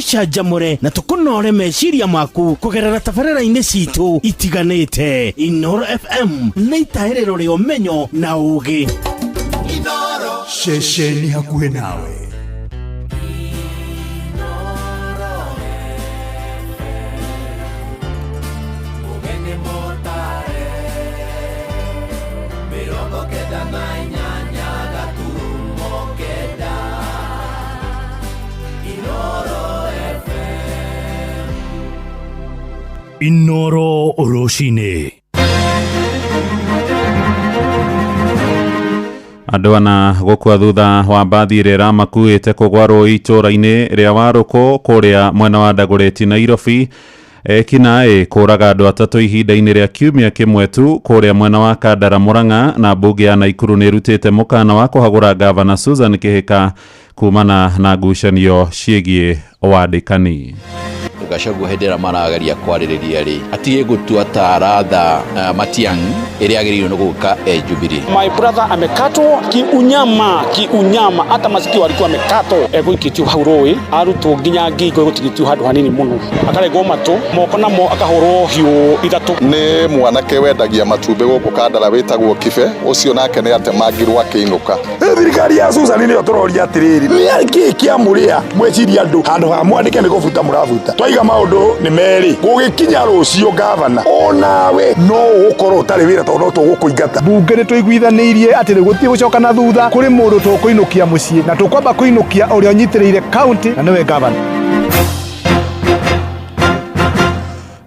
Tũgũcanjamũre na tũkũnore meciria maku kũgerera tabarĩra-inĩ citũ itiganĩte. Inooro FM nĩ itahĩrĩro rĩa ũmenyo na ũũgĩ. Ceceni hakuhĩ nawe. Inooro rũcinĩ. Andũ ana gũkua thutha wa mbathi ĩrĩa ĩramakuĩte kũgwa rũĩ itũũra-inĩ rĩa Warũkũ kũrĩa mwena wa Dagoretti Nairobi. Ekinaĩ kũraga andũ atatũ ihinda-inĩ rĩa kiumia kĩmwe tu kũrĩa mwena wa Kandara Murang'a, na mbunge ya Naikuru nĩ ĩrutĩte mũkana wa kũhagũra ngavana Susan Kĩhĩka kumana na ngucanio ciĩgiĩ wandĩkani. Gachagua hĩndĩ ĩrĩa marageria kwarĩrĩria rĩ, atige gũtua ta aratha Matiang'i ĩrĩa agĩrĩirwo nĩ gũka e Jubilee. My brother amekatwo kiunyama, kiunyama, hata masikio alikuwa amekatwo. Egũikĩtio hau rũĩ, arutwo nginya ngingo ĩgũtigĩtio handũ hanini mũno, akarengwo matũ, moko namo akahũrwo hiũ ithatũ. Nĩ mwanake wendagia matumbĩ gũkũ Kandara wĩtagwo Kibe, ũcio nake nĩ atemangirwo akĩinũka. Rĩu thirikari ya Susan nĩyo tũroria atĩrĩrĩ, nĩ kĩĩ kĩamũrĩa mweciria andũ handũ ha mwandĩke nĩ kũbuta mũrabuta? Twaiga maũndũ nĩ merĩ, gũgĩkinya rũciũ gavana onawe no ũgũkorwo ũtarĩ wĩra tondũ no tũgũkũingata. Mbunge nĩ tũiguithanĩirie atĩ rĩu gũtirĩ gũcoka na thutha, kũrĩ mũndũ tũkũinũkia mũciĩ na tũkwamba kũinũkia ũrĩa ũnyitĩrĩire county na nĩwe gavana.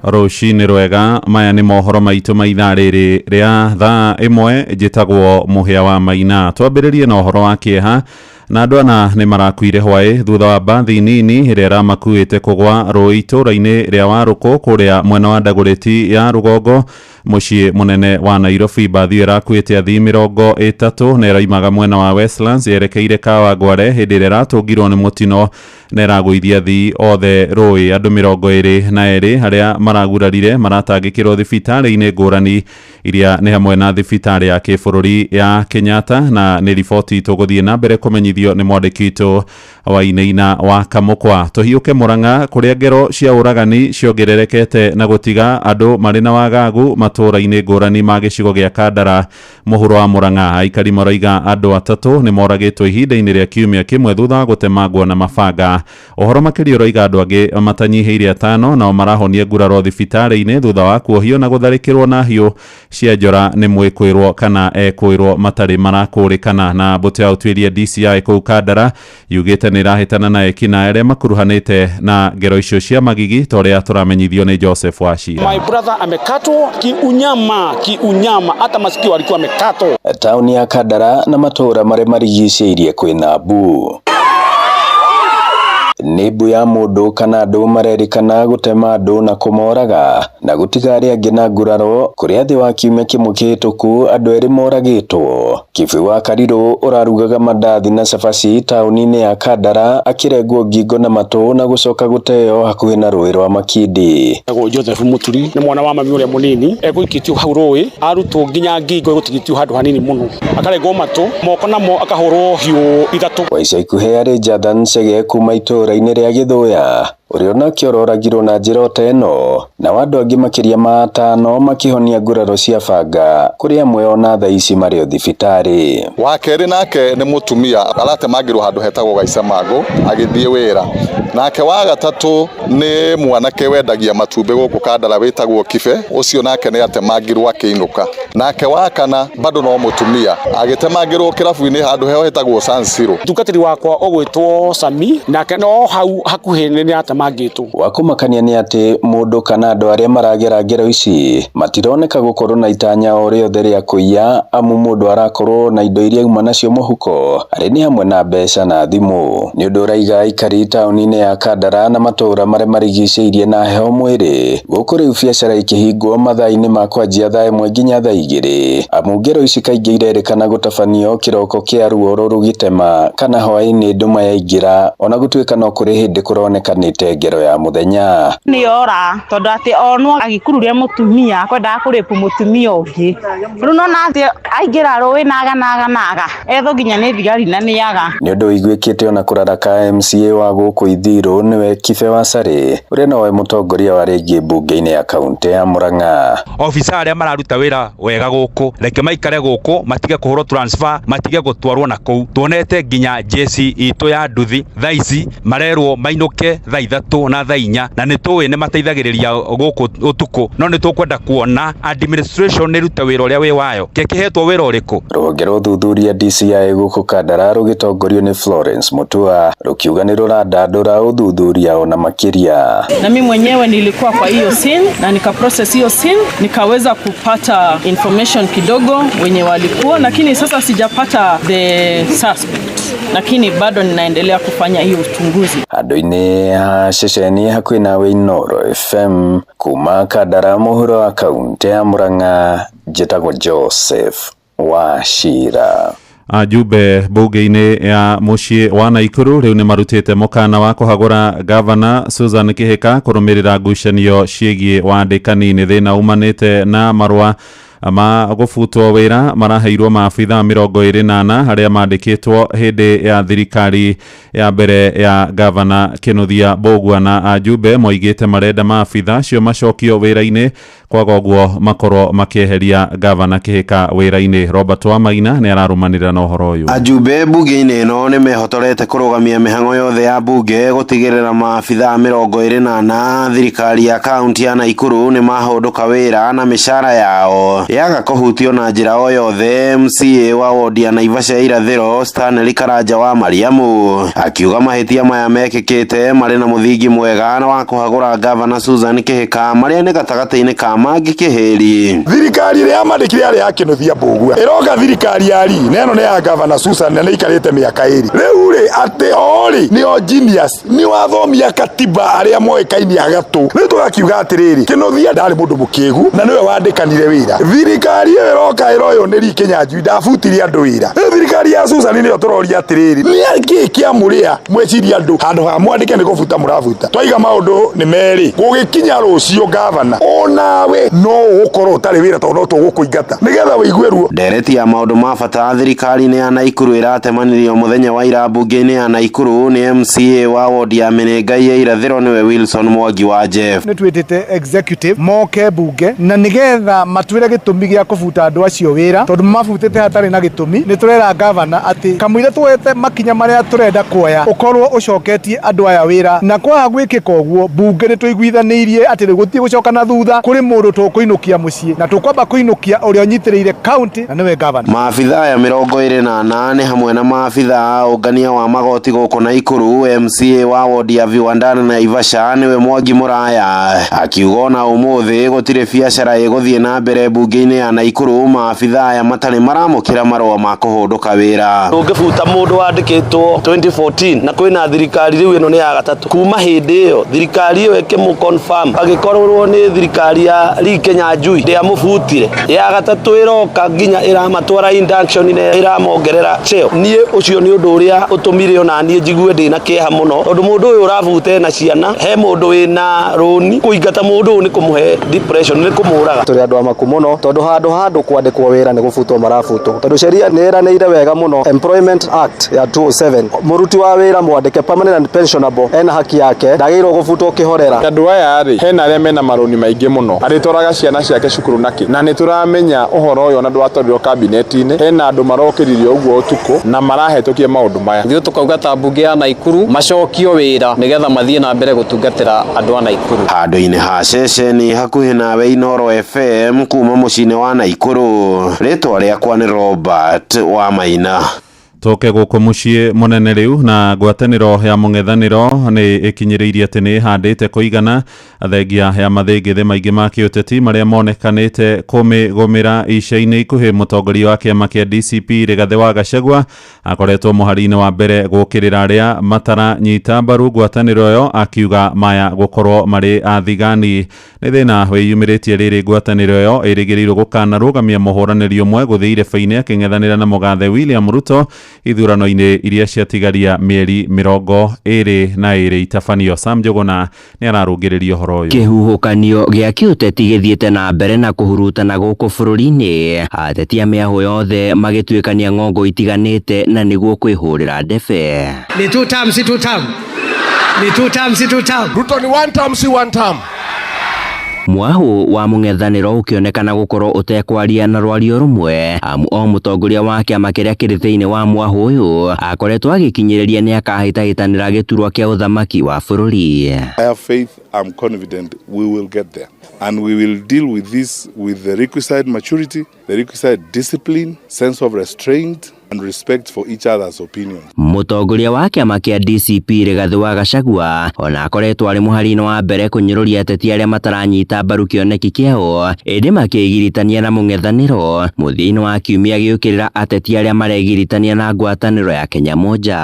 Rũcinĩ rwega, maya nĩ mohoro maitũ ma ithaa rĩrĩ rĩa thaa ĩmwe. Njĩtagwo Mũhĩa wa Maina. Twambĩrĩrie na ũhoro wa kĩeha, na andũ ana nĩ marakuire hwaĩ thutha wa mbathi nini ĩrĩa ĩramakuĩte kũgwa rũĩ itũũra-inĩ rĩa Warũkũ kũrĩa mwena wa Ndagũrĩti ya rũgongo, mũciĩ mũnene wa Nairobi. Mbathi ĩyo ĩrakuĩte athii 30 na ĩraimaga mwena wa Westlands yerekeire Kawangware hĩndĩ ĩrĩa ĩratũngirwo nĩ mũtino na ĩragũithia athii othe rũĩ. Andũ 22 arĩa maragurarire maratangĩkĩrwo thibitarĩ-inĩ ngũrani iria nĩ hamwe na thibitarĩ ya kĩbũrũri ya Kenyatta, na nĩ riboti tũgũthiĩ na mbere kũmenyithio nĩ mwandĩki witũ Wainaina wa Kamũkwa. Tũhiũke Mũrang'a kũrĩa ngero cia ũragani ciongererekete na gũtiga andũ marĩ na wagagu matũũra-inĩ ngũrani ma gĩcigo gĩa Kandara mũhuro wa Mũrang'a. Aikari maroiga andũ atatũ nĩ moragĩtwo ihinda-inĩ rĩa kiumia kĩmwe thutha wa gũtemangwo na mabanga. Ũhoro makĩria ũroiga andũ angĩ matanyihĩire atano nao marahonia nguraro thibitarĩ-inĩ thutha wa kuohio na gũtharĩkĩrwo na hiũ cia njora nĩ mwĩkwĩrwo kana ekwĩrwo matarĩ marakũrĩkana. Na mbũtũ ya ũtuĩria DCI kũu Kandara yugĩte nĩ ĩrahĩtana na ekinaĩ arĩa makuruhanĩte na ngero icio cia magigi, ta ũrĩa tũramenyithio nĩ Joseph Wachira. My brother amekatwo kiunyama, kiunyama, hata masikio alikuwa amekatwo. Taũni ya Kandara na matũũra marĩa marigicĩirie kwĩna mbu. Nĩ mbu ya mũndũ kana andũ marerĩkana gũtema andũ na kũmoraga na gũtiga arĩa angĩ na nguraro, kũrĩa thĩ wa kiumia kĩmwe kĩhĩtũku andũ erĩ moragĩtwo. Kĩbĩ wa Karirũ ũrarugaga mandathi na cabaci taũni-inĩ ya Kandara akĩrengwo ngingo na matũ na gũcoka gũteo hakuhĩ na rũĩ rwa Makindi. Etagwo Joseph Muturi, nĩ mwana wa mami ũrĩa mũnini, egũikĩtio hau rũĩ, arutwo nginya ngingo ĩgũtigĩtio handũ hanini mũno, akarengwo matũ, moko namo akahũrwo hiũ ithatũ. Kwa ica ikuhĩ arĩ Jathan Chege kuma itũũra-inĩ rĩa Gĩthũya, ũrĩa onake ũroragirwo na njĩra o ta ĩno, nao andũ angĩ makĩria ma atano makĩhonia nguraro cia banga, kũrĩ amwe ona thaa ici marĩ o thibitarĩ. Wa kerĩ nake nĩ mũtumia aratemangĩrwo handũ hetagwo Gaicamango agĩthiĩ wĩra. Nake wa gatatũ nĩ mwanake wendagia matumbĩ gũkũ Kandara wĩtagwo Kibe, ũcio nake nĩ atemangirwo akĩinũka. Nake wa kana bado no mũtumia agĩtemangĩrwo kĩrabu-inĩ handũ heho hetagwo San Siro. Mũtungatĩri wakwa ũgwĩtwo Sami, nake no hau hakuhĩ nĩ atemangĩtwo. Wa kũmakania nĩ atĩ mũndũ kana andũ arĩa maragera ngero ici matironeka gũkorwo na itanya o rĩothe rĩa kũiya, amu mũndũ arakorwo na indo iria auma nacio mũhuko arĩ nĩ hamwe na mbeca na thimũ. Nĩ ũndũ ũraiga aikari taũni-inĩ ya Kandara na matũũra marĩa marigicĩirie na heho mwĩrĩ, gũkũ rĩu biacara ikĩhingwo mathaa-inĩ ma kwanjia thaa ĩmwe nginya thaa igĩrĩ, amu ngero ici kaingĩ irerĩkana gũtabanio kĩroko kĩa ruoro rũgĩtema kana hwaĩ-inĩ nduma yaingĩra, ona gũtuĩka no kũrĩ hĩndĩ kũronekanĩte ĩkuĩte ngero ya mũthenya. Nĩ ora tondũ atĩ onwo agĩkururia mũtumia akwendaga kũrĩpu mũtumia ũngĩ, rĩu nona atĩ aingĩra rũĩ naga naga naga ethwo nginya nĩ thigari na nĩaga. Nĩ ũndũ ũiguĩkĩte ona kũraraka MCA wa gũkũ Ithiru nĩwe Kibe Wasarĩ ũrĩa nowe mũtongoria wa rĩngĩ mbunge-inĩ ya kaunti ya Murang'a. Obitha arĩa mararuta wĩra wega gũkũ reke maikare gũkũ, matige kũhũrwo transfer, matige gũtwarwo na kũu. Tuonete nginya jeshi itũ ya nduthi thaa ici marerwo mainũke thaa 3 na thaa 4, na nĩ tũĩ nĩ mateithagĩrĩria gũkũ ũtukũ, no nĩ tũkwenda kuona administration ĩrute wĩra ũrĩa wĩ wayo. Kĩhetwo wĩra ũrĩkũ? Rũhonge rwa ũthuthuria DCI gũkũ Kandara rũgĩtongorio nĩ Florence Mutua rũkiuga nĩ rũrandandũra ũthuthuria ona makĩria. Na mimi mwenyewe nilikuwa kwa hiyo scene na nika process hiyo scene, nikaweza kupata information kidogo wenye walikuwa, lakini sasa sijapata the suspect, lakini bado ninaendelea kufanya hiyo uchunguzi. Handũ-inĩ ha ceceni hakuhĩ nawe Inooro FM kuma Kandara mũhuro wa kaunti ya Murang'a, njĩtagwo Joseph Wachira. Ajumbe mbunge-inĩ ya mũciĩ wa Naikuru rĩu nĩ marutĩte mũkana wa kũhagũra gavana Susan Kihika kũrũmĩrĩra ngucanio ciĩgiĩ wandĩkani. Nĩ thĩna umanĩte na marũa ma gũbutwo wĩra maraheirwo maabitha 24 arĩa mandĩkĩtwo hĩndĩ ya thirikari ya mbere ya gavana Kĩnuthia Mbũgua, na ajumbe moigĩte marenda maabitha acio macokio wĩra-inĩ, kwaga ũguo makorwo makĩeheria gavana Kihika wĩra-inĩ. Robert Wamaina nĩ ararũmanĩrĩra na ũhoro ũyũ. Ajumbe mbunge-inĩ ĩno nĩ mehotorete kũrũgamia mĩhang'o yothe ya mbunge gũtigĩrĩra maabitha 24 thirikari ya kaunti ya Naikuru nĩ mahũndũka wĩra na mĩcara yao yaga kũhutio na njĩra o yothe. MCA wa wodi ya Naivasha ya irathĩro Stanley Karanja wa Mariamu akiuga mahĩtia maya mekĩkĩte marĩ na mũthingi mwega wa kũhagũra gavana Susan Kihika marĩa nĩ gatagatĩ-inĩ ka mangĩ kĩhĩri. Thirikari ĩrĩa yamandĩkire yarĩ ya Kĩnuthia Mbũgua, ĩroka thirikari ya ri na ĩno nĩ ya gavana Susan na nĩ ikarĩte mĩaka 2 rĩu rĩ, atĩ o rĩ nĩo genius nĩ wathomia katiba arĩa moĩkaine agatũ. Rĩu tũgakiuga atĩrĩrĩ, Kĩnuthia ndarĩ mũndũ mũkĩgu na nĩwe wandĩkanire wĩra. Thirikari ĩyo ĩroka ĩroywo nĩ Lee Kinyanjui ndabutire andũ wĩra. Rĩu thirikari ya Susan nĩyo tũroria atĩrĩrĩ, nĩ kĩĩ kĩamũrĩa mweciria andũ handũ ha mwandĩke nĩ kũbuta mũrabuta. Twaiga maũndũ nĩ merĩ, gũgĩkinya rũciũ gavana onawe no ũgũkorwo ũtarĩ wĩra tondũ no tũgũkũingata nĩgetha ũigue ruo. Ndereti ya maũndũ ma bata thirikari-inĩ ya Naikuru ĩratemanirio mũthenya wa ira mbunge-inĩ ya Naikuru nĩ MCA wa wodi ya Menengai ya irathĩro nĩwe Wilson Mwangi wa Jeff. Nĩ twĩtĩte executive moke mbunge na nĩgetha matwĩre gĩtũmi gĩa kũbuta andũ acio wĩra, tondũ mabutĩte hatarĩ na gĩtũmi. Nĩ tũrera gavana atĩ kamũira tuoete makinya marĩa tũrenda kuoya ũkorwo ũcoketie andũ aya wĩra, na kwaga gwĩkĩka ũguo mbunge nĩ tũiguithanĩirie atĩ rĩu gũtirĩ gũcoka na thutha, kũrĩ mũndũ tũkũinũkia mũciĩ na tũkwamba kũinũkia ũrĩa ũnyitĩrĩire kaunti na nĩwe gavana. Maabitha aya 24 nĩ hamwe na maabitha a ũngania wa magoti gũkũ Naikuru. MCA wa wodi ya Viwandani na Naivasha nĩwe Mwangi Mũraya akiuga ona ũmũthĩ gũtirĩ biacara ĩgũthiĩ na mbere mbunge-inĩ ya Naikuru maabitha aya matarĩ maramũkĩra marũa ma kũhũndũka wĩra. Ũngĩbuta mũndũ wandĩkĩtwo 2014 na kwĩna thirikari rĩu ĩno nĩ ya gatatũ, kuma hĩndĩ ĩyo thirikari ĩyo ĩkĩmũ confirm agĩkorwo nĩ thirikari ya Lee Kinyanjui ndĩamũbutire, ya gatatũ ĩroka nginya ĩramatwara induction na ĩramongerera cheo. Niĩ ũcio nĩ ũndũ ũrĩa ũtũmire ona niĩ njigue ndĩna kĩeha mũno, tondũ mũndũ ũyũ ũrabuta ena ciana, he mũndũ wĩna rũni, kũingata mũndũ ũyũ nĩ kũmũhe depression, nĩ kũmũraga. Tũrĩ andũ amaku mũno tondũ handũ ha andũ kwandĩkwo wĩra nĩ gũbutwo marabutwo, tondũ sheria nĩ ĩranĩire wega mũno. Employment Act ya 2007, mũruti wa wĩra mwandĩke permanent and pensionable ena haki yake, ndagĩrĩirwo gũbutwo kĩhorera. Andũ aya rĩ, hena arĩa mena marũni maingĩ mũno, arĩtwaraga ciana ciake cukuru nakĩ, na nĩ tũramenya ũhoro ũyũ ona ndwatwarirwo kabineti-inĩ, hena andũ marokĩririe ũguo ũtukũ na marahetũkia maũndũ maya. Ithuĩ tũkauga ta mbunge ya Naikuru macokio wĩra nĩgetha mathiĩ na mbere gũtungatĩra andũ a Naikuru. Handũ-inĩ ha ceceni hakuhĩ nawe Inooro FM kuma mũciĩ-inĩ wa Naikuru, rĩtwa rĩakwa nĩ Robert Wamaina. Tũke gũkũ mũciĩ mũnene rĩu na ngwatanĩro ya mũng'ethanĩro nĩ ĩkinyĩrĩirie atĩ nĩ ĩhandĩte kũigana thengia ya mathĩngĩthĩ maingĩ ma kĩũteti marĩa monekanĩte kũmĩgũmĩra ica-inĩ ikuhĩ. Mũtongoria wa kĩama kĩa DCP Rigathĩ wa Gachagua akoretwo mũhari-inĩ wa mbere gũkĩrĩra arĩa mataranyita mbaru ngwatanĩro ĩyo, akiuga maya gũkorwo marĩ athigani. Nĩ thĩna wĩyumĩrĩtie rĩrĩ ngwatanĩro ĩyo ĩrĩgĩrĩirwo gũkanarũgamia mũhũranĩri ũmwe gũthiĩ irebe-inĩ akĩng'ethanĩra na mũgathe William Ruto. ithurano-inĩ iria ciatigaria mĩeri 22 itabanio. Sam Njũgũna nĩ ararũngĩrĩria ũhoro ũyũ. Kĩhuhũkanio gĩa kĩũteti gĩthiĩte na mbere na kũhurutana gũkũ bũrũri-inĩ, ateti a mĩahũ yothe magĩtuĩkania ng'ongo itiganĩte na nĩguo kwĩhũrĩra ndebe. Ni two term, si two term. Ni two term, si two term. Ruto ni one term, si one term. Mwahũ wa mũng'ethanĩro ũkĩonekana gũkorwo ũtekwaria na rwario rũmwe, amu o mũtongoria wa kĩama kĩrĩa kĩrĩ thĩinĩ wa mwahũ ũyũ akoretwo agĩkinyĩrĩria nĩ akahĩtahĩtanĩra gĩturwa kĩa ũthamaki wa bũrũri. I have faith, I'm confident we will get there. And we will deal with this with the requisite maturity, the requisite discipline, sense of restraint, and respect for each other's opinions. Mũtongoria wa kĩama kĩa DCP Rigathĩ wa Gachagua ona akoretwo arĩ mũhari-inĩ wa mbere kũnyũrũria ateti arĩa mataranyita mbaru kĩoneki kĩao, ĩndĩ makĩgiritania na mũng'ethanĩro mũthia-inĩ wa kiumia gĩũkĩrĩra ateti arĩa maregiritania na ngwatanĩro ya Kenya Moja.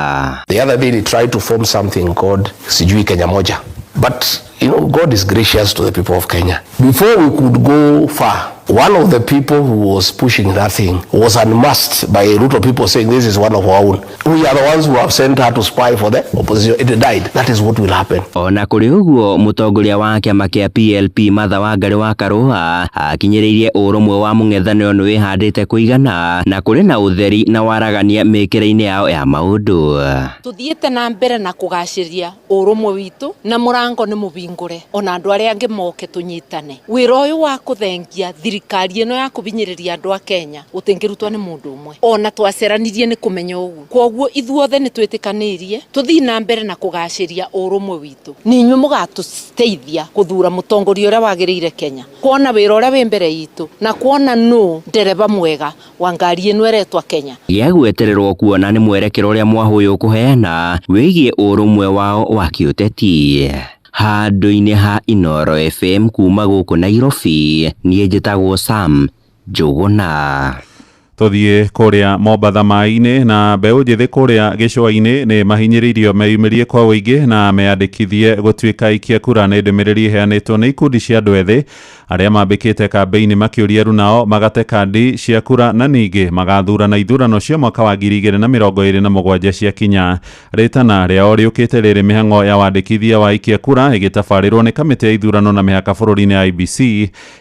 The other day they tried to form something called Sijui Kenya Moja. But you know, God is gracious to the people of Kenya. Before we could go far, one of the people who was pushing that thing was unmasked by a lot of people saying this is one of our own. We are the ones who have sent her to spy for the opposition. It died. That is what will happen. Ona kũrĩ ũguo, mũtongoria wa kĩama kĩa PLP Martha Wangari wa Karũa akinyĩrĩirie ũrũmwe wa mũng'ethanĩro nĩ wĩhandĩte kũigana na kũrĩ na ũtheri na waragania mĩkĩre-inĩ yao ya maũndũ. Tuthiĩte na mbere na kũgacĩria ũrũmwe witũ na mũrango nĩ mũhingũre ona andũ arĩa angĩ moke tũnyitane. Wĩra ũyũ wa kũthengia thirikari ĩno ya kũhinyĩrĩria andũ a Kenya ũtingĩrutwo nĩ mũndũ ũmwe, ona twaceranirie nĩ kũmenya ũguo. Kwoguo ithuothe nĩ twĩtĩkanĩirie tũthiĩ na mbere na kũgacĩria ũrũmwe witũ. Nĩ inyuĩ mũgatũteithia gũthura mũtongoria ũrĩa wagĩrĩire Kenya, kuona wĩra ũrĩa wĩ mbere itũ na kuona nũ ndereba mwega wa ngari ĩno ĩretwa Kenya. Gĩa gwetererwo kuona nĩ mwerekero ũrĩa mwahũ ũyũ ũkũheana wĩgiĩ ũrũmwe wao wa kĩũteti. Handũ-inĩ ha Inooro FM kuma gũkũ Nairobi, niĩ njĩtagwo Sam Njũgũna. Tũthiĩ kũrĩa Mombatha maĩ-inĩ na mbeũ njĩthĩ kũrĩa gĩcũa-inĩ nĩ mahinyĩrĩirio meyumĩrie kwa ũingĩ na meyandĩkithie gũtuĩka aikia kura. Nĩ ndũmĩrĩri ĩheanĩtwo nĩ ikundi cia andũ ethĩ arĩa mambĩkĩte kambĩini makĩũria arunao magate kandi cia kura na ningĩ magathurana ithurano cia mwaka wa 2027 ciakinya. Rĩtana rĩao rĩũkĩte rĩrĩ mĩhang'o ya wandĩkithia wa aikia kura ĩgĩtabarĩrwo nĩ kamĩtĩ ya ithurano na mĩhaka bũrũri-inĩ IEBC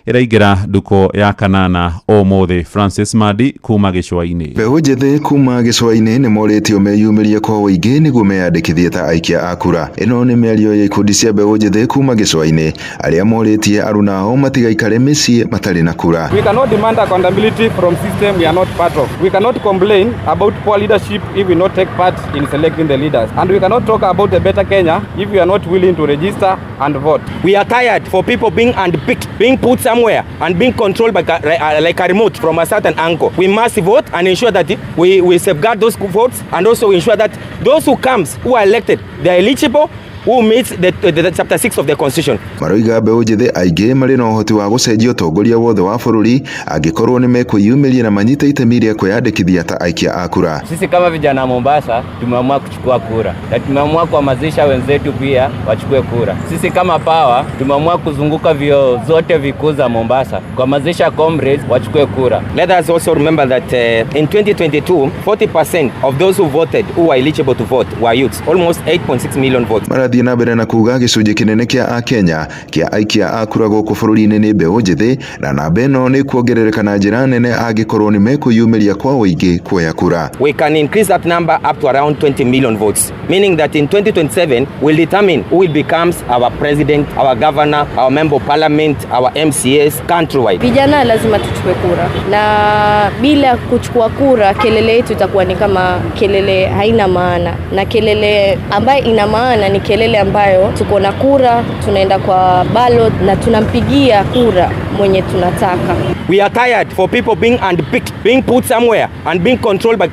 ĩraingĩra ndukũ ya kanana ũmũthĩ. Francis Madi kuma gĩcũa-inĩ. Mbeũ njĩthĩ kuma gĩcũa-inĩ nĩ morĩtio meyumĩrie kwa ũingĩ nĩguo meyandĩkithie ta aikia a kura. Ĩno nĩ mĩario ya ikundi cia mbeũ njĩthĩ kuma gĩcũa-inĩ arĩa morĩtie arunao matigaikare mĩciĩ matarĩ na kura. We cannot demand accountability from system we are not part of. We cannot complain about poor leadership if we not take part in selecting the leaders. And we cannot talk about a better Kenya if we are not willing to register and vote. We are tired for people being handpicked, being put somewhere and being controlled by like a remote from a certain angle. We must vote and ensure that we safeguard those votes and also ensure that those who comes, who are elected, they are eligible, who meets the chapter 6 of the constitution. Maroiga mbeũ njĩthĩ aingĩ marĩ na ũhoti wa gũcenjia ũtongoria wothe wa bũrũri angĩkorwo nĩ mekwĩyumĩria na manyite itemi rĩa kwĩyandĩkithia ta aikia a kura. Sisi kama vijana Mombasa tumeamua kuchukua kura na tumeamua kuhamasisha wenzetu pia wachukue kura. Sisi kama Power tumeamua kuzunguka vyuo zote vikuu za Mombasa kuhamasisha comrades wachukue kura. Let us also remember that in 2022, 40% of those who voted who were eligible to vote were youths, almost 8.6 million votes. Marathiĩ na mbere na kuga gĩcunjĩ kĩnene kĩa akenya kĩa aikia a kura gũkũ bũrũri-inĩ nĩ mbeũ njĩthĩ na namba ĩno nĩ kuongerereka na njĩra nene angĩkorwo nĩ mekwĩyumĩria kwa ũingĩ kuoya kura. We can increase that number up to around 20 million votes, meaning that in 2027 we'll determine who will becomes our president, our governor, our member of parliament, our MCAs countrywide. Vijana lazima tuchukue kura, na bila kuchukua kura kelele yetu itakuwa ni kama kelele haina maana, na kelele ambayo ina maana ni kelele ambayo tuko na kura, tunaenda kwa ballot na tunampigia kura mwenye tunataka. We are tired for people being handpicked, being put somewhere and being controlled by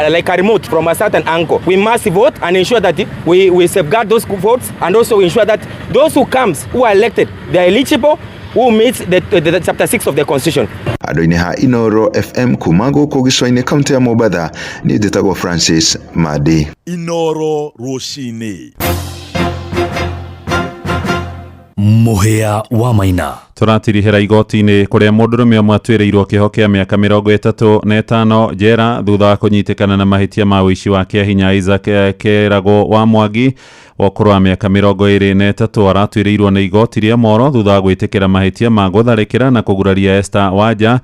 like a remote from a certain angle. We must vote and ensure that we safeguard those votes and also ensure that those who comes, who are elected, they are eligible, who meets the chapter 6 of the constitution. Handũ-inĩ ha Inooro FM kuma gũkũ gĩcũa-inĩ kaũntĩ ya Mombatha, niĩ njĩtagwo Francis Madi. Inooro rũcinĩ. Mũhĩa wa Maina. Tũratirihĩra igoti-inĩ kũrĩa mũndũrũme ũmwe atuĩrĩirwo kĩoho kĩa mĩaka 35 njera thutha wa kũnyitĩkana na mahĩtia ma ũici wa kĩahinya. Isaac Keragwo wa Mwangi wa ũkũrũ wa mĩaka 23 aratuĩrĩirwo nĩ igoti rĩa Moro thutha wa gwĩtĩkĩra mahĩtia ma gũtharĩkĩra na kũguraria Esther Wanja,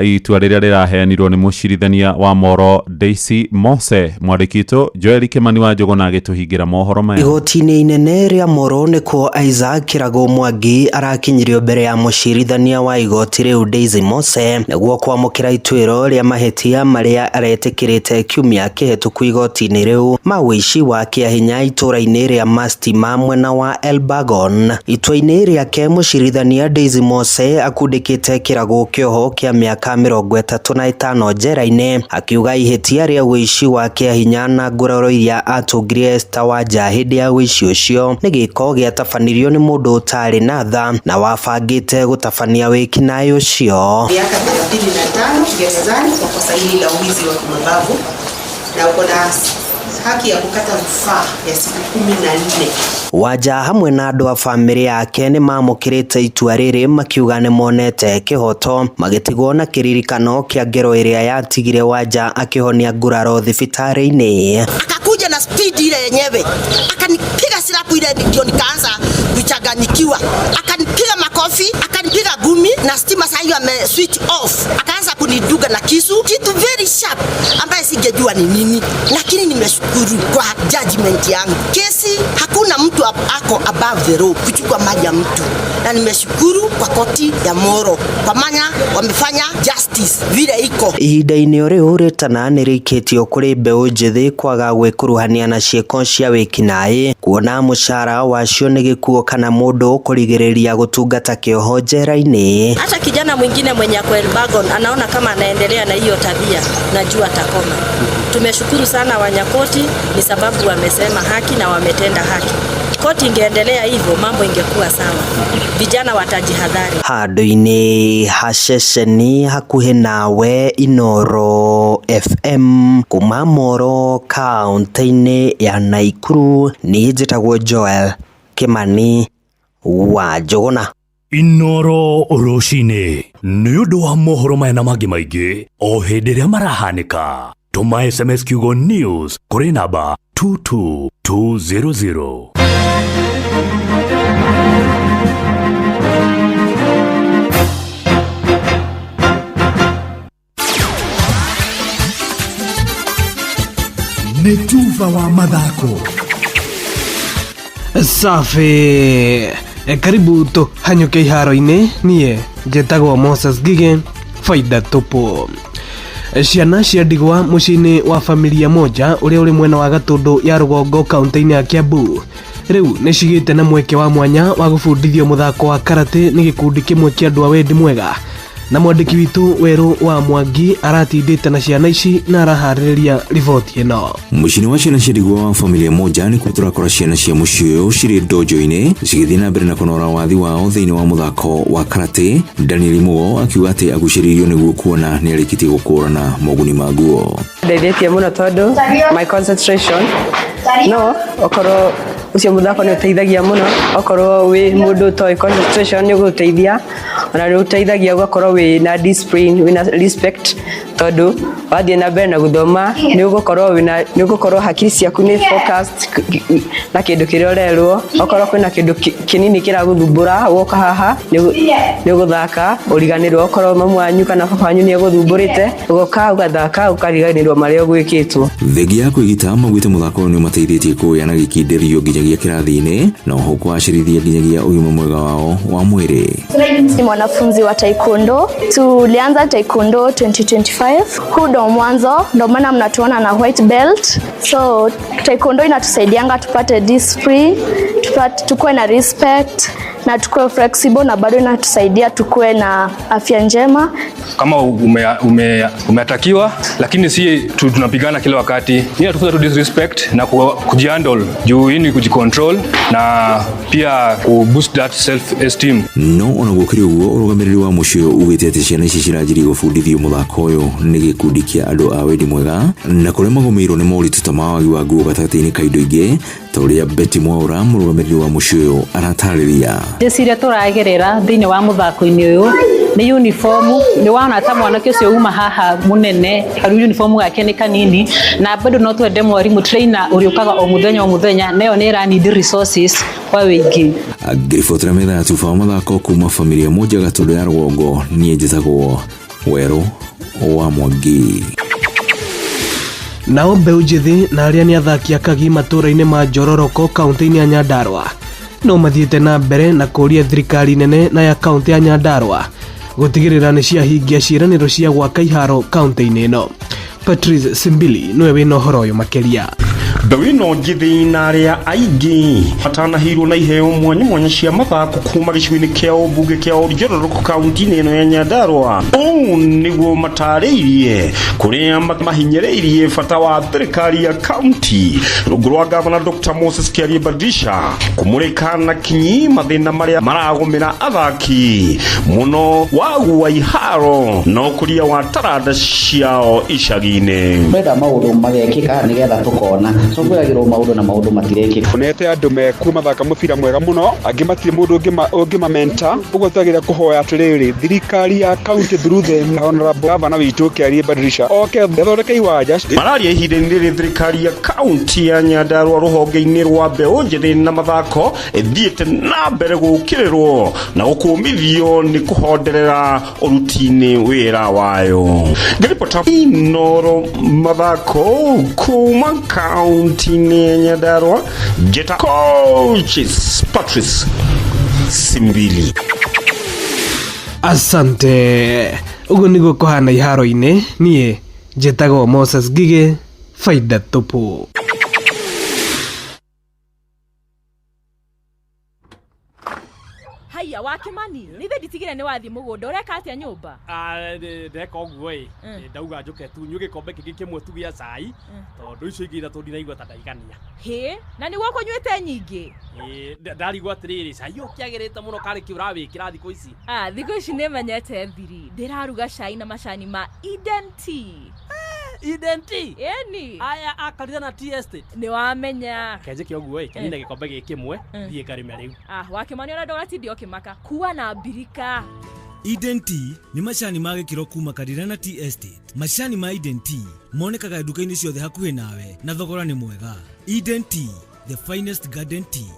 itua rĩrĩa rĩraheanirwo nĩ mũcirithania wa Moro Daisy Mose. Mwandĩki witũ Joel Kĩmani wa Njũgũna agĩtũhingĩra mohoro maya. Igoti-inĩ inene rĩa Moro nĩkuo Isaac Kĩragũ Mwangi arakinyirio mbere ya mũcirithania wa igoti rĩu Daisy Mose nĩguo kwamũkĩra ituĩro rĩa mahĩtia marĩa aretĩkĩrĩte kiumia kĩhetũku igoti-inĩ rĩu ma ũici wa kĩahinya itũũra-inĩ rĩa Mastima mwena wa Elbagon. Itua-inĩ rĩake mũcirithania Daisy Mose akundĩkĩte Kĩragũ kĩoho kĩa mĩaka 35 njera-inĩ, akiuga ihĩtia rĩa ũici wa kĩahinya na nguraro iria atũngirie Esther Wanja hĩndĩ ya ũici ũcio nĩ gĩko gĩatabanirio nĩ mũndũ ũtarĩ na tha na wabangĩte gũtabania wĩkinaĩ ũcio. Miaka 35 gerezani kwa kosa hili la uwizi wa kimabavu na uko na haki ya kukata rufaa ya siku 14. Wanja hamwe na andũ a bamĩrĩ yake nĩ mamũkĩrĩte itua rĩrĩ makiuga nĩ monete kĩhoto, magĩtigwo na kĩririkano kĩa ngero ĩrĩa yatigire Wanja akĩhonia nguraro thibitarĩ-inĩ. Akakuja na speed ile yenyewe akanipiga silapu ile, ndio nikaanza kuchanganyikiwa. Akanipiga makofi, akanipiga gumi na stima saa hiyo ame switch off, akaanza kuniduga na kisu, kitu very sharp ambaye singejua ni nini, lakini nimeshukuru kwa judgment yangu. Kesi hakuna mtu ako above the law kuchukua mali ya mtu, na nimeshukuru kwa koti ya Moro kwa maana wamefanya justice vile iko. Ihinda-inĩ o rĩu rĩtana nĩ rĩikĩtio kũrĩ mbeũ njĩthĩ kwaga gwĩkuruhania na ciĩko cia wĩkinaĩ, kuona mũcara wacio nĩ gĩkuũ kana mũndũ kũrigĩrĩria gũtungata kĩoho njera-inĩ. Hata kijana mwingine mwenye ako Elbagon anaona kama anaendelea na hiyo tabia, najua atakoma. Tumeshukuru sana Wanyakoti ni sababu wamesema haki na wametenda haki. Koti ingeendelea hivyo mambo ingekuwa sawa, vijana watajihadhari. Handũ-inĩ ha ceceni hakuhĩ nawe Inoro FM kuma Moro kaũntĩ-inĩ ya Naikuru, niĩ njĩtagwo Joel Kĩmani wa Njũgũna. Inoro rũcinĩ nĩ ũndũ wa mohoro maya na mangĩ maingĩ o hĩndĩ ĩrĩa marahanĩka, tũma SMS kiugo news kũrĩ namba 22200. Nĩ tuba wa mathako. Safi. Karibu tũhanyũke iharo-inĩ. Niĩ njĩtagwo Moses Ngigĩ, faida tupu. Ciana cia ndigwa mũciĩ-inĩ wa familia moja ũrĩa ũrĩ mwena wa Gatũndũ ya rũgongo kaũntĩ-inĩ ya Kiambu rĩu nĩ cigĩte na mweke wa mwanya wa gũbundithio mũthako wa karate nĩ gĩkundi kĩmwe kĩa andũ a wendi mwega, na mwandĩki witũ Werũ wa Mwangi aratindĩte na ciana ici na araharĩrĩria riboti ĩno. Mũciĩ-inĩ wa ciana cia ndigwa wa familia moja nĩkuo tũrakora ciana cia mũciĩ ũyũ cirĩ dojo-inĩ cigĩthiĩ na mbere na kũnora wathi wao thĩinĩ wa mũthako wa karate. Daniel Mugo akiuga atĩ agucĩrĩirio nĩguo kuona nĩ arĩkĩtie gũkũrana moguni maguo. Ndeithĩtie mũno tondũ my concentration no okorwo ũcio mũthako nĩ ũteithagia mũno, okorwo wĩ mũndũ ũtoĩ concentration nĩ ũgũteithia, ona nĩ ũteithagia ũgakorwo wĩ na discipline, wĩ na respect, tondũ wathiĩ na mbere na gũthoma nĩ ũgũkorwo wĩna nĩ ũgũkorwo hakiri ciaku nĩ focused na kĩndũ kĩrĩa ũrerwo. Okorwo kwĩna kĩndũ kĩnini kĩragũthumbũra woka haha nĩ ũgũthaka ũriganĩrwo, okorwo mamu wanyu kana baba wanyu nĩ egũthumbũrĩte ũgoka ũgathaka ũkariganĩrwo marĩa ũgwĩkĩtwo. Thengia ya kwĩgita maugĩte mũthako ũyũ nĩ ũmateithĩtie kũgĩa na gĩkindĩrio nginyagia kĩrathi-inĩ na oho kũgacĩrithia nginyagia ũgima mwega wao wa mwĩrĩ. Ni mwanafunzi wa taekwondo. Tulianza taekwondo 2025. Huu ndo mwanzo, ndo maana mnatuona na white belt. So taekwondo inatusaidianga tupate discipline, tukue na respect na tukue flexible, na bado inatusaidia tukue na afya njema. kama umeatakiwa, lakini si tunapigana kila wakati. Hii inatufunza tu disrespect na kujihandle, juu hii ni kujicontrol na pia kuboost that self esteem. No ona gũkĩrĩ ũguo, ũrũgamĩrĩri wa mũciĩ ũyũ ugĩte atĩ ciana ici ciranjirie gũbundithio mũthako ũyũ nĩ gĩkundi kĩa andũ a wendi mwega, na kũrĩa magũmĩirwo nĩ moritũ ta ma wagi wa nguo gatagatĩ-inĩ ka indo ingĩ, ta ũrĩa Betty Mwaura, mũrũgamĩrĩri wa mũciĩ ũyũ, aratarĩria. Ciria tũragerera thĩinĩ wa mũthako-inĩ ũyũ nĩ uniform. Nĩ wona ta mwanake ũcio uma haha mũnene, rĩu uniform gake nĩ kanini, na bado no twende mwarimũ trainer ũrĩũkaga o mũthenya o mũthenya, nayo nĩ ĩra need resources kwa wĩingĩ. Ngĩribotera metha ya tuba wa mathako kuma Familia Moja Gatũndũ ya rũgongo, niĩ njĩtagwo Werũ wa Mwangi. Nao mbeũ njĩthĩ na arĩa nĩ athaki akagi matũũra-inĩ ma Njororoko kaunti-inĩ ya Nyandarua no mathiĩte na mbere na kũũria thirikari nene na ya kaunti ya Nyandarua gũtigĩrĩra nĩ ciahingia ciĩranĩro cia gwaka iharo kaunti-inĩ ĩno. Patrice Simbili nĩwe wĩna ũhoro ũyũ makĩria. Mbeũ ĩno njĩthĩ na arĩa aingĩ matanahĩirwo na iheo mwanya mwanya cia mathako kuma gĩcigo-inĩ kĩa ũmbunge kĩa Oljororoko kaunti-inĩ ĩno ya Nyandarua, ũũ nĩguo matarĩirie kũrĩa mahinyĩrĩirie bata wa thirikari ya kaunti rungu rwa gavana Dr. Moses Kiarie Badirisha kũmũrĩka na kinyi mathĩna marĩa maragũmĩra athaki mũno wagu wa iharo na ũkũria wa taranda ciao icagi-inĩ. Twenda maũndũ magekĩka nĩgetha tũkona tũkwĩragĩrwo maũndũ na maũndũ matirekĩka. Onete andũ mekuo mathaka mũbira mwega mũno, angĩ matirĩ mũndũ ũngĩmamenta. Ũguo twagĩrĩire kũhoya atĩrĩrĩ, thirikari ya kaunti through the honorable governor witũ Kiarie Badirisha oke athondeke iwanja. Mararia ihinda-inĩ rĩrĩ thirikari ya kaunti ya Nyandarua rũhonge-inĩ rwa mbeũ njĩthĩ na mathako ĩthiĩte na mbere gũũkĩrĩrwo na gũkũmithio nĩ kũhonderera ũruti-inĩ wĩra wayo. Ngĩribota Inoro mathako kuma kaunti-inĩ ya Nyandarua, njĩta Coaches Patrice Simbili. Asante. Ũguo nĩguo kũhana iharo-inĩ. Niĩ njĩtagwo Moses Ngigĩ, faida tupu. Haiya wa Kimani, rithe nditigire nĩ wathiĩ mũgũnda, ũreka atĩa nyũmba? Ndeka ũguo ĩ, ndauga njũke tu nyue gĩkombe kĩngĩ kĩmwe tu gĩa cai, tondũ icio ingĩ ithatũ ndinaigua ta ndaigania. Hĩ, na nĩguo kũnyuĩte nyingĩ? Ndarigwo atĩrĩrĩ, cai ũyũ ũkĩagĩrĩte mũno karĩ kĩ ũrawĩkĩra thikũ ici? Thikũ ici nĩmenyete thiri, ndĩraruga cai na macani ma Eden Tea. Eden Tea? Ĩni. Aya a Karirana Tea Estate. Nĩwamenya. Kenjĩke ũguo ĩ, kenine gĩkombe gĩkĩ kĩmwe, thiĩ ngarĩme rĩu. Wa Kimani, ona ndũgatinde ũkĩmaka, kua na mbirika. Eden Tea nĩ macani ma gĩkĩro kuma Karirana Tea Estate. Macani ma Eden Tea monekaga nduka-inĩ ciothe hakuhĩ nawe na thogora nĩ mwega. Eden Tea, the finest garden tea.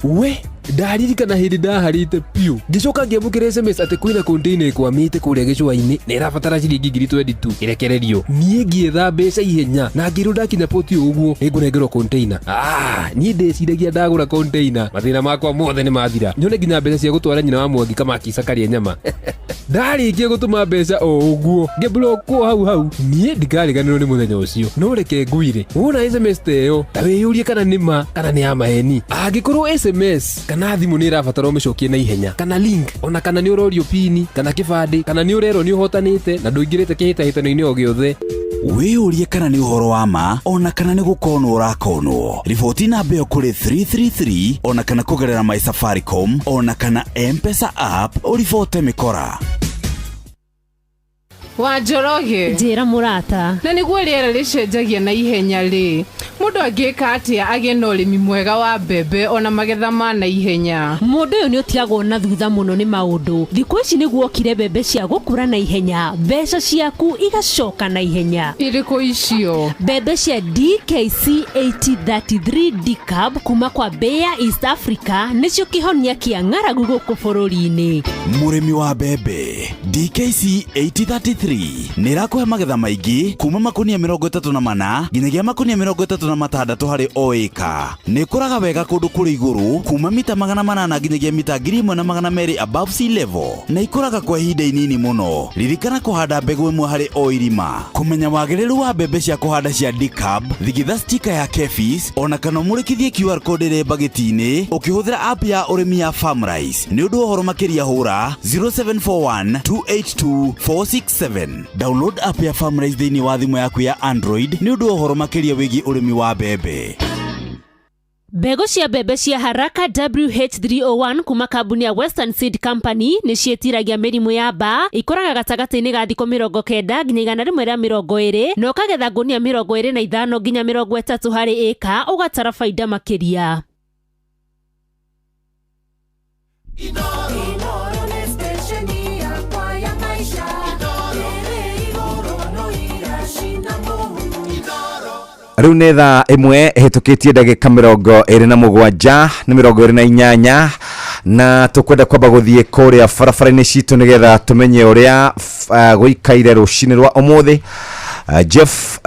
We ndaririkana hĩndĩ ndaharĩte piũ, ngĩcoka ngĩamũkĩra SMS atĩ kwĩna container ĩkwamĩte kũrĩa gĩcũa-inĩ na ĩrabatara ciringi 22,000 ĩrekererio. Niĩ ngĩetha mbeca ihenya na ngĩrwo ndakinya poti ũguo nĩngũnengerwo container. Niĩ ndeciragia ndagũra container mathĩna makwa mothe nĩ mathira, nyone nginya mbeca cia gũtwara nyina wa Mwangi Kamakisa karĩe nyama. Ndarĩkia gũtũma mbeca o ũguo ngĩblockwo hau hau. Niĩ ndikariganĩrwo nĩ mũthenya ũcio. No reke ngwĩre, wona SMS ta ĩyo ta wĩyũrie kana nĩ ma kana nĩ ya maheni. Angĩkorwo SMS kana thimũ nĩ ĩrabatara ũmĩcokie na ihenya, kana link, ona kana nĩ ũrorio pini kana kĩbandĩ, kana nĩ ũrerwo nĩ ũhotanĩte na ndũingĩrĩte kĩhĩtahĩtano-inĩ o gĩothe, wĩyũrie kana nĩ ũhoro wa ma ona kana nĩ gũkonwo ũrakonwo. Riboti namba ĩyo kũrĩ 333 ona kana kũgerera My Safaricom ona kana M-Pesa app ũribote mĩkora. Wa Njoroge, njĩra mũrata. Na nĩguo rĩera rĩcenjagia na ihenya rĩ, mũndũ angĩka atĩa agĩe na ũrĩmi mwega wa mbembe ona magetha ma na ihenya? Mũndũ ũyũ nĩ ũtigagwo na thutha mũno nĩ maũndũ. Thikũ ici nĩguo okire mbembe cia gũkũra na ihenya, mbeca ciaku igacoka na ihenya. Irĩkũ icio? Mbembe cia DKC 8033 DCAB kuma kwa Bayer East Africa nĩcio kĩhonia kĩa ng'aragu gũkũ bũrũri-inĩ. Mũrĩmi wa mbembe, DKC 8033 3 nĩ ĩrakũhe magetha maingĩ kuma makunia 34 nginyagia makunia 36 harĩ o ĩka. Nĩ ĩkũraga wega kũndũ kũrĩ igũrũ kuma mita 800 nginyagia mita 1200 above sea level na ikũraga kwa ihinda inini mũno. Ririkana kũhanda mbegũ ĩmwe harĩ o irima. Kũmenya wagĩrĩru wa mbembe cia kũhanda cia DCAB, thigitha stika ya KEPHIS ona kana ũmũrĩkithie QR code ĩrĩ mbagĩti-inĩ ũkĩhũthĩra app ya ũrĩmi ya FarmRice. Nĩ ũndũ wa ũhoro makĩria hũra 0741 282 467. Download app ya FarmRice thĩinĩ wa thimũ yaku ya Android nĩ ũndũ wa ũhoro makĩria wĩgiĩ ũrĩmi wa mbembe. Mbegũ cia mbembe cia Haraka WH301 kuma kambuni ya Western Seed Company nĩ ciĩtiragia mĩrimũ ya mbaa, ikũraga gatagatĩ-inĩ ga thikũ 90 nginya 120 na ũkagetha ngũnia 25 nginya 30 harĩ ĩka ũgatara baida makĩria. Rĩu nĩ thaa 1 ĩhĩtũkĩtie ndagĩka 27 nĩ 28 na tũkwenda kwamba gũthiĩ kũrĩa barabara-inĩ citũ nĩgetha tũmenye ũrĩa gũikaire rũcinĩ rwa ũmũthĩ. Jeff,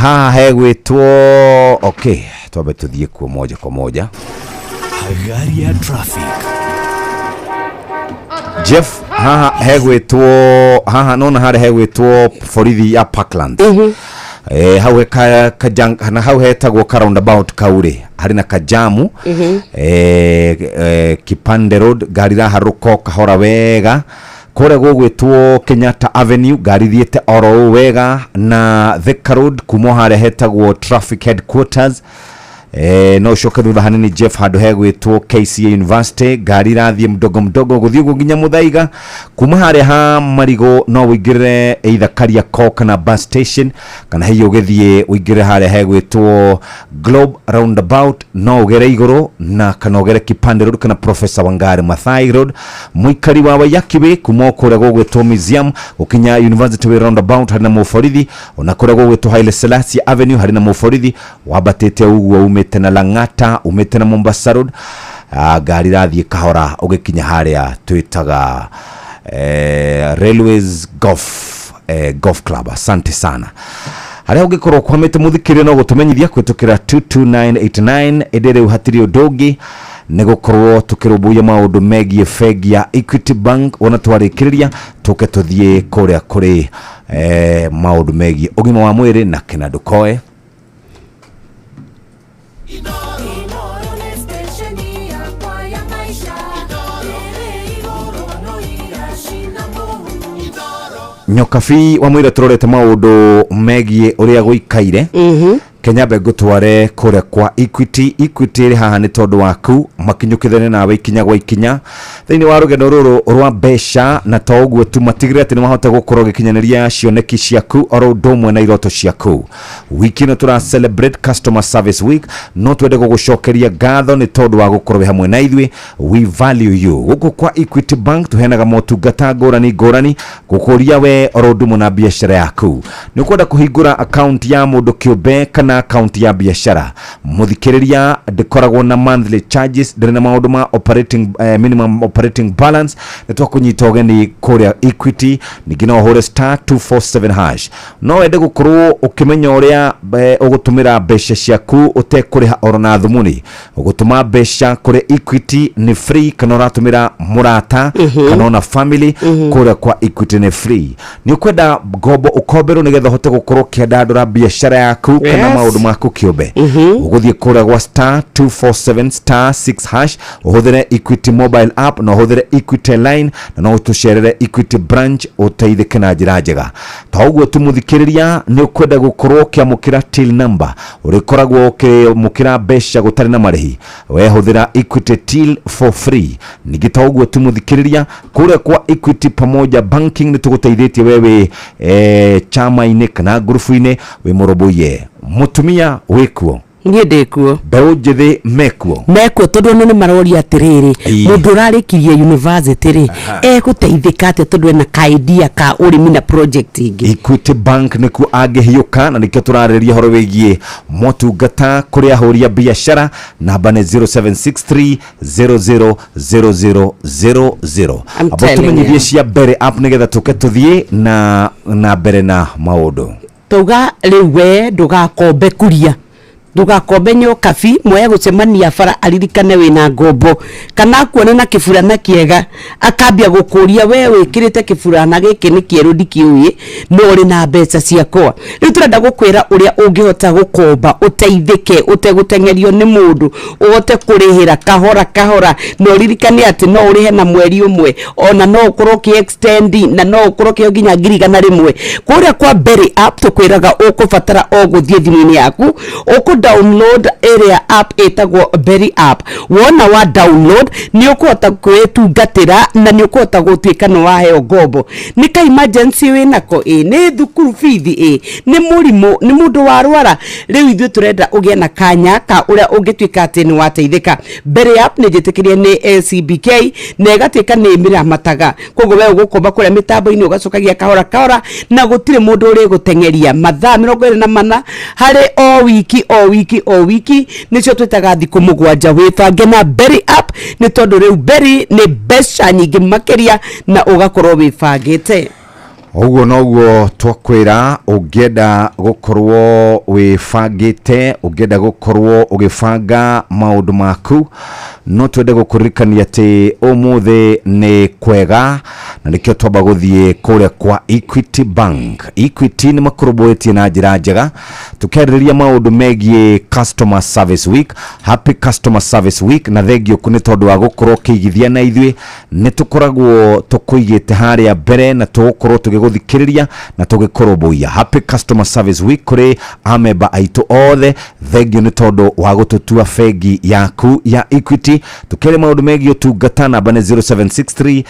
haha hegwĩtwo okay, twambe tũthiĩ kuo moja kwa moja. Hagari ya traffic. Jeff, haha hegwĩtwo haha nona harĩa hegwĩtwo borithi ya Parkland. Hau he kana hau hetagwo ka roundabout kau rĩ harĩ na kajamu. Kipande Road ngari iraharũka kahora wega kũrĩa gũgwĩtwo Kenyatta Avenue ngari thiĩte oro ũũ wega na Thika Road kuma harĩa hetagwo traffic headquarters. No ucoke thutha hanini Jeff handũ hegwĩtwo KCA University ngari irathiĩ mdogo mdogo gũthiĩ ũguo nginya Muthaiga kuma harĩa ha Marigo no ũingĩrĩre either Kariakoo kana bus station kana hihi ũgĩthiĩ ũingĩrĩre harĩa hegwĩtwo Globe roundabout no ũgere igũrũ na kana ũgere Kipande Road kana Professor Wangari Maathai Road. Mũikari wa Waiyaki Way kuma kũrĩa gũgwĩtwo Museum gũkinya University Way roundabout harĩ na mũborithi ona kũrĩa gũgwĩtwo Haile Selassie Avenue harĩ na mũborithi wambatĩte ũguo umĩte na Lang'ata umĩte na Mombasa Road. Ngari irathiĩ kahora ũgĩkinya harĩa twĩtaga Railways Golf Club. Asante sana. Harĩa ũngĩkorwo ũkwamĩte mũthikĩrĩria no gũtũmenyithia kũhĩtũkĩra 22989 ĩndĩ rĩu hatirĩ ũndũ ũngĩ nĩ gũkorwo tũkĩrũmbũiya maũndũ megiĩ bengi ya Equity Bank. Wona twarĩkĩrĩria tũke tũthiĩ kũrĩa kũrĩ maũndũ megiĩ ũgima wa mwĩrĩ na Kena Ndũkoe. Nyokabi wa mwĩra tũrorete maũndũ megiĩ ũrĩa gũikaire. Kenya mbe ngũtware kũrĩa kwa Equity. Equity ĩrĩ haha nĩ tondũ waku makinyũkithane nawe ikinya gwa ikinya thĩinĩ wa rũgendo rũrũ rwa mbeca, na to ũguo tu matigĩrĩre atĩ nĩ mahota gũkorwo ũgĩkinyanĩria cioneki ciaku oro ũndũ ũmwe na iroto ciaku. Wiki ĩno tũra celebrate customer service week, no twende gũgũcokeria ngatho nĩ tondũ wa gũkorwo wĩ hamwe na ithuĩ. We value you. Gũkũ kwa Equity Bank tũheanaga motungata ngũrani ngũrani gũkũria we oro ũndũ ũmwe na biacara yaku. Nĩ ũkwenda kũhingũra account ya mũndũ kĩũmbe kana account ya biacara, mũthikĩrĩria ndĩkoragwo na monthly charges, ndĩrĩ na maũndũ ma operating, minimum operating balance. Nĩ twakũnyita ũgeni kũrĩa Equity. Ningĩ no ũhũre star 247 hash. No wende gũkorwo ũkĩmenya ũrĩa ũgũtũmĩra mbeca ciaku ũtekũrĩha oro na thumuni. Ũgũtũma mbeca kũrĩ Equity nĩ free, kana ũratũmĩra mũrata kana ona family kũrĩa kwa Equity nĩ free. Nĩ ũkwenda ngombo ũkomberwo nĩgetha ũhote gũkorwo ũkĩandandũra biacara yaku kana maũndũ maku kĩũmbe. Ũgũthiĩ kũrĩa gwa star 247 star 6 hash ũhũthĩre Equity mobile app na ũhũthĩre Equity line na no ũtũcerere Equity branch ũteithĩke na njĩra njega. Ta ũguo tu mũthikĩrĩria, nĩ ũkwenda gũkorwo ũkĩamũkĩra till number ũrĩkoragwo ũkĩamũkĩra mbeca gũtarĩ na marĩhi, wehũthĩra Equity till for free. Ningĩ ta ũguo tu mũthikĩrĩria, kũrĩa kwa Equity Pamoja Banking nĩ tũgũteithĩtie we wĩ chama-inĩ kana ngurubu-inĩ wĩ mũrũmbũiye mũtumia wĩkuo. Niĩ ndĩkuo. Mbeũ njĩthĩ mekuo. Mekuo, tondũ ona nĩ maroria atĩrĩrĩ, mũndũ ũrarĩkirie university rĩ, egũteithĩka atĩa, tondũ ena ka idea ka ũrĩmi na project ĩngĩ? Equity Bank nĩkuo angĩhiũka, na nĩkĩo tũrarĩrĩria ũhoro wĩgiĩ motungata kũrĩ ahũri a biacara. Namba nĩ 0763 000000. I'm Amba telling tũmenyithie you. cia mbere app nĩgetha tũke tũthiĩ na mbere na maũndũ. Tauga rĩu we ndũgakombe kuria, ndũgakombe nyokabi moya gũcemania bara aririkane wĩna ngombo, kana akuone na kĩburana kĩega akambia gũkũria, we wĩkĩrĩte kĩburana gĩkĩ nĩ kĩerũ, ndikĩũĩ no ũrĩ na mbeca ciakwa. Rĩu tũrenda gũkwĩra ũrĩa ũngĩhota gũkomba ũteithĩke ũtegũteng'erio nĩ mũndũ, ũhote kũrĩhĩra kahora kahora, na ũririkane atĩ no ũrĩhe na mweri ũmwe, ona no ũkorwo ũkĩ extend, na no ũkorwo ũkĩheo nginya 100,000. Kũrĩa kwa Berry app tũkwĩraga ũkũbatara o gũthiĩ thimũ-inĩ yaku, ũkũ download ĩrĩa app ĩtagwo Berry app. Wona wa download, nĩ ũkũhota kwĩtungatĩra na nĩ ũkũhota gũtuĩka nĩ waheo ngombo. Nĩ ka emergency wĩnako, ĩ nĩ thukuru bithi, ĩ nĩ mũrimũ, nĩ mũndũ warwara, rĩu ithuĩ tũrenda ũgĩe na kanya ka ũrĩa ũngĩtuĩka atĩ nĩ wateithĩka. Berry app nĩ njĩtĩkĩrie nĩ NCBK na ĩgatuĩka nĩ ĩmĩramataga, koguo we ũgũkomba kũrĩa mĩtambo-inĩ ũgacokagia kahora kahora, na gũtirĩ mũndũ ũrĩgũteng'eria. Mathaa 24 harĩ o wiki, o wiki, o wiki, nĩcio twĩtaga thikũ 7. Wĩbange na Berry app, nĩ tondũ rĩu Berry nĩ mbeca nyingĩ makĩria na ũgakorwo wĩbangĩte. Ũguo noguo twakwĩra, ũngĩenda gũkorwo wĩbangĩte, ũngĩenda gũkorwo ũgĩbanga maũndũ maku, no twende gũkũririkania atĩ ũmũthĩ nĩ kwega, na nĩkĩo twamba gũthiĩ kũrĩa kwa Equity Bank. Equity nĩ makũrũmbũĩtie na njĩra njega, tũkĩarĩrĩria maũndũ megiĩ Customer Service Week. Happy Customer Service Week, na thengio nĩ tondũ wa gũkorwo ũkĩigithia na ithuĩ. Nĩ tũkoragwo tũkũigĩte harĩa mbere na tũgũkorwo tũgĩgũthikĩrĩria na tũgĩkũrũmbũiya. Happy Customer Service Week kũrĩ amemba aitũ othe. Thengio nĩ tondũ wa gũtũtua bengi yaku ya Equity. Tũkĩaria maũndũ megiĩ ũtungata, namba nĩ 0763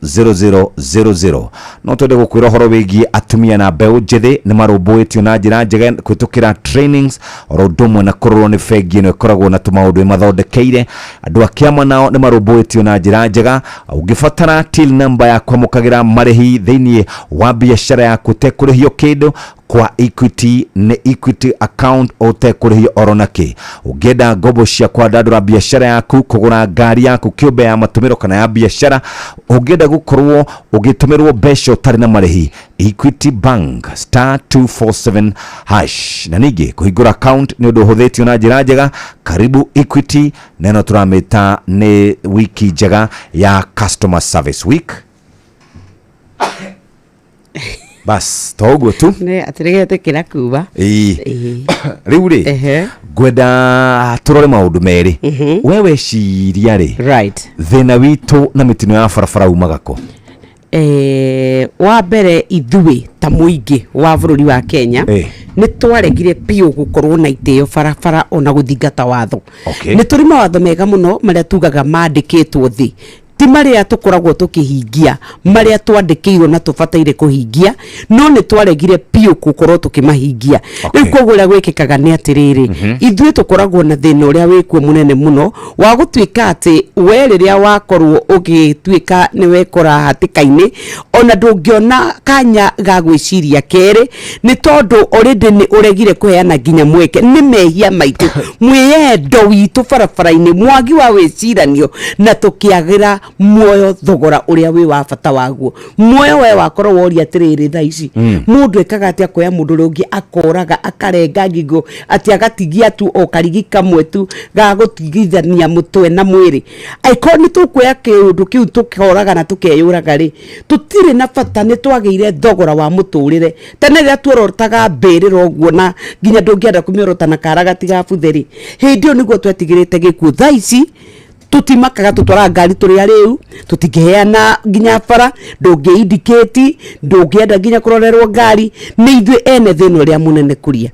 000000. No twende gũkwĩra ũhoro wĩgiĩ atumia na mbeũ njĩthĩ nĩ marũmbũĩtio na njĩra njega kũhĩtũkĩra trainings, oro ũndũ ũmwe na kũrorwo nĩ bengi ĩno ĩkoragwo na tũmaũndũ ĩmathondekeire. Andũ a kĩama nao nĩ marũmbũĩtio na njĩra njega. Ũngĩbatara till number ya kwamũkagĩra marĩhi thĩinĩ wa biacara yaku ũtekũrĩhio kĩndũ, kwa Equity nĩ Equity account ũtekũrĩhio oro nakĩ. Ũngĩenda ngombo cia kwandandũra biacara yaku, kũgũra ngari yaku kĩũmbe ya matũmĩro kana ya biacara, ũngĩenda gũkorwo ũgĩtũmĩrwo mbeca ũtarĩ na marĩhi, Equity Bank, star 247 hash. Na ningĩ kũhingũra account nĩ ũndũ ũhũthĩtio na njĩra njega. Karibu Equity, na ĩno tũramĩta nĩ wiki njega ya Customer Service Week. Bas, to ũguo tu. Nĩ atĩrĩgetĩkĩra kuba. Ĩĩ. Rĩu rĩ, ngwenda tũrore maũndũ merĩ. We weciria rĩ, thĩna witũ na mĩtino ya barabara umaga kũ? Wa mbere, ithuĩ ta mũingĩ wa bũrũri wa Kenya nĩ twaregire biũ gũkorwo na itĩo barabara ona gũthingata watho. Nĩ tũrĩ mawatho mega mũno marĩa tugaga mandĩkĩtwo thĩ, ti marĩa tũkoragwo tũkĩhingia, marĩa twandĩkĩirwo na tũbataire kũhingia, no nĩ twaregire biũ gũkorwo tũkĩmahingia. Rĩu koguo ũrĩa gwĩkĩkaga nĩ atĩrĩrĩ, ithuĩ tũkoragwo na thĩna ũrĩa wĩkuo mũnene mũno wa gũtuĩka atĩ we rĩrĩa wakorwo ũgĩtuĩka nĩ wekora hatĩka-inĩ, ona ndũngĩona kanya ga gwĩciria kerĩ, nĩ tondũ already nĩ ũregire kũheana nginya mweke. Nĩ mehia maitũ, mwĩyendo witũ barabara-inĩ, mwagi wa wĩciranio, na tũkĩagĩra muoyo thogora ũrĩa wĩ wa bata waguo. Muoyo we wakorwo woria atĩrĩrĩ, thaa ici mũndũ ekaga atĩa kuoya mũndũ ũrĩa ũngĩ akoraga akarenga ngingo, atĩ agatigia tu o karigi kamwe tu ga gũtigithania mũtwe na mwĩrĩ? Angĩkorwo nĩ tũkuoya kĩũndũ kĩu tũkoraga na tũkeyũraga rĩ, tũtirĩ na bata. Nĩ twagĩire thogora wa mũtũrĩre. Tene rĩrĩa tuorotaga mbĩrĩra ũguo na nginya ndũngĩenda kũmĩorota na kara gatigabuthe rĩ, hĩndĩ ĩyo nĩguo twetigĩrĩte gĩkuũ. Thaa ici tũtimakaga, tũtwaraga ngari tũrĩ arĩu, tũtingĩheana nginya bara, ndũngĩ indicate, ndũngĩenda nginya kũrorerwo ngari. Nĩ ithuĩ ene thĩna ũrĩa mũnene kuria.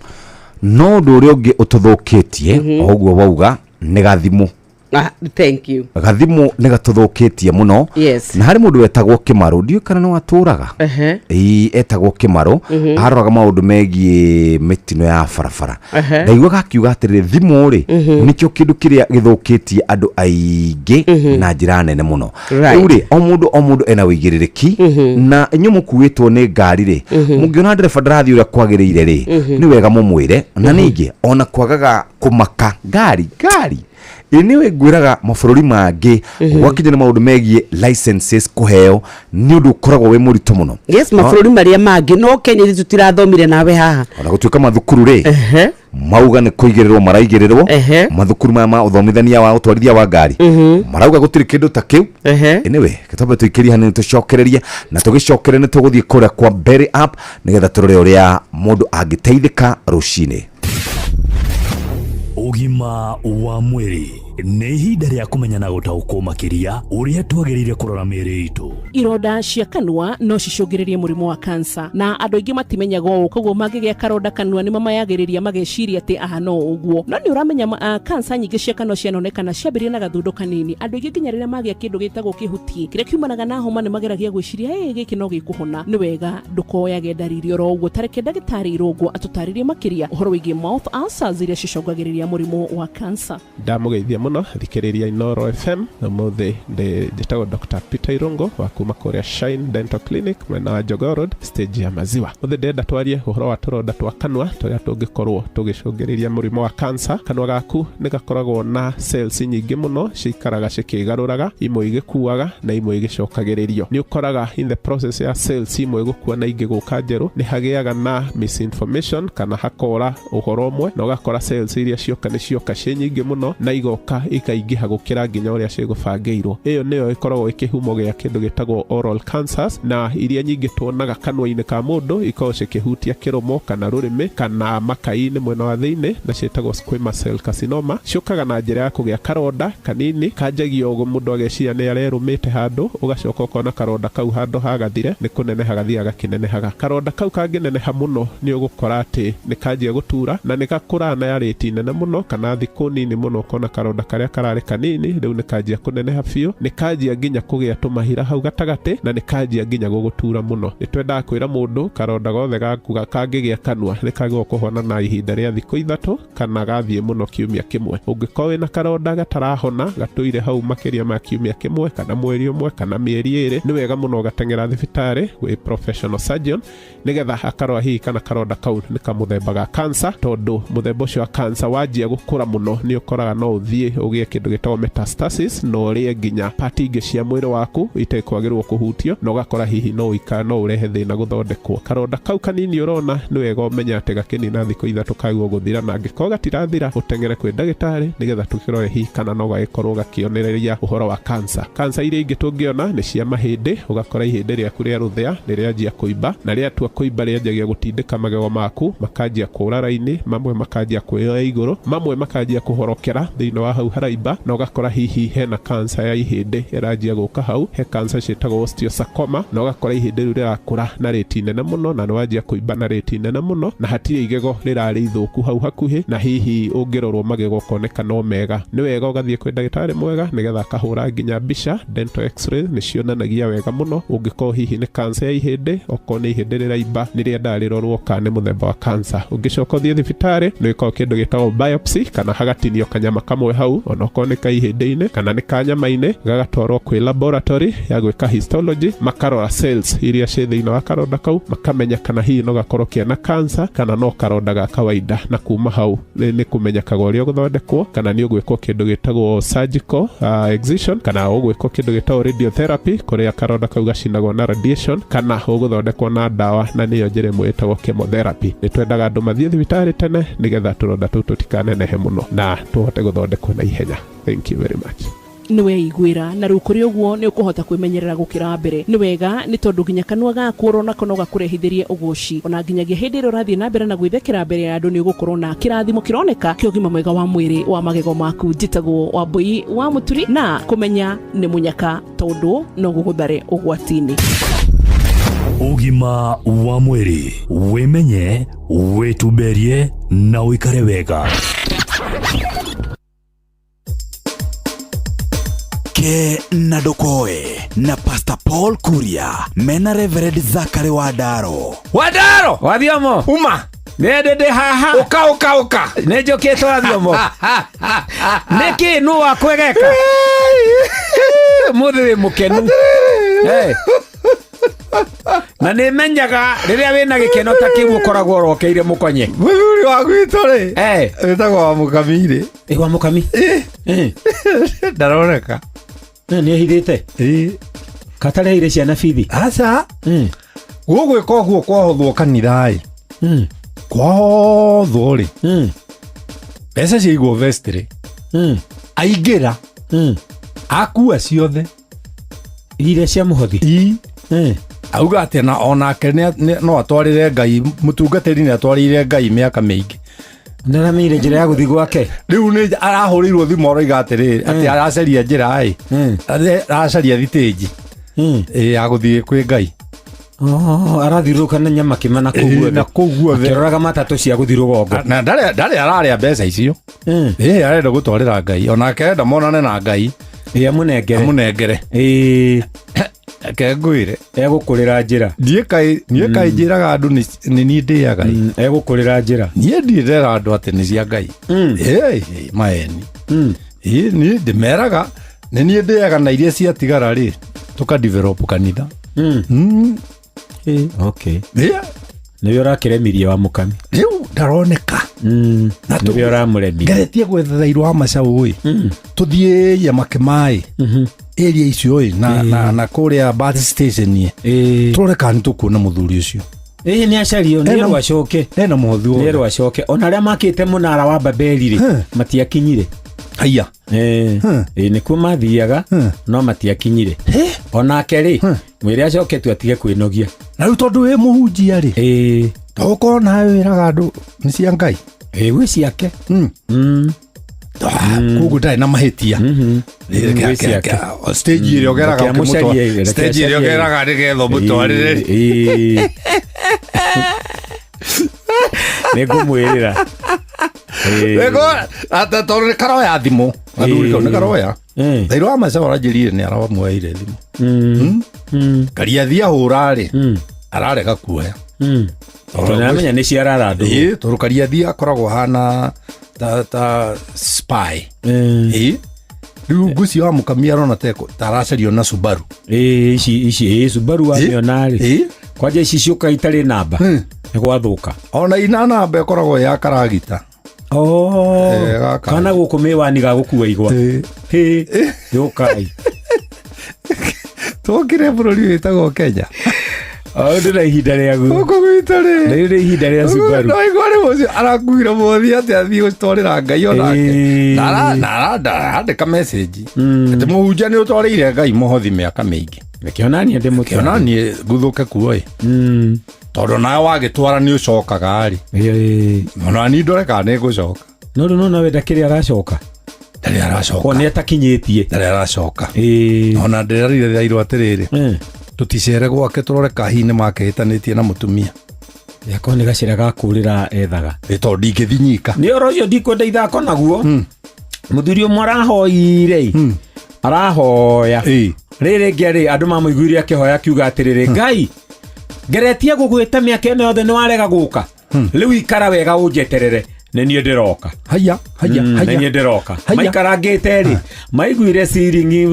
No ũndũ ũrĩa ũngĩ ũtũthũkĩtie, o ũguo wauga, nĩ gathimũ. Ah, thank you. Gathimũ nĩ gatũthũkĩtie mũno. Yes. Na harĩ mũndũ wetagwo Kĩmarũ, ndiũĩ kana nĩ watũraga. Ĩĩ, etagwo Kĩmarũ. Aroraga maũndũ megiĩ mĩtino ya barabara. Ndaiguaga akiuga atĩrĩrĩ, thimũ rĩ, nĩkĩo kĩndũ kĩrĩa gĩthũkĩtie andũ aingĩ na njĩra nene mũno. Rĩu rĩ, o mũndũ o mũndũ ena ũigĩrĩrĩki, na inyuĩ mũkuĩtwo nĩ ngari rĩ, mũngĩona ndereba ndarathiĩ ũrĩa kwagĩrĩire rĩ, nĩ wega mũmwĩre. Na ningĩ ona kwagaga kũmaka ngari ngari ĩ nĩ ngwĩraga mabũrũri mangĩ gwakinya nĩ maũndũ megiĩ licenses kũheo nĩ ũndũ ũkoragwo wĩ mũritũ mũno. Yes, mabũrũri marĩa mangĩ, no Kenya ithuĩ tũtirathomire nawe haha. Ona gũtuĩka mathukuru rĩ, mauga nĩ kũigĩrĩrwo maraigĩrĩrwo mathukuru maya ma ũthomithania wa ũtwarithia wa ngari, marauga gũtirĩ kĩndũ ta kĩu. Anyway, twambe tũikĩrie hanini tũcokererie, na tũgĩcokere nĩ tũgũthiĩ kũrĩa kwa Berry App nĩgetha tũrore ũrĩa mũndũ angĩteithĩka rũcinĩ. Ũgima wa mwĩrĩ nĩ ihinda rĩa kũmenya na gũtaũkwo makĩria ũrĩa twagĩrĩire kũrora mĩĩrĩ itũ. Ironda cia kanua no cicũngĩrĩrie mũrimũ wa kansa, na andũ aingĩ matimenyaga ũũ, koguo mangĩgĩa karonda kanua nĩ mamayagĩrĩria mageciria atĩ aha no ũguo. No nĩ ũramenya kansa nyingĩ cia kanua cianonekana ciambĩrĩria na gathundo kanini. Andũ aingĩ nginya rĩrĩa magĩa kĩndũ gĩtagwo kĩhuti kĩrĩa kiumanaga na homa nĩ mageragia gwĩciria ĩ gĩkĩ no gĩkũhona. Nĩ wega ndũkoyage ndariri oro ũguo, ta reke ndagĩtarĩ Irũngũ atũtarĩrie makĩria ũhoro wĩgiĩ mouth ulcers iria cicũngagĩrĩria mũrimũ wa kansa. Ndamũgeithia mũno thikĩrĩria Inooro FM. Ũmũthĩ ndĩ njĩtagwo Dr. Peter Irũngũ wa kuma kũrĩa Shine Dental Clinic mwena wa Jogoo Road, stage ya maziwa. Ũmũthĩ ndĩrenda twarie ũhoro wa tũronda twa kanua tũrĩa tũngĩkorwo tũgĩcũngĩrĩria mũrimũ wa cancer. Kanua gaku nĩ gakoragwo na cells nyingĩ mũno cikaraga cikĩgarũraga, imwe igĩkuaga na imwe igĩcokagĩrĩrio. Nĩ ũkoraga in the process ya cells imwe gũkua na ingĩ gũka njerũ, nĩ hagĩaga na misinformation kana hakora ũhoro ũmwe, na ũgakora cells iria cioka nĩ cioka ciĩ nyingĩ mũno na igoka ikaingĩha gũkĩra nginya ũrĩa cigũbangĩirwo. Ĩyo nĩyo ĩkoragwo ĩkĩhumo gĩa kĩndũ gĩtagwo oral cancers, na iria nyingĩ tuonaga kanua-inĩ ka mũndũ ikoragwo cikĩhutia kĩromo kana rũrĩmĩ kana makai-inĩ mwena wa thĩinĩ, na ciĩtagwo squamous cell carcinoma. Ciũkaga na njĩra ya kũgĩa karonda kanini kanjagia ũguo mũndũ ageciria nĩ arerũmĩte handũ, ũgacoka ũkona karonda kau handũ hagathire nĩ kũneneha gathiaga gakĩnenehaga. Karonda kau kangĩneneha mũno nĩ ũgũkora atĩ nĩ kanjia gũtura na nĩ gakũraga na rate nene mũno, kana thikũ nini mũno ũkona karonda karĩa kararĩ kanini rĩu nĩ kanjia kũneneha biũ, nĩ kanjia nginya kũgĩa tũmahira hau gatagatĩ, na nĩ kanjia nginya gũgũtura mũno. Nĩ twendaga kwĩra mũndũ karonda gothe gaku kangĩgĩa kanua nĩ kagĩrĩirwo kũhona na ihinda rĩa thikũ 3 kana gathiĩ mũno kiumia kĩmwe. Ũngĩkorwo wĩna karonda gatarahona gatũire hau makĩria ma kiumia kĩmwe kana mweri ũmwe kana mĩeri 2, nĩ wega mũno ũgateng'era thibitarĩ gwĩ professional surgeon nĩgetha akarora hihi kana karonda kau nĩ kamũthemba ga cancer, tondũ mũthemba ũcio wa cancer wanjia gũkũra mũno nĩ ũkoraga no ũthiĩ ũgĩe kĩndũ gĩtagwo metastasis na ũrĩe nginya part ingĩ cia mwĩrĩ waku itekwagĩrĩrwo kũhutio, na ũgakora hihi no ũikara no ũrehe thĩna gũthondekwo. Karonda kau kanini ũrona nĩ wega ũmenye atĩ gakĩnina thikũ 3 kagĩrĩirwo gũthira, na angĩkorwo gatirathira ũteng'ere kwĩ ndagĩtarĩ nĩgetha tũkĩrore hihi kana no gagĩkorwo gakĩonereria ũhoro wa cancer. Cancer iria ingĩ tũngĩona nĩ cia mahĩndĩ, ũgakora ihĩndĩ rĩaku rĩa rũthĩa nĩ rĩanjia kũimba, na rĩatua kũimba rĩanjagia gũtindĩka magego maku makanjia kũra raini, mamwe makanjia kwĩoya igũrũ, mamwe makanjia kũhorokera thĩinĩ wa hau haraimba, na ũgakora hihi hena cancer ya ihĩndĩ ĩranjia gũka hau. He cancer ciĩtagwo osteosarcoma, na ũgakora ihĩndĩ rĩu rĩrakũra na rate nene mũno na nĩwanjia kũimba na rate nene mũno, na hatirĩ igego rĩrarĩ ithũku hau hakuhĩ, na hihi ũngĩrorwo magego ũkoneka no mega. Nĩ wega ũgathiĩ kwĩ ndagĩtarĩ mwega nĩgetha akahũra nginya mbica, dental x-ray nĩ cionanagia wega mũno ũngĩkorwo hihi nĩ cancer ya ihĩndĩ, okorwo nĩ ihĩndĩ rĩraimba nĩ rĩendaga rĩrorwo kana nĩ mũthemba wa cancer. Ũngĩcoka ũthiĩ thibitarĩ nĩ wĩkagwo kĩndũ gĩtagwo biopsy, kana hagatinio kanyama kamwe hau onokorwo nĩ ka ihĩndĩ-inĩ kana nĩ ka nyama-inĩ, gagatwarwo kwĩ laboratory ya gwĩka histology, makarora cells iria ciĩ thĩinĩ wa karonda kau, makamenya kana hihi no gakorwo kena cancer kana no karonda ga kawaida, na kuma hau nĩ kũmenyekaga ũrĩa ũgũthondekwo, kana nĩ ũgwĩkwo kĩndũ gĩtagwo surgical excision, kana ũgwĩkwo kĩndũ gĩtagwo radiotherapy kũrĩa karonda kau gacinagwo na radiation, kana ũgũthondekwo na ndawa, na nĩyo njĩra ĩmwe ĩtagwo chemotherapy. Nĩ twendaga andũ mathiĩ thibitarĩ tene nĩgetha tũronda tũu tũtikanenehe mũno na tũhote gũthondekwo na ihenya. Thank you very much. Nĩ weiguĩra, na rĩu kũrĩ ũguo nĩ ũkũhota kwĩmenyerera gũkĩra mbere. Nĩ wega nĩ tondũ nginya kanua gaku ũronako no gakũrehithĩrie ũgũci, ona nginyagia hĩndĩ ĩrĩa ũrathiĩ na mbere na gwĩthekera mbere ya andũ nĩ ũgũkorwo na kĩrathimo kĩroneka kĩa ũgima mwega wa mwĩrĩ wa magego maku. Njĩtagwo Wambui wa Mũturi, na kũmenya nĩ mũnyaka tondũ no gũgũthare ũgwati-inĩ. Ũgima wa mwĩrĩ, wĩmenye, wĩtumberie na ũikare wega. Ke na ndũkoe na Pastor Paul Kuria mena Reverend Zachary Wandaro. Wandaro Wathiomo uma nä ndä haha ũka ũka ũka nä njå kä te wathiomo nä kä nå wakwegeka må thä wä må kenu na nä menyaga rä rä a wä na gä keno ta kä u å koragwo orokeire må konye mũthuri wa gwitũ rĩ wĩtagwo wa mũkami rĩ Ĩ, wa mũkami ndaroneka nä ehithä te katareheire ciana bithi aca gũgwĩka ũguo kwahothwo kanitha-ĩ kwahothwo rĩ mbeca ciaigwo vestry aingĩra akua ciothe iria cia mũhothi auga atĩ na onake no atwarĩre Ngai mũtungatĩri nĩ atwarĩire Ngai mĩaka mĩingĩ ndaramenyire njĩra ya gũthiĩ gwake rĩu nĩ arahũrĩirwo thimũ aroiga atĩrĩrĩ atĩ aracaria njĩra ĩ aracaria thitĩnji ya gũthiĩ kwĩ Ngai. Arathiũrũrũka na nyama kĩma na kũu guothe na kũu guothe akĩroraga matatũ cia gũthiĩ rũgongo na ndarĩ ararĩa mbeca icio ĩ arenda gũtwarĩra Ngai onake arenda monane na Ngai ĩ amũnengere amũnengere ĩ reke ngwĩre egũkũrĩra njĩra niĩ kaĩ niĩ kaĩ njĩraga andũ nĩ niĩ ndĩaga ĩ. Egũkũrĩra njĩra niĩ ndirĩ ndera andũ atĩ nĩ cia Ngai ĩ maeni ĩ niĩ ndĩmeraga nĩ niĩ ndĩaga na iria ciatigara rĩ tũka develop kanitha. Okay. Nĩwe ũrakĩremirie wa mũkami rĩu ndaroneka na nĩwe ũramũremirie ngeretie gwetha thairũ wa macaũ ĩ tũthiĩ Makĩmaĩ area icio ĩ na kũrĩa bus station ĩ tũrore kana nĩ tũkuona mũthuri ũcio. Ĩ nĩ acario nĩ erwo acoke ena mũhothi wothe nĩ erwo acoke ona arĩa makĩte mũnara wa Babeli rĩ matiakinyire. Haiya. Ĩ nĩkuo mathiaga no matiakinyire onake rĩ mwĩre acoke tu atige kwĩnogia. Na rĩu tondũ wĩ mũhunjia rĩ tũgũkorwo nawe wĩraga andũ nĩ cia Ngai ĩ gwĩ ciake koguo ndarĩ na mahĩtia stage ĩrĩa ũgeraga ũkĩmũtwara stage ĩrĩa ũgeraga nĩgetha ũmũtwarĩre nĩ ngũmwĩrĩra tondũ nĩ karoya thimũ gathuri kau nĩ karoya thairũ wa maca aranjĩrire nĩ aramuoeire thimũ karia athiĩ ahũra rĩ ararega kuoya tondũ nĩaramenya nĩ ciarara andũ tondũ karia athiĩ akoragwo hana ta spy ĩ rĩu ngũcio wa mũkami arona ta aracario na Subaru ici ici Subaru wamĩona rĩ kwanja ici ciũka itarĩ namba nĩ gwathũka ona ina namba ĩkoragwo ya karagita kana gũkũ mĩwani ga gũkua igwa yũkai twokire bũrũri wĩtagwo Kenya ndĩ na ihinda rĩaguo gũkũ gwitũ rĩ ndĩ na ihinda rĩa Subaru no igua rĩ ũcio arakuire mũhothi atĩ athiĩ gũtwarĩra Ngai onake na arandĩka message atĩ mũhunjia nĩ ũtwarĩire Ngai mũhothi mĩaka mĩingĩ reke onaniĩ ndĩmũtware onaniĩ nguthũke kuo ĩ tondũ nawe wagĩtwara nĩ ũcokaga rĩ ona niĩ ndore kana nĩ ngũcoka no rĩu nona we ndakĩrĩ aracoka ndarĩ aracoka o nĩ atakinyĩtie ndarĩ aracoka ona ndĩrarire thairwo atĩrĩrĩ tũticere gwake tũrore kahihi nĩ makĩhĩtanĩtie na mũtumia yakorwo nĩ gacĩra ga kũrĩra ethaga ĩ tondũ ndingĩthiĩ nyika nĩ ũhoro ũcio ndikwenda ithako naguo mũthuri ũmwe arahoire arahoya rĩrĩ rĩngĩ rĩ andũ mamũiguire akĩhoya akiuga atĩrĩrĩ Ngai ngeretie gũgwĩta mĩaka ĩno yothe nĩ warega gũka rĩu ikara wega ũnjeterere nĩ niĩ ndĩroka haya haya haya nĩ niĩ ndĩroka maikarangĩte rĩ maiguire ciringi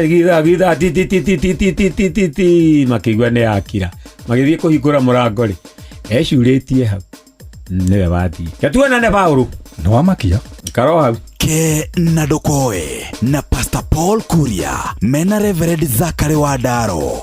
githa githa ti ti ti ti ti ti ti ti ti ti makĩigua nĩ yakira magĩthiĩ kũhingũra mũrango rĩ ecurĩtie hau nĩwe wathiĩ ketuonane Paũlũ nĩ wamakia karo hau Ke na ndũkoe na Pastor Paul Kuria mena Reverend Zachary Wandaro.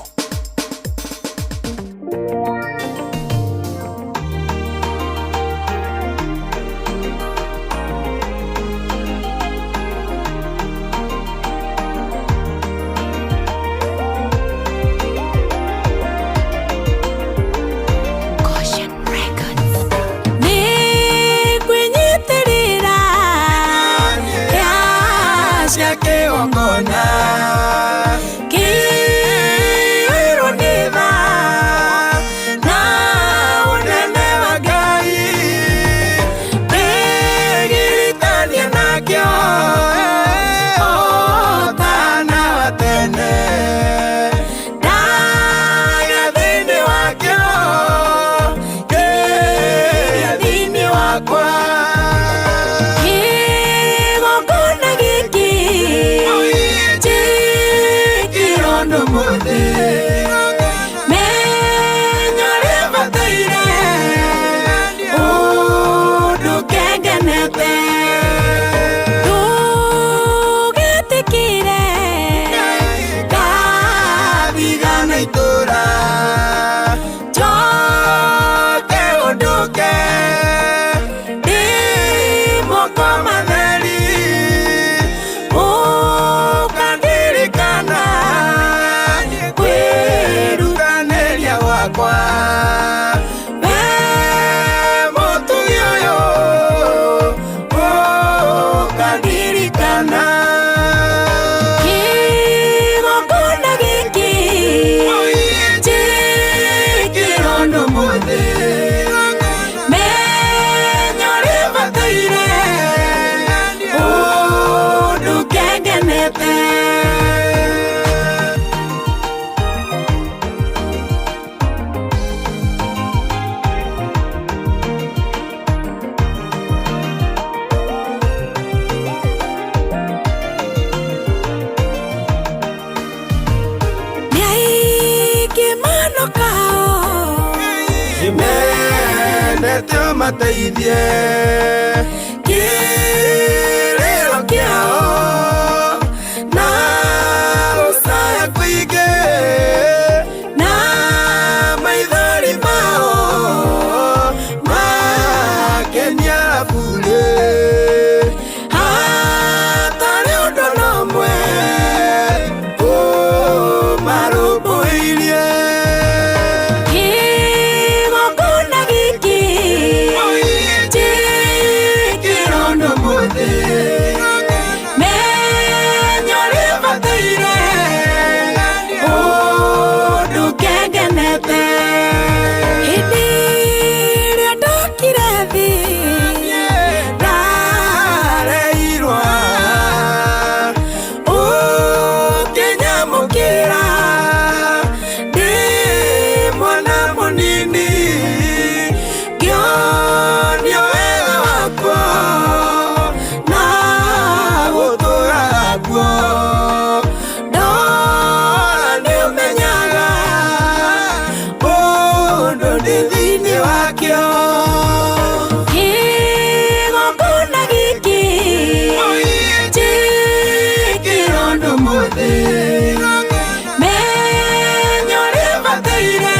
Nĩ aingĩ manokao Mendete ũmateithie kĩrĩro kĩao na gũcaya kũingĩ na maithori mao makenia burĩ hatarĩ ũndũ na ũmwe ũmarũmbũirie. Kĩgongona gĩkĩ njĩkĩrwo nĩ mũthĩ menyo rĩbataire ũndũ kengenete. Hĩndĩ ĩrĩa ndokire thĩ ndareirwo ũkĩnyamũkĩra ndĩ mwana mũnini ngĩonio wega wakwa na gũtũra kuo ndora nĩ ũmenyaga ũndũ ndĩ thĩinĩ wakĩo. Kĩgongona gĩkĩ njĩkĩrwo nĩ mũthĩ menyo rĩbataire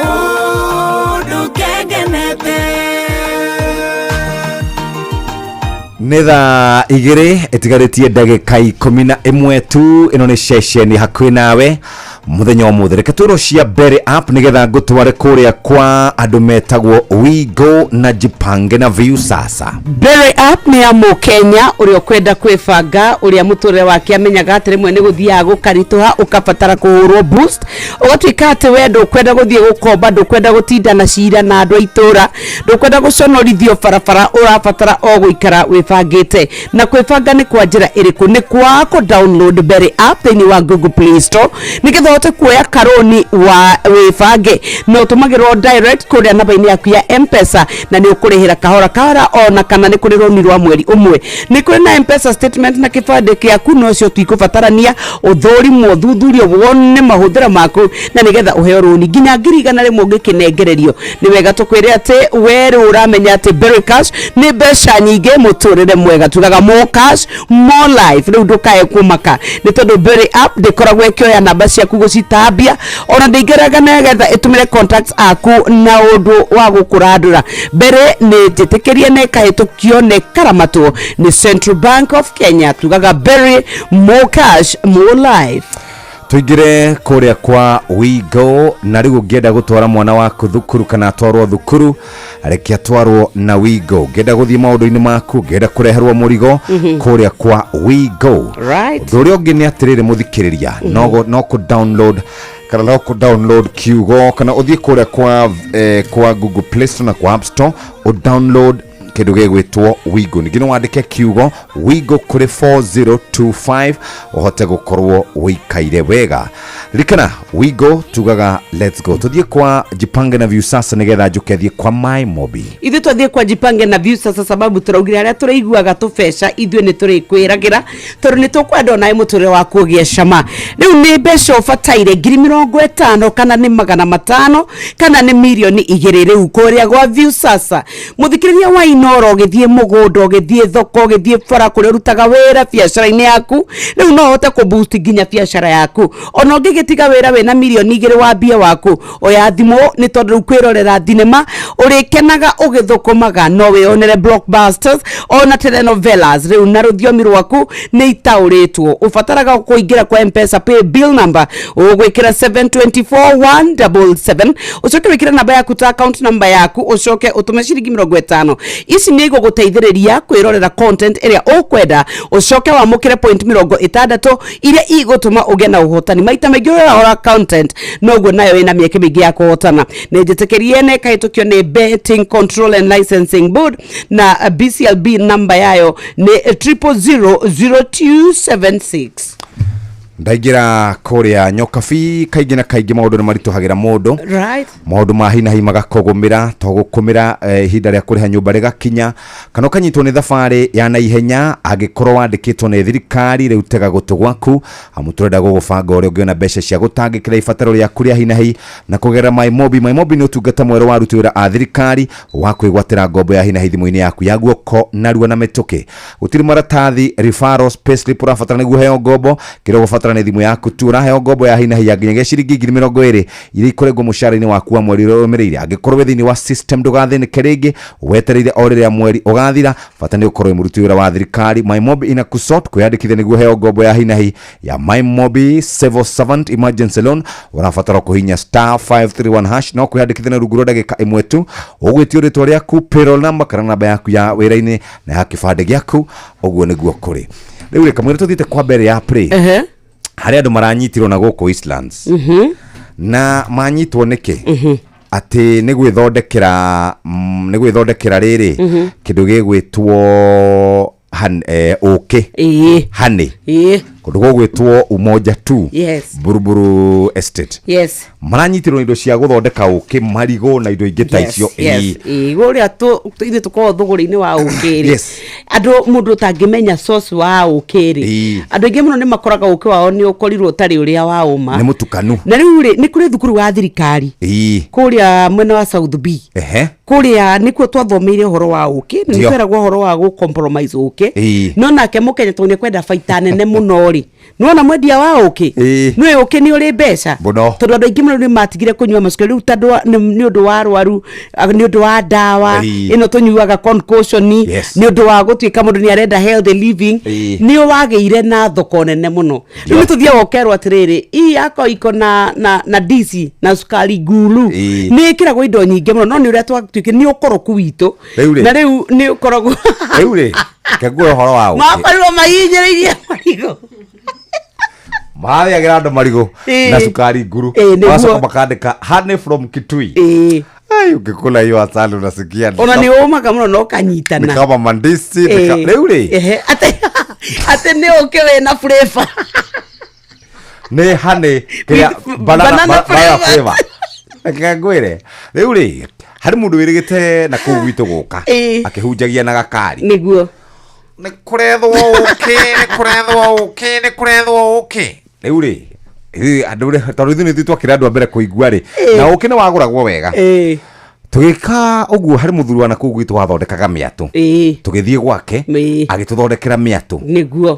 ũndũ kengenete. Nĩ thaa 2 ĩtigarĩtie ndagĩka 11 tu. Ĩno nĩ ceceni hakuhĩ nawe mũthenya wa mũthĩ. Reke twĩrwo cia mbere app nĩgetha ngũtware kũrĩa kwa andũ metagwo Wigo na Jipange na Viusasa. Berry app nĩ ya mũkenya ũrĩa ũkwenda kwĩbanga ũrĩa mũtũrĩre wake amenyaga atĩ rĩmwe nĩ gũthiaga gũkaritũha ũkabatara kũhũrwo boost ũgatuĩka atĩ we ndũkwenda gũthiĩ gũkomba, ndũkwenda gũtinda na cira na andũ a itũra, ndũkwenda gũconorithio barabara, ũrabatara o gũikara wĩbangĩte. Na kwĩbanga nĩ kwa njĩra ĩrĩkũ? Nĩ kwa kũ download Berry app thĩinĩ wa Google Play Store nĩgetha ũhote kuoya karũni wa wĩbange na ũtũmagĩrwo direct kũrĩa namba-inĩ yaku ya M-Pesa na nĩ ũkũrĩhĩra kahora kahora, ona kana nĩ kũrĩ rũni rwa mweri ũmwe. Nĩ kũrĩ na M-Pesa statement na kĩbandĩ kĩaku nocio twikũbatarania ũthũrimwo ũthuthurio wone mahũthĩro maku na nĩgetha ũheo rũni nginya 100,000 ũngĩkĩnengererio. Nĩ wega tũkwĩre atĩ we rĩu ũramenya atĩ Berry Cash nĩ mbeca nyingĩ mũtũrĩre mwega, tugaga more cash more life. Rĩu ndũkae kũmaka nĩ tondũ Berry app ndĩkoragwo ĩkĩoya namba ciaku gũcitambia ona ndĩingĩraga nĩgetha ĩtũmĩre contacts aku na ũndũ wa gũkũrandũra. Mbere nĩ njĩtĩkĩrie na ĩkahĩtũkio na ĩkaramatwo nĩ Central Bank of Kenya. Tugaga Berry, more cash more life. Tũingĩre kũrĩa kwa Wigo na rĩu ũngĩenda gũtwara mwana waku thukuru kana atwarwo thukuru, reke atwarwo na Wigo. Ũngĩenda gũthiĩ maũndũ-inĩ maku, ũngĩenda kũreherwo mũrigo, kũrĩa kwa Wigo. Ũndũ ũrĩa ũngĩ nĩ atĩrĩrĩ mũthikĩrĩria, no kũ download kana no kũ download kiugo kana ũthiĩ kũrĩa kwa Google Play Store na kwa App Store ũ download kĩndũ gĩgwĩtwo Wigo. Ningĩ no wandĩke kiugo Wigo kũrĩ 4025 ũhote gũkorwo wĩikaire wega. Ririkana Wigo tugaga let's go. Tũthiĩ kwa Jipange na Viusasa nĩgetha njũke thiĩ kwa My Mobi. Ithuĩ twathiĩ kwa Jipange na Viusasa sababu tũraugire arĩa tũrĩiguaga tũbeca ithuĩ nĩ tũrĩkwĩragĩra tondũ nĩ tũkwenda onawe mũtũrĩre waku ũgĩe cama. Rĩu nĩ mbeca ũbataire 50,000 kana nĩ 500 kana nĩ 2 mirioni. Rĩu kũrĩa gwa Viusasa mũthikĩrĩria wa Inoro, ũgĩthiĩ mũgũnda, ũgĩthiĩ thoko, ũgĩthiĩ bara kũrĩa ũrutaga wĩra biacara-inĩ yaku, rĩu no ũhote kũ boost nginya biacara yaku. Ona ũngĩgĩtiga wĩra wĩna 2 mirioni wambie waku, oya thimũ nĩ tondũ rĩu kwĩrorera thinema ũrĩkenaga ũgĩthũkũmaga, no wĩyonere blockbusters ona telenovelas rĩu na rũthiomi rwaku nĩ itaũrĩtwo. Ũbataraga kũingĩra kwa M-Pesa pay bill number ũgwĩkĩra 724177, ũcoke wĩkĩre namba yaku ta account number yaku, ũcoke ũtũme ciringi 50. Ici nĩ igũgũteithĩrĩria kwĩrorera content ĩrĩa ũkwenda, ũcoke wamũkĩre point 60 iria igũtũma ũgĩe na ũhotani. Maita maingĩ ũrora content noguo nayo ĩna mĩeke mĩingĩ ya kũhotana. Nĩ njĩtĩkĩrie na ĩkahĩtũkio nĩ Betting Control and Licensing Board, na BCLB namba yayo nĩ 0000276. Ndaingĩra kũrĩa Nyokabi, kaingĩ na kaingĩ maũndũ nĩ maritũhagĩra mũndũ. Maũndũ ma hinahi magakũgũmĩra, to gũkũmĩra ihinda rĩa kũrĩha nyũmba rĩgakinya, kana ũkanyitwo nĩ thabarĩ ya naihenya angĩkorwo wandĩkĩtwo nĩ thirikari. Rĩu tega gũtũ gwaku, amu tũrenda gũgũbanga ũrĩa ũngĩona mbeca cia gũtangĩkĩra ibataro rĩaku rĩa hinahi na kũgerera MyMobi. MyMobi nĩ ũtungata mwerũ wa aruti wĩra a thirikari wa kwĩgwatĩra ngombo ya hinahi thimũ-inĩ yaku ya guoko narua na mĩtũkĩ. Gũtirĩ maratathi, referrals, payslip ũrabatara nĩguo ũheo ngombo. Kĩrĩa ũgũbatara nĩ thimũ yaku tu. Ũraheo ngombo ya hinahi ya nginyagia ciringi 20,000 iria ikũrengwo mũcara-inĩ waku wa mweri ũrĩa ũrũmĩrĩire. Angĩkorwo wĩ thĩinĩ wa system, ndũgathĩnĩke rĩngĩ, wetereire o rĩrĩa mweri ũgathira. Bata nĩ ũkorwo wĩ mũruti wĩra wa thirikari. MyMobi ina kusort. Kwĩyandĩkithia nĩguo ũheo ngombo ya hinahi ya MyMobi Civil Servant Emergency Loan, ũrabatara kũhihinya star 531 hash no kwĩyandĩkithia na rungu rwa ndagĩka ĩmwe tu. Ũgwĩtio rĩtwa rĩaku, payroll number kana namba yaku ya wĩra-inĩ na ya kĩbandĩ gĩaku. Ũguo nĩguo kũrĩ. Rĩu rĩ, kamwĩra tũthiĩte kwa mbere ya play, harĩ andũ maranyitirwo na gũkũ Eastlands, na manyitwo nĩkĩ? Atĩ nĩ gwĩthondekera, nĩ gwĩthondekera rĩrĩ kĩndũ gĩgwĩtwo ũkĩ, honey, kũndũ gũgwĩtwo Umoja 2, Buruburu Estate. Maranyitirwo indo cia gũthondeka ũkĩ, marigũ na indo ingĩ ta icio. Ĩĩ, ũrĩa ithuĩ tũkoragwo thũgũrĩ-inĩ wa ũkĩ rĩ, andũ mũndũ ũtangĩmenya source wa ũkĩ rĩ, andũ aingĩ mũno nĩ makoraga ũkĩ wao nĩ ũkorirwo ũtarĩ ũrĩa wa ũma. Nĩ mũtukanu. Na rĩu rĩ, nĩ kũrĩ thukuru wa thirikari kũrĩa mwena wa South B, kũrĩa nĩkuo twathomeire ũhoro wa ũkĩ, na nĩtweragwo ũhoro wa gũ compromise ũkĩ. No nake mũkenya, tondũ nĩkwenda baita nene mũno rĩ, nĩwona mwendia wa ũkĩ, nĩũĩ ũkĩ nĩ ũrĩ mbeca Mũno. tondũ andũ aingĩ mũno nĩ matigire kũnyua macukari rĩu tondũ nĩ ũndũ wa rwaru, nĩ ũndũ wa ndawa ĩno tũnyuaga concoction, nĩ ũndũ wa gũtuĩka mũndũ nĩ arenda healthy living, nĩ wagĩire na thoko nene mũno. Rĩu nĩ tũthiaga ũkerwo atĩrĩrĩ, ii yako iko na ndici na cukari nguru, nĩ ĩkĩragwo indo nyingĩ mũno, no nĩ ũrĩa twatuĩkire nĩ ũkoroku witũ. Rĩu rĩ. Na rĩu nĩ ũkoragwo Rĩu rĩ, kengue ũhoro wa ũkĩ. Makorirwo mahinyĩrĩirie marigũ. Mararĩagĩra andũ marigũ na cukari nguru. Magacoka makandĩka honey from Kitui. Ai, ũngĩkũla hiyo asali unasikia ni Ona nĩ ũmaga mũno na ũkanyitana. Ni kama mandisi ni rĩu rĩ. Ehe, atĩ nĩ ũkĩ wĩna flavour. Nĩ honey kĩrĩa With banana banana banana flavor. flavor. Reke ngwĩre, rĩu rĩ, harĩ mũndũ wĩrĩgĩte na kũu gwitũ gũka akĩhunjagia na gakari. Nĩ kũrethwo ũkĩ, nĩ kũrethwo ũkĩ, nĩ kũrethwo ũkĩ. Rĩu rĩ, ithuĩ andũ rĩ, tondũ ithuĩ nĩ ithuĩ twakĩrĩ andũ a mbere kũigua rĩ, na ũkĩ nĩ wagũragwo wega. Tũgĩka ũguo, harĩ mũthuri wa nakũu gwitũ wathondekaga mĩatũ. Tũgĩthiĩ gwake, agĩtũthondekera mĩatũ.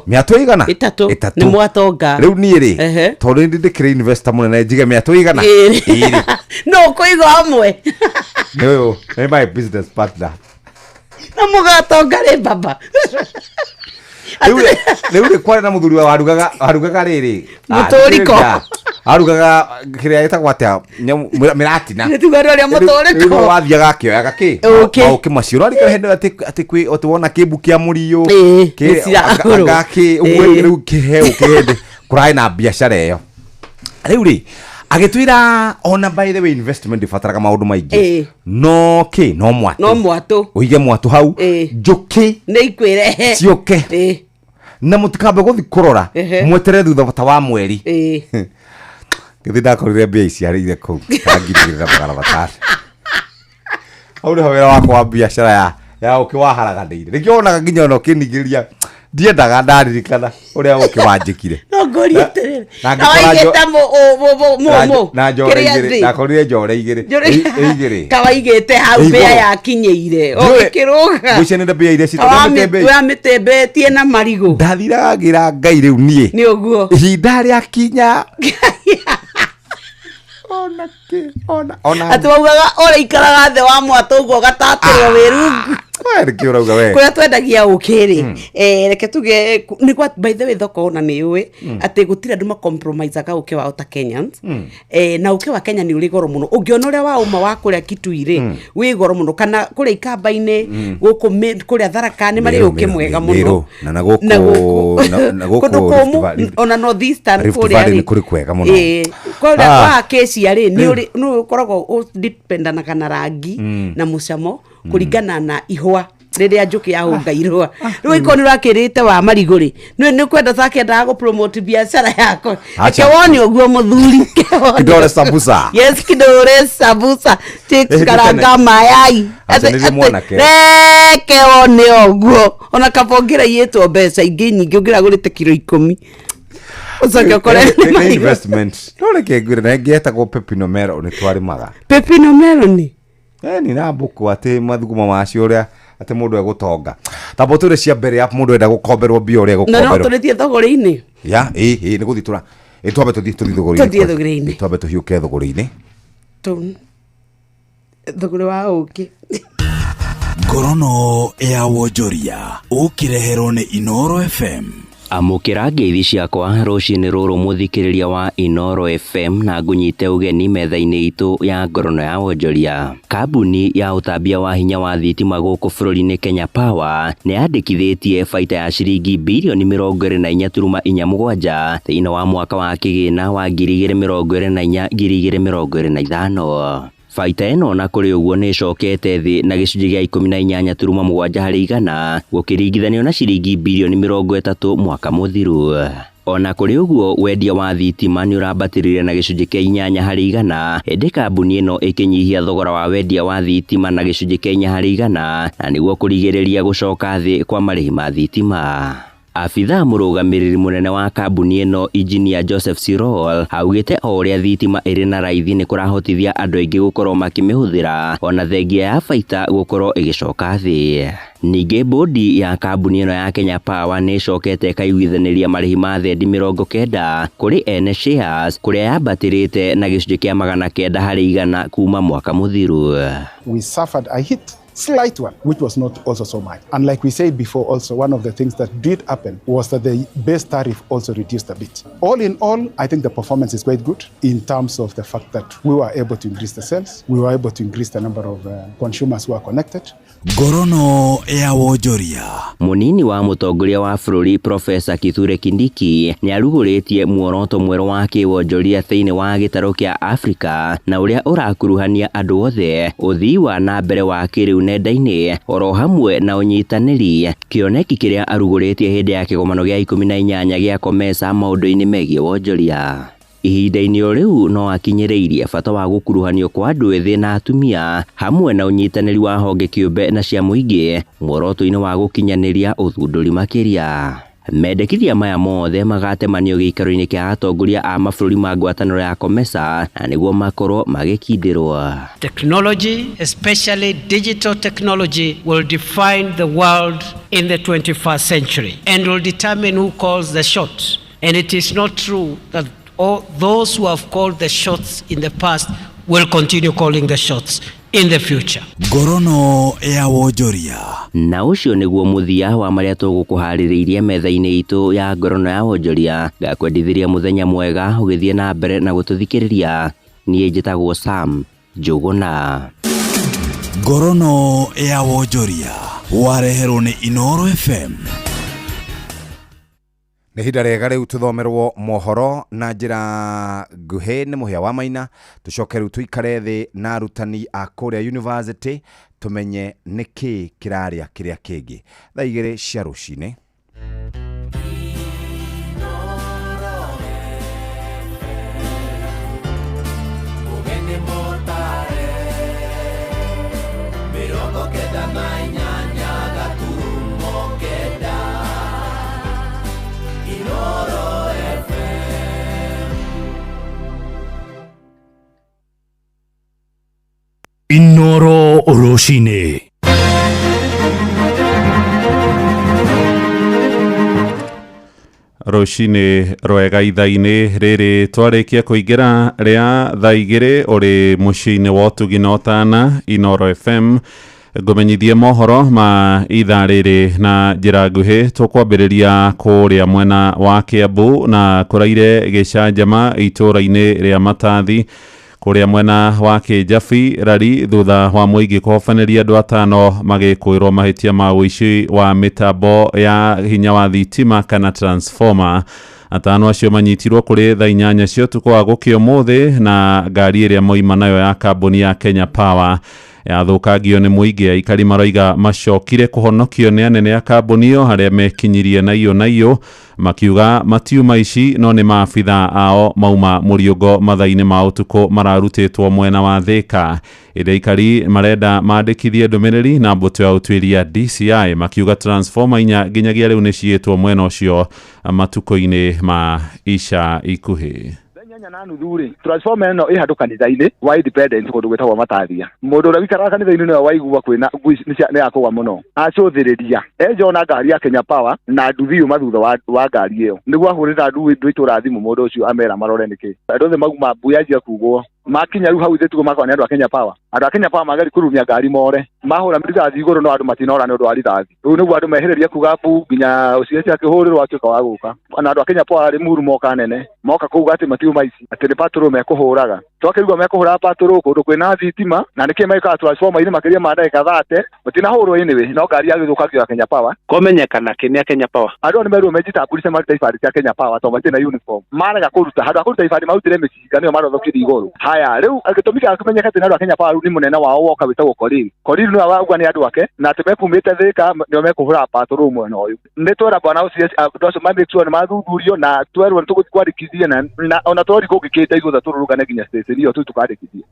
Mĩatũ ĩigana? 3. 3. Nĩ mwatonga. Rĩu niĩ rĩ, tondũ nĩ ndĩkĩrĩ investor mũnene, njige mĩatũ ĩigana? 2. 2. No ũkũiga hamwe. Nĩ ũyũ nĩ my business partner. Na mũgatonga rĩ, baba. Rĩu rĩ, kwarĩ na mũthuri wa warugaga rĩrĩ. Mũtũriko. Arugaga kĩrĩa gĩtagwo atĩa, mĩratina. Nĩ tuga andũ arĩa mũtũriko. Rĩu wathiaga akĩoyaga kĩ? Ũkĩ. Maũkĩ macio ũrarikana hĩndĩ ĩyo atĩ kwĩ atĩ wona kĩmbu kĩa mũriũ, nĩ ciragũrwo. anga kĩ ũguo. Rĩu kĩhe ũkĩ hĩndĩ kũrarĩ na biacara ĩyo. Rĩu rĩ, agĩtwĩra ona by the way, investment ndĩbataraga maũndũ maingĩ. No kĩ, no mwatũ. No mwatũ. Ũige mwatũ hau, njũkĩ nĩ ikwĩrehe. Ciũke. Na mũtikambe gũthi kũrora, mweterere thutha ta wa mweri. Githĩ ndakorire mbia iciarĩire kũu ta 2500? Hau nĩho wĩra wakwa wa biacara ya ũkĩ waharaganĩire. Nĩkĩo wonaga nginya ona ũkĩningĩrĩria ndiendaga ndaririkana ũrĩa ũkĩ wanjĩkire. No ngũrie atĩrĩrĩ, na na ngĩkora waigĩte mũ na njore kĩrĩa 2 thĩ. Ndakorire njore 2. 2. Kawaigĩte hau Ĩ mbĩa igũrũ. yakinyĩire Ndiũĩ- ũgĩkĩrũga. Ngwĩciria mbia iria citũ Wamĩtembetie na marigũ. Ndathiraga ngĩra Ngai rĩu niĩ Nĩ ũguo. ihinda rĩakinya ona Atĩ waugaga ũrĩikaraga thĩ wa mwatũ ũguo ũgatatĩrwo wĩ rungu. We, nĩkĩ ũrauga we? Kũrĩa twendagia ũkĩ rĩ, reke tuge nĩ kwa, by the way, thoko ona nĩ ũĩ atĩ gũtirĩ andũ macompromisaga ũkĩ wao ta Kenyans. Na ũkĩ wa Kenya nĩ ũrĩ goro mũno. Ũngĩona ũrĩa wa ũma wa kũrĩa Kitui rĩ, wĩ goro mũno, kana kũrĩa Ikamba-inĩ, gũkũ kũrĩa Tharaka nĩ marĩ Meru, ũkĩ Meru, mwega mũno. Meru, na gũkũ- Na gũkũ- na gũkũ kũndũ Rift kũmũ, ona North Eastern Rift kũrĩa Valley rĩ. nĩ kũrĩ kwega mũno. Ĩĩ, kũrĩa Ah. kwa Acacia rĩ, nĩ ũrĩ nĩ ũkoragwo ũdependanaga na rangi na mũcamo kũringana na ihũa rĩrĩa njũkĩ yahũnga irũa. Rĩu ikorwo nĩ ũrakĩrĩte wa marigũ rĩ, nĩ kwenda takendaga gũ promote biacara yakwa. Acha. Reke wone ũguo mũthuri. Kidole sambusa. Yes, kidole sambusa, chips, Ĩhĩndĩ karanga, tene. mayai. Acha nĩrĩ mwanake. Reke wone ũguo. Ona kaba ũngĩraiyĩtwo mbeca ingĩ nyingĩ, ũngĩragũrĩte kiro 10, ũcoke ũkore nĩ Nĩ marigũ. investment. No reke ngwĩre, na ĩngĩ yetagwo pepino melon nĩ twarĩmaga. Pepino melon. Ni na mbũkũ atĩ mathuguma macio ũrĩa atĩ mũndũ egũtonga. Tamba ũtwĩre cia mbere ya mũndũ enda gũkomberwo mbia ũrĩa Na no egũkomberwo. tũrĩthiĩ thogorĩ-inĩ. Ya, ĩ, ĩ, nĩ gũthiĩ tũra. Ĩ, twambe tũthiĩ thũgũrĩ-inĩ. Tũthiĩ thũgũrĩ-inĩ. Ĩ, twambe tũhiũke thũgũrĩ-inĩ. Thũgũrĩ wa ũkĩ. Ngorono ya wonjoria ũkĩreherwo nĩ Inoro FM. Amũkĩra ngeithi ciakwa rũcinĩ rũrũ mũthikĩrĩria wa Inoro FM, na ngũnyite ũgeni metha-inĩ itũ ya ngorono ya wonjoria. Kambuni ya ũtambia wa hinya wa thitima gũkũ bũrũri-inĩ Kenya Power nĩ yandĩkithĩtie baita ya ciringi birioni mĩrongo ĩrĩ na inya turuma inya mũgwanja thĩinĩ wa mwaka wa kĩgĩna wa ngiri igĩrĩ mĩrongo ĩrĩ na inya ngiri igĩrĩ mĩrongo ĩrĩ na ithano. Baita ĩno na kũrĩ ũguo nĩ ĩcokete thĩ na gĩcunjĩ gĩa ikũmi na inyanya turuma mũgwanja harĩ igana gũkĩringithanio na ciringi birioni mĩrongo ĩtatũ mwaka mũthiru. Ona kũrĩ ũguo, wendia wa thitima nĩ ũrambatĩrire na gĩcunjĩ kĩa inyanya harĩ igana, ĩndĩ kambuni ĩno ĩkĩnyihia thogora wa wendia wa thitima na gĩcunjĩ kĩa inya harĩ igana, na nĩguo kũrigĩrĩria gũcoka thĩ kwa marĩhi ma thitima. Abithaa mũrũgamĩrĩri mũnene wa kambuni ĩno Engineer Joseph Sirol augĩte o ũrĩa thitima ĩrĩ na raithi nĩ kũrahotithia andũ aingĩ gũkorwo makĩmĩhũthĩra, ona thengia ya baita gũkorwo ĩgĩcoka thĩ. Ningĩ bodi ya kambuni ĩno ya Kenya Power nĩ ĩcokete ĩkaiguithanĩria marĩhi ma thendi mĩrongo kenda kũrĩ ene shares, kũrĩa yambatĩrĩte na gĩcunjĩ kĩa magana kenda harĩ igana kuma mwaka mũthiru. We suffered a hit, slight one, which was not also so much. And like we said before also, one of the things that did happen was that the base tariff also reduced a bit. All in all, I think the performance is quite good in terms of the fact that we were able to increase the sales, we were able to increase the number of consumers who are connected. Ngorono ya wonjoria. Mũnini wa mũtongoria wa bũrũri Profesa Kithure Kindiki nĩarugũrĩtie muoroto mwerũ wa kĩwonjoria thĩinĩ wa gĩtarũ kĩa Afrika, na ũrĩa ũrakuruhania andũ othe, ũthii wa na mbere wa kĩrĩu nenda-inĩ oro hamwe na ũnyitanĩri, kĩoneki kĩrĩa arugũrĩtie hĩndĩ ya kĩgomano gĩa ikũmi na inyanya gĩa COMESA maũndũ-inĩ megiĩ wonjoria. Ihinda-inĩ o rĩu no akinyĩrĩirie bata wa gũkuruhanio kwa andũ ethĩ na atumia hamwe na ũnyitanĩri wa honge kĩũmbe na cia mũingĩ muoroto-inĩ wa gũkinyanĩria ũthundũri makĩria. Mendekithia maya mothe magatemanio gĩikaro-inĩ kĩa atongoria a mabũrũri ma ngwatanĩro ya COMESA na nĩguo makorwo magĩkindĩrwo. Technology, especially digital technology, will define the world in the 21st century and will determine who calls the shots. And it is not true that all those who have called the shots in the past will continue calling the shots in the future. Ngorono ya wonjoria. Na ũcio nĩguo mũthia wa marĩa tũgũkũharĩrĩirie metha-inĩ itũ ya ngorono ya wonjoria. Ngakwendithĩria mũthenya mwega ũgĩthiĩ na mbere na gũtũthikĩrĩria. Niĩ njĩtagwo Sam Njũgũna. Ngorono ya wonjoria wareherwo nĩ Inoro FM. Nĩ ihinda rĩega rĩu tũthomerwo mohoro na njĩra nguhĩ nĩ Mũhĩa wa Maina, tũcoke rĩu tũikare thĩ na arutani a kũrĩa university tũmenye nĩkĩ kĩrarĩa kĩrĩa kĩngĩ. Thaa igĩrĩ cia rũcinĩ. Inoro rũcinĩ. Rũcinĩ rwega ithaa-inĩ rĩrĩ twarĩkia kũingĩra rĩa thaa igĩrĩ ũrĩ mũciĩ-inĩ wa ũtugi na ũtana Inoro FM. Ngũmenyithie mohoro ma ithaa rĩrĩ na njĩra nguhĩ. Tũkwambĩrĩria kũrĩa mwena wa Kiambu na kũraire gĩcanjama itũũra-inĩ rĩa Matathi kũrĩa mwena wa Kĩnjabi Rari thutha wa mũingĩ kũhobanĩria andũ atano magĩkũĩrwo mahĩtia ma ũici wa mĩtambo ya hinya wa thitima kana transformer. Atano acio manyitirwo kũrĩ thaa 8 cia ũtukũ wa gũkĩa ũmũthĩ na ngari ĩrĩa moima nayo ya kambuni ya Kenya Power yathũkangio nĩ mũingĩ. Aikari maroiga macokire kũhonokio nĩ anene a kambuni ĩyo harĩa mekinyirie na iyo na iyo makiuga matiuma ici no nĩ maabitha ao mauma mũriũngo mathaa-inĩ ma ũtukũ mararutĩtwo mwena wa Thika. Ĩndĩ aikari marenda mandĩkithie ndũmĩrĩri na mbũtũ ya ũtuĩria DCI makiuga transformer 4 nginyagia rĩu nĩ ciĩtwo mwena ũcio matukũ-inĩ ma ica ikuhĩ. 8:30 rĩ, transformer ĩno ĩ handũ kanitha-inĩ wa Independence kũndũ gwĩtagwo Matathia. Mũndũ ũrĩa wĩikaraga kanitha-inĩ nĩwe waigua kwĩna ngui nĩ yakũgwa mũno, acũthĩrĩria enja ona ngari ya Kenya Power na nduthi yuma thutha wa ngari ĩyo, nĩguo ahũrĩra andũ itũra thimũ, mũndũ ũcio amera marore nĩkĩ. Andũ othe mauma mbu yanjia kugwo, makinya rĩu hau ithe makona nĩ andũ a Kenya Power. Andũ a Kenya Power mageri kũrumia ngari more, mahũra rithathi igũrũ no andũ matinora nĩ ũndũ wa rithathi. Rĩu nĩguo andũ mehĩrĩria kuga mbu nginya ũcio akĩhũrĩrwo atuĩka wa gũka. Na andũ a Kenya Power Limuru moka nene, moka kuga atĩ matiuma ici, atĩ nĩ patrol mekũhũraga. Twakĩigua mekũhũraga patrol kũndũ kwĩna thitima, na nĩkĩ mekaga transformer-inĩ makĩria ma ndagĩka 30, matinahũrwo anyway, no ngari yagĩthũkangio ya Kenya Power. Kũmenyekana kĩ nĩ a Kenya Power. Andũ nĩ merirwo mejitambulice marute ibandĩ cia Kenya Power tondũ matirĩ na uniform. Marega kũruta, handũ ha kũruta ibandĩ marutire mĩcinga nĩyo marothokire igũrũ. Haya, rĩu gĩtũmi kĩa kũmenyeka atĩ nĩ andũ a Kenya Power rĩu nĩ mũnene wao woka wĩtagwo Korir. Korir nĩwe wauga nĩ andũ ake, na atĩ mekumĩte Thika nĩo mekũhũra patrol mwena ũyũ. Nĩ twera bwana OCS andũ acio ma make sure nĩ mathuthurio, na twerwo nĩ tũgũthiĩ kwandĩkithia, na ona twori kũngĩkĩte ithuothe tũrũrũngane nginya station ĩyo tũthiĩ tũkandĩkithie.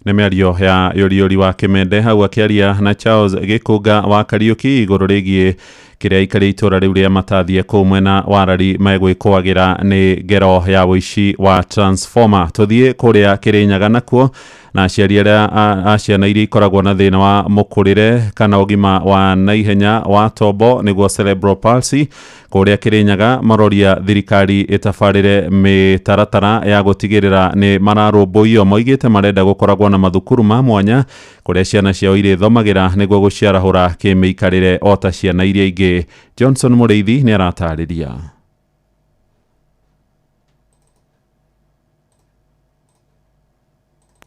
Nĩ mĩario ya Yoriori wa Kĩmende hau akĩaria na Charles Gĩkũnga wa Kariũki igũrũ rĩgiĩ kĩrĩa aikari itũũra rĩu rĩa Matathie kũu mwena wa Rari megwĩkũagĩra nĩ ngero ya ũici wa transformer. Tũthiĩ kũrĩa Kĩrĩnyaga nakuo na aciari arĩa a ciana iria ikoragwo na thĩna wa mũkũrĩre kana ũgima wa naihenya wa tombo nĩguo cerebral palsy kũrĩa Kĩrĩnyaga maroria thirikari ĩtabarĩre mĩtaratara ya gũtigĩrĩra nĩ mararũmbũiyo. Moigĩte marenda gũkoragwo na mathukuru ma mwanya kũrĩa ciana ciao irĩthomagĩra nĩguo gũciarahũra kĩmĩikarĩre o ta ciana iria ingĩ. Johnson Mũrĩithi nĩ aratarĩria.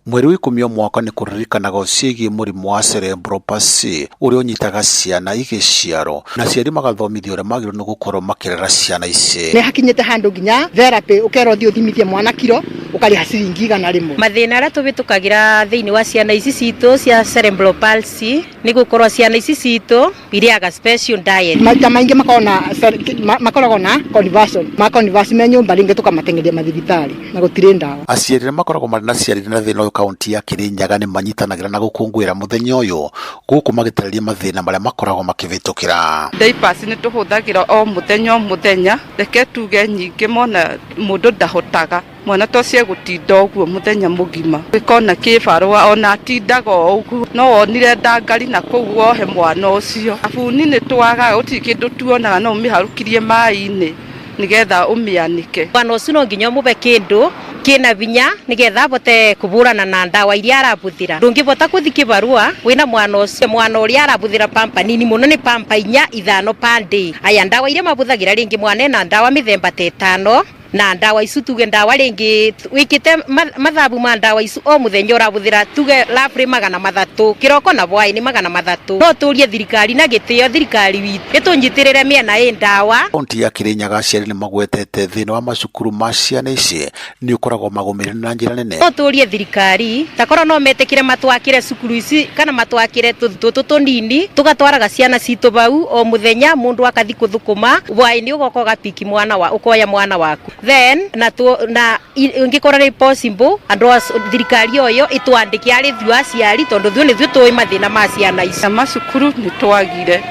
Mweri wa 10 o mwaka nĩ kũririkanagwo ciĩgiĩ mũrimũ wa cerebral palsy ũrĩa ũnyitaga ciana igĩciarwo, na aciari magathomithio ũrĩa magĩrĩirwo nĩ gũkorwo makĩrera ciana ici. Nĩ hakinyĩte handũ nginya therapy ũkerwo ũthiĩ ũthimithie mwana kiro ũkarĩha ciringi 100. Mathĩna arĩa tũhĩtũkagĩra thĩinĩ wa ciana ici citũ cia cerebral palsy nĩ gũkorwo ciana ici citũ irĩaga special diet. Maita maingĩ makoragwo na conversion, ma converse me nyũmba rĩngĩ tũkamatengeria mathibitarĩ na gũtirĩ ndawa. Aciari arĩa makoragwo marĩ na ciana irĩ na thĩna ũyũ kaunti ya Kirinyaga nĩ manyitanagĩra na gũkũngũĩra mũthenya ũyũ gũkũ magĩtarĩria mathĩna marĩa makoragwo makĩhĩtũkĩra. Diapers nĩ tũhũthagĩra o mũthenya o mũthenya, reke tuge nyingĩ mona mũndũ ndahotaga. Mwana ta ũcio egũtinda ũguo mũthenya mũgima, gĩkona kĩbarũa ona atindaga o ũguo, no wonire ndangari na kũu wohe mwana ũcio. Thabuni nĩ twagaga, gũtirĩ kĩndũ tuonaga, no ũmĩharũkirie maĩ-inĩ nĩgetha ũmĩanĩke. Mwana ũcio no nginya ũmũhe kĩndũ kĩna vinya nĩgetha abote kũbũrana na ndawa iria arabũthĩra. Ndũngĩbota gũthiĩ kĩbarũa wĩna mwana ũcio, mwana ũrĩa arabũthĩra pamper nini mũno nĩ pamper 4 5 per day. Aya ndawa iria mabũthagĩra rĩngĩ mwana ena ndawa mĩthemba ta 5, na ndawa icu tuge ndawa rĩngĩ wĩkĩte mathabu ma ndawa icu o mũthenya ũrabũthĩra tuge roughly 300 kĩroko na hwaĩ-inĩ 300. No tũrie thirikari na gĩtĩo thirikari witũ ĩtũnyitĩrĩre mĩena ĩ ndawa. Kaunti ya Kirinyaga aciari nĩ magwetete thĩna wa macukuru ma ciana ici nĩ ũkoragwo magũmĩire na njĩra nene. No tũrie thirikari takorwo no metĩkĩre matwakĩre cukuru ici kana matwakĩre tũtũ tũnini tũgatwaraga ciana citũ bau o mũthenya, mũndũ akathi kũthũkũma hwaĩ-inĩ ũgoka ũgapiki mwana wa ũkoya mwana waku. Then na tu, na ingĩkorwo nĩ possible andũ a thirikari ũyũ ĩtwandĩke arĩ ithuĩ aciari tondũ ithuĩ nĩthuĩ tũĩ mathĩna ma ciana ici. Na macukuru nĩ twagire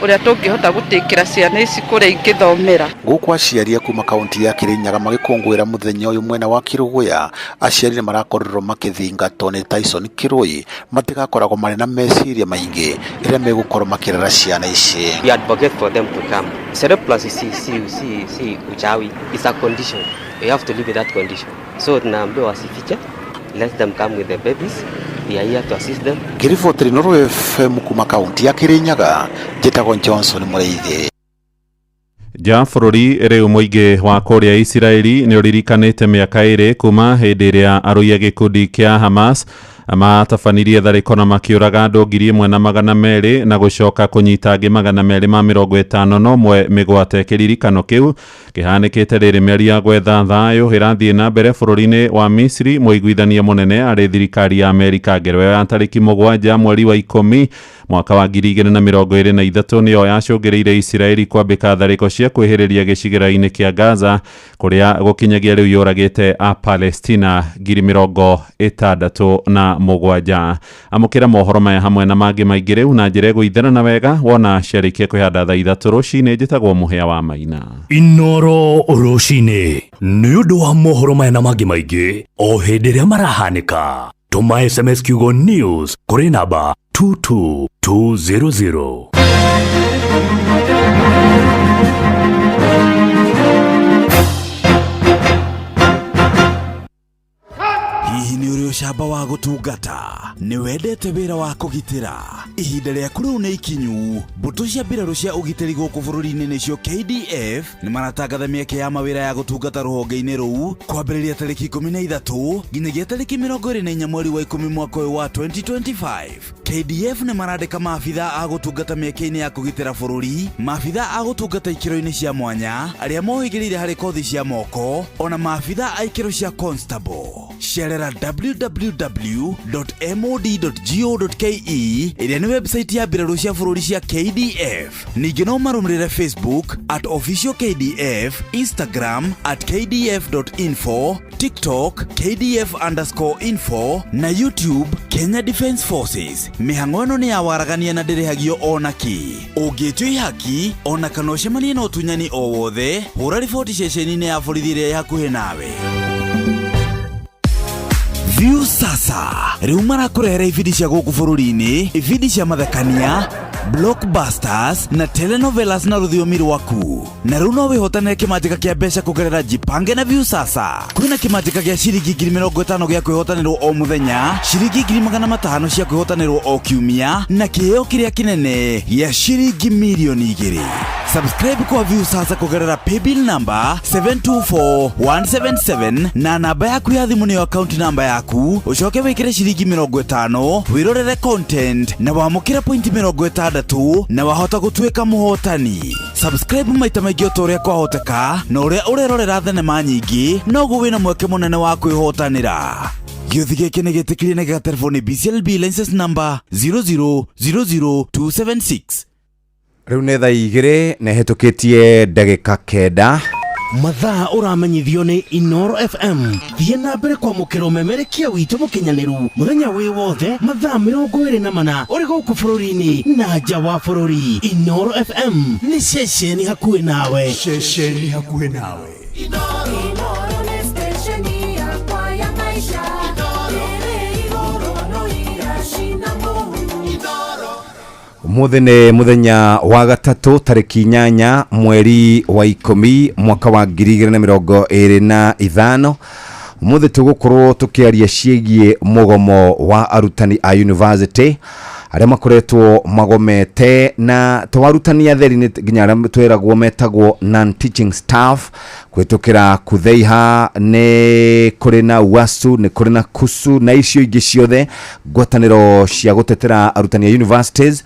ũrĩa tũngĩhota gũtĩkĩra ciana ici kũrĩa ingĩthomera. Gũkũ aciari a kuma kaunti ya Kirinyaga magĩkũngũĩra mũthenya ũyũ mwena wa Kĩrũgũya, aciari nĩ marakorirwo makĩthingatwo nĩ Tyson Kirui matigakoragwo marĩ na meciria maingĩ rĩrĩa megũkorwo makĩrera ciana ici. We advocate for them to come. Cerebral palsy si uchawi, it's a condition. You have to live with that condition. So tunaambiwa wasifiche, let them come with the babies. We are here to assist them. Ngĩribotera Inooro FM kuma kaunti ya Kirinyaga, njĩtagwo Johnson Mũrĩithi. Nja bũrũri rĩu mũingĩ wa kũrĩa Isiraeli nĩ ũririkanĩte mĩaka ĩrĩ kuma hĩndĩ ĩrĩa arũi a gĩkundi kĩa Hamas matabanirie tharĩko na makĩũraga andũ 1,200 na gũcoka kũnyita angĩ 251 mĩgwate. Kĩririkano kĩu kĩhanĩkĩte rĩrĩ mĩario ya gwetha thayũ ĩrathiĩ na mbere bũrũri-inĩ wa Misri. Mũiguithania mũnene arĩ thirikari ya Amerika ngero ya tarĩki 7 mweri wa 10 mwaka wa 2023 nĩyo yacũngĩrĩire Isiraeli kwambĩka tharĩko cia kwĩhĩrĩria gĩcigĩrĩra-inĩ kĩa Gaza kũrĩa gũkinyagia rĩu yũragĩte a Palestina 67,000. Amũkĩra mohoro maya hamwe na mangĩ maingĩ rĩu na njĩra ĩgũitherana wega wona ciarĩkia kwĩhanda thaa 3 rũcinĩ. Njĩtagwo Mũhĩa wa Maina. Inooro rũcinĩ nĩ ũndũ wa mohoro maya na mangĩ maingĩ o hĩndĩ ĩrĩa marahanĩka. Tũma SMS kiugo news kũrĩ namba 22200. Hihi nĩ ũrĩ ũcamba wa gũtungata? Nĩ wendete wĩra wa kũgitĩra? Ihinda rĩaku rĩu nĩ ikinyu. Mbũtũ cia mbirarũ cia ũgitĩri gũkũ bũrũri-inĩ nĩcio KDF nĩ maratangatha mĩeke ya mawĩra ya gũtungata rũhonge-inĩ rũu kwambĩrĩria tarĩki 13 nginyagia tarĩki 24 mweri wa 10 mwaka ũyũ wa 2025. KDF nĩ marandĩka maabitha a gũtungata mĩeke-inĩ ya kũgitĩra bũrũri, maabitha a gũtungata ikĩro-inĩ cia mwanya, arĩa mohĩgĩrĩire harĩ kothi cia moko, ona maabitha a ikĩro cia constable. Cerera www.mod.go.ke ĩrĩa nĩ website ya mbirarũ cia bũrũri cia KDF. Ningĩ no marũmĩrĩre Facebook at official KDF, Instagram at kdf.info, TikTok kdf_info na YouTube Kenya Defence Forces. Mĩhang'o ĩno nĩ ya waragania na ndĩrĩhagio ona kĩ. Ũngĩtio ihaki ona kana ũcemanie na ũtunyani o wothe, hũra riboti ceceni-inĩ ya borithi ĩrĩa ĩ hakuhĩ nawe. View sasa rĩu marakũrehera ibindi cia gũkũ bũrũri-inĩ, ibindi cia mathekania, blockbusters na telenovelas na rũthiomi rwaku. Na rĩu no wĩhotanĩre kĩmanjĩka kĩa mbeca kũgerera Jipange na View sasa. Kwĩna kĩmanjĩka gĩa ciringi 50,000 gĩa kwĩhotanĩrwo o mũthenya, ciringi 500,000 cia kwĩhotanĩrwo o kiumia, na kĩheo kĩrĩa kĩnene gĩa ciringi 2,000,000. Subscribe kwa View sasa kũgerera paybill number 724177 na namba yaku ya thimũ nĩyo account number yaku, ũcoke wĩkĩre ciringi 50 wĩrorere content na wamũkĩre pointi 60 na wahota gũtuĩka mũhotani. Subscribe maita maingĩ o ta ũrĩa kwahoteka, na ũrĩa ũrerorera thenema nyingĩ noguo wĩna mweke mũnene wa kwĩhotanĩra. Gĩũthi gĩkĩ nĩ gĩtĩkĩrie na gĩgaterwo nĩ BCLB license number 0000276. Rĩu nĩ thaa 2 na ĩhĩtũkĩtie ndagĩka 9. Mathaa ũramenyithio nĩ Inooro FM. Thiĩ na mbere kwamũkĩra ũmemerekia witũ mũkinyanĩru mũthenya wĩ wothe mathaa 24 ũrĩ gũkũ bũrũri-inĩ na nja wa bũrũri. Inooro FM nĩ ceceni hakuhĩ nawe. Ceceni hakuhĩ nawe. Inooro nĩ stesheni yakwa ya maisha. Ĩrĩ igũrũ mũno iracina mũhu. Ũmũthĩ nĩ mũthenya wa gatatũ tarĩki 8 mweri wa 10 mwaka wa 2025. Ũmũthĩ tũgũkorwo tũkĩaria ciĩgiĩ mũgomo wa arutani a university arĩa makoretwo magomete, na to arutani atheri nĩ nginya arĩa tweragwo metagwo non-teaching staff kũhĩtũkĩra kutheiha, nĩ kũrĩ na UASU, nĩ kũrĩ na KUSU na icio ingĩ ciothe ngwatanĩro cia gũtetera arutani a universities.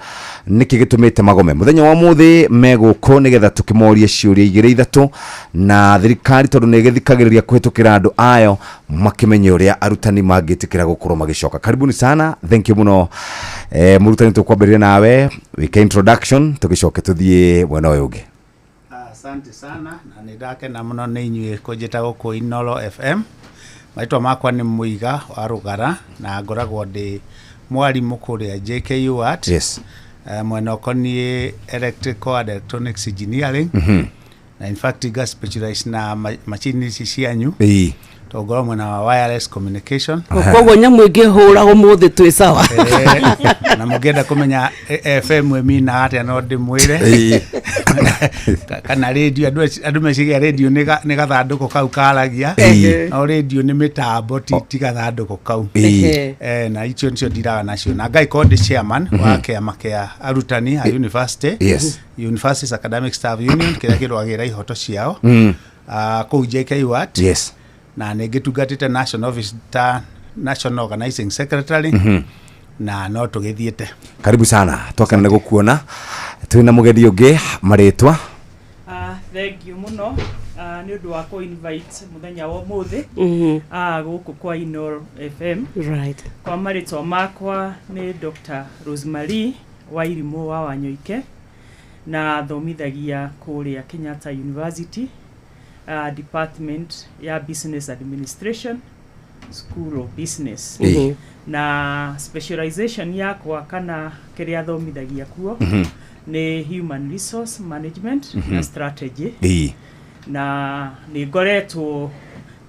Nĩkĩ gĩtũmĩte magome mũthenya wa ũmũthĩ megũkũ nĩgetha tũkĩmorie ciũria igĩrĩ ithatũ na thirikari, tondũ nĩ ĩgĩthikagĩrĩria kũhĩtũkĩra andũ ayo makĩmenye ũrĩa arutani mangĩtĩkĩra gũkorwo magĩcoka. Karibuni sana, thank you mũno. Mũrutani, tũkwambĩrĩria nawe wĩke introduction tũgĩcoke tũthiĩ mwena ũyũ ũngĩ. Asante sana na nĩ ndakena mũno nĩ inyuĩ kũnjĩta gũkũ Inooro FM. Marĩtwa makwa nĩ Mũiga wa Rũgara na ngoragwo ndĩ mwarimũ kũrĩa JKU Art. Mwena ũkoniĩ electrical and electronics engineering. Na in fact nga specialize na machine ici cianyu. Tondũ ngoragwo mwena wa wireless communication. Koguo nyamũ ĩngĩhũra ũmũthĩ twĩ sawa. Na mũngĩenda kũmenya FM ĩminaga atĩa no ndĩmwĩre. Kana radio, andũ meciria radio nĩ gathandũkũ kau karagia. No radio nĩ mĩtambo, ti gathandũkũ kau. Na icio nicio ndiraga nacio, na ngagĩkorwo ndĩ chairman wa kĩama kĩa arutani a university, Universities Academic Staff Union, kĩrĩa kĩrũagĩrĩra ihoto ciao kũu JKUAT. Na nĩ ngĩtungatĩte national office ta national organizing secretary, na no tũgĩthiĩte. Karibu sana, twakena nĩ gũkuona. Twĩna mũgeni ũngĩ, marĩtwa? Thank you mũno nĩ ũndũ wa kũ invite mũthenya wa ũmũthĩ gũkũ kwa Inoro FM. Kwa marĩtwa makwa nĩ Dr. Rosemary Wairimũ wa Wanyoike, na thomithagia kũrĩa Kenyatta University, department ya Business Administration, School of Business. Na specialization yakwa kana kĩrĩa thomithagia kuo nĩ human resource management na strategy. Na nĩ ngoretwo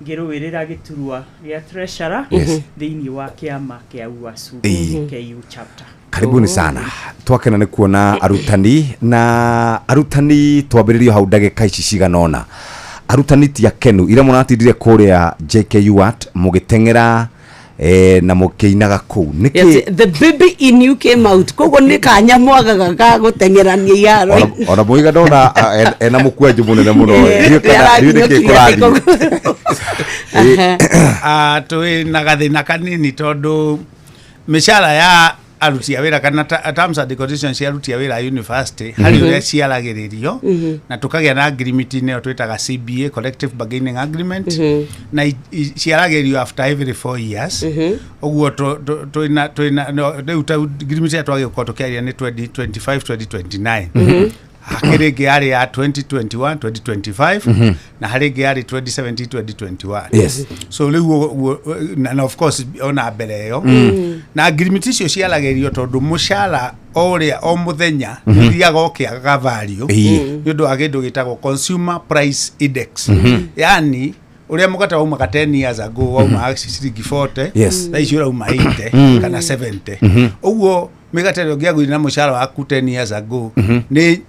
ngĩrũĩrĩra gĩturwa gĩa treasurer thĩinĩ wa kĩama kĩa UASU KU chapter. Karibuni sana, twakena nĩ kuona arutani, na arutani twambĩrĩrio hau ndagĩka ici cigana ũna. Arutani ti akenu ira mũratindire kũrĩa JKUAT mũgĩteng'era na mũkĩinaga kũu nĩkĩ? Yes, the baby in you came out, koguo nĩ kanya mwagaga ga gũteng'erania iharo. Ona mũiga ndona ena mũkwanjũ mũnene mũno. Ndiũĩ kana ndiũĩ nĩkĩ kũrathiĩ. Twĩ na gathĩna kanini tondũ mĩcara ya aruti a wĩra kana terms and conditions cia aruti a wĩra a university harĩ ũrĩa ciaragĩrĩrio, na tũkagĩa na agreement ĩyo twĩtaga CBA, collective bargaining agreement, na ciaragĩrĩrio after every 4 years. Ũguo twĩna no, rĩu ta agreement ĩrĩa twagĩkorwo tũkĩaria nĩ 2025 2029. Hakĩrĩ ĩngĩ yarĩ ya 2021 2025, na harĩ ĩngĩ yarĩ 2017 2021. So rĩu ũguo na of course ona mbere ĩyo na agreement icio ciaragĩrĩrio tondũ mũcara o ũrĩa o mũthenya nĩ ũthiaga ũkĩagaga value nĩ ũndũ wa kĩndũ gĩtagwo consumer price index, yani ũrĩa mũgate waumaga 10 years ago waumaga ciringi 40, thaa ici ũrauma 80 kana 70. Ũguo mĩgate ĩrĩa ũngĩagũrire na mũcara waku 10 years ago nĩ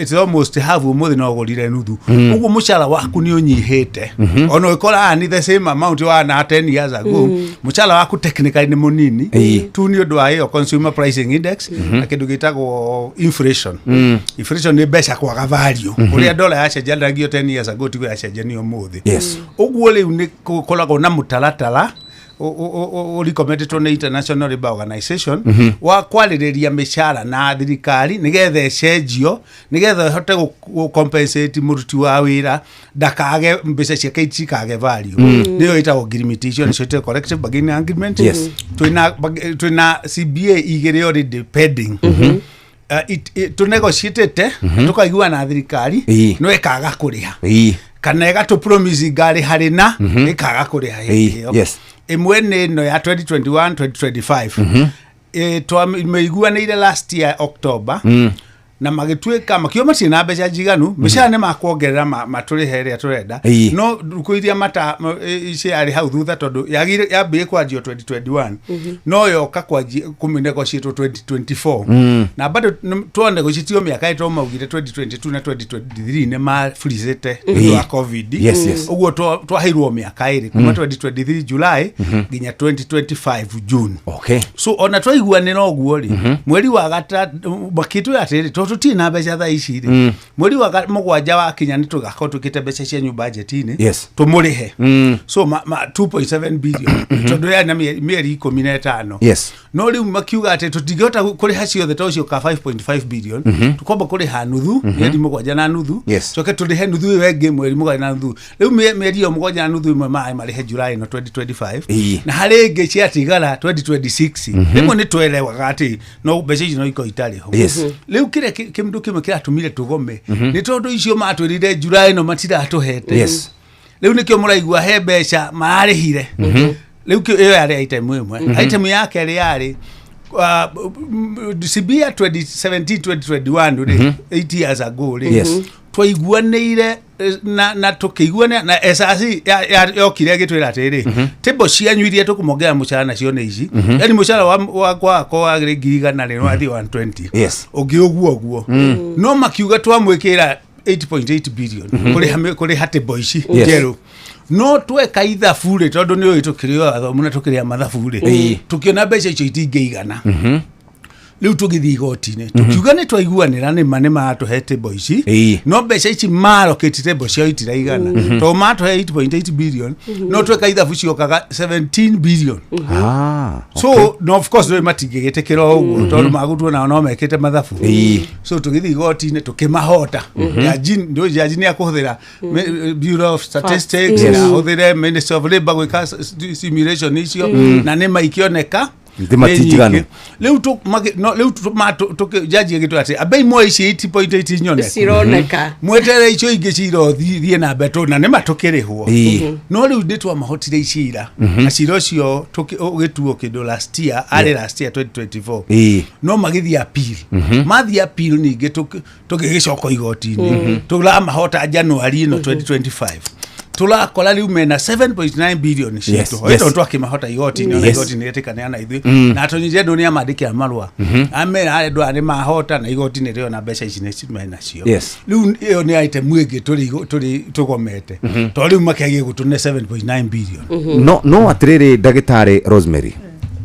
it's almost half, ũmũthĩ no ũgũrire nuthu. Ũguo mũcara waku nĩ ũnyihĩte, ona ũkoraga ni the same amount wana 10 years ago, mũcara waku technically nĩ mũnini tu nĩ ũndũ wa ĩyo consumer pricing index na kĩndũ gĩtagwo inflation. Inflation nĩ mbeca kwaga value, ũrĩa dola yacenjanagio 10 years ago tiguo yacenjanio ũmũthĩ. Ũguo rĩu nĩ gũkoragwo na mũtaratara ũrecommendetwo nĩ International Labour Organization wa kwarĩrĩria mĩcara na thirikari nĩgetha ĩcenjio, nĩgetha ĩhote gũ compensate mũruti wa wĩra ndakage mbeca ciake itikage value. Nĩyo ĩtagwo ngirimiti, icio nĩcio ĩtagwo collective bargaining agreement. Twĩna CBA igĩrĩ already pending. Tũnegotiatĩte tũkaiguana na thirikari, no ĩkaga kũrĩha kana ĩgatũ promise ngarĩ harĩ na ĩkaga kũrĩha hĩndĩ ĩyo. Ĩmwe nĩ ĩno ya 2021 2025. Twamĩiguanĩire last year October, na magĩtuĩka makiuga matirĩ na mbeca njiganu, mĩcara nĩ makuongerera matũrĩhe ĩrĩa tũrenda, no ndukũ iria mata ciarĩ hau thutha, tondũ yambĩrĩrie kwanjio 2021, no yoka kũmĩnegotiatwo 2024, na bado twanegotiatio mĩaka ĩto maugire 2022 na 2023 nĩ mafreezete nĩ ũndũ wa COVID. Ũguo twaheirwo mĩaka 2 kuma 2023 July nginya 2025 June. So ona twaiguanĩra ũguo rĩ, mweri wa makĩtwĩra atĩrĩrĩ, tondũ tũtirĩ na mbeca thaa ici rĩ, mweri wa mũgwanja wakinya nĩ tũgakorwo twĩkĩte mbeca cianyu budget-inĩ tũmũrĩhe. So ma 2.7 billion, tondũ yarĩ na mĩeri 15. No rĩu makiuga atĩ tũtingĩhota kũrĩha ciothe, to ũcio ka 5.5 billion, tũkwamba kũrĩha nuthu mĩeri 7 na nuthu, coke tũrĩhe nuthu ĩyo ĩngĩ mweri 7 na nuthu. Rĩu mĩeri ĩyo 7 na nuthu ĩmwe maĩ marĩhe July ĩno 2025, na harĩ ĩngĩ ciatigara 2026. Rĩmwe nĩ twerewaga atĩ no mbeca icio no ikorwo itarĩ ho. Rĩu kĩrĩa kĩndũ kĩmwe kĩratũmire tũgome nĩ tondũ icio matwĩrire July ĩno matiratũhete. Rĩu nĩkĩo mũraigua he mbeca mararĩhire. Rĩu ĩyo yarĩ item ĩmwe. Item ya kerĩ yarĩ CBA 2017 2021 rĩ, 8 years ago rĩ, twaiguanĩire. na na tũkĩiguana na SRC yokire ĩgĩtwĩra atĩrĩrĩ, table cianyu iria tũkũmongerera mũcara nacio nĩ ici. Yani mũcara wakwa warĩ 100,000 rĩ, wathiĩ 120. Ũngĩ ũguo ũguo. No makiuga twamwĩkĩra 8.8 billion kũrĩha table ici njerũ. No tweka ithabu rĩ, tondũ nĩ ũĩ tũkĩrĩ o athomu na tũkĩrĩ a mathabu rĩ, tũkĩona mbeca icio itingĩigana. Rĩu tũgĩthiĩ igoti-inĩ, tũkiuga nĩ twaiguanĩra, nĩ ma nĩ maratũhe table ici, no mbeca ici marokĩti table ciao itiraigana, tondũ matũhe 8.8 billion, no tweka ithabu ciokaga 17 billion. So no, of course rĩu matingĩgĩtĩkĩra o ũguo, tondũ magũtuo nao no mekĩte mathabu. So tũgĩthiĩ igoti-inĩ, tũkĩmahota. Jaji ndũ jaji nĩ akũhũthĩra Bureau of Statistics na ahũthĩre Ministry of Labour gwĩka simulation icio, na nĩ maikĩoneka. Nĩ matinjiganu. Nĩ nyingĩ. Rĩu no, rĩu jaji agĩtwĩra atĩ ambei muoe ici 8.8 nyone cironeka. Mweterere icio ingĩ cirothiĩ na mbere na nĩ matũkĩrĩhwo. No rĩu nĩ twamahotire icira, na cira ũcio ũgĩtuo kĩndũ last year, arĩ last year 2024. No magĩthiĩ appeal. Mathiĩ appeal ningĩ tũgĩgĩcoka igoti-inĩ, tũramahota January ĩno 2025, tũrakora rĩu mena 7.9 billion citũ. Tondũ twakĩmahota igoti-inĩ, ona igoti nĩ rĩtĩkanĩra na ithuĩ, na attorney general nĩ amandĩkĩra marũa amera andũ aya nĩ mahota, na igoti nĩ rĩona mbeca ici nĩ menacio. Rĩu ĩyo nĩ item ĩngĩ tũrĩ tũgomete, tondũ rĩu makĩagie gũtũne 7.9 billion. No atĩrĩrĩ, ndagĩtarĩ Rosemary,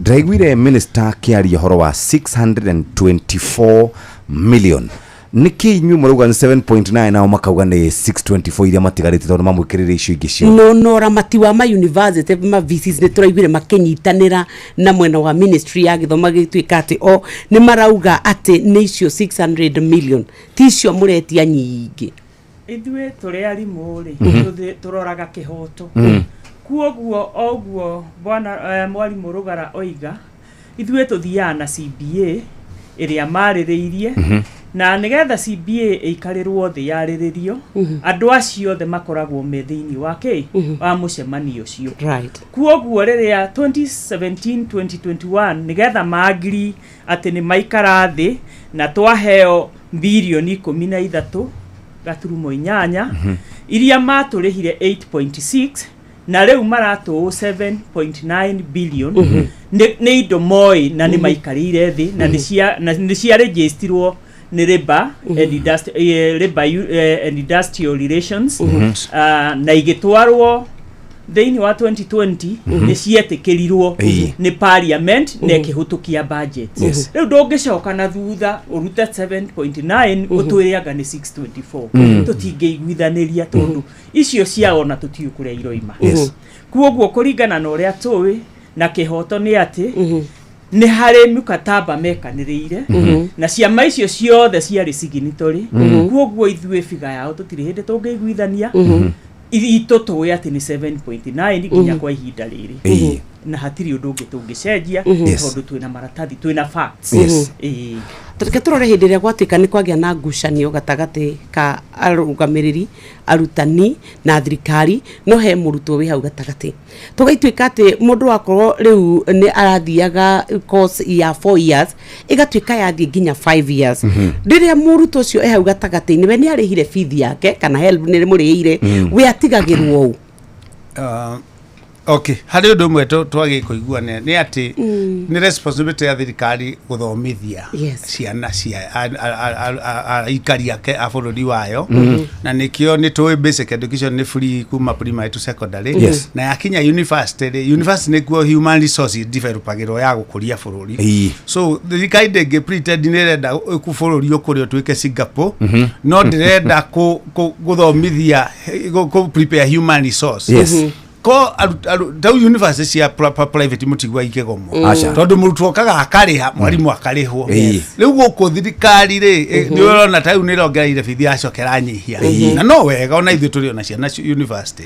ndĩraiguire minister akĩaria ũhoro wa 624 million. Nĩkĩ inyuĩ mũrauga nĩ 7.9, nao makauga nĩ 624 iria matigarĩte, tondũ mamwĩkĩrĩre icio ingĩ ciothe? No ũramati wa ma university, ma VCs, nĩ tũraiguire makĩnyitanĩra na mwena wa ministry ya gĩthomo, gĩtuĩka atĩ o nĩ marauga atĩ nĩ icio 600 million, ti icio mũretia nyingĩ. Ithuĩ tũrĩ arimũ rĩ, tũroraga kĩhoto. Kuoguo oguo bwana mwarimũ Rũgara oiga, ithuĩ tũthiaga na CBA ĩrĩa marĩrĩirie, na nĩgetha CBA ĩikarĩrwo thĩ yarĩrĩrio, andũ acio othe makoragwo me thĩinĩ wa kĩ wa mũcemanio ũcio. Kuoguo rĩrĩa 2017 2021 nĩgetha maagiri atĩ nĩ maikara thĩ na twaheo 13.8 birioni iria matũrĩhire 8.6, na rĩu maratũũ 7.9 billion, nĩ indo moĩ na nĩ maikarĩire thĩ na nĩ cia registerirwo nĩ Labour and Labour and Industrial Relations, na igĩtwarwo thĩinĩ wa 2020, nĩ cietĩkĩrirwo nĩ parliament na ĩkĩhĩtũkia budget. Rĩu ndũngĩcoka na thutha ũrute 7.9 ũtwĩre anga nĩ 624. Tũtingĩiguithanĩria, tondũ icio ciao na tũtiũĩ kũrĩa iroima. Kuoguo kũringana na ũrĩa tũĩ na kĩhoto nĩ atĩ nĩ harĩ mĩkataba mekanĩrĩire na ciama icio ciothe ciarĩ signatory. Kuoguo ithuĩ figa yao tũtirĩ hĩndĩ tũngĩiguithania. Itũ tũĩ atĩ nĩ 7.9 nginya kwa ihinda rĩrĩ, na hatirĩ ũndũ ũngĩ tũngĩcenjia, tondũ twĩna maratathi, twĩna facts. Ĩĩ. Reke tũrore hĩndĩ ĩrĩa gwatuĩka nĩ kwagĩa na ngucanio gatagatĩ ka arũgamĩrĩri arutani na thirikari, no he mũrutwo wĩ hau gatagatĩ. Tũgaituĩka atĩ mũndũ akorwo rĩu nĩ arathiaga course ya 4 years, ĩgatuĩka yathiĩ nginya 5 years. Rĩrĩa mũrutwo ũcio e hau gatagatĩ-inĩ, we nĩ arĩhire bithi yake kana HELB nĩ mũrĩhĩire, we atigagĩrwo ũ? Okay, harĩ ũndũ ũmwe twagĩ kũiguanĩra nĩ atĩ nĩ responsibility ya thirikari gũthomithia ciana cia aikari ake a bũrũri wayo, na nĩkĩo nĩ tũĩ basic education nĩ free kuma primary to secondary. Na yakinya university rĩ, university nĩkuo human resource developagĩrwo ya gũkũria bũrũri. So thirikari ndĩngĩ pretend nĩ ĩrenda bũrũri ũkũrĩ ũtuĩke Singapore, no ndĩrenda gũthomithia prepare human resource. Ko tau university cia private mũtigua ikĩgomwo, Aca. tondũ mũrutwo okaga akarĩha, mwarimũ akarĩhwo. Rĩu gũkũ thirikari rĩ, nĩ ũrona ta rĩu nĩ ĩrongereire bithi, yacoka ĩranyihia, na no wega ona ithuĩ tũrĩ ona ciana university.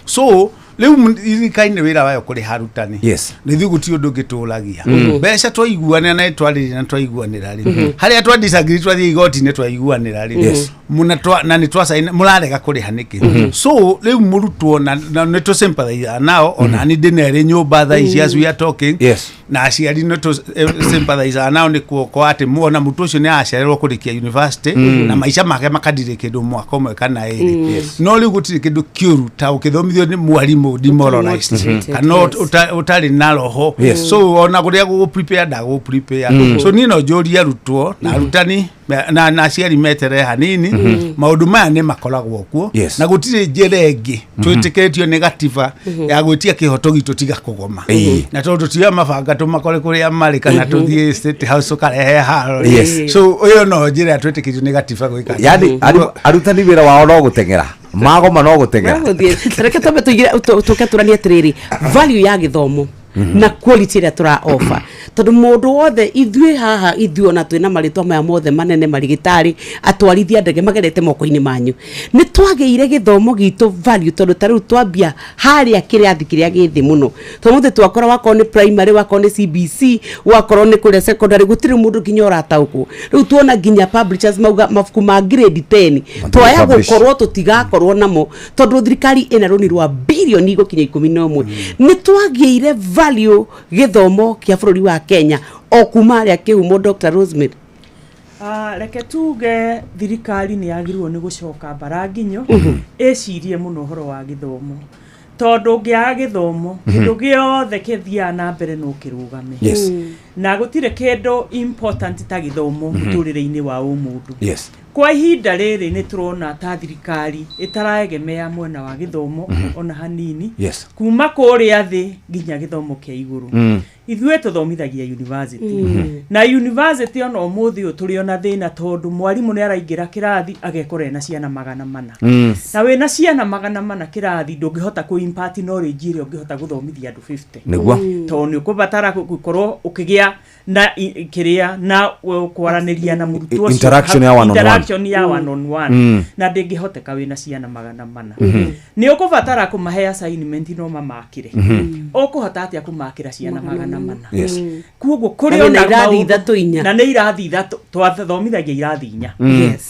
So rĩu thirikari nĩ wĩra wayo kũrĩha arutani. Na ithuĩ gũtirĩ ũndũ ũngĩ tũragia mbeca. Twaiguanĩra na twarĩria na twaiguanĩra rĩ, harĩa twa disagree twathiĩ igoti-inĩ, twaiguanĩra rĩ, na nĩ twacaina, mũrarega kũrĩha nĩkĩ? So rĩu mũrutwo na nĩ tũ sympathize nao, ona ni ndĩnerĩ nyũmba thaa ici as we are talking. Na aciari nĩ tũ sympathizaga nao nĩ kuokwa atĩ muona mũtu ũcio nĩ aracererwo kũrĩkia university na maica make makadirĩ kĩndũ mwaka ũmwe kana ĩrĩ. No rĩu gũtirĩ kĩndũ kĩũru ta ũkĩthomithio nĩ mwarimũ demoralized Demotivated, kana ũtarĩ na roho. So ona kũrĩa gũgũ prepare ndagũ prepare. So niĩ no njũrie arutwo na arutani na aciari meterere hanini, maũndũ maya nĩ makoragwo kuo. Na gũtirĩ njĩra ĩngĩ twĩtĩkĩrĩtio nĩ gatiba ya gwĩtia kĩhoto gitũ tiga kũgoma. Na tondũ tũtioya mabanga tũmakore kũrĩa marĩ kana tũthiĩ State House tũkarehe haro. So ĩyo no njĩra twĩtĩkĩrĩtio nĩ gatiba gwĩka. Yani arutani wĩra wao no gũteng'era, magoma no gũteng'era. Gũthiĩ. Reke twambe tũigire tũke tũranie atĩrĩrĩ, value ya gĩthomo na quality ĩrĩa tũra offer, tondũ mũndũ wothe ithuĩ haha, ithuĩ ona twĩna marĩtwa maya mothe manene, marigĩtarĩ, atwarithia ndege, magerete moko-inĩ manyu, nĩ twagĩire gĩthomo gitũ value, tondũ ta rĩu twambia harĩa kĩrathi kĩrĩa gĩ thĩ mũno, tondũ twakora wakorwo nĩ primary, wakorwo nĩ CBC, wakorwo nĩ kũrĩa secondary, gũtirĩ mũndũ nginya ũrataũkwo. Rĩu tuona nginya publishers mauga mabuku ma grade 10 twaya publish. Gũkorwo tũtigakorwo namo tondũ thirikari ĩna rũni rwa birioni gũkinya 11. Nĩ twagĩire value gĩthomo kĩa bũrũri wa Kenya o kuma harĩa kĩhumo, Dr Rosemary? Ah, reke tuge thirikari nĩ yagĩrĩirwo nĩ gũcoka mbara nginyo ĩcirie mũno ũhoro wa gĩthomo, tondũ ũngĩaga gĩthomo, kĩndũ gĩothe kĩthiaga na mbere no kĩrũgame. Na gũtirĩ kĩndũ important ta gĩthomo mũtũrĩre-inĩ wa ũmũndũ. Kwa ihinda rĩrĩ nĩ tũrona ta thirikari ĩtaraegemea mwena wa gĩthomo ona hanini, kuma kũrĩa thĩ nginya gĩthomo kĩa igũrũ. Ithuĩ tũthomithagia university, na university ona ũmũthĩ ũyũ tũrĩ ona thĩna, tondũ mwarimũ nĩ araingĩra kĩrathi agekora ena ciana 400. Na wĩna ciana 400 kĩrathi, ndũngĩhota kũ impart knowledge ĩrĩa ũngĩhota gũthomithia andũ 50, tondũ nĩ ũkũbatara gũkorwo ũkĩgĩa na kĩrĩa na kwaranĩria na mũrutwo ũcio. Interaction ya one on one. Interaction ya one on one. Na ndĩngĩhoteka wĩna ciana 400. Nĩ ũkũbatara kũmahe assignment no mamakĩre. Ũkũhota atĩa kũmakĩra ciana 400? Koguo kũrĩ Na wĩna ona irathi maũndũ- ithatũ, inya. Na nĩ irathi ithatũ, twathomithagia irathi inya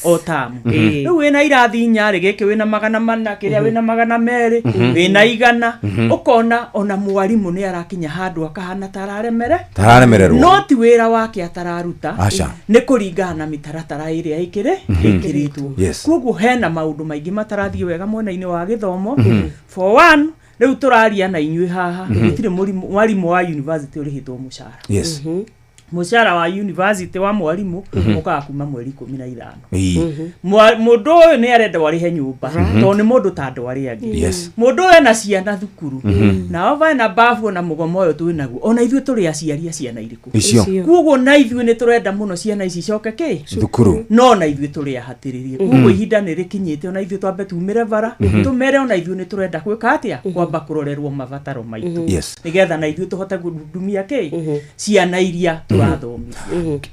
o tamu. Rĩu wĩna irathi inya rĩ, gĩkĩ wĩna 400, kĩrĩa wĩna 200, wĩna 100, ũkona ona mwarimũ nĩ arakinya handũ akahana ta araremere. Tararemererwo. No ti wĩra wake atararuta. Aca. Nĩ kũringana na mĩtaratara ĩrĩa ĩkĩrĩtwo. Koguo hena maũndũ maingĩ matarathiĩ wega mwena-inĩ wa gĩthomo. For one, rĩu tũraria na inyuĩ haha, gũtirĩ mwarimũ wa university ũrĩhĩtwo mũcara. Mũcara wa university wa mwarimũ ũkaga kuma mweri 15. Mũndũ ũyũ nĩ arenda arĩhe nyũmba, tondũ nĩ mũndũ ta andũ arĩa angĩ. Mũndũ ũyũ ena ciana thukuru, na over na above ona mũgomo ũyũ twĩ naguo, ona ithuĩ tũrĩ aciari a ciana irĩkũ? Icio. Koguo na ithuĩ nĩ tũrenda mũno ciana ici icoke kĩ? Thukuru. No na ithuĩ tũrĩ ahatĩrĩrie, koguo ihinda nĩ rĩkinyĩte ona ithuĩ twambe tumĩre bara, tũmere ona ithuĩ nĩ tũrenda gwĩka atĩa, kwamba kũrorerwo mabataro maitũ, nĩgetha na ithuĩ tũhote kũhudumia kĩ ciana iria tũrathomithia.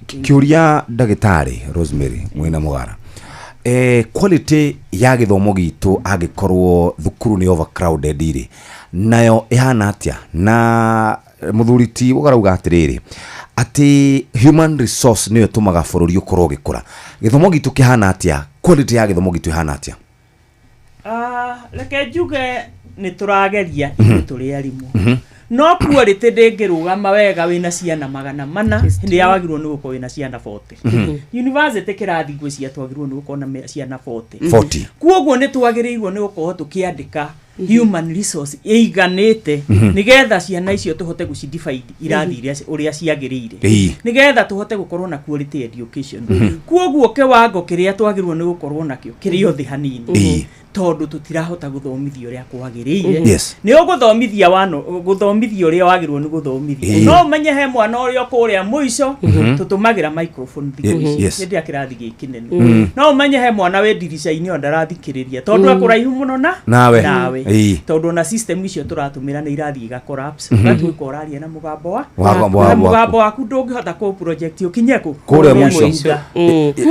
Kĩũria, ndagĩtarĩ Rosemary mwĩna mũgara, quality ya gĩthomo gitũ angĩkorwo thukuru nĩ overcrowded rĩ, nayo ĩhana atĩa? Na mũthuri ti ũgarauga atĩrĩrĩ, atĩ human resource nĩyo ĩtũmaga bũrũri ũkorwo ũgĩkũra. Gĩthomo gitũ kĩhana atĩa? Quality ya gĩthomo gitũ ĩhana atĩa? Ah, reke njuge nĩ tũrageria ithuĩ tũrĩ arimũ, no quality ndĩngĩrũgama wega wĩna ciana 400 hĩndĩ ĩrĩa wagĩrĩirwo nĩ gũkorwo wĩna ciana 40. University kĩrathi ngwĩciria twagĩrĩirwo nĩ gũkorwo na ciana 40. 40. Koguo nĩ twagĩrĩirwo nĩ gũkorwo tũkĩandĩka human resource ĩiganĩte, nĩgetha ciana icio tũhote gũcidivide irathi iria ũrĩa ciagĩrĩire, nĩgetha tũhote gũkorwo na quality education. Koguo kĩwango kĩrĩa twagĩrĩirwo nĩ gũkorwo nakĩo kĩrĩ o thĩ hanini, tondũ tũtirahota gũthomithia ũrĩa kwagĩrĩire. Nĩ ũgũthomithia wano gũthomithia ũrĩa wagĩrĩirwo nĩ gũthomithia, no ũmenye he mwana ũrĩa kũrĩa mũico. Tũtũmagĩra microphone thikũ ici hĩndĩ ya kĩrathi gĩ kĩnene. No ũmenye he mwana wĩ ndirica-inĩ o ndarathikĩrĩria tondũ ekũraihu mũno na Nawe. Nawe. Tondũ ona system icio tũratũmĩra nĩ irathiĩ iga collapse, ũgatuĩka ũraria na mũgambo wa na mũgambo waku ndũngĩhota kũ project ũkinye kũ? Kũrĩa mũico. Thutha.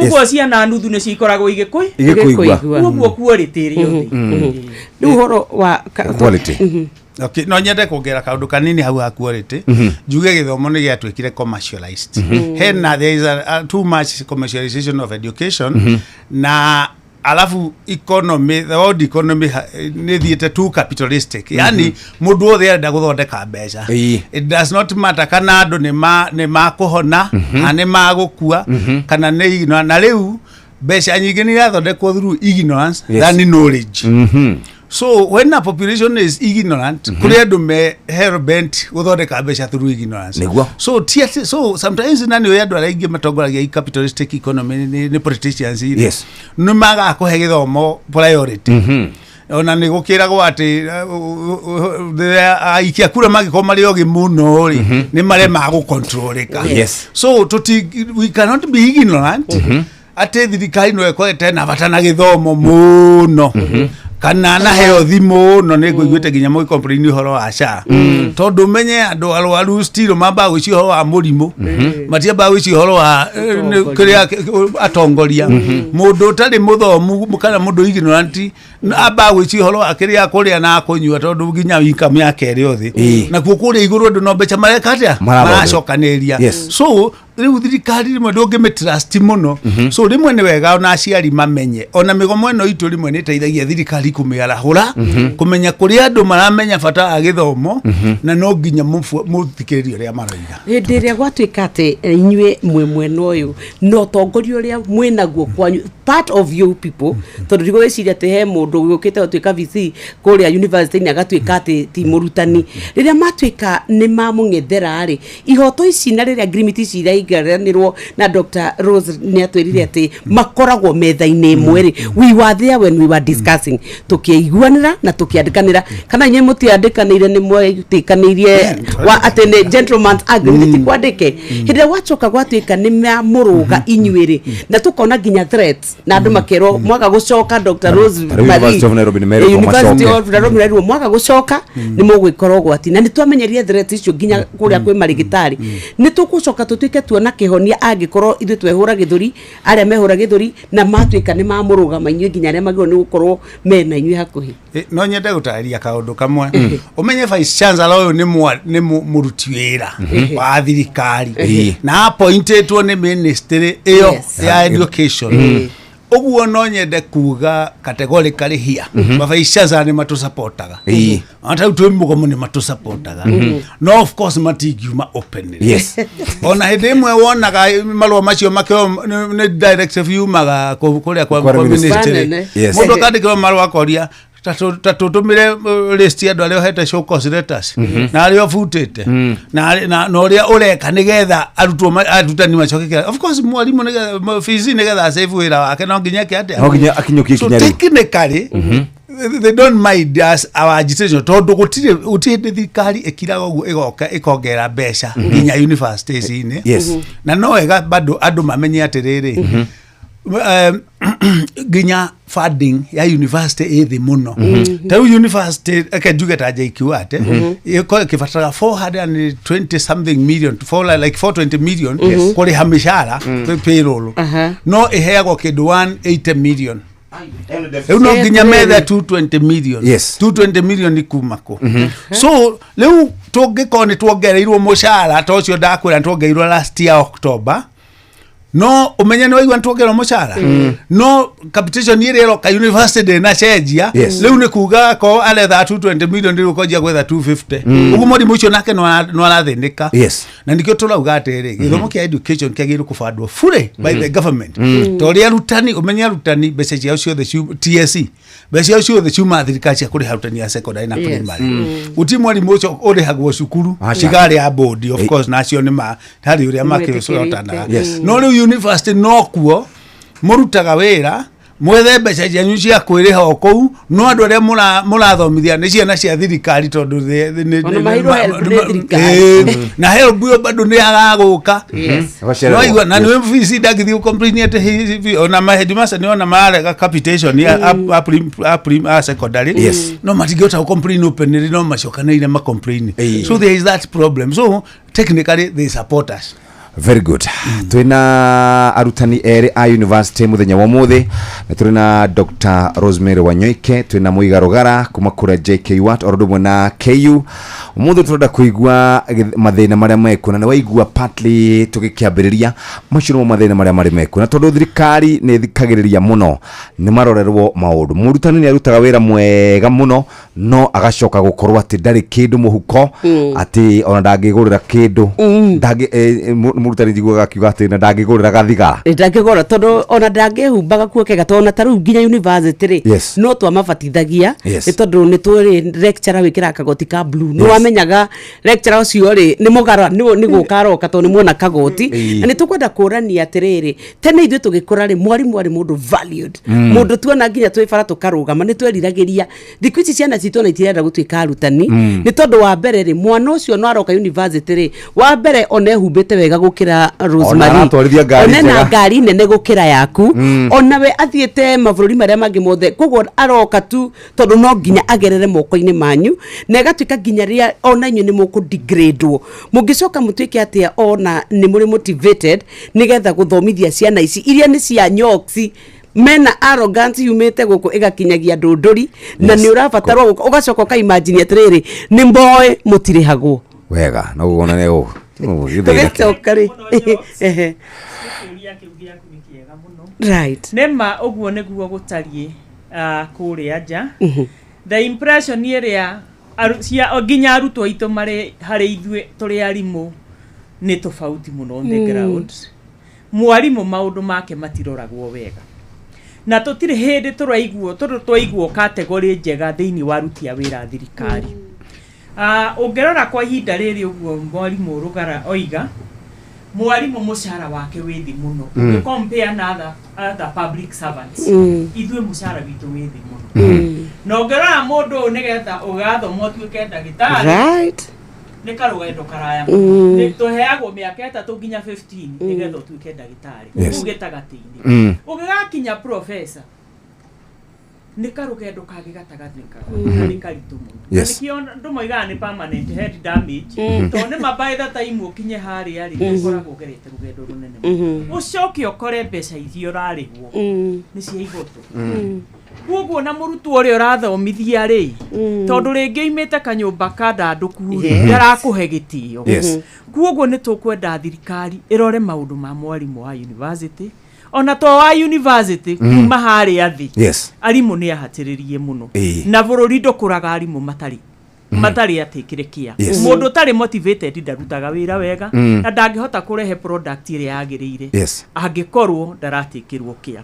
Koguo ciana nuthu nĩcio ikoragwo igĩkũi Igĩkũigua. Koguo quality ĩrĩ o thĩ. Rĩu ũhoro wa Quality. Okay, no nyende kuongerera kaundu kanini hau ha quality. Njuge gĩthomo nĩ gĩatuĩkire commercialized. Hena there is a too much commercialization of education na Alafu economy, the world economy nĩ thiĩte too capitalistic, yani mũndũ wothe arenda gũthondeka mbeca. It does not matter kana andũ nĩ makũhona kana nĩ magũkua kana nĩ ignorant. Na rĩu mbeca nyingĩ nĩ irathondekwo through ignorance than knowledge. So when a population is ignorant, kũrĩ andũ me hell bent gũthondeka mbeca through ignorance. So ti atĩ, so sometimes na nĩ ũĩ andũ arĩa aingĩ matongoragia i capitalistic economy nĩ politicians rĩ. Nĩ magaga kũhe gĩthomo priority. Ona nĩ gũkĩragwo atĩ aikia kura mangĩkorwo marĩ ogĩ mũno rĩ, nĩ maremaga gũcontrolĩka. So we cannot be ignorant atĩ thirikari no ĩkorete na bata na gĩthomo mũno kana na health mũno. Nĩ ngũiguĩte nginya mũgĩcomplain ũhoro wa SHA, tondũ menye andũ arwaru still mambaga gwĩciria ũhoro wa mũrimũ, matiambaga gwĩciria ũhoro wa kĩrĩa atongoria. Mũndũ ũtarĩ mũthomu kana mũndũ ignorant ambaga gwĩciria ũhoro wa kĩrĩa kũrĩa na kũnyua, tondũ nginya income yake ĩrĩ o thĩ. Nakuo kũrĩa igũrũ andũ no mbeca mareka atĩa? Marathondeka. Maracokanĩrĩria. So rĩu thirikari rĩmwe ndũngĩmĩtrust mũno. So rĩmwe nĩ wega ona aciari mamenye ona mĩgomo ĩno itũ rĩmwe nĩ ĩteithagia thirikari kũmĩarahũra, kũmenya kũrĩa andũ maramenya bata wa gĩthomo, na no nginya mũthikĩrĩrie ũrĩa maroiga. Hĩndĩ ĩrĩa gwatuĩka atĩ inyuĩ mwĩ mwena ũyũ na ũtongoria ũrĩa mwĩnaguo kwanyu, part of you people, tondũ ndigũgĩciria atĩ he mũndũ ũkĩte gũtuĩka VC kũrĩa university-inĩ agatuĩka atĩ ti mũrutani. Rĩrĩa matuĩka nĩ mamũng'ethera rĩ, ihoto ici na rĩrĩa ngirimiti ici iraingaranĩrwo na Dr. Rose nĩ atwĩrire atĩ makoragwo metha-inĩ ĩmwe rĩ, we were there when we were discussing, tũkĩiguanĩra na tũkĩandĩkanĩra, kana inyuĩ mũtiandĩkanĩire, nĩ mwetĩkanĩirie wa atĩ nĩ gentleman's agreement, ti kwandĩke. Hĩndĩ ĩrĩa gwacoka gwatuĩka nĩ mamũrũga inyuĩ rĩ, na tũkona nginya threats na andũ makerwo mwaga gũcoka, Dr. Rose Ta rĩu University of Nairobi nĩ merirwo University macoke. of Nairobi merirwo mwaga gũcoka nĩ mũgwĩkora ũgwati, na nĩ twamenyerie threats icio nginya kũrĩa kwĩ marĩgĩtarĩ. Nĩ tũgũcoka tũtuĩke tuona kĩhonia angĩkorwo ithuĩ twehũra gĩthũri, arĩa mehũra gĩthũri na matuĩka nĩ mamũrũgama inyuĩ nginya arĩa magĩrĩirwo nĩ gũkorwo mena inyuĩ hakuhĩ. No nyende gũtarĩria kaũndũ kamwe. Ũmenye vice chancellor ũyũ nĩ mũruti wĩra wa thirikari na appointĩtwo nĩ ministry ĩyo ya education. Ũguo no nyende kuga categorically here, ma vice chancellor nĩ matũsupportaga. Ona ta rĩu twĩ mũgomo nĩ matũsupportaga, no of course matingiuma openly. Ona hĩndĩ ĩmwe wonaga marũa macio makĩoywo nĩ directive yumaga kũrĩa Kwa kwa ministry. ministry. Nene. Mũndũ akandĩkĩrwo marũa akoria ta tũtũmĩre list ya andũ arĩa ũhete show cause letters na arĩa ũbutĩte na ũrĩa ũreka nĩgetha arutwo arutani macoke kĩrathi. Of course mwarimũ nĩgetha fees nĩgetha save wĩra wake no nginya eke atĩa? No nginya akinyũkie So ikinya rĩu. technically they don't mind us our agitation, tondũ gũtirĩ hĩndĩ thirikari ĩkiraga ũguo ĩgoka ĩkongerera mbeca nginya universities-inĩ. Na no wega bado andũ mamenye atĩrĩrĩ, nginya funding ya university ĩ thĩ mũno. Ta rĩu university, reke njuge ta JKUAT, ĩkorwo ĩkĩbatara 420 something million, for like 420 million kũrĩha mĩcara, payroll, no ĩheagwo kĩndũ 180 million. Rĩu no nginya methe 220 million. 220 million ikuma kũ? So rĩu tũngĩkorwo nĩ tuongereirwo mũcara ta ũcio ndakwĩra, nĩ tuongereirwo last year October, no ũmenye nĩ waigua nĩ tuongererwo mũcara, no capitation ĩrĩa ĩroka university ndĩnacenjia. Rĩu nĩ kuga ko aretha 220 million, rĩu ũkonjia gwetha 250. Ũguo mwarimũ ũcio nake no arathĩnĩka. Na nikĩo tũrauga atĩrĩ, gĩthomo kĩa education kĩagĩrĩirwo kũbandwo fully by the government, ta ũrĩa arutani, ũmenye arutani mbeca ciao ciothe TSC, mbeca ciao ciothe ciumaga thirikari cia kũrĩha arutani a secondary na primary. Gũtirĩ mwarimũ ũcio ũrĩhagwo cukuru Aca. tiga arĩa a board, of course, nacio nĩ ma harĩ ũrĩa makĩcotanaga. No rĩu university no kuo mũrutaga wĩra, mwethe mbeca cianyu cia kwĩrĩha o kũu, no andũ arĩa mũrathomithia nĩ ciana cia thirikari, tondũ Ona maheirwo HELB nĩ thirikari. Na HELB ĩyo bado nĩ yagagũka. Ũgacererwo. Waigua na nĩ fees ndangĩthiĩ gũcomplain atĩ ona ma headmaster nĩ ona mararega capitation ya a secondary, no matingĩhota gũcomplain openly, no macokanĩire macomplain. So there is that problem. So technically they support us. Very good. Twina arutani erĩ a university muthenya wa ũmũthĩ, na tũrĩ na Dr. Rosemary Wanyoike, twĩna Mũiga Rũgara kuma kũrĩa JKUAT, oro ũndũ ũmwe na KU. Ũmũthĩ tũrenda kũigua mathĩna marĩa mekuo, na nĩ waigua partly tũgĩkĩambĩrĩria macio nĩmo mathĩna marĩa marĩ mekuo, na tondũ thirikari nĩ ĩthikagĩrĩria mũno, nĩ marorerwo maũndũ. Mũrutani nĩ arutaga wĩra mwega mũno, no agacoka gũkorwo atĩ ndarĩ kĩndũ mũhuko, atĩ ona ndangĩgũrĩra kĩndũ. Mũrutani njiguaga akiuga atĩ na ndangĩgũrĩra gathigara. Ndangĩgũra, tondũ ona ndangĩhumba gakuo kega, tondũ ona ta rĩu nginya university rĩ, no twamabatithagia, nĩ tondũ nĩ tũrĩ lecturer wĩkĩraga kagoti ka blue, nĩ wamenyaga lecturer ũcio rĩ nĩ mũgara, nĩ gũka aroka, tondũ nĩ muona kagoti. Na nĩ tũkwenda kũrania atĩrĩrĩ, tene ithuĩ tũgĩkũra rĩ, mwarimũ arĩ mũndũ valued, mũndũ tuona nginya twĩ bara tũkarũgama, nĩ tweriragĩria. Thikũ ici ciana citũ ona itirenda gũtuĩka arutani, nĩ tondũ wa mbere rĩ, mwana ũcio no aroka university rĩ, wa mbere ona ehumbĩte wega gũkĩra Rosemary, aratwarithia ngari ona ena njega. Ngari nene gũkĩra yaku, ona we athiĩte mabũrũri marĩa mangĩ mothe. Koguo aroka tu tondũ no nginya agerere moko-inĩ manyu, na ĩgatuĩka nginya rĩrĩa ona inyuĩ nĩ mũkũ-degradwo, mũngĩcoka mũtuĩke atĩa ona nĩ mũrĩ motivated nĩgetha gũthomithia ciana ici iria nĩ cia nyoksi mena arrogance yumĩte gũkũ ĩgakinyagia ndũndũri, na nĩ ũrabatarwo gũka ũgacoka ũkaimagine atĩrĩrĩ, nĩ mboĩ mũtirĩhagwo. Wega, no guona nĩ Tũgĩcoka rĩ, ehe. Kĩũria kĩu gĩaku nĩ kĩega mũno. Nĩ ma ũguo nĩguo gũtariĩ kũrĩa nja. The impression ĩrĩa nginya arutwo aitũ marĩ harĩ ithuĩ tũrĩ arimũ nĩ tofauti mũno on the ground. Mwarimũ maũndũ make matiroragwo wega, na tũtirĩ hĩndĩ tũraiguo, tondũ twaiguo category njega thĩinĩ wa aruti a wĩra a thirikari. Ũngĩrora kwa ihinda rĩrĩ ũguo mwarimũ Rũgara oiga, mwarimũ mũcara wake wĩ thĩ mũno. Ũngĩ-compare na other public servants, ithuĩ mũcara witũ wĩ thĩ mũno. Na ũngĩrora mũndũ ũyũ, nĩgetha ũgathoma ũtuĩke ndagĩtarĩ, nĩ karũgendo karaya mũno. Nĩ tũheagwo mĩaka 3 nginya 15 nĩgetha ũtuĩke ndagĩtarĩ. Kũu gĩtagatĩ-inĩ. Ũgĩgakinya professor, nĩ karũgendo kangĩ gatagatĩ kau, na nĩ karitũ mũno. Na nĩkĩo andũ moigaga nĩ permanent head damage, tondũ nĩ ma by the time ũkinye harĩa rĩ, nĩ ũkoragwo ũgerete rũgendo rũnene mũno. Ũcoke ũkore mbeca iria ũrarĩhwo nĩ cia igoto. Koguo na mũrutwo ũrĩa ũrathomithia rĩ, tondũ rĩngĩ oimĩte kanyũmba kandandũku rĩ, ndarakũhe gĩtĩo. Koguo nĩ tũkwenda thirikari ĩrore maũndũ ma mwarimũ wa university, ona to wa university, kuma harĩa thĩ. Arimũ nĩ ahatĩrĩrie mũno, na bũrũri ndũkũraga arimũ matarĩ atĩkĩre kĩa. Mũndũ ũtarĩ motivated ndarutaga wĩra wega, na ndangĩhota kũrehe product ĩrĩa yagĩrĩire angĩkorwo ndaratĩkĩrwo kĩa.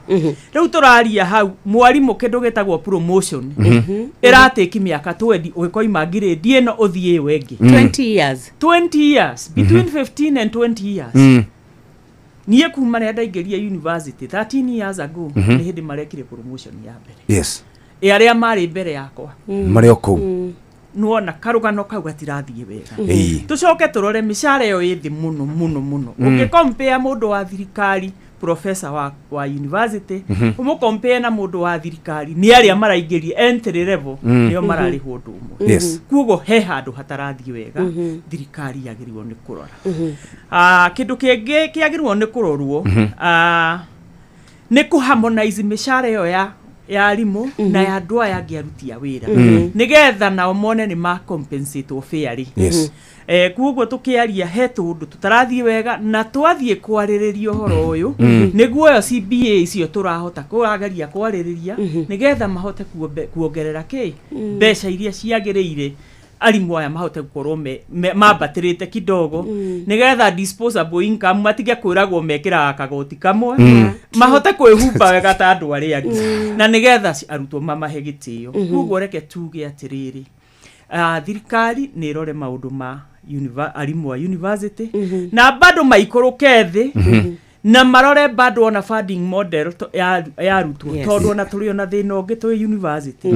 Rĩu tũraria hau, mwarimũ kĩndũ gĩtagwo promotion ĩratĩki mĩaka 20 ũgĩkoima grade ĩno ũthiĩ ĩyo ĩngĩ. 20 years. 20 years, between 15 and 20 years. Niĩ kuma rĩrĩa ndaingĩria university 13 years ago, nĩ hĩndĩ marekire promotion ya mbere. Ĩ arĩa marĩ mbere yakwa Marĩ o kũu. Nĩwona karũgano kau gatirathiĩ wega. Tũcoke tũrore mĩcara ĩyo ĩ thĩ mũno mũno mũno. Ũngĩkompea mũndũ wa thirikari, professor wa university, ũmũkompare na mũndũ wa thirikari, nĩ arĩa maraingĩria entry level, nĩo mararĩhwo ũndũ ũmwe. Koguo he handũ hatarathiĩ wega, thirikari yagĩrĩirwo nĩ kũrora. Kĩndũ kĩngĩ kĩagĩrĩirwo nĩ kũrorwo, nĩ kũ harmonize mĩcara ĩyo ya arimũ na ya andũ aya angĩ aruti a wĩra, nĩgetha nao mone nĩ ma compensate fairly. Koguo tũkĩaria he tũndũ tũtarathiĩ wega, na twathiĩ kwarĩrĩria ũhoro ũyũ, nĩguo ĩyo CBA icio tũrahota kũrageria kwarĩrĩria, nĩgetha mahote kuongerera kĩ mbeca iria ciagĩrĩire, arimũ aya mahote gũkorwo mambatĩrĩte kidogo, nĩgetha disposable income matige kwĩragwo mekĩraga kagoti kamwe, mahote kwĩhumba wega ta andũ arĩa angĩ, na nĩgetha arutwo mamahe gĩtĩo. Koguo reke tuge atĩrĩrĩ, thirikari nĩ ĩrore maũndũ ma arimũ a university, na bado maikũrũke thĩ na marore bado ona funding model ya arutwo, tondũ ona tũrĩ ona thĩna ũngĩ twĩ university.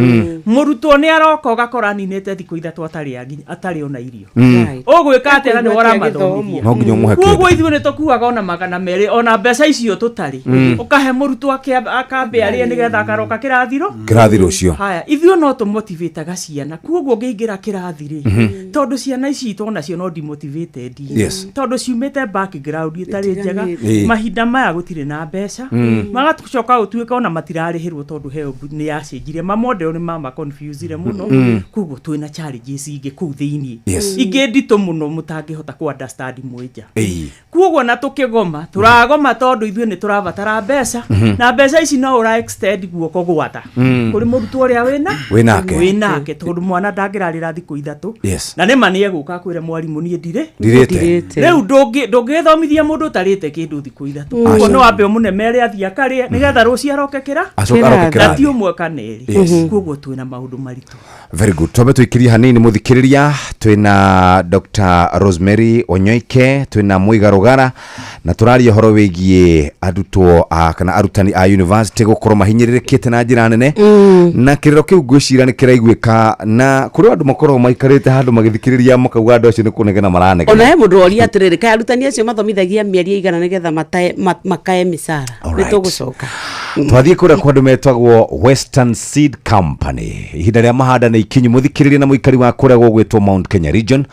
Mũrutwo nĩ aroka ũgakora aninĩte thikũ 3 atarĩ ona irio. Ũgwĩka atĩa na nĩwe ũramathomithia? No nginya ũmũhe Koguo kĩndũ. Ithuĩ nĩ tũkuaga ona 200, ona mbeca icio tũtarĩ, ũkahe mũrutwo akambe arĩe nĩgetha akaroka kĩrathiro Kĩrathi rũciũ. Haya, ithuĩ no tũmotivataga ciana. Koguo ũngĩingĩra kĩrathi rĩ, tondũ ciana ici citũ onacio no demotivated, tondũ ciumĩte background ĩtarĩ njega. Mahinda maya gũtirĩ na mbeca. Magacoka gũtuĩka ona matirarĩhĩrwo tondũ HELB nĩ yacenjirie, mamodel nĩ mama confusire mũno. Koguo twĩna challenges ingĩ kũu thĩiniĩ. Ingĩ nditũ mũno mũtangĩhota ku understand mwĩ nja. Koguo na tũkĩgoma, tũragoma tondũ ithuĩ nĩ tũrabatara mbeca. Na mbeca ici no ũra extend guoko gwatha kũrĩ mũrutwo ũrĩa wĩna Wĩnake. wĩnake, tondũ mwana ndangĩrarĩra thikũ 3. Na nĩma nĩ egũka akwĩre, "Mwarimũ, niĩ ndirĩ Ndirĩte." Rĩu ndũngĩthomithia mũndũ ũtarĩte kĩndũ thikũ 3. Koguo nĩ wambe ũmũnemere athiĩ akarĩe nĩgetha rũciũ aroke kĩra Acoke aroke na kĩrathi. ti ũmwe kana ĩrĩ. Koguo twĩna maũndũ maritũ. Very good. Twambe tũikĩrie hanini, mũthikĩrĩria. Twĩna Dr. Rosemary Onyoike, twĩna Mũiga Rũgara, na tũraria ũhoro wĩgiĩ arutwo a, kana arutani a university gũkorwo mahinyĩrĩrĩkĩte na njĩra nene. Na kĩrĩro kĩu ngwĩcira nĩ kĩraiguĩka, na kũrĩ andũ makoragwo maikarĩte handũ magĩthikĩrĩria makauga andũ acio nĩ kũnegena maranegena. Ona he mũndũ woria atĩrĩrĩ, kaĩ arutani acio mathomithagia mĩeri ĩigana nĩgetha makae mĩcara? Nĩ tũgũcoka. Twathiĩ kũrĩa kwa andũ metagwo Western Seed Company. Ihinda rĩa mahanda nĩ ikinyu, mũthikĩrĩria na mũikari wa kũrĩa gũgwĩtwo Mount Kenya region.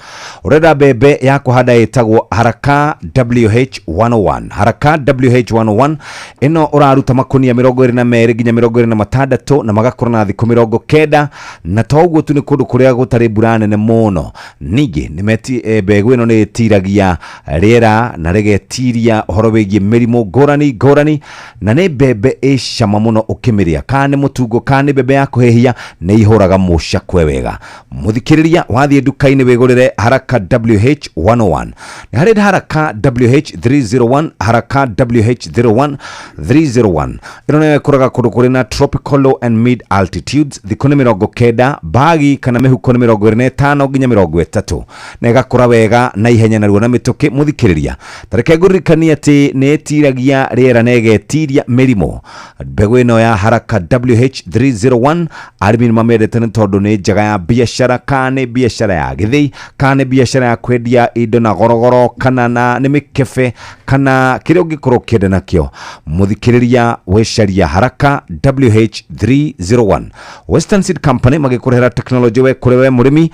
Ũrenda mbembe ya kũhanda ĩtagwo Haraka WH101. Haraka WH101 ĩno ũraruta makunia 22 nginya 26, na magakorwo na thikũ 90. Na to ũguo tu, nĩ kũndũ kũrĩa gũtarĩ mbura nene mũno. Ningĩ nĩ meti mbegũ ĩno nĩ ĩtiragia rĩera na rĩgetiria ũhoro wĩgiĩ mĩrimũ ngũrani ngũrani, na nĩ mbembe ĩ cama mũno ũkĩmĩrĩa, kana nĩ mũtungo, kana nĩ mbembe ya kũhĩhia, nĩ ihũraga mũcakwe wega. Mũthikĩrĩria, wathiĩ nduka-inĩ wĩgũrĩre Haraka WH101. Nĩ harĩ Haraka WH301. Haraka WH01 301 ĩno nayo ĩkũraga kũndũ kũrĩ na tropical low and mid altitudes. Thikũ nĩ 90, bagi kana mĩhuko nĩ 25 nginya 30, na ĩgakũra wega na ihenya narua na mĩtũkĩ. Mũthikĩrĩria, tareke ngũririkanie atĩ nĩ ĩtiragia rĩera na ĩgetiria mĩrimũ. Mbegũ ĩno ya Haraka WH301 arĩmi nĩ mamĩendete nĩ tondũ nĩ njega ya biacara, kana nĩ biacara ya gĩthĩi, kana nĩ biacara ya kwendia indo na gorogoro, kana na nĩ mĩkebe, kana kĩrĩa ũngĩkorwo ũkĩenda nakĩo. Mũthikĩrĩria, wecaria Haraka WH301. Western Seed Company magĩkũrehera tekinoronjĩ we kũrĩ we mũrĩmi.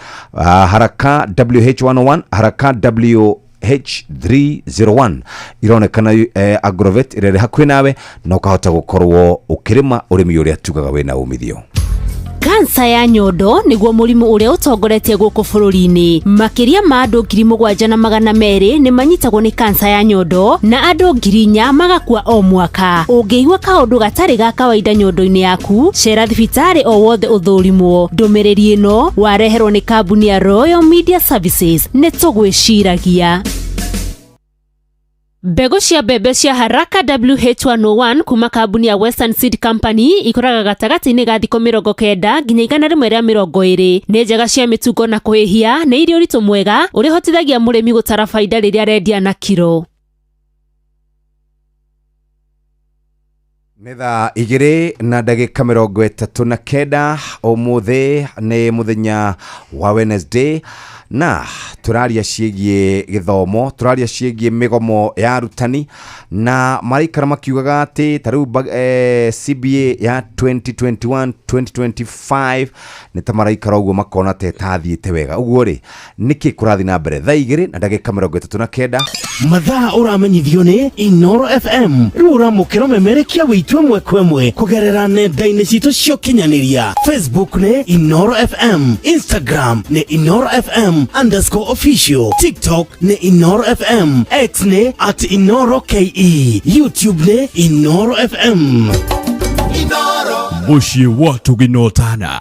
Haraka WH101, Haraka WH301 ironekana agrovet ĩrĩa ĩrĩ hakuhĩ nawe, na ũkahota gũkorwo ũkĩrĩma ũrĩmi ũrĩa tugaga wĩna umithio. Kansa ya nyondo nĩguo mũrimũ ũrĩa ũtongoretie gũkũ bũrũri-inĩ. Makĩria ma andũ 7,200 nĩ manyitagwo nĩ kansa ya nyondo, na andũ 4,000 magakua o mwaka. Ũngĩigua kaũndũ gatarĩ ga kawaida nyondo-inĩ yaku, cera thibitarĩ o wothe ũthũrimwo. Ndũmĩrĩri ĩno wareherwo nĩ kambuni ya Royal Media Services. Nĩ tũgwĩciragia. Mbegũ cia mbembe cia Haraka WH101 kuma kambuni ya Western Seed Company ikũraga gatagatĩ-inĩ ga thikũ 90 nginya 120. Nĩ njega cia mĩtungo na kũhĩhia, nĩ irĩ ũritũ mwega ũrĩa ũhotithagia mũrĩmi gũtara baida rĩrĩa arendia na kiro. Nĩ thaa 2:39. Ũmũthĩ nĩ mũthenya wa Wednesday, na tũraria ciĩgiĩ gĩthomo, tũraria ciĩgiĩ mĩgomo ya arutani, na maraikara makiugaga atĩ ta rĩu CBA ya 2021 2025 nĩ ta maraikara ũguo makona ta ĩtathiĩte wega. Ũguo rĩ, nĩkĩ kũrathiĩ na mbere? Thaa 2:39. Mathaa ũramenyithio nĩ Inoro FM. Rĩu ũramũkĩra ũmemerekia witũ ĩmwe kwa ĩmwe kũgerera nenda-inĩ citũ cia ũkinyanĩria. Facebook nĩ Inoro FM, Instagram nĩ InoroFM_official, TikTok nĩ Inoro FM, X nĩ @InoroKE, YouTube nĩ Inoro FM. Mũciĩ wa tũgĩnotana.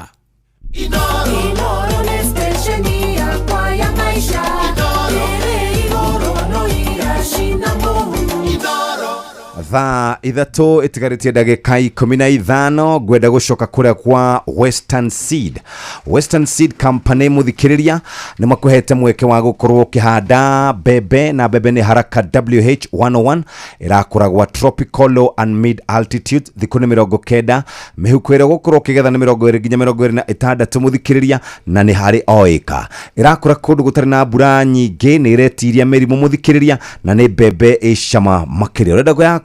Inoro nĩ stesheni yakwa ya maisha ĩrĩ igũrũ no iracina mũhu. Thaa 3 ĩtigarĩtie ndagĩka 15. Ngwenda gũcoka kũrĩa kwa Western Seed, Western Seed Company. Mũthikĩrĩria, nĩ makũhete mweke wa gũkorwo ũkĩhanda mbembe, na mbembe nĩ Haraka WH101, ĩrakũra gwa tropical low and mid altitude. Thikũ nĩ 90, mĩhuko ĩrĩa ũgũkorwo ũkĩgetha nĩ 20 nginya 26, mũthikĩrĩria, na nĩ harĩ o ĩka. Ĩrakũra kũndũ gũtarĩ na mbura nyingĩ, nĩ ĩretiria mĩrimũ, mũthikĩrĩria, na nĩ mbembe ĩ cama makĩria. Ũrenda ya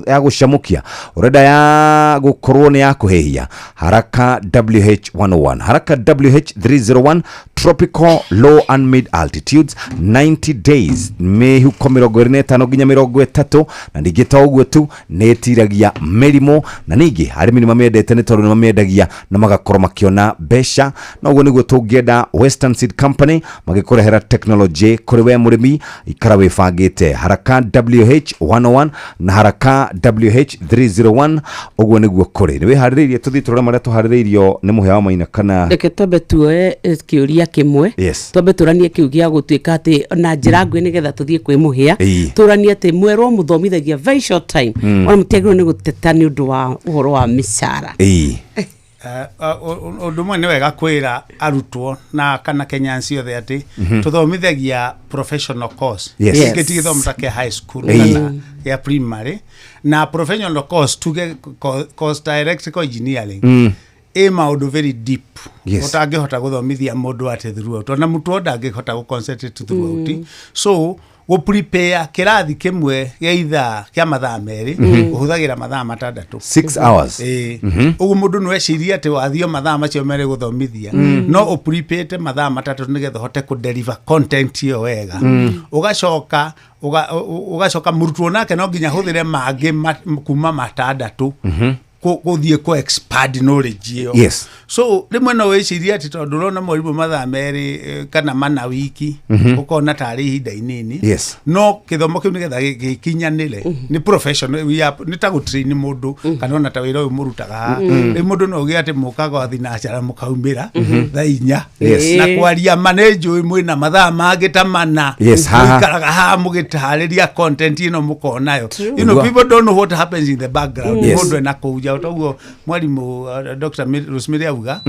ya gũcamũkia, ũrenda ya gũkorwo nĩ ya kũhĩhia, Haraka WH101, Haraka WH301, tropical low and mid altitudes, 90 days, mĩhuko 25 nginya 30. Na ningĩ to ũguo tu, nĩ ĩtiragia mĩrimũ, na ningĩ arĩmi nĩ mamĩendete nĩ tondũ nĩ mamĩendagia na magakorwo makĩona mbeca. Na ũguo nĩguo tũngĩenda Western Seed Company magĩkũrehera technology kũrĩ we mũrĩmi. Ikara wĩbangĩte, Haraka WH101 na Haraka WH301. Ũguo nĩguo kũrĩ. Nĩ wĩharĩrĩirie tũthiĩ tũrore marĩa tũharĩrĩirio nĩ Mũhĩa wa Maina kana? Reke twambe tuoe kĩũria kĩmwe. Yes. Twambe tũranie kĩu gĩa gũtuĩka atĩ na njĩra nguhĩ, nĩgetha tũthiĩ kwĩ Mũhĩa. Tũranie atĩ mwerwo mũthomithagia very short time, ona mũtiagĩrĩirwo nĩ gũteta nĩ ũndũ wa ũhoro wa mĩcara. Ũndũ ũmwe nĩ wega kwĩra arutwo na kana Kenyans othe atĩ tũthomithagia professional course. Gĩkĩ ti gĩthomo ta kĩa high school kana gĩa primary. Na professional course, tuge course ta electrical engineering, ĩ maũndũ very deep ũtangĩhota gũthomithia mũndũ atĩ throughout, ona mũtwo ndangĩhota gũ concentrate throughout. So gũ prepare kĩrathi kĩmwe gĩa ithaa kĩa mathaa 2, ũhũthagĩra mathaa 6. 6 hours. Ĩĩ. Ũguo mũndũ no ecirie atĩ wathio mathaa macio 2 gũthomithia, no ũprepare mathaa 3 nĩgetha ũhote kũ deliver content ĩyo wega. Ũgacoka ũgacoka mũrutwo nake no nginya hũthĩre mangĩ kuma 6 gũthiĩ kũ expand knowledge ĩyo. So rĩmwe no wĩcirie atĩ tondũ ũrona mwarimũ mathaa 2 kana 4 wiki, ũkona tarĩ ihinda inini. No gĩthomo kĩu nĩgetha gĩkinyanĩre nĩ professional, nĩ ta gũtrain mũndũ kana ona ta wĩra ũyũ mũrutaga haha. Rĩu mũndũ no ũgĩe atĩ mũkaga thinacara mũkaumĩra thaa 4. Na kwaria ma nĩ njũĩ mwĩna mathaa mangĩ ta 4 Haha. mũikaraga haha mũgĩtarĩria content ĩno mũkonayo. People don't know what happens in the background. Mũndũ ena kũu nja, toguo mwarimũ Dr. Rosemary auga,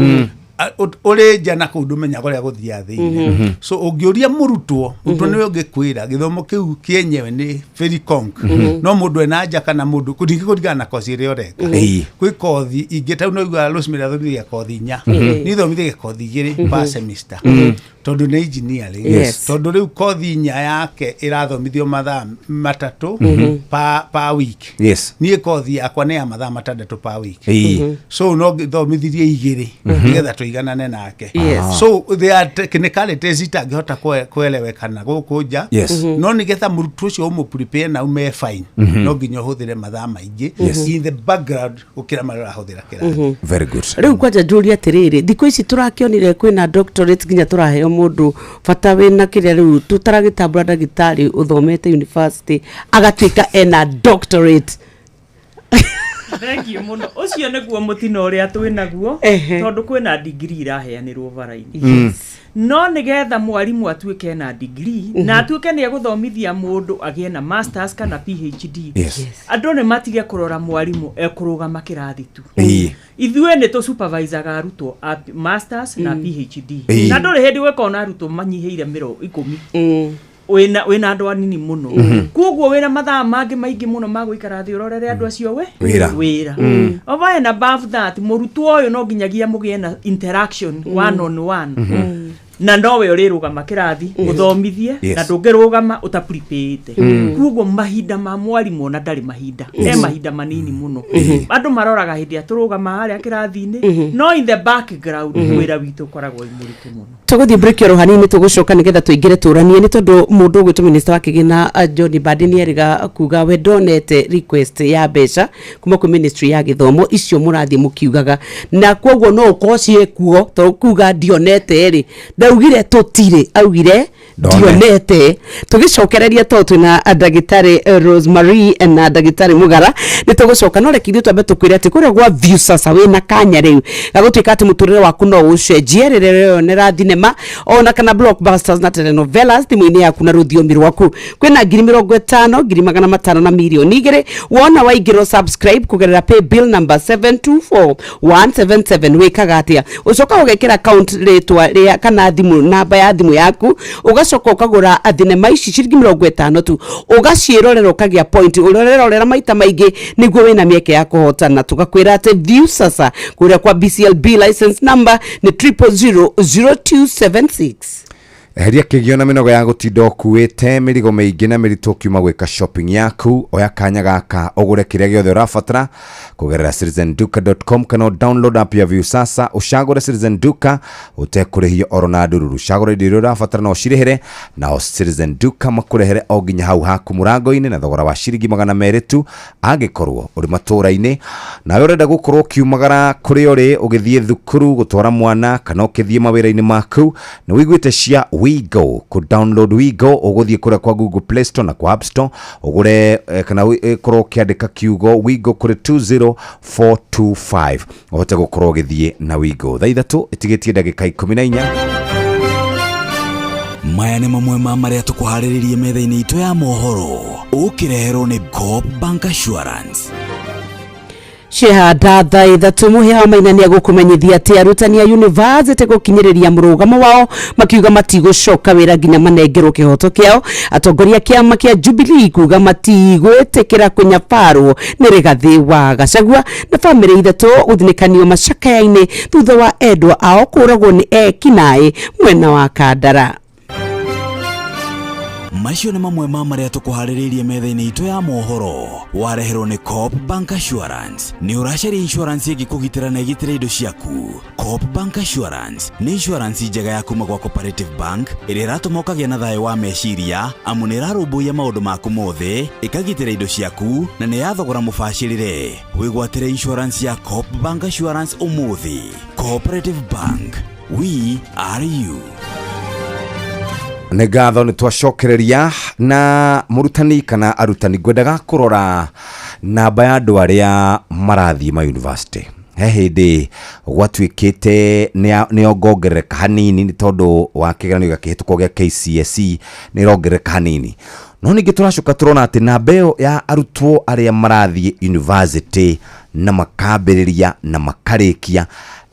ũrĩ nja na kũu ndũmenyaga ũrĩa gũthiaga thĩinĩ. So ũngĩũria mũrutwo, mũrutwo nĩwe ũngĩkwĩra gĩthomo kĩu kĩenyewe nĩ very conk. No mũndũ ena nja kana mũndũ ningĩ kũringana na kothi ĩrĩa ũreka, kwĩ kothi ingĩ ta no igua Rosemary athomithagia kothi 4, niĩ thomithagia kothi 2 per semester tondũ nĩ engineering. Tondũ rĩu kothi 4 yake ĩrathomithio mathaa 3 per week. Niĩ kothi yakwa nĩ ya mathaa 6 per week. So no ngĩthomithirie 2 nĩgetha tũiganane nake. So there are technicalities itangĩhota kuelewekana gũkũ nja. No nĩgetha mũrutwo ũcio ũmũ prepare na ume fine, no nginya ũhũthĩre mathaa maingĩ in the background gũkĩra marĩa ũrahũthĩra kĩrathi. Very good. Rĩu kwanja njũrie atĩrĩrĩ, thikũ ici tũrakĩonire kwĩna doctorate nginya tũraheo mũndũ bata wĩna kĩrĩa, rĩu tũtaragĩtambũra ndagĩtarĩ ũthomete university agatuĩka ena doctorate. Thank you mũno. Ũcio nĩguo mũtino ũrĩa twĩ naguo, tondũ kwĩna degree iraheanĩrwo bara-inĩ. No nĩgetha mwarimũ atuĩke ena degree na atuĩke nĩ egũthomithia mũndũ agĩe na masters kana PhD, andũ nĩ matige kũrora mwarimũ ekũrũgama kĩrathi tu. Ithuĩ nĩ tũ supervisaga arutwo a masters na PhD, na ndũrĩ hĩndĩ gwĩka ona arutwo manyihĩire 10 wĩna andũ anini mũno. Koguo wĩna mathaa mangĩ maingĩ mũno ma gũikara thĩ ũrorere andũ acio we Wĩra. Wĩra. Over and above that, mũrutwo ũyũ no nginyagia mũgĩe na interaction one on one, na nowe ũrĩrũgama kĩrathi ũthomithie, na ndũngĩrũgama ũtaprepĩte. Koguo mahinda ma mwarimũ ona ndarĩ mahinda, e mahinda manini mũno. Andũ maroraga hĩndĩ ĩrĩa tũrũgama harĩa kĩrathi-inĩ, no in the background wĩra witũ ũkoragwo wĩ mũritũ mũno. Tũgũthiĩ break oro hanini, tũgũcoka nĩgetha tũingĩre tũranie, nĩ tondũ mũndũ ũgwĩtwo minister wa kĩgĩna John Mbadi nĩ erĩga kuga we ndonete request ya mbeca kuma kwĩ ministry ya gĩthomo icio mũrathiĩ mũkiugaga, na koguo no ũkorwo ciĩkuo, tondũ kuga ndionete rĩ, ndaugire tũtirĩ, augire Ndone. Ndionete. Tũgĩcokereria, tondũ twĩna ndagĩtarĩ Rosemary na ndagĩtarĩ Mũgara, nĩ tũgũcoka, no reke ithuĩ twambe tũkwĩre atĩ kũrĩa gwa Viusasa wĩna kanya rĩu gagũtuĩka atĩ mũtũrĩre waku no ũcenjie rĩrĩa ũreyonera thinema ona kana blockbusters na telenovelas thimũ-inĩ yaku na rũthiomi rwaku. Kwĩna 50,000, 500,000 na 2,000,000. Wona waingĩrwo, subscribe kũgerera pay bill number 724177. Wĩkaga atĩa? Ũcoka ũgekĩra account rĩtwa rĩa kana thimũ, namba ya thimũ yaku, ũgacoka ũkagũra thinema ici ciringi 50 tu, ũgaciĩrorera, ũkagĩa point. Ũrorerorera maita maingĩ nĩguo wĩna mĩeke ya kũhotana. Tũgakwĩra atĩ Viusasa kũrĩa kwa BCLB license number nĩ 0000276. Eheria kĩgio na mĩnoga ya gũtinda ũkuĩte mĩrigo mĩingĩ na mĩritũ ũkiuma gwĩka shopping yaku. Oya kanya gaka ũgũre kĩrĩa gĩothe ũrabatara kũgerera citizenduka.com kana download app ya Viusasa ũcagũre Citizen Duka ũtekũrĩhio oro na ndururu. Cagũra indo iria ũrabatara na ũcirĩhĩre nao Citizen Duka makũrehere o nginya hau haku mũrango-inĩ na thogora wa ciringi 200 tu angĩkorwo ũrĩ matũũra-inĩ. Nawe ũrenda gũkorwo ũkiumagara kũrĩa ũrĩ ũgĩthiĩ thukuru gũtwara mwana kana ũkĩthiĩ mawĩra-inĩ maku, nĩ wĩiguĩte cia WeGo. Kũ download WeGo ũgũthiĩ kũrĩa kwa Google Play Store na kwa App Store ũgũre kana ũkorwo ũkĩandĩka kiugo WeGo kũrĩ 20425 ũhote gũkorwo ũgĩthiĩ na WeGo. Thaa 3 ĩtigĩtie ndagĩka 14. Maya nĩ mamwe ma marĩa tũkũharĩrĩrie metha-inĩ itũ ya mohoro ũkĩreherwo nĩ Coop Bank Assurance. Cihanda thaa 3 Mũhĩa wa Maina nĩ egũkũmenyithia atĩ arutani a university gũkinyĩrĩria mũrũgamo wao makiuga matigũcoka wĩra nginya manengerwo kĩhoto kĩao. Atongoria kĩama kĩa Jubilee kuga matigwĩtĩkĩra kũnyabarwo nĩ Rigathĩ wa Gachagua, na bamĩrĩ 3 gũthinĩkanio macakaya-inĩ thutha wa endwa ao kũragwo nĩ ekinaĩ mwena wa Kandara. Macio nĩ mamwe ma marĩa tũkũharĩrĩirie metha-inĩ itũ ya mohoro wareherwo nĩ Coop Bank Assurance. Nĩ ũracaria insurance ĩngĩkũgitĩra na ĩgitĩre indo ciaku. Coop Bank Assurance nĩ insurance njega ya kuma gwa Cooperative Bank ĩrĩa ĩratũma ũkagĩa na thayũ wa meciria amu nĩ ĩrarũmbũiya maũndũ maku mothe, ĩkagitĩra indo ciaku na nĩ ya thogora mũbacĩrĩre. Wĩgwatĩre insurance ya Coop Bank Assurance ũmũthĩ. Cooperative Bank, we are you. Nĩ ngatho nĩ twacokereria na mũrutani kana arutani. Ngwendaga kũrora namba ya andũ arĩa marathiĩ ma university. He hĩndĩ gwatuĩkĩte nĩ yongongerereka hanini nĩ tondũ wa kĩgeranio gĩakĩhĩtũkwo gĩa KCSE nĩ ĩrongerereka hanini, no ningĩ tũracoka tũrona atĩ namba ĩyo ya arutwo arĩa marathiĩ university na makambĩrĩria na makarĩkia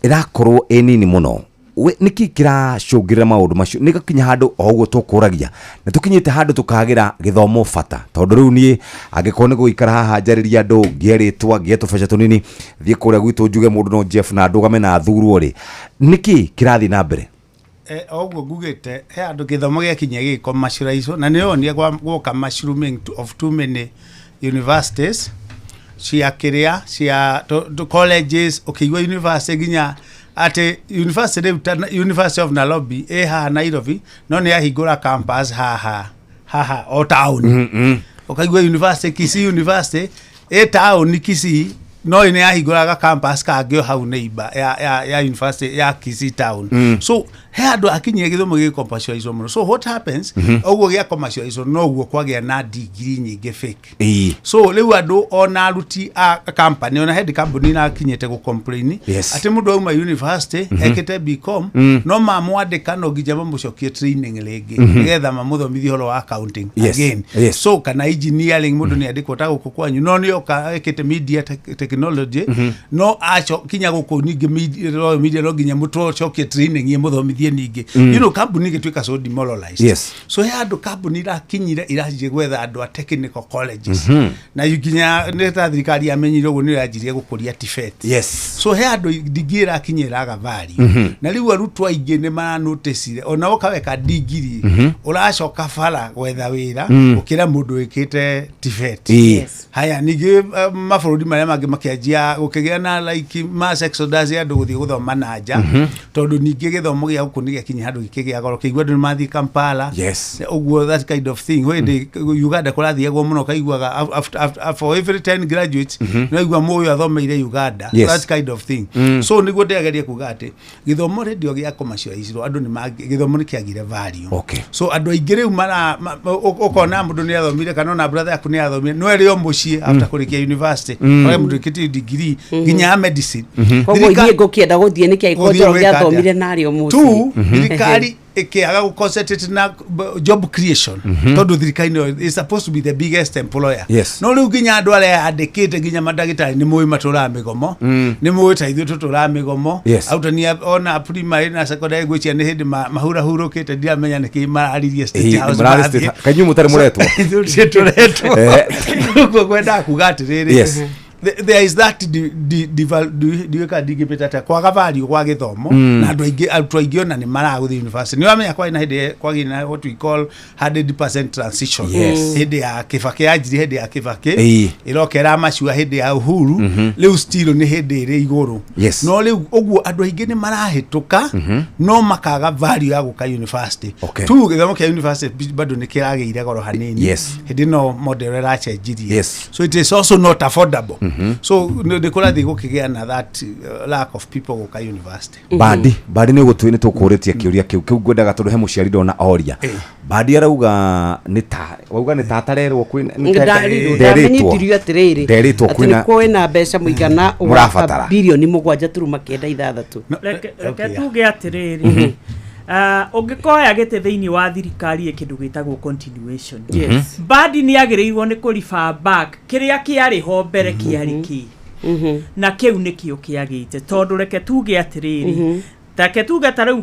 ĩrakorwo ĩ nini mũno. Nĩkĩ kĩracũngĩrĩra maũndũ macio? Nĩ gakinya handũ o ũguo tũkũragia nĩ tũkinyĩte handũ tũkagĩra gĩthomo bata, tondũ rĩu niĩ angĩkorwo nĩ gũikara haha njarĩrie andũ ngĩe rĩtwa ngĩe tũbeca tũnini thiĩ kũrĩa gwitũ njuge mũndũ no Jeff na ndũgame na thurwo rĩ, nĩkĩ kĩrathiĩ na mbere? O ũguo ngugĩte, he andũ gĩthomo gĩakinyia gĩgĩ commercialize na nĩ yonie gwoka mushrooming of too many universities cia kĩrĩa cia colleges, ũkĩigua university nginya atĩ university rĩu ta University of Nairobi ĩ haha Nairobi, no nĩ yahingũra campus haha haha o town. Ũkaigua university Kisii University ĩ town Kisii, no nĩ yahingũraga campus kangĩ o hau neighbor ya university ya Kisii town. So he andũ akinyire gĩthomo gĩgĩ commercialize mũno. So what happens, ũguo gĩa commercialize noguo kwagĩa na degree nyingĩ fake. So rĩu andũ ona aruti a company, ona head company irakinyĩte gũ complain atĩ mũndũ auma university ekĩte BCom, no mamwandĩka no nginya mamũcokie training rĩngĩ nĩgetha mamũthomithie ũhoro wa accounting again. So kana engineering, mũndũ nĩ andĩkwo ta gũkũ kwanyu, no nĩ oka ekĩte media technology, no aco kinya gũkũ ningĩ media, Royal Media, no nginya mũtũcokie training ĩmũthomithie ningĩ. Kambuni ĩgĩtuĩka so demoralized. So he andũ kambuni irakinyire iranjie gwetha andũ a technical colleges, na nginya nĩ ta thirikari yamenyire ũguo nĩ yanjirie gũkũria TVET. So he andũ ndigiri ĩrakinya ĩraga value, na rĩu arutwo aingĩ nĩ maranoticire ona woka weka ndigiri ũracoka bara gwetha wĩra ũkĩra mũndũ wĩkĩte TVET. Haya, ningĩ mabũrũri marĩa mangĩ makĩanjia gũkĩgĩa na like mass exodus ya andũ gũthiĩ gũthoma na nja, tondũ ningĩ gĩthomo gĩa gũkũ nĩ gĩakinya handũ gĩkĩgĩa goro, kĩigua andũ nĩ mathiĩ Kampala. Ũguo that kind of thing. Hĩndĩ Uganda kũrathiagwo mũno, kaiguaga for every 10 graduates no igua mũyũ athomeire Uganda. That kind of thing. So nĩguo ndĩrageria kuga atĩ gĩthomo rĩndio gĩa commercialized, andũ nĩ gĩthomo nĩ kĩagire value. So andũ aingĩ rĩu mara ũkona mũndũ nĩ athomire kana ona brother yaku nĩ athomire, no ĩrĩ o mũciĩ after kũrĩkia university. Ore mũndũ wĩkĩte degree nginya ya medicine. Koguo ithuĩ ngũkĩenda gũthiĩ nĩkĩ angĩkorwo Gũthiĩ Njoroge gwĩka atĩa? athomire narĩ o mũciĩ? Two, thirikari ĩkĩaga gũ concentrate na job creation, tondũ thirikari nĩyo is supposed to be the biggest employer. No rĩu nginya andũ arĩa yandĩkĩte, nginya mandagĩtarĩ nĩ mũĩ matũraga mĩgomo, nĩ mũĩ ta ithuĩ tũtũraga mĩgomo. Arutani ona primary na secondary ngwĩciria nĩ hĩndĩ mahurahurũkĩte, ndiramenya nĩkĩ mararirie State House mararĩ marathiĩ. State House. Kaĩ inyuĩ mũtarĩ mũretwo? Ithuĩ tũretwo. Ũguo ngwendaga kuga atĩrĩrĩ, There is that ndiũĩ kana ndingĩmĩta atĩa, kwaga value gwa gĩthomo. Na andũ aingĩ, arutwo aingĩ ona nĩ maragũthiĩ university. Nĩ wamenya kwarĩ na hĩndĩ kwagĩire na what we call 100% transition. Hĩndĩ ya Kĩbakĩ yanjirie hĩndĩ ya Kĩbakĩ, ĩroka ĩramacua hĩndĩ ya Uhuru. Rĩu still nĩ hĩndĩ ĩrĩ igũrũ. No rĩu ũguo andũ aingĩ nĩ marahĩtũka no makaga value ya gũka university. Tu gĩthomo kĩa university bado nĩ kĩragĩire goro hanini. Hĩndĩ ĩno model ĩracenjirie. So it is also not affordable. So nĩ kũrathiĩ gũkĩgĩa na that lack of people gũka university. Bandi, Bandi, nĩ ũgũtwĩ nĩ tũkũrĩtie kĩũria kĩu ngwendaga tondũ he mũciari ndona oria. Bandi arauga nĩ ta wauga nĩ ta atarerwo kwĩna nĩ ta- Ndarĩrwo, nderĩtwo. ndamenyithirio atĩrĩrĩ Nderĩtwo atĩ kwĩna nĩ kwĩna mbeca mũigana wa Mũrabatara. 7.96 bilioni. Reke tuge atĩrĩrĩ, ũngĩkoya gĩtĩ thĩinĩ wa thirikari ĩ kĩndũ gĩtagwo continuation. Badi nĩ agĩrĩirwo nĩ kũ back kĩrĩa kĩarĩ ho mbere kĩarĩ kĩ na kĩu nĩkĩo kĩagĩte, tondũ reke tuge atĩrĩrĩ, take tuge ta rĩu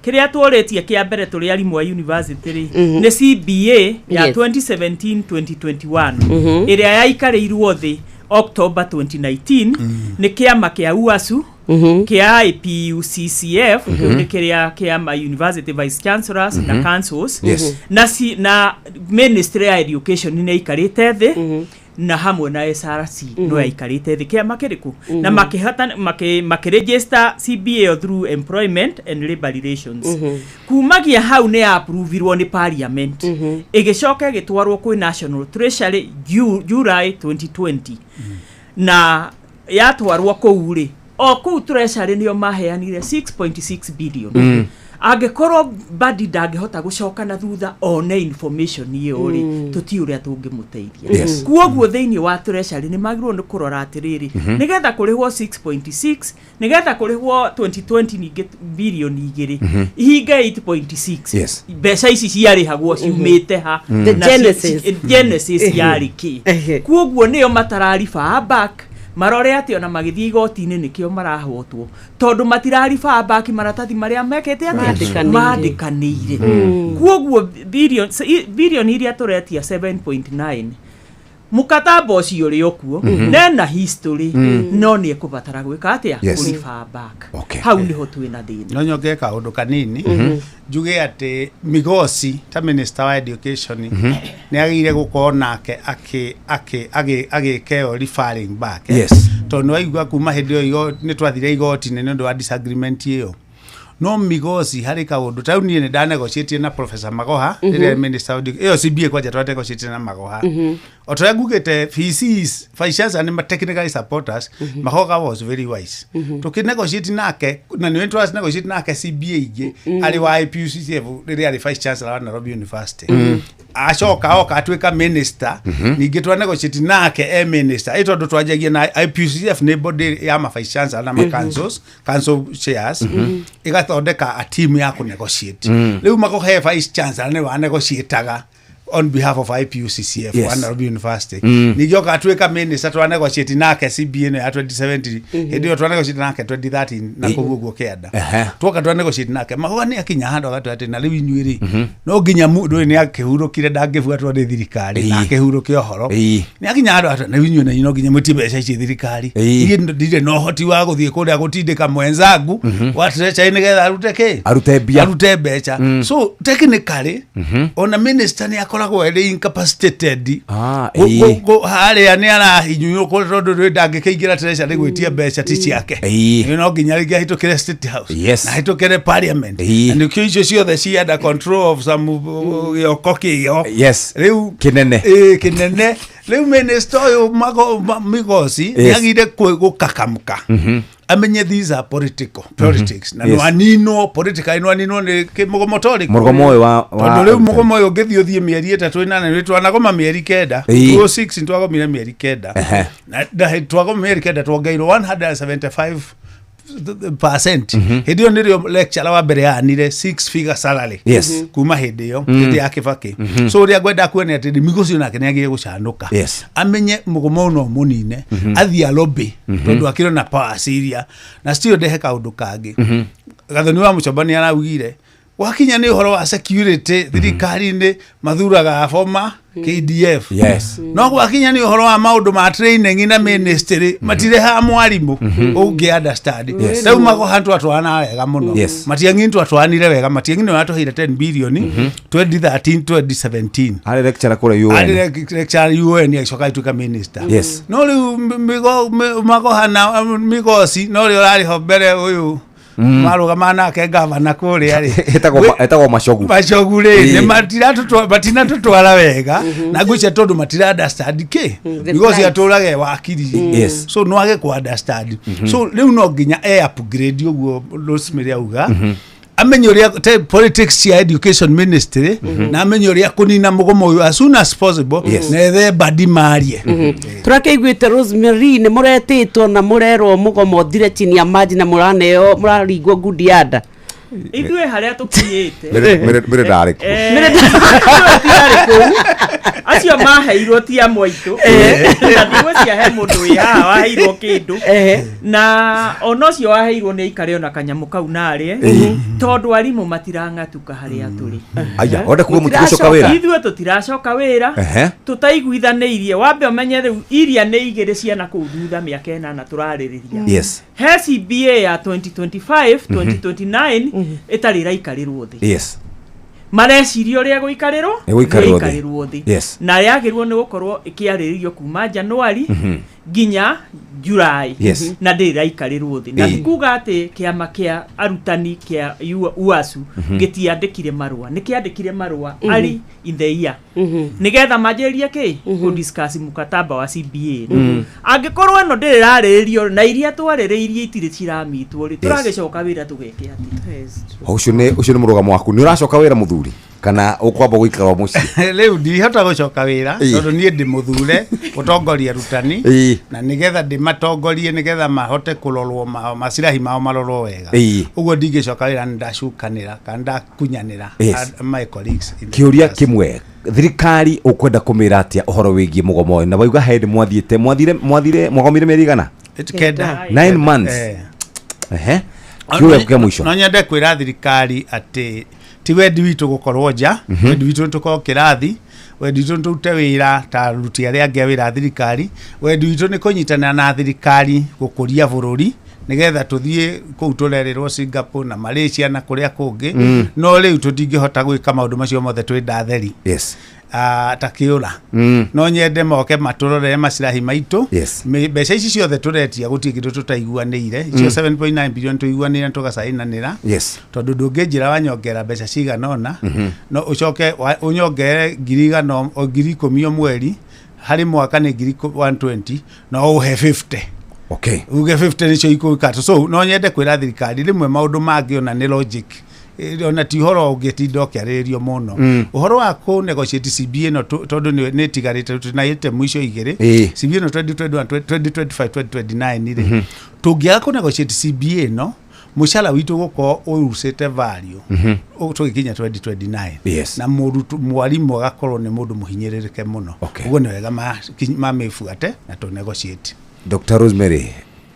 kĩrĩa tũrĩtie kĩa mbere tũrĩ arimũ a university rĩ, nĩ CBA ya 2017 2021 ĩrĩa yaikarĩirwo thĩ October 2019 nĩ kĩama kĩa UASU, kĩa IPUCCF, kĩu nĩ kĩrĩa kĩama university vice chancellors na councils, na ministry ya education nĩ ĩikarĩte thĩ na hamwe na SRC no yaikarĩte thĩ kĩama kĩrĩkũ na makĩhota makĩregister CBA through employment and labor relations. Kumagia hau nĩ approvirwo nĩ parliament, ĩgĩcoka ĩgĩtwarwo kwĩ National Treasury July 2020, na yatwarwo kũu rĩ, o kũu Treasury nĩo maheanire 6.6 billion. Angĩkorwo Badi ndangĩhota gũcoka na thutha one information ĩyo rĩ, tũti ũrĩa tũngĩmũteithia. Kuoguo thĩinĩ wa Treasury nĩ magĩrĩirwo nĩ kũrora atĩrĩrĩ, nĩgetha kũrĩhwo 6.6, nĩgetha kũrĩhwo 2020 ningĩ 2 bilioni ihinge 8.6, mbeca ici ciarĩhagwo ciumĩte ha? The Na genesis. Genesis yarĩ kĩ? Kuoguo nĩo matarariba back, marore atĩ ona magĩthiĩ igoti-inĩ nĩkĩo marahotwo, tondũ matirariba back maratathi marĩa mekĩte atĩa? Mandĩkanĩire. Mandĩkanĩire. Kuoguo bilioni iria tũretia 7.9, mũkataba ũcio ũrĩ o kuo nena history, no nĩ ekũbatara gwĩka atĩa? Kũriba back. Hau nĩho twĩna thĩna. No nyongere kaũndũ kanini, njuge atĩ Migosi ta minister wa education nĩ agĩrĩire gũkorwo nake agĩka ĩyo referring back, eh. Tondũ nĩ waigua kuma hĩndĩ ĩyo nĩ twathire igoti-inĩ nĩ ũndũ wa disagreement ĩyo, no Migosi harĩ kaũndũ ta rĩu niĩ nĩ ndanegotiatie na Professor Magoha rĩrĩa minister wa ĩyo CBA kwanja twanegotiatie na Magoha o ta ũrĩa ngugĩte VCs, vice chancellor nĩ technically supporters. Magoha was very wise tũkĩnegotiate nake, na nĩ twa negotiate nake CBA ingĩ arĩ wa IPUCCF rĩrĩa arĩ vice chancellor wa Nairobi University. Acoka oka atuĩka minister, ningĩ twa negotiate nake e minister ĩ tondũ twanjagia na IPUCCF nĩ body ya ma vice chancellor na ma councils, council chairs, ĩgathondeka a team ya kũ negotiate. Rĩu Magoha e vice chancellor nĩ wa negotiataga on behalf of IPUCCF wa Nairobi University. Ningĩ oka atuĩka minister, twa negotiate nake CBA ĩno ya 2070, hĩndĩ ĩyo twa negotiate nake 2013 na kũu ũguo kĩanda. Twoka twa negotiate nake, Magoha nĩ akinya handũ agatwĩra atĩ na rĩu inyuĩ rĩ, no nginya mũndũ ũyũ nĩ akĩhurũkire, ndangĩbuatwo nĩ thirikari na akĩhurũke ũhoro. Nĩ akinya handũ agatwĩra, na rĩu inyuĩ na no nginya mwĩtie mbeca ici thirikari. Niĩ ndirĩ na ũhoti wa gũthiĩ kũrĩa gũtindĩka mwenzangu wa treasury nĩgetha arute kĩ? Arute mbia. Arute mbeca. So technically ona minister nĩ akoragwo arĩ incapacitated. Harĩa nĩ arahinyũrwo tondũ rĩ ndangĩkĩingĩra treasury gwĩtia mbeca ti ciake. Ĩ no nginya rĩngĩ ahĩtũkĩre State House na ahĩtũkĩre parliament. Na nĩkĩo icio ciothe ci under control of some gĩoko kĩo. Rĩu Kĩnene. Ĩ kĩnene. Rĩu minister ũyũ Migosi nĩ agire gũkakamũka amenye these are political politics na nĩwaninwo politically, nĩwaninwo nĩ mũgomo ta ũrĩkũ? Mũgomo ũyũ wa Tondũ rĩu mũgomo ũyũ ũngĩthiĩ ũthiĩ mĩeri 3, 8, nĩ twanagoma mĩeri 9. 2006 nĩtwagomire mĩeri 9. Na twagoma mĩeri 9 twongeirwo 175%. Hĩndĩ ĩyo nĩrĩo lecturer wa mbere yanire six figure salary kuma hĩndĩ ĩyo, hĩndĩ ya Kĩbakĩ. So ũrĩa ngwenda kuonia atĩ Migosi nake nĩ agire gũcanũka, amenye mũgomo ũyũ no mũnine, athiĩ alobby tondũ akĩrĩ na powers iria na still ndehe kaũndũ kangĩ. Gathoni wa Mũcoba nĩ araugire Gwakinya nĩ ũhoro wa security thirikari-inĩ, mathuraga former KDF. No gwakinya nĩ ũhoro wa maũndũ ma training na ministry, matirehaga mwarimũ ũngĩ understand. Rĩu Magoha twatwarana wega mũno. Matiang'i twatwaranire wega. Matiang'i nĩwe watũheire 10 billion 2013 2017. Arĩ lecturer kũrĩa UN. Arĩ lecturer UN, agĩcoka agĩtuĩka minister. No rĩu Magoha na Migosi no rĩo ũrarĩ ho mbere ũyũ marũgama nake gavana kũrĩa rĩ. Etagwo Macogu. Macogu rĩ, nĩ matinatũtwara wega na ngwĩcia tondũ matira understand kĩ The Migosi plight. atũrage wakiri. So no age ku understand. So rĩu no nginya e upgrade ũguo Rosemary auga, amenye ũrĩa politics cia education ministry na amenye ũrĩa kũnina mũgomo ũyũ as soon as possible na ethe badi marie. Tũrakĩiguĩte Rosemary, nĩ mũretĩtwo na mũrerwo mũgomo ũthire chini ya maji na mũraneo mũraringwo ngundi ya nda. Ithuĩ harĩa tũkinyĩte Mĩrĩ ndarĩ kuo. Ithuĩ tiarĩ kũu, acio maheirwo ti amwe aitũ, na ndigwĩcia he mũndũ wĩ haha waheirwo kĩndũ, na ona ũcio waheirwo nĩ aikare ona kanyamũ kau narĩe, tondũ arimũ matirang'atuka harĩa tũrĩ. Aya, wenda kuga mũtigũcoka wĩra? Ithuĩ tũtiracoka wĩra tũtaiguithanĩirie. Wambe ũmenye rĩu iria nĩ igĩrĩ ciana kũu thutha mĩaka 8 tũrarĩrĩria. He CBA ya 2025 2029 ĩtarĩ ĩraikarĩrwo thĩ. Mareciria ũrĩa gũikarĩrwo. Ĩgũikarĩrwo thĩ. Ĩgũikarĩrwo thĩ. Na yagĩrĩirwo nĩ gũkorwo ĩkĩarĩrĩrio kuma Januari nginya July na ndĩrĩ ĩraikarĩrwo thĩ, na ti kuga atĩ kĩama kĩa arutani kĩa UASU gĩtiandĩkire marũa, nĩ kĩandĩkire marũa early in the year nĩgetha manjĩrĩrie kĩ kũdiscuss mkataba wa CBA. Angĩkorwo ĩno ndĩrĩ ĩrarĩrĩrio na iria twarĩrĩirie itirĩ ciramitwo rĩ, tũragĩcoka wĩra tũgeke atĩa? Ũcio nĩ mũrũgamo waku. Nĩ ũracoka wĩra, mũthuri, kana ũkwamba gũikara o mũciĩ? Rĩu ndihota gũcoka wĩra tondũ niĩ ndĩ mũthure gũtongoria arutani na nĩgetha ndĩmatongorie nĩgetha mahote kũrorwo macirahi mao marorwo wega. Ũguo ndingĩcoka wĩra nĩ ndacukanĩra kana ndakunyanĩra my colleagues in the Kĩũria class. kĩmwe, thirikari ũkwenda kũmĩra atĩa ũhoro wĩgiĩ mũgomo ũyũ? Na wauga he hĩndĩ mwathiĩte, mwathire mwagomire mĩeri igana? 9. 9 months. Kĩũria kĩa mũico. No nyende kwĩra thirikari atĩ ti wendi witũ gũkorwo nja. Wendi witũ nĩ tũkorwo kĩrathi, wendi witũ nĩ tũrute wĩra ta aruti arĩa angĩ a wĩra a thirikari, wendi witũ nĩ kũnyitanĩra na thirikari gũkũria bũrũri nĩgetha tũthiĩ kũu tũrerĩrwo Singapore na Malaysia na kũrĩa kũngĩ. No rĩu tũtingĩhota gwĩka maũndũ macio mothe twĩ ndatheri. Ta kĩũra. No nyende moke matũrorere macirahi maitũ. Mbeca ici ciothe tũretia gũtirĩ kĩndũ tũtaiguanĩire. Icio 7.9 billion tũiguanĩire na tũgacainanĩra, tondũ ndũngĩnjĩra wanyongera mbeca cigana ũna no ũcoke ũnyongerere 100,000 o 10,000 o mweri, harĩ mwaka nĩ 120,000, no ũhe 50, uge 50 nĩcio ikũikata. So no nyende kwĩra thirikari rĩmwe maũndũ mangĩ ona nĩ logic. Ona ti ũhoro ũngĩtinda ũkĩarĩrĩrio mũno. Ũhoro wa kũ negotiate CBA ĩno tondũ nĩ ĩtigarĩte tũna item icio igĩrĩ. CBA ĩno 2021 2025 2029 rĩ, tũngĩaga kũ negotiate CBA ĩno, mũcara witũ gũkorwo ũrucĩte value tũgĩkinya 2029 na mũrutwo mwarimũ agakorwo nĩ mũndũ mũhinyĩrĩrĩke mũno. Ũguo nĩ wega mamĩbuate na tũ negotiate. Dr Rosemary,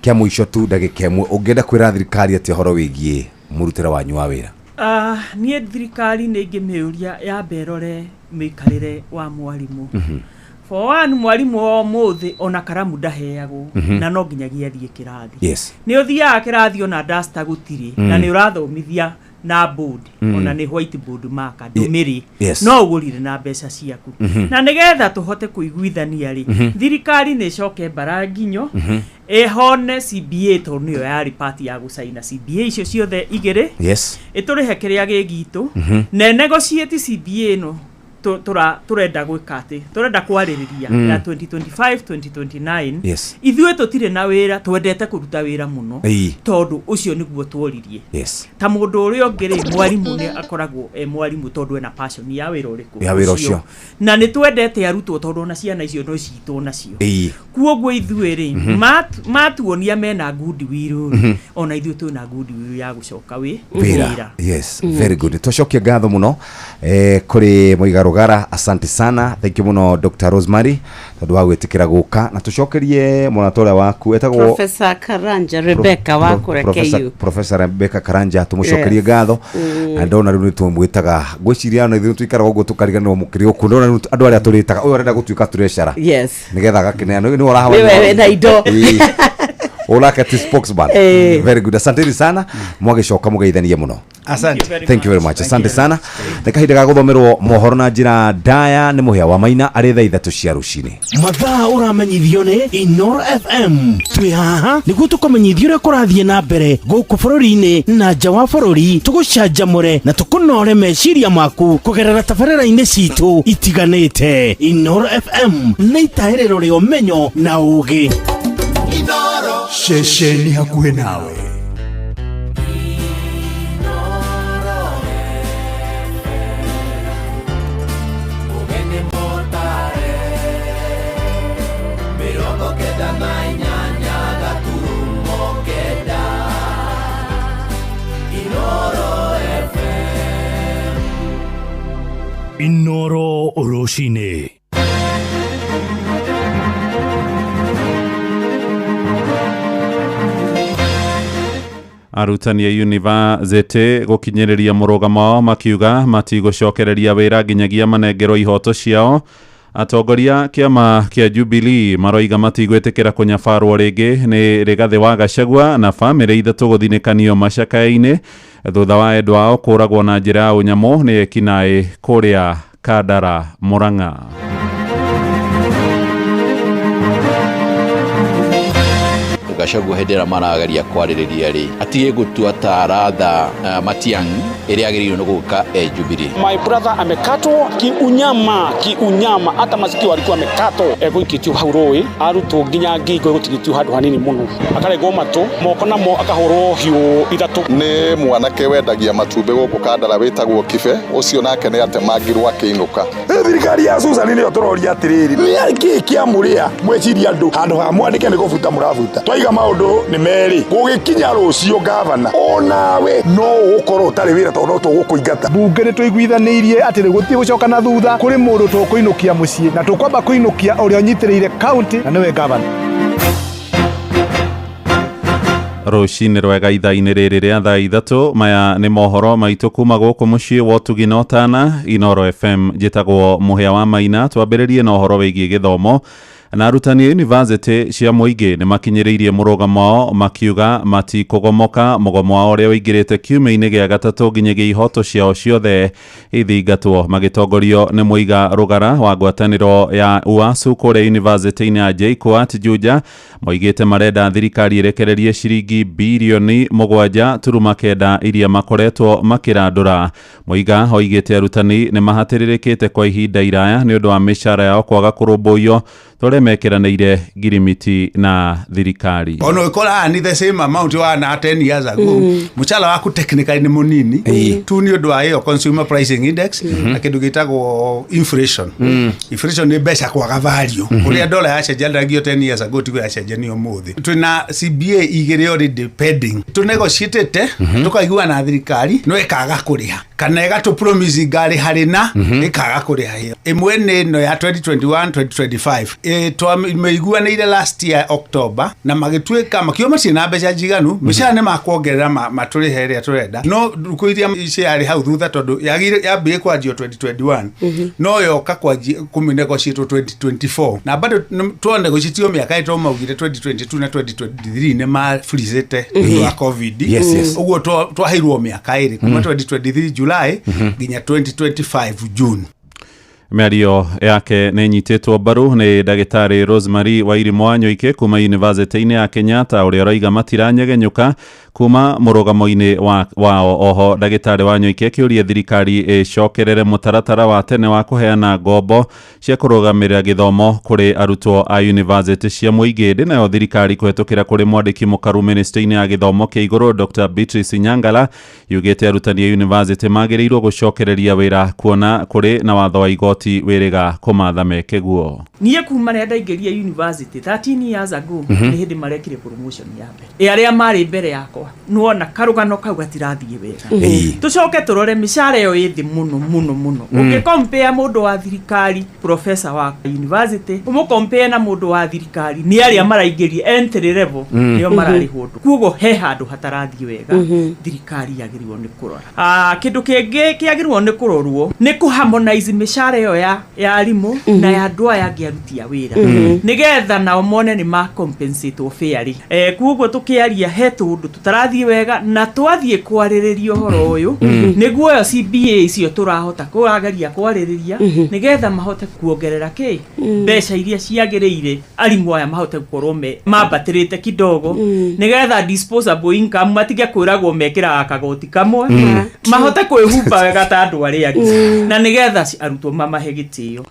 kĩa mũico tu, ndagĩka 1, ũngĩenda kwĩra thirikari atĩa ũhoro wĩgiĩ mũrutĩre wanyu wa wĩra? Ah, niĩ thirikari nĩ ingĩmĩũria yambe ĩrore mĩikarĩre wa mwarimũ. For one, mwarimũ o mũthĩ ona karamu ndaheagwo na no nginyagia athiĩ kĩrathi. Nĩ ũthiaga kĩrathi ona duster gũtirĩ na nĩ ũrathomithia na board ona nĩ whiteboard maka ndũmĩrĩ no ũgũrire na mbeca ciaku. Na nĩgetha tũhote kũiguithania rĩ, thirikari nĩ ĩcoke mbara nginyo ĩhone CBA tondũ nĩyo yarĩ part ya gũcaina CBA icio ciothe igĩrĩ, ĩtũrĩhe kĩrĩa gĩ gitũ na negotiate CBA ĩno tũrenda gwĩka atĩ tũrenda kwarĩrĩria ya 2025 2029. Ithuĩ tũtirĩ na wĩra, twendete kũruta wĩra mũno tondũ ũcio nĩguo tworirie. Ta mũndũ ũrĩa ũngĩ rĩ, mwarimũ nĩ akoragwo e mwarimũ tondũ ena passion ya wĩra ũrĩkũ? Ya wĩra ũcio. Na nĩ twendete arutwo tondũ ona ciana icio no citũ nacio. Kuoguo ithuĩ rĩ, matuonia mena goodwill rĩ, ona ithuĩ twĩna goodwill ya gũcoka wĩ wĩra. Yes, very good. Twacokia ngatho mũno kũrĩ Mũiga. Rũgara, asante sana, thank you mũno Dr. Rosemary tondũ wa gwĩtĩkĩra gũka na tũcokerie mwanatũ ũrĩa waku etagwo Professor Karanja Rebecca wa kũrĩa KU. Professor Rebecca Karanja tũmũcokerie Yes. ngatho. Na ndona rĩu nĩ tũmwĩtaga, ngwĩciria ona ithuĩ tũikaraga ũguo tũkariganĩrwo mũkĩrĩ ũkũ, ndona rĩu andũ arĩa tũrĩtaga ũyũ arenda gũtuĩka treasurer nĩgetha agakĩneana nĩwe ũrahawa. Nĩwe wĩna indo. Ũrake ti spokesman. Very good, asanteni sana, mwagĩcoka mũgeithanie mũno. Asante. Thank you very much, asante sana. Nĩ kahinda ga gũthomerwo mohoro na njĩra ndaya nĩ Mũhĩa wa Maina arĩ thaa 3 cia rũcinĩ. Mathaa ũramenyithio nĩ Inoro FM. Twĩ haha nĩguo tũkũmenyithia ũrĩa kũrathiĩ na mbere gũkũ bũrũri-inĩ na nja wa bũrũri, tũgũcanjamũre na tũkũnore meciria maku kũgerera tabarĩra-inĩ citũ itiganĩte. Inoro FM nĩ itahĩrĩro rĩa ũmenyo na ũũgĩ. Ceceni hakuhĩ nawe. Ũgeni mũtare 98.9 Inoro FM. Inoro rũcinĩ. Arutani a yunivasĩtĩ gũkinyĩrĩria mũrũgamo wao makiuga matigũcokereria wĩra nginyagia manengerwo ihoto ciao. Atongoria kĩama kĩa Jubilee maroiga matigwĩtĩkĩra kũnyabarwo rĩngĩ nĩ Rigathĩ wa Gachagua. Na bamĩrĩ 3 gũthinĩkanio macakaya-inĩ thutha wa endwa ao kũragwo na njĩra ya ũnyamũ nĩ ekinaĩ kũrĩa Kandara, Murang'a. Gachagua hĩndĩ ĩrĩa marageria kwarĩrĩria rĩ, atige gũtua ta aratha Matiang'i ĩrĩa agĩrĩirwo nĩ gũka e Jubilee. My brother amekatwo kiunyama, kiunyama, hata masikio alikuwa amekatwo. Egũikĩtio hau rũĩ, arutwo nginya ngingo ĩgũtigĩtio handũ hanini mũno, akarengwo matũ, moko namo akahũrwo hiũ 3. Nĩ mwanake wendagia matumbĩ gũkũ Kandara wĩtagwo Kibe, ũcio nake nĩ atemangirwo akĩinũka. Thirikari ya Susan nĩyo tũroria atĩrĩrĩ, nĩ kĩĩ kĩamũrĩa mweciria andũ handũ ha mwandĩke nĩ kũbuta mũrabuta. Twaiga maũndũ nĩ merĩ, gũgĩkinya rũciũ gavana onawe no ũgũkorwo ũtarĩ wĩra tondũ no tũgũkũingata. Bunge nĩ tũiguithanĩirie atĩ gũtirĩ gũcoka na thutha, kũrĩ mũndũ tũkũinũkia mũciĩ na tũkwamba kũinũkia ũrĩa ũnyitĩrĩire county na nĩwe gavana. Rũcinĩ rwega ithaa-inĩ rĩrĩ rĩa thaa 3, maya nĩ mohoro maitũ kuma gũkũ mũciĩ wa ũtugi na ũtana Inoro FM. Njĩtagwo Mũhĩa wa Maina. Twambĩrĩrie na ũhoro wĩgiĩ gĩthomo. Na arutani a yunivasĩtĩ cia mũingĩ nĩ makinyĩrĩirie mũrũgamo wao makiuga matikũgomoka, mũgomo wao ũrĩa ũingĩrĩte kiumia-inĩ gĩa gatatũ nginyagia ihoto ciao ciothe ithingatwo, magĩtongorio nĩ Mũiga Rũgara wa ngwatanĩro ya UASU kũrĩa yunivasĩtĩ-inĩ ya JKUAT Juja. Moigĩte marenda thirikari ĩrekererie ciringi birioni 7.9 iria makoretwo makĩrandũra. Mũiga oigĩte arutani nĩ mahatĩrĩrĩkĩte kwa ihinda iraya nĩ ũndũ wa mĩcara yao kwaga kũrũmbũiyo tũrĩa mekĩranĩire ngirimiti na thirikari. Ona ũkoraga ni the same amount wa na 10 years ago, mũcara waku technically nĩ mũnini tu nĩ ũndũ wa ĩyo consumer pricing index na kĩndũ gĩtagwo inflation. Inflation nĩ mbeca kwaga value. Ũrĩa dollar yacenjanagio 10 years ago tiguo yacenjanio ũmũthĩ. Twĩna CBA 2 already pending, tũnegotiatĩte tũkaigua na thirikari no ĩkaga kũrĩha kana ĩgatũ promise ngarĩ harĩ na ĩkaga kũrĩha. Ĩyo ĩmwe nĩ ĩno ya 2021 2025, twamĩiguanĩire last year October na magĩtuĩka makiuga matirĩ na mbeca njiganu, mĩcara nĩ makuongerera matũrĩhe ĩrĩa tũrenda, no ndukũ iria ciarĩ hau thutha tondũ yambire kwanjio 2021 no yoka kũmĩnegotiatwo 2024 na bado twanegotiatio mĩaka ĩtũ maugire 2022 na 2023 nĩ mafreezete nĩ wa COVID. Ũguo twaheirwo mĩaka 2 kuma 2023 July nginya 2025 June. Mĩario yake nĩ ĩnyitĩtwo mbaru nĩ ndagĩtarĩ Rosemary Wairimu Wanyoike kuma yunivasĩtĩ-inĩ ya Kenyatta ũrĩa ũroiga matiranyegenyũka kuma mũrũgamo-inĩ wao. Oho ndagĩtarĩ Wanyoike akĩũria thirikari ĩcokerere mũtaratara wa tene wa kũheana ngombo cia kũrũgamĩrĩra gĩthomo kũrĩ arutwo a yunivasĩtĩ cia mũingĩ. Ĩndĩ nayo thirikari kũhetũkĩra kũrĩ mwandĩki mũkaru ministry-inĩ ya gĩthomo kĩa igũrũ Dr. Beatrice Nyangala yugĩte arutani a yunivasĩtĩ magĩrĩirwo gũcokereria wĩra kuona kũrĩ na watho wa igoti wĩrĩga kũmatha meke guo. Niĩ kuma rĩrĩa ndaingĩrire university 13 years ago, nĩ hĩndĩ marekire promotion ya mbere. Arĩa marĩ mbere yakwa yakwa nĩwona karũgano kau gatirathiĩ wega. Ĩĩ. Tũcoke tũrore mĩcara ĩyo ĩ thĩ mũno mũno mũno. Ũngĩ compare mũndũ wa thirikari, professor wa university, ũmũ compare na mũndũ wa thirikari, nĩ arĩa maraingĩria entry level, nĩo mararĩhwo ũndũ. Kuoguo he handũ hatarathiĩ wega, thirikari yagĩrĩirwo nĩ kũrora. Kĩndũ kĩngĩ kĩagĩrĩirwo nĩ kũrorwo nĩ kũ harmonize mĩcara ĩyo ya arimũ na ya andũ aya angĩ aruti a wĩra, nĩgetha nao mone nĩ ma compensate fairly. Kuoguo tũkĩaria he tũndũ tũtarathiĩ wega, na twathiĩ kwarĩrĩria ũhoro ũyũ, nĩguo ĩyo CBA icio tũrahota kũrageria kwarĩrĩria, nĩgetha mahote kuongerera kĩ mbeca iria ciagĩrĩire, arimũ aya mahote gũkorwo me mambatĩrĩte kidogo, nĩgetha disposable income matige kwĩragwo mekĩraga kagoti kamwe, mahote kwĩhumba wega ta andũ arĩa angĩ, na nĩgetha arutwo mamahe gĩtĩo.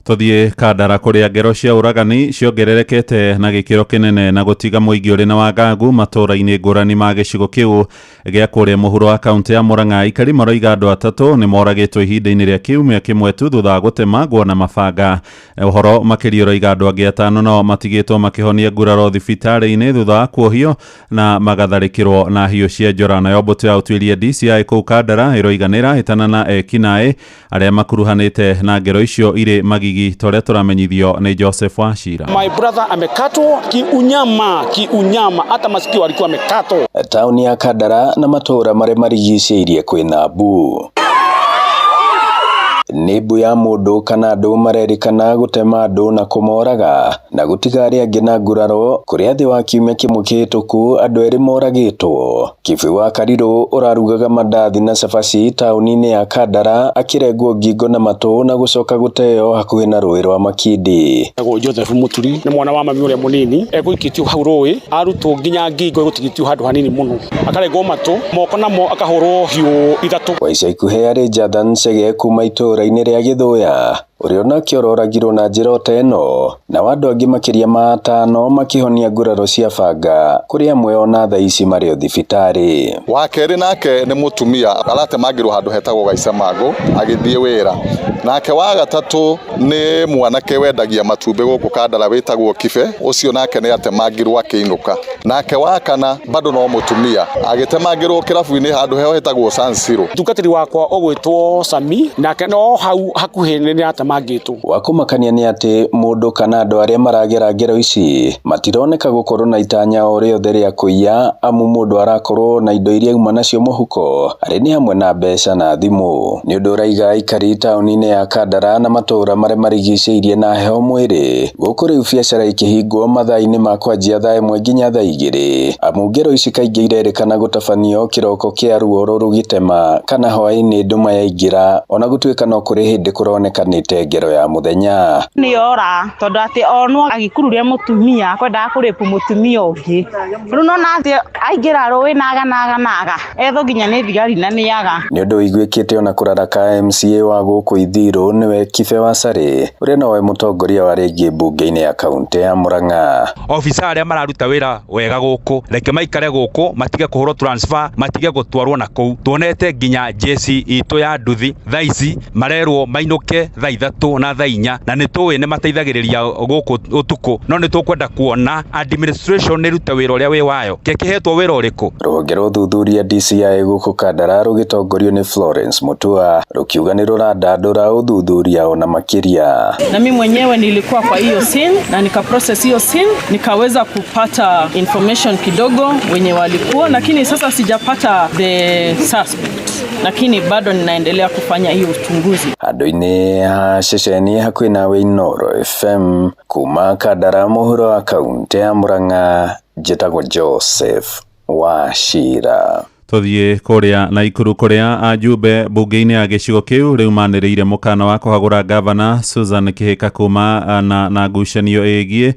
Tũthiĩ Kandara kũrĩa ngero cia ũragani ciongererekete na gĩkĩro kĩnene na gũtiga mũingĩ ũrĩ na wagagu matũũra-inĩ ngũrani ma gĩcigo kĩu gĩa kũrĩa mũhuro wa kaunti ya Murang'a. Aikari maroiga andũ atatũ nĩ moragĩtwo ihinda-inĩ rĩa kiumia kĩmwe tu thutha wa gũtemangwo na mabanga. Ũhoro makĩria ũroiga andũ angĩ atano nao matigĩtwo makĩhonia nguraro thibitarĩ-inĩ thutha wa kuohio na magatharĩkĩrwo na hiũ cia njora. Nayo mbũtũ ya ũtuĩria DCI kũu Kandara ĩroiga nĩ ĩrahĩtana na ekinaĩ arĩa makuruhanĩte na ngero icio irĩ magigi, ta ũrĩa tũramenyithio nĩ Joseph Wachira. My brother amekatwo kiunyama, kiunyama, hata masikio alikuwa amekatwo. Taũni ya Kandara na matũũra marĩa marigicĩirie kwĩna mbu. Nĩ mbu ya mũndũ kana andũ marerĩkana gũtema andũ na kũmoraga na gũtiga arĩa angĩ na nguraro, kũrĩa thĩ wa kiumia kĩmwe kĩhĩtũku andũ erĩ moragĩtwo. Kĩbĩ wa Karirũ ũrarugaga mandathi na cabaci taũni-inĩ ya Kandara akĩrengwo ngingo na matũ na gũcoka gũteo hakuhĩ na rũĩ rwa Makindi. Etagwo Joseph Muturi, nĩ mwana wa mami ũrĩa mũnini, egũikĩtio hau rũĩ, arutwo nginya ngingo egũtigĩtio handũ hanini mũno, akarengwo matũ, moko namo akahũrwo hiũ ithatũ. Kwa ica ikuhĩ arĩ Jathan Chege kuma itũũra-inĩ rĩa Gĩthũya, ũrĩa onake ũroragirwo na njĩra o ta ĩno, nao andũ angĩ makĩria ma atano makĩhonia nguraro cia banga, kũrĩ amwe ona thaa ici marĩ o thibitarĩ. Wa kerĩ nake nĩ mũtumia aratemangĩrwo handũ hetagwo Gaicamango agĩthiĩ wĩra. Nake wa gatatũ nĩ mwanake wendagia matumbĩ gũkũ Kandara wĩtagwo Kibe, ũcio nake nĩ atemangirwo akĩinũka. Nake wa kana bado no mũtumia agĩtemangĩrwo kĩrabu-inĩ handũ heho hetagwo San Siro. Mũtungatĩri wakwa ũgwĩtwo Sami, nake no hau hakuhĩ nĩ atemangĩtwo. Wa kũmakania nĩ atĩ mũndũ kana andũ arĩa maragera ngero ici matironeka gũkorwo na itanya o rĩothe rĩa kũiya, amu mũndũ arakorwo na indo iria auma nacio mũhuko arĩ nĩ hamwe na mbeca na thimũ. Nĩ ũndũ ũraiga aikari taũni-inĩ ya Kandara na matũũra marĩa marigicĩirie na heho mwĩrĩ, gũkũ rĩu biacara ikĩhingwo mathaa-inĩ ma kwanjia thaa ĩmwe nginya thaa igĩrĩ, amu ngero ici kaingĩ irerĩkana gũtabanio kĩroko kĩa ruoro rũgĩtema kana hwaĩ-inĩ nduma yaingĩra, ona gũtuĩka no kũrĩ hĩndĩ kũronekanĩte ngero ya mũthenya. Nĩ ora tondũ atĩ onwo agĩkururia mũtumia kwendaga kũrĩpu mũtumia ũngĩ, rĩu nona atĩ aingĩra rũĩ naga naga naga ethwo nginya nĩ thigari na nĩ aga. Nĩ ũndũ ũiguĩkĩte ona kũraraka MCA wa gũkũ Ithirũ nĩwe Kibe wa Carĩ, ũrĩa nowe mũtongoria wa rĩngĩ mbunge-inĩ ya kaunti ya Murang'a. Obitha arĩa mararuta wĩra wega gũkũ, reke maikare gũkũ, matige kũhũrwo transfer, matige gũtwarwo na kũu. Tuonete nginya jeshi itũ ya nduthi thaa ici marerwo mainũke thaa ithatũ na thaa inya, na nĩ tũĩ nĩ mateithagĩrĩria gũkũ ũtukũ, no nĩ tũkwenda kuona administration ĩrute wĩra ũrĩa wĩ wayo. Kĩhetwo wĩra ũrĩkũ? Rũhonge rwa ũthuthuria DCI gũkũ Kandara rũgĩtongorio nĩ Florence Mutua rũkiuga nĩ rũrandandũra ũthuthuria ona makĩria. Na mimi mwenyewe nilikuwa kwa hiyo scene na nika process hiyo scene, nikaweza kupata information kidogo wenye walikuwa, lakini sasa sijapata the suspect, lakini bado ninaendelea kufanya hiyo uchunguzi. Handũ-inĩ ha ceceni hakuhĩ nawe Inooro FM kuma Kandara mũhuro wa kaunti ya Murang'a, njĩtagwo Joseph Wachira. Tũthiĩ kũrĩa Naikuru kũrĩa ajumbe mbunge-inĩ ya gĩcigo kĩu rĩu manĩrĩire mũkana wa kũhagũra gavana Susan Kĩhĩka kuma na ngucanio ĩgiĩ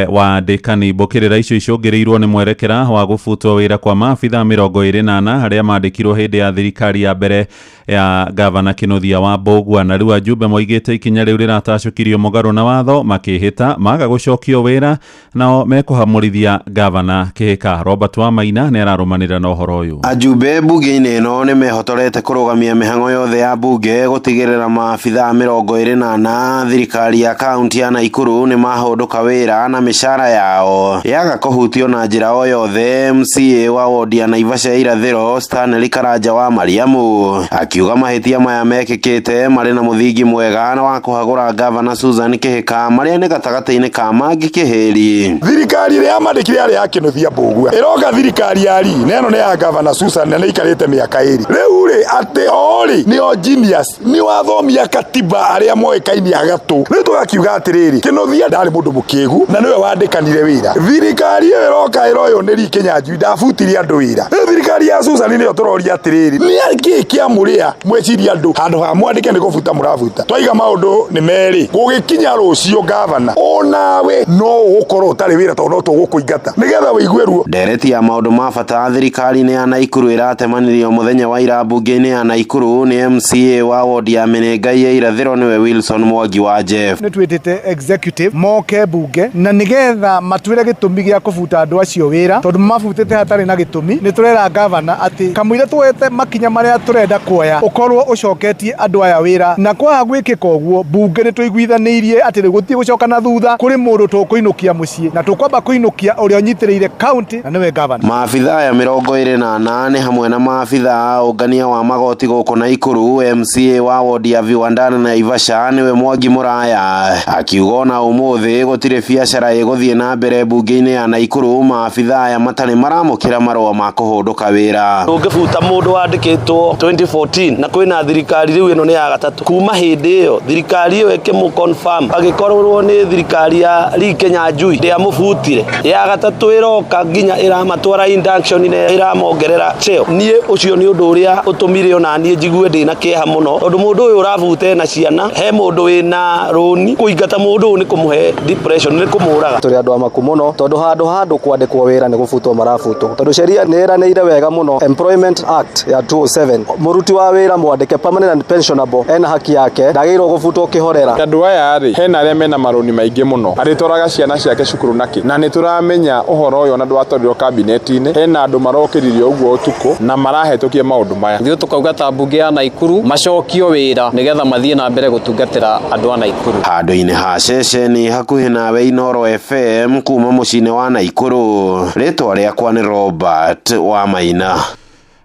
wandĩkani. Mbũkĩrĩra icio icũngĩrĩirwo nĩ mwerekera wa gũbutwo wĩra kwa maabitha 24 arĩa mandĩkirwo hĩndĩ ya thirikari ya mbere Ya gavana Kĩnuthia wa Mbũgua. Na rĩu ajumbe moigĩte ikinya rĩu rĩratacũkirio mũgarũ na watho, makĩhĩta maga gũcokio wĩra nao mekũhamũrithia gavana Kĩhĩka. Robert Wamaina nĩ ararũmanĩrĩra na ũhoro ũyũ. Ajumbe mbunge-inĩ ĩno nĩ mehotorete kũrũgamia mĩhang'o yothe ya mbunge gũtigĩrĩra maabithaa 24 a thirikari ya kaunti ya Naikuru nĩ mahũndũka wĩra na mĩcara yao yaga kũhutio na njĩra o yothe. MCA wa wodi ya Naivasha ya irathĩro Stanley Karanja wa Mariamu akiuga mahĩtia maya mekĩkĩte marĩ na mũthingi mwega na wa kũhagũra gavana Susan Kĩhĩka marĩa nĩ gatagatĩ-inĩ ka mangĩ kĩhĩri. Thirikari ĩrĩa yamandĩkire yarĩ ya Kĩnuthia Mbũgua, ĩroka thirikari ya Lee, na ĩno nĩ ya gavana Susan na nĩ ĩikarĩte mĩaka ĩrĩ. Rĩu rĩ, atĩ o rĩ nĩo genius, nĩo athomi a katiba arĩa moĩkaine a gatũ. Rĩu tũgakiuga atĩrĩrĩ, Kĩnuthia ndarĩ mũndũ mũkĩgu na nĩwe wandĩkanire wĩra. Thirikari ĩyo ĩroka ĩroywo nĩ Lee Kinyanjui ndabutire andũ wĩra. Rĩu thirikari ya Susan nĩyo tũroria atĩrĩrĩ, nĩ kĩĩ kĩamũrĩa mweciria andũ handũ ha mwandĩke nĩ kũbuta mũrabuta. Twaiga maũndũ nĩ merĩ, gũgĩkinya rũciũ gavana onawe no ũgũkorwo ũtarĩ wĩra tondũ no tũgũkũingata nĩgetha ũigue ruo. Ndereti ya maũndũ ma bata thirikari-inĩ ya Naikuru ĩratemanirio mũthenya wa ira mbunge-inĩ ya Naikuru nĩ MCA wa wodi ya Menengai ya irathĩro nĩwe Wilson Mwangi wa Jeff. Nĩ twĩtĩte executive moke mbunge na nĩgetha matwĩre gĩtũmi gĩa kũbuta andũ acio wĩra tondũ mabutĩte hatarĩ na gĩtũmi. Nĩ tũrera gavana atĩ kamũira tuoete makinya marĩa tũrenda kuoya ũkorwo ũcoketie andũ aya wĩra, na kwaga gwĩkĩka ũguo mbunge nĩ tũiguithanĩirie atĩ rĩu gũtirĩ gũcoka na thutha, kũrĩ mũndũ tũkũinũkia mũciĩ na tũkwamba kũinũkia ũrĩa ũnyitĩrĩire county na nĩwe gavana. Maabithaa aya 24 nĩ hamwe na maabithaa a ũngania wa magoti gũkũ Naikuru, MCA wa wodi ya Viwandani na Naivasha nĩwe Mwangi Mũraya akiuga ona ũmũthĩ gũtirĩ biacara ĩgũthiĩ na mbere mbunge-inĩ ya Naikuru maabithaa aya matarĩ maramũkĩra marũa ma kũhũndũka wĩra. Ũngĩbuta mũndũ wandĩkĩtwo 2014 na kwĩna thirikari rĩu ĩno nĩ ya gatatũ, kuma hĩndĩ ĩyo thirikari ĩyo ĩkĩmũ confirm agĩkorwo nĩ thirikari ya Lee Kinyanjui ndĩamũbutire, ya gatatũ ĩroka nginya ĩramatwara induction na ĩramongerera cheo. Niĩ ũcio nĩ ũndũ ũrĩa ũtũmire ona niĩ njigue ndĩna kĩeha mũno, tondũ mũndũ ũyũ ũrabuta ena ciana, he mũndũ wĩna rũni, kũingata mũndũ ũyũ nĩ kũmũhe depression, nĩ kũmũraga. Tũrĩ andũ amaku mũno tondũ handũ ha andũ kwandĩkwo wĩra nĩ gũbutwo marabutwo, tondũ sheria nĩ ĩranĩire wega mũno. Employment Act ya 207, mũruti wa wĩra mwandĩke permanent and pensionable ena haki yake, ndagĩrĩirwo gũbutwo kĩhorera. Andũ aya rĩ, hena arĩa mena marũni maingĩ mũno, arĩtwaraga ciana ciake cukuru nakĩ? Na nĩ tũramenya ũhoro ũyũ ona ndwatwarirwo kabineti-inĩ, hena andũ marokĩririe ũguo ũtukũ na marahetũkia maũndũ maya. Ithuĩ tũkauga ta mbunge ya Naikuru macokio wĩra nĩgetha mathiĩ na mbere gũtungatĩra andũ a Naikuru. Handũ-inĩ ha ceceni hakuhĩ nawe Inooro FM kuma mũciĩ-inĩ wa Naikuru, rĩtwa rĩakwa nĩ Robert Wamaina.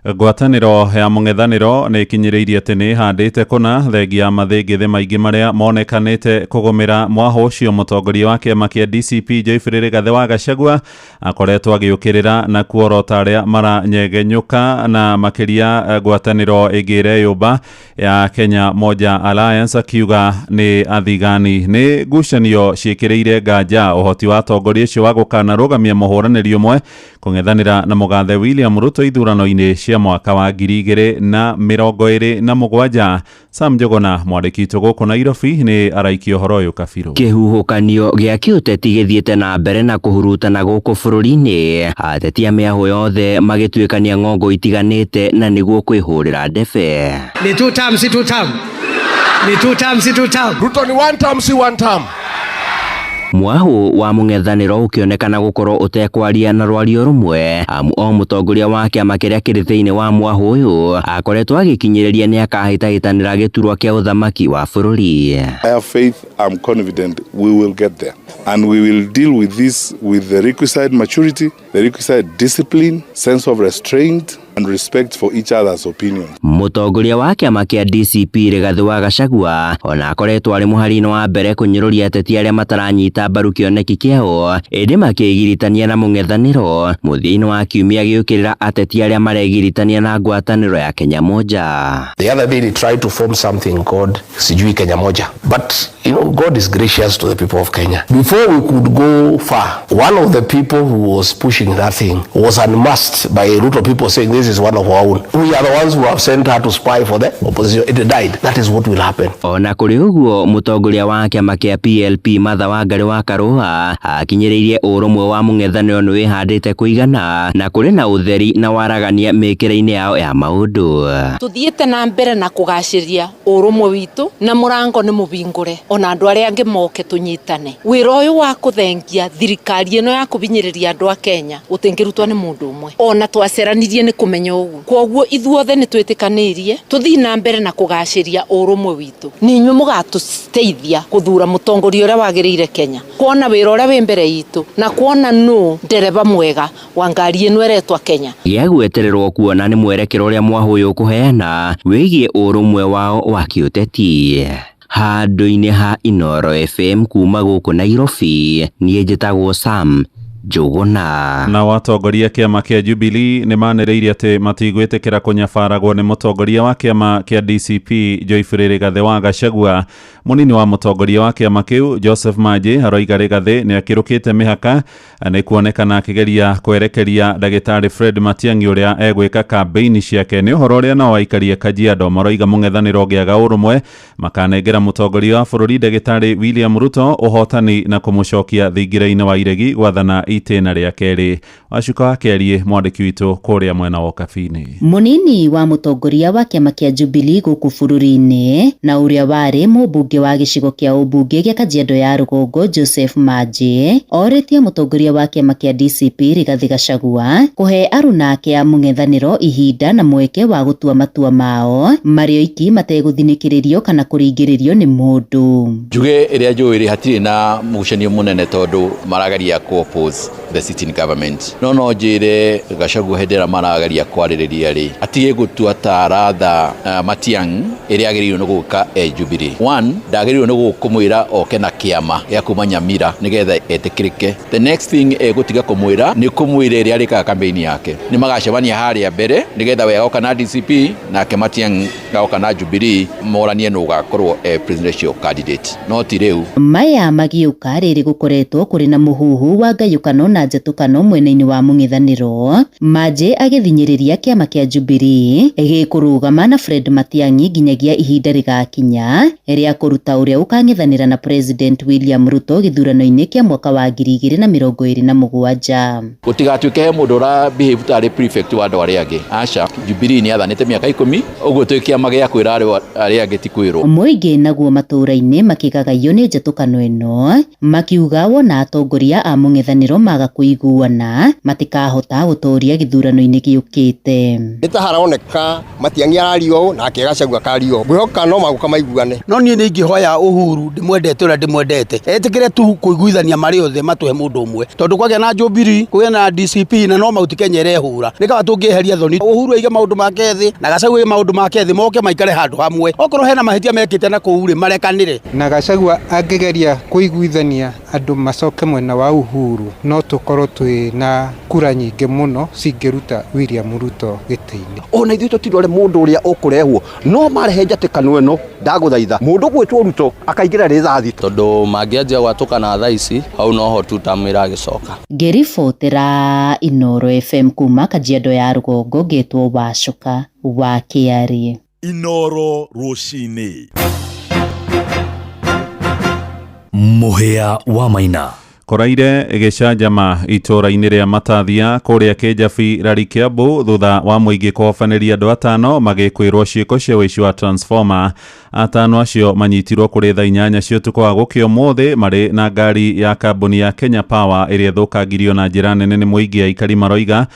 Ngwatanĩro ya mũng'ethanĩro nĩ ĩkinyĩrĩirie atĩ nĩ ĩhandĩte kũna thengia ya mathĩngĩthĩ maingĩ marĩa monekanĩte kũgũmĩra mwahũ ũcio. Mũtongoria wa kĩama kĩa DCP Geoffrey Rigathĩ wa Gachagua akoretwo agĩũkĩrĩra na kuorota arĩa maranyegenyũka na makĩria ngwatanĩro ĩngĩ ĩreyũmba ya Kenya Moja Alliance, akiuga nĩ athigani. Nĩ ngucanio ciĩkĩrĩire nganja ũhoti wa atongoria acio wa gũkanarũgamia mũhũranĩri ũmwe kũng'ethanĩra na mũgathe William Ruto ithurano-inĩ cia mwaka wa 2027. Sam Njuguna, mwandĩki witũ gũkũ Nairobi, nĩ araikia ũhoro ũyũ kabirũ. Kĩhuhũkanio gĩa kĩũteti gĩthiĩte na mbere na kũhurutana gũkũ bũrũri-inĩ, ateti a mĩahũ yothe magĩtuĩkania ng'ongo itiganĩte na nĩguo kwĩhũrĩra ndebe. Ni two term, si two term. Ni two term, si two term. Ruto ni one term, si one term. Mwahũ wa mũng'ethanĩro ũkĩonekana gũkorwo ũtekwaria na rwario rũmwe, amu o mũtongoria wa kĩama kĩrĩa kĩrĩ thĩinĩ wa mwahũ ũyũ akoretwo agĩkinyĩrĩria nĩ akahĩtahĩtanĩra gĩturwa kĩa ũthamaki wa bũrũri. I have faith, I'm confident we will get there. And we will deal with this with the requisite maturity, the requisite discipline, sense of restraint, and respect for each other's opinion. Mũtongoria wa kĩama kĩa DCP Rigathĩ wa Gachagua ona akoretwo arĩ mũhari-inĩ wa mbere kũnyũrũria ateti arĩa mataranyita mbaru kĩoneki kĩao, ĩndĩ makĩgiritania na mũng'ethanĩro mũthia-inĩ wa kiumia gĩũkĩrĩra ateti arĩa maregiritania na ngwatanĩro ya Kenya Moja. The other day they tried to form something called sijui Kenya Moja. But you know, God is gracious to the people of Kenya. Before we could go far, one of the people who was pushing that thing was unmasked by a lot of people saying this This is one of our own. We are the ones who have sent her to spy for the opposition. It died. That is what will happen. Ona kũrĩ ũguo, mũtongoria wa kĩama kĩa PLP Martha Wangari wa Karũa akinyĩrĩirie ũrũmwe wa mũng'ethanĩro nĩ wĩhandĩte kũigana na kũrĩ na ũtheri na waragania mĩkĩre-inĩ yao ya maũndũ. Tuthiĩte na mbere na kũgacĩria ũrũmwe witũ na mũrango nĩ mũhingũre ona andũ arĩa angĩ moke tũnyitane. Wĩra ũyũ wa kũthengia thirikari ĩno ya kũbinyĩrĩria andũ a Kenya ũtingĩrutwo nĩ mũndũ ũmwe, ona twaceranirie nĩ kũmenya ũguo. Kwoguo ithuothe nĩ twĩtĩkanĩirie tũthiĩ na mbere na kũgacĩria ũrũmwe witũ. Nĩ inyuĩ mũgatũteithia kũthura mũtongoria ũrĩa wagĩrĩire Kenya, kuona wĩra ũrĩa wĩ mbere itũ na kuona nũ ndereba mwega wa ngari ĩno ĩretwa Kenya. Gĩa gwetererwo kuona nĩ mwerekero ũrĩa mwahũyũ kũheana wĩgiĩ ũrũmwe wao wa kĩũteti. Handũ-inĩ ha Inooro FM kuma gũkũ Nairobi, niĩ njĩtagwo Sam Njũgũna. Na watongoria kĩama kĩa Jubilee nĩ manĩrĩirie atĩ matigwĩtĩkĩra kũnyabaragwo nĩ mũtongoria wa kĩama kĩa DCP Geoffrey Rigathĩ wa Gachagua. Mũnini wa mũtongoria wa kĩama kĩu Joseph Manji aroiga Rigathĩ nĩ akĩrũkĩte mĩhaka nĩ kuonekana akĩgeria kwerekeria ndagĩtarĩ Fred Matiang'i ũrĩa egwĩka kambĩini ciake. Nĩ ũhoro ũrĩa nao aikaria Kajiado maroiga mũng'ethanĩro ũngĩaga ũrũmwe makanengera mũtongoria wa bũrũri ndagĩtarĩ William Ruto ũhotani na kũmũcokia thingira-inĩ wa iregi gwathana itĩna rĩa kerĩ. Wacuka wa Kĩariĩ mwandĩki witũ kũrĩa mwena wa Ũkabi-inĩ. Mũnini wa mũtongoria wa kĩama kĩa Jubilee gũkũ bũrũri-inĩ na ũrĩa warĩ mũmbunge wa gĩcigo kĩa ũmbunge gĩa Kajiado ya rũgongo Joseph Manji orĩtie mũtongoria wa kĩama kĩa DCP Rigathĩ Gachagua kũhe aruna ake a mũng'ethanĩro ihinda na mweke wa gũtua matua mao marĩ oiki mategũthinĩkĩrĩrio kana kũringĩrĩrio nĩ mũndũ. Njuge ĩrĩa njũĩ rĩ hatirĩ na mũgucanio mũnene tondũ marageria kũ oppose the sitting government. No njĩre Gachagua hĩndĩ ĩrĩa marageria kwarĩrĩria rĩ atige gũtua ta ratha Matiang'i ĩrĩa agĩrĩirwo nĩ gũka e Jubilee. One, ndagĩrĩirwo nĩ kũmwĩra oke na kĩama gĩa kuma Nyamira nĩgetha etĩkĩrĩke. The next thing egũtiga kũmwĩra nĩ kũmwĩra ĩrĩa arĩkaga campaign yake. Nĩ magacemania harĩa mbere nĩgetha we agoka na DCP nake Matiang'i agoka na Jubilee moranie nũ ũgakorwo e presidential candidate. No ti rĩu. Maya magĩũka rĩrĩ gũkoretwo kũrĩ na mũhuhu wa ngayũkano na njatũkano mwena-inĩ wa mũng'ethanĩro. Manji agĩthinyĩrĩria kĩama kĩa Jubilee gĩkũrũgama na Fred Matiang'i nginyagia ihinda rĩgakinya rĩa kũruta ũrĩa ũkang'ethanĩra na President William Ruto gĩthurano-inĩ kĩa mwaka wa 2027. Gũtigatuĩke he mũndũ ũra behave tarĩ prefect wa andũ arĩa angĩ. Aca, Jubilee nĩ athanĩte mĩaka 10 ũguo twĩ kĩama gĩa kwĩra arĩa angĩ ti kwĩrwo. Mũingĩ naguo matũũra-inĩ makĩgagayio nĩ njatũkano ĩno makiuga wona atongoria a mũng'ethanĩro maga kũiguana matikahota gũtooria gĩthurano-inĩ gĩũkĩte. Nĩ ta haroneka Matiang'i arario ũũ nake Gachagua akario ũũ, ngwĩhoka no magũka maiguane. No niĩ nĩ ingĩhoya Uhuru ndĩmwendete ũrĩa ndĩmwendete etĩkĩre tu kũiguithania marĩ othe matũhe mũndũ ũmwe, tondũ kwagĩa na Jubilee kũgĩa na DCP na no Mount Kenya ĩrehũra nĩ kaba tũngĩeheria thoni. Uhuru aige maũndũ make thĩ na Gachagua aige maũndũ make thĩ, moke maikare handũ hamwe, okorwo hena mahĩtia mekĩte na kũu rĩ marekanĩre. Na Gachagua angĩgeria kũiguithania andũ macoke mwena wa Uhuru no tũkorwo twĩ na kura nyingĩ mũno cingĩruta William Ruto gĩtĩ-inĩ. Ona ithuĩ tũtirore mũndũ ũrĩa ũkũrehwo no marehe njatĩkano ĩno ndagũthaitha mũndũ gwĩtwo Ruto akaingĩra rĩthathi, tondũ mangĩanjia gwatũkana thaa ici hau noho tu tamwĩra agĩcoka. Ngĩribotera Inooro FM kuma Kajiado ya rũgongo ngetwo Wacuka wa Kĩariĩ. Inooro rũcinĩ. Mũhĩa wa Maina. Koraire gĩcanjama itũũra-inĩ rĩa Matathia kũrĩa Kĩnjabi Rari Kĩambu thutha wa mũingĩ kũhobanĩria andũ atano magĩkwĩrwo ciĩko cia ũici wa transformer. Atano acio manyitirwo kũrĩ thaa 8 cia ũtukũ wa gũkĩa ũmũthĩ marĩ na ngari ya kambuni ya Kenya Power ĩrĩa ĩthũkangirio na njĩra nene nĩ mũingĩ. Aikari maroiga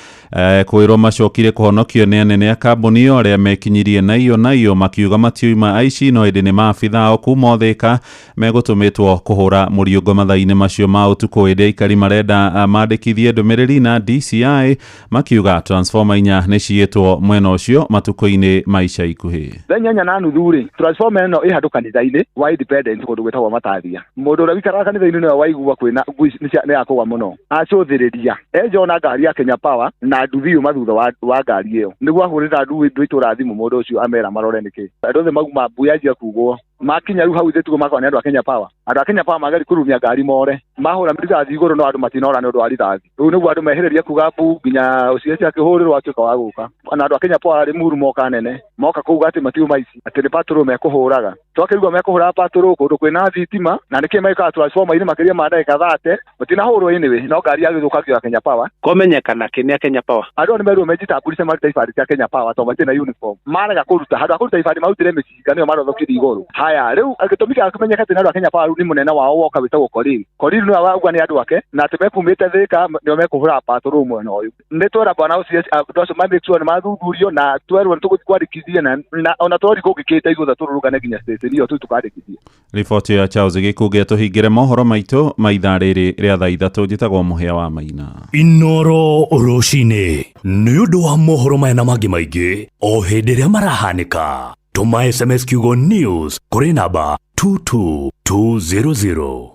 kwĩrwo macokire kũhonokio nĩ anene a kambuni ĩyo arĩa mekinyirie naiyo makiuga matiuma aici no ĩndĩ nĩ maabitha ao kuma Thika megũtũmĩtwo kũhũra mũriũngo mathaa-inĩ macio ma ũtukũ. Ĩndĩ aikari marenda mandĩkithie ndũmĩrĩri na DCI makiuga transformer 4 nĩ ciĩtwo mwena ũcio matukũ-inĩ ma ica ikuhĩ. Thaa 8:30 rĩ transformer ĩno ĩ handũ kanitha-inĩ wa Independence kũndũ gwĩtagwo Matathia. Mũndũ ũrĩa wĩikaraga kanitha-inĩ nĩwe waigua kwĩna ngui nĩ yakũgwa mũno acũthĩrĩria enja ona ngari ya Kenya Power na nduthi yuma thutha wa ngari ĩyo nĩguo ahũrĩra andũ itũra thimũ mũndũ ũcio amera marore nĩkĩ. Andũ othe mauma mbu yanjia kugwo Makinya rĩu hau thĩ makona nĩ andũ a Kenya Power. Andũ a Kenya Power mageri kũrumia ngari more. Mahũra rithathi igũrũ no andũ matinora nĩ ũndũ wa rithathi. Rĩu nĩguo andũ mehĩrĩria kuga mbu nginya ũcio akĩhũrĩrwo atuĩka wa gũka. Na andũ a Kenya Power rĩ muru moka nene. Moka kuga atĩ matiuma ici. Atĩ nĩ patrol mekũhũraga. Twakĩrigwo mekũhũraga patrol kũndũ kwĩna thitima na nĩkĩ mekaga transformer-inĩ makĩria ma ndagĩka 30 matinahũrwo anyway no ngari yagĩthũkangio ya Kenya Power. Komenyekana kĩ nĩ a Kenya Power. Andũ nĩ merirwo mejitambulice marute ibandĩ cia Kenya Power tondũ matirĩ na uniform. Marega kũruta handũ ha kũruta ibandĩ marutire mĩcinga nĩyo marothokire igũrũ. Haya rĩu gĩtũmi gĩa kũmenyeka atĩ nĩ andũ a Kenya Power rĩu nĩ mũnene wao woka wĩtagwo Korir. Korir nĩwe wauga nĩ andũ ake na atĩ mekumĩte Thĩka nĩo mekũhũra patrol mwena ũyũ. Nĩ twera bwana ũcio andũ acio ma make sure nĩ mathuthurio na twerwo nĩ tũgũthiĩ kwandĩkithia na ona twori kũngĩkĩte ithuothe tũrũrũngane nginya station ĩyo tũthiĩ tũkandĩkithie. Riboti ya Charles Gĩkũngĩ tũhingĩre mohoro maitũ ma ithaa rĩrĩ rĩa thaa 3 njĩtagwo Mũhĩa wa Maina. Inoro rũcinĩ nĩ ũndũ wa mohoro maya na mangĩ maingĩ o hĩndĩ ĩrĩa marahanĩka. Tũma SMS kiugo news kũrĩ namba 22200.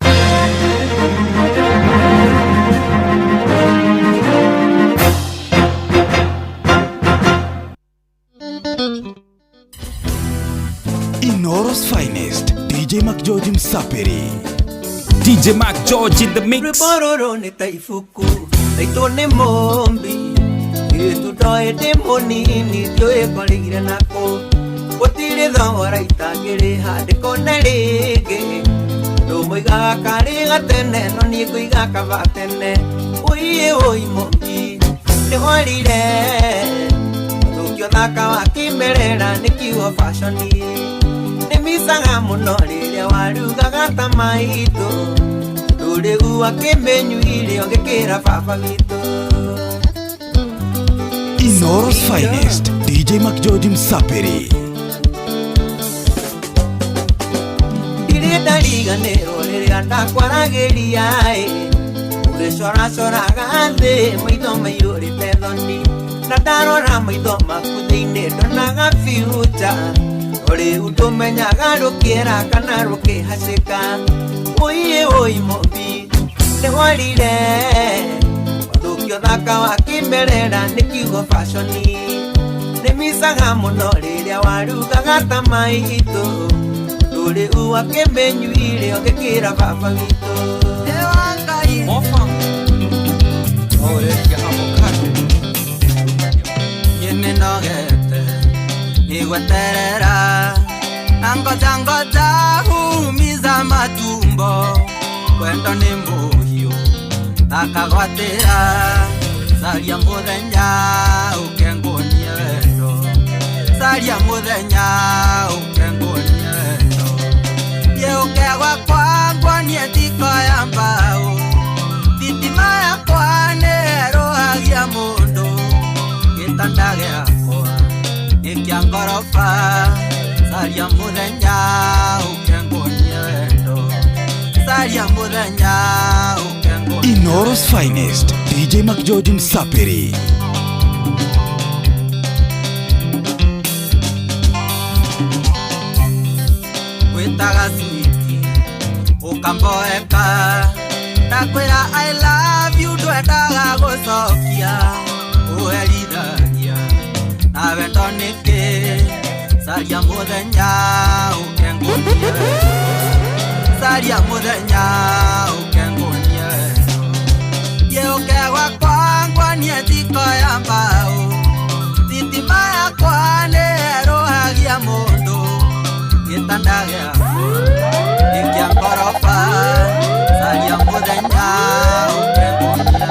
Inoro's finest, DJ McGeorge Msapiri. DJ McGeorge in the mix. Rĩbororo nĩ ta ibuku, taitũ nĩ mũmbi. Ĩtu ndoĩ ndĩ mũnini, ndiũĩ ngorĩire nakũ. Gũtirĩ thogora itangĩrĩha ndĩkone rĩngĩ. Andũ moigaga karĩ gatene, no niĩ ngũiga kaba tene. Ũiĩ ũi mũmbi, nĩworire. Ũthũkio thaka wa kĩmerera nĩ kiugo fashion. Nĩmicaga mũno rĩrĩa warugaga ta maitũ. Ndũrĩgu akĩmĩnyuire ũgĩkĩra baba witũ. Inoro's finest, DJ McGeorge Msapiri. Ndirĩ ndariganĩrwo rĩrĩa ndakwaragĩria ĩ. Ũgĩcoracoraga thĩ maitho maiyũrĩte thoni. Na ndarora maitho maku thĩinĩ ndonaga future. Rĩu ndũmenyaga rũkĩera kana rũkĩhacĩka. Ũiĩ ũi mũmbi nĩworire. Wathũkio thaka wa kĩmerera nĩ kiugo fashion. Nĩmicaga mũno rĩrĩa warugaga ta maitũ. Ndũrĩu akĩmĩnyuire ũgĩkĩra baba witũ. Ũrĩkia avocado. Niĩ nĩnogete nĩgweterera na ngoja ngoja humiza matumbo kwendo nĩ mũhiũ akagwatĩra caria mũthenya ũke nguonie wendo caria mũthenya ũke nguonie wendo thiĩ ũke gwakwa nguonie thiko ya mbaũ thitima yakwa nĩerũhagia mũndũ gĩtanda gĩakwa nĩ kĩa ngoroba caria mũthenya ũke nguonie wendo caria mũthenya ũke nguonie. Inoro's finest, DJ McGeorge Msapiri. Wĩtaga switi ũkamboeka ndakwĩra I love you ndwendaga gũcokia ũherithagia na wendo nĩkĩ caria mũthenya ũke nguonie caria mũthenya ũke nguonie thiĩ ũke gwakwa nguonie thiko ya mbaũ thitima yakwa nĩerũhagia mũndũ gĩtanda gĩakwa nĩ kĩa ngoroba caria mũthenya ũke nguonie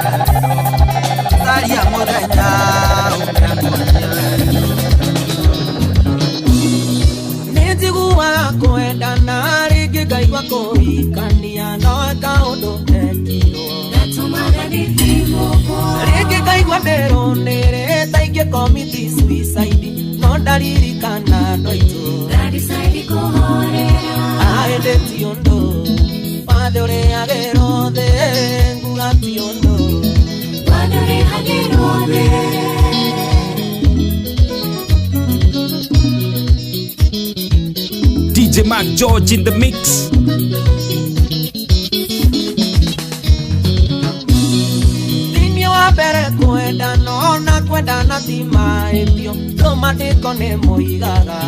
caria mũthenya ũke nguonie. Nĩnjiguaga kwendana rĩngĩ ngaigua kũhikania no kaũndũ gekirwo rĩngĩ ngaigua ndĩrũnĩrĩ ta ingĩcommit suicide no ndaririkana andũ aitũ ĩndĩ ti ũndũ wathe ũrĩagĩrwo thĩ nguga ti ũndũ wathe ũrĩhagĩrwo thĩ. DJ McGeorge in the mix. Thĩinĩ wa mbere kwendana ona kwendana ti mahĩtio ndũmandĩko nĩ moigaga.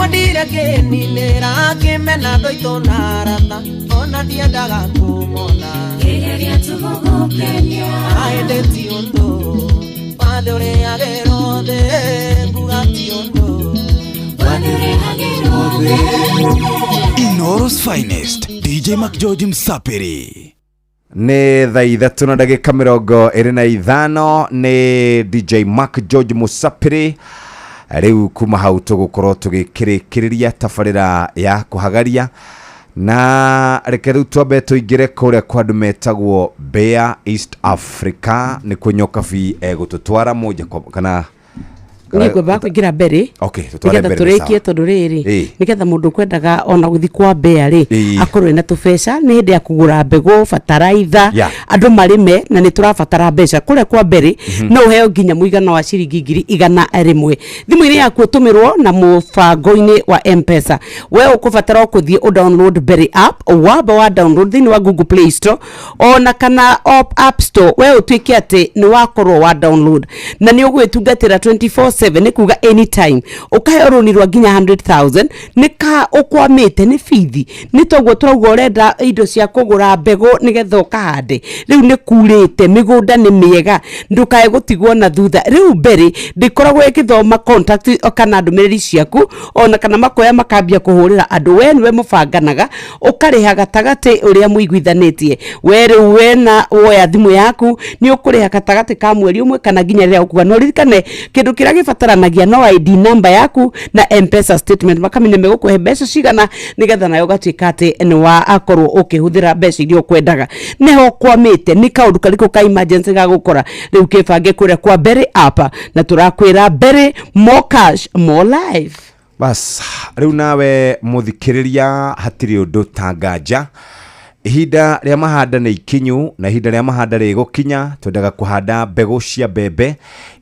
Wendire kĩninĩra kĩmena ndũitũ na arata ona ndiendaga kũmona Kĩgeria tu gũgũkenia Aĩndĩ ti ũndũ Wathe ũrĩagĩrwo thĩ nguga ti ũndũ Wathe ũrĩhagĩrwo thĩ Inooro's finest DJ McGeorge Msapiri. Nĩ thaa 3 na ndagĩka 25. Nĩ DJ Mark George Musapiri. Rĩu kuma hau tũgũkorwo tũgĩkĩrĩkĩrĩria tabarĩra ya kũhagaria, na reke rĩu twambe tũingĩre kũrĩa kwa andũ metagwo Bear East Africa, nĩkuo Nyokabi egũtũtwara moja kwa kana Niĩ ngwambaga kũingĩra mbere Okay, tũtware nĩgetha mbere nĩ tũrĩkie sawa. tondũ rĩrĩ, nĩgetha mũndũ ũkwendaga ona gũthiĩ kwa mbea rĩ, akorwo ena tũbeca nĩ hĩndĩ ya kũgũra mbegũ, bataraitha, andũ marĩme, na nĩ tũrabatara mbeca kũrĩa kwa mbere. No ũheo nginya mũigana wa ciringi 100,000 thimũ-inĩ yaku ũtũmĩrwo na mũbango-inĩ wa M-Pesa. We ũkũbatara o kũthiĩ ũ download Berry app, wamba wa download thĩinĩ wa Google Play Store ona kana App Store. We ũtuĩke atĩ nĩ wakorwo wa download na nĩ ũgwĩtungatĩra 24/7, nĩ kuga anytime ũkaheo rũni rwa nginya 100,000. Nĩ ka ũkwamĩte nĩ bithi, nĩ toguo tũrauga ũrenda indo cia kũgũra mbegũ nĩgetha ũkahande, rĩu nĩ kurĩte, mĩgũnda nĩ mĩega, ndũkae gũtigwo na thutha. Rĩu mbere ndĩkoragwo ĩgĩthoma contact kana ndũmĩrĩri ciaku ona kana makoya makambia kũhũrĩra andũ. We nĩwe mũbanganaga, ũkarĩha gatagatĩ ũrĩa mũiguithanĩtie. We rĩu wena woya thimũ yaku nĩ ũkũrĩha gatagatĩ ka mweri ũmwe kana nginya rĩrĩa ũkuga. No ririkane kĩndũ kĩrĩa gĩbataranagia no ID number yaku na M-Pesa statement, makamenya megũkũhe mbeca cigana nĩgetha nawe ũgatuĩka atĩ nĩ wa akorwo ũkĩhũthĩra mbeca iria ũkwendaga. Nĩho ũkwamĩte nĩ kaũndũ karĩkũ ka emergency gagũkora, rĩu kĩbange kũrĩa kwa Berry app, na tũrakwĩra Berry, more cash, more life. Bas, rĩu nawe mũthikĩrĩria, hatirĩ ũndũ ta nganja, ihinda rĩa mahanda nĩ ikinyu, na ihinda rĩa mahanda rĩgũkinya twendaga kũhanda mbegũ cia mbembe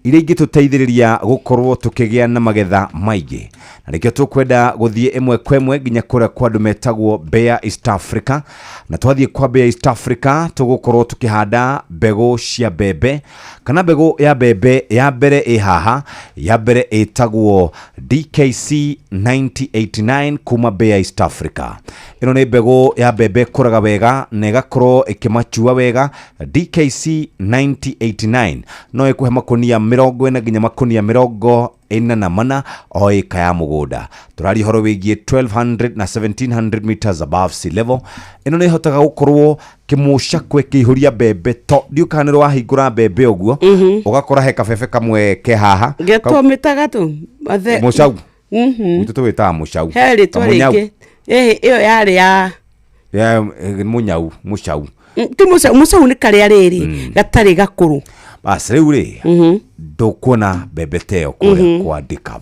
iria ingĩtũteithĩrĩria gũkorwo tũkĩgĩa na magetha maingĩ, na nĩkĩo tũkwenda gũthiĩ ĩmwe kwa ĩmwe nginya kũrĩa kwa andũ metagwo Bear East Africa. Na twathiĩ kwa Bear East Africa tũgũkorwo tũkĩhanda mbegũ cia mbembe, kana mbegũ ya mbembe ya mbere ĩ haha, ya mbere ĩtagwo DKC 9089 kuma Bear East Africa. Ĩno nĩ mbegũ ya mbembe ĩkũraga wega na ĩgakorwo ĩkĩmachua wega. DKC 9089 no ĩkũhe makonia 40 nginya makonia 44 o ĩka ya mũgũnda. Tũraria ũhoro wĩgiĩ 1200 na 1700 meters above sea level. Ĩno nĩ ĩhotaga gũkorwo kĩmũcakwe kĩihũria mbembe to ndiũ kana nĩ wahingũra mbembe ũguo ũgakora he kabebe kamwe ke haha. Getwo mĩtagatũ. Mũcau. Gwitũ tũwĩtaga mũcau. He rĩtwa Kamũnyau. rĩngĩ. Ĩhĩ, ĩyo yarĩ ya Ya, mũnyau, mũcau. Ti mũcau, mũcau nĩ karĩa rĩrĩ gatarĩ gakũrũ. Bas, rĩu rĩ ndũkuona mbembe ta ĩyo kũrĩa kwa Dicap.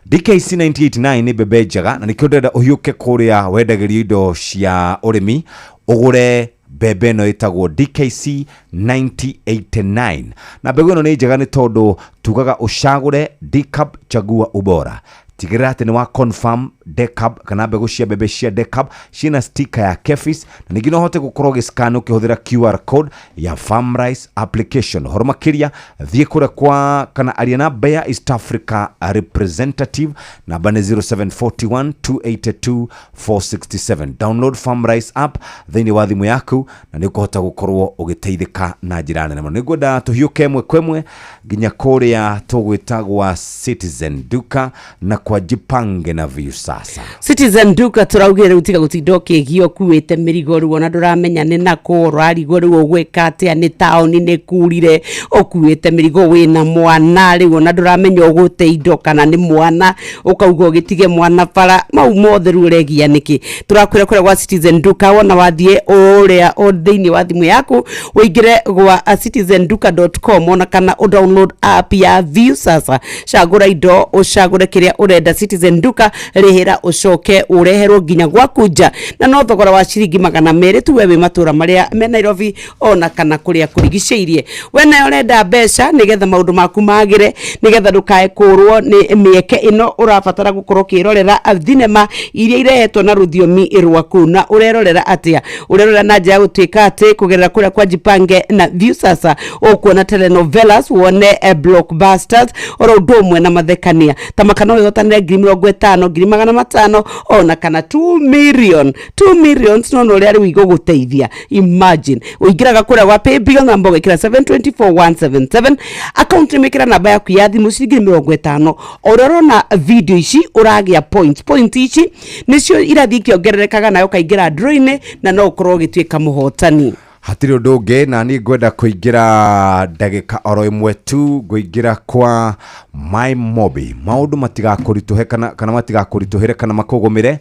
DKC 989 nĩ mbembe njega, na nĩkĩo ndĩrenda ũhiũke kũrĩa wendagĩrio indo cia ũrĩmi ũgũre mbembe ĩno ĩtagwo DKC 9089. Na mbegũ ĩno nĩ njega nĩ tondũ tugaga ũcagũre Dicap, chagua ubora. Tigĩrĩra atĩ nĩ wa confirm Decab kana mbegũ cia mbembe cia Decab ciĩna sticker ya KEPHIS, na ningĩ no ũhote gũkorwo ũgĩscan ũkĩhũthĩra QR code ya Farmrice application. Ũhoro makĩria thiĩ kũrĩa kwa kana aria na Bayer East Africa representative, namba nĩ 0741 282 467. Download Farmrice app thĩinĩ wa thimũ yaku na nĩ ũkũhota gũkorwo ũgĩteithĩka na njĩra nene mũno. Nĩngwenda tũhiũke ĩmwe kwa ĩmwe nginya kũrĩa tũgwĩta gwa Citizen Duka na kwa Jipange na Viusasa. Citizen Duka tũraugire rĩu tiga gũtinda ũkĩgio ũkuĩte mĩrigo, rĩu ona ndũramenya nĩ nakũ ũrarigwo, rĩu ũgwĩka atĩa, nĩ taũni nĩ kurire, ũkuĩte mĩrigo wĩna mwana, rĩu ona ndũramenya ũgũte indo kana nĩ mwana, ũkauga ũgĩtige mwana bara, mau mothe rĩu ũregia nĩkĩ. Tũrakwĩra kũrĩa gwa Citizen Duka, wona wathiĩ ũrĩa thĩinĩ wa thimũ yaku ũingĩre gwa citizenduka.com ona kana ũ download app ya Viusasa, cagũra indo, ũcagũre kĩrĩa ũrenda. Citizen Duka, rĩhĩra ũcoke ũreherwo nginya gwaku nja, na no thogora wa ciringi 200 tu, we wĩ matũra marĩa me Nairobi ona kana kũrĩa kũrigicĩirie. We nayo ũrenda mbeca nĩgetha maũndũ maku magĩre, nĩgetha ndũkae kũrwo nĩ mĩeke ĩno, ũrabatara gũkorwo ũkĩrorera thinema iria irehetwo na rũthiomi rwaku. Na ũrerorera atĩa? Ũrerorera na njĩra ya gũtuĩka atĩ kũgerera kũrĩa kwa Jipange na Viusasa ũkuona telenovelas, wone blockbusters oro ũndũ ũmwe na mathekania ta makana. Wĩhotanĩre. ũhotanĩre 50,000, 500,000 ona kana 2 million, 2 millions. No ũrĩa rĩu igũgũteithia, imagine ũingĩraga kũrĩa gwa paybill namba ũgekĩra 724177, account nĩmĩkĩra namba yaku ya thimũ, ciringi 50. O ũrĩa ũrona video ici ũragĩa points, point ici nĩcio irathiĩ ikĩongererekaga, nayo ũkaingĩra draw-inĩ na no ũkorwo ũgĩtuĩka mũhotani. Hatirĩ ũndũ ũngĩ, na niĩ ngwenda kũingĩra ndagĩka oro ĩmwe tu, ngũingĩra kwa My Mobi. Maũndũ matigakũritũhe kana matigakũritũhĩre kana makũgũmĩre.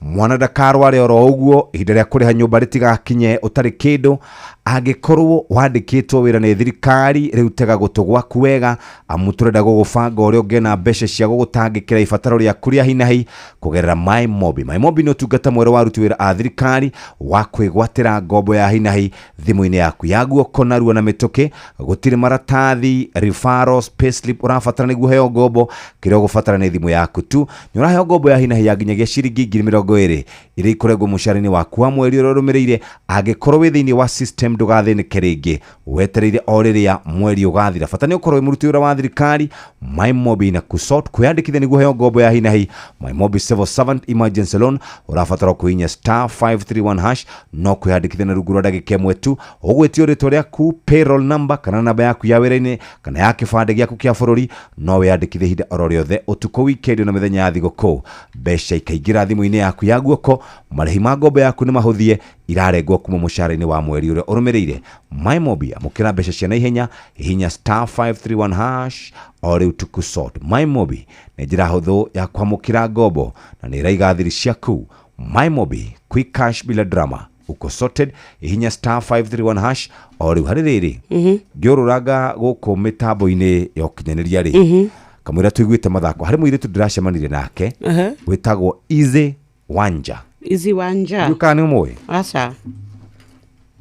Mwana ndakarware oro ũguo, ihinda rĩa kũrĩha nyũmba rĩtigakinye ũtarĩ kĩndũ. Angĩkorwo wandĩkĩtwo wĩra nĩ thirikari, rĩu tega gũtũ gwaku wega, amu tũrenda gũgũbanga ũrĩa ũngĩona mbeca cia gũgũtangĩkĩra ibataro rĩaku rĩa hinahi kũgerera My Mobi. My Mobi nĩ ũtungata mwerũ wa aruti wĩra a thirikari wa kwĩgwatĩra ngombo ya hinahi thimũ-inĩ yaku ya guoko narua na mĩtũkĩ. Gũtirĩ maratathi, referrals, payslip ũrabatara nĩguo ũheo ngombo. Kĩrĩa ũgũbatara nĩ thimũ yaku tu. Nĩ ũraheo ngombo ya hinahi ya nginyagia ciringi 20,000 iria ikũrengwo mũcara-inĩ waku wa mweri ũrĩa ũrũmĩrĩire. Angĩkorwo wĩ thĩinĩ wa system, ndũgathĩnĩke rĩngĩ, wetereire o rĩrĩa mweri ũgathira. Bata nĩ ũkorwo wĩ mũruti wĩra wa thirikari. My Mobi na kusort kwĩyandĩkithia nĩguo ũheo ngombo ya hinahi My Mobi Civil Servant Emergency Loan, ũrabatara kũhihinya *531# no kwĩyandĩkithia na rungu rwa ndagĩka ĩmwe tu. Ũgwĩtio rĩtwa rĩaku, payroll number kana namba yaku ya wĩra-inĩ kana ya kĩbandĩ gĩaku kĩa bũrũri. No wĩyandĩkithie ihinda oro rĩothe, ũtukũ, weekend na mĩthenya ya thigũkũ. Mbeca ikaingĩra thimũ-inĩ yaku ya guoko. Marĩhi ma ngombo yaku nĩ mahũthie, irarengwo kuma mũcara-inĩ wa mweri ũrĩa ũrũmĩrĩire. My Mobi, amũkĩra mbeca cia naihenya. Hihinya *531# o rĩu tukusort. My Mobi nĩ njĩra hũthũ ya kwamũkĩra ngombo na nĩ ĩraiga thiri ciaku. My Mobi, quick cash bila drama, uko sorted. Hihinya *531# o rĩu. Harĩ rĩrĩ, ngĩũrũranga gũkũ mĩtambo-inĩ ya ũkinyanĩria rĩ, kamũira tũiguĩte mathako, harĩ mũirĩtu ndĩracemanirie nake wĩtagwo Easy Wanja. Izi Wanja. Ndiũĩ kana nĩ ũmũĩ. Aca.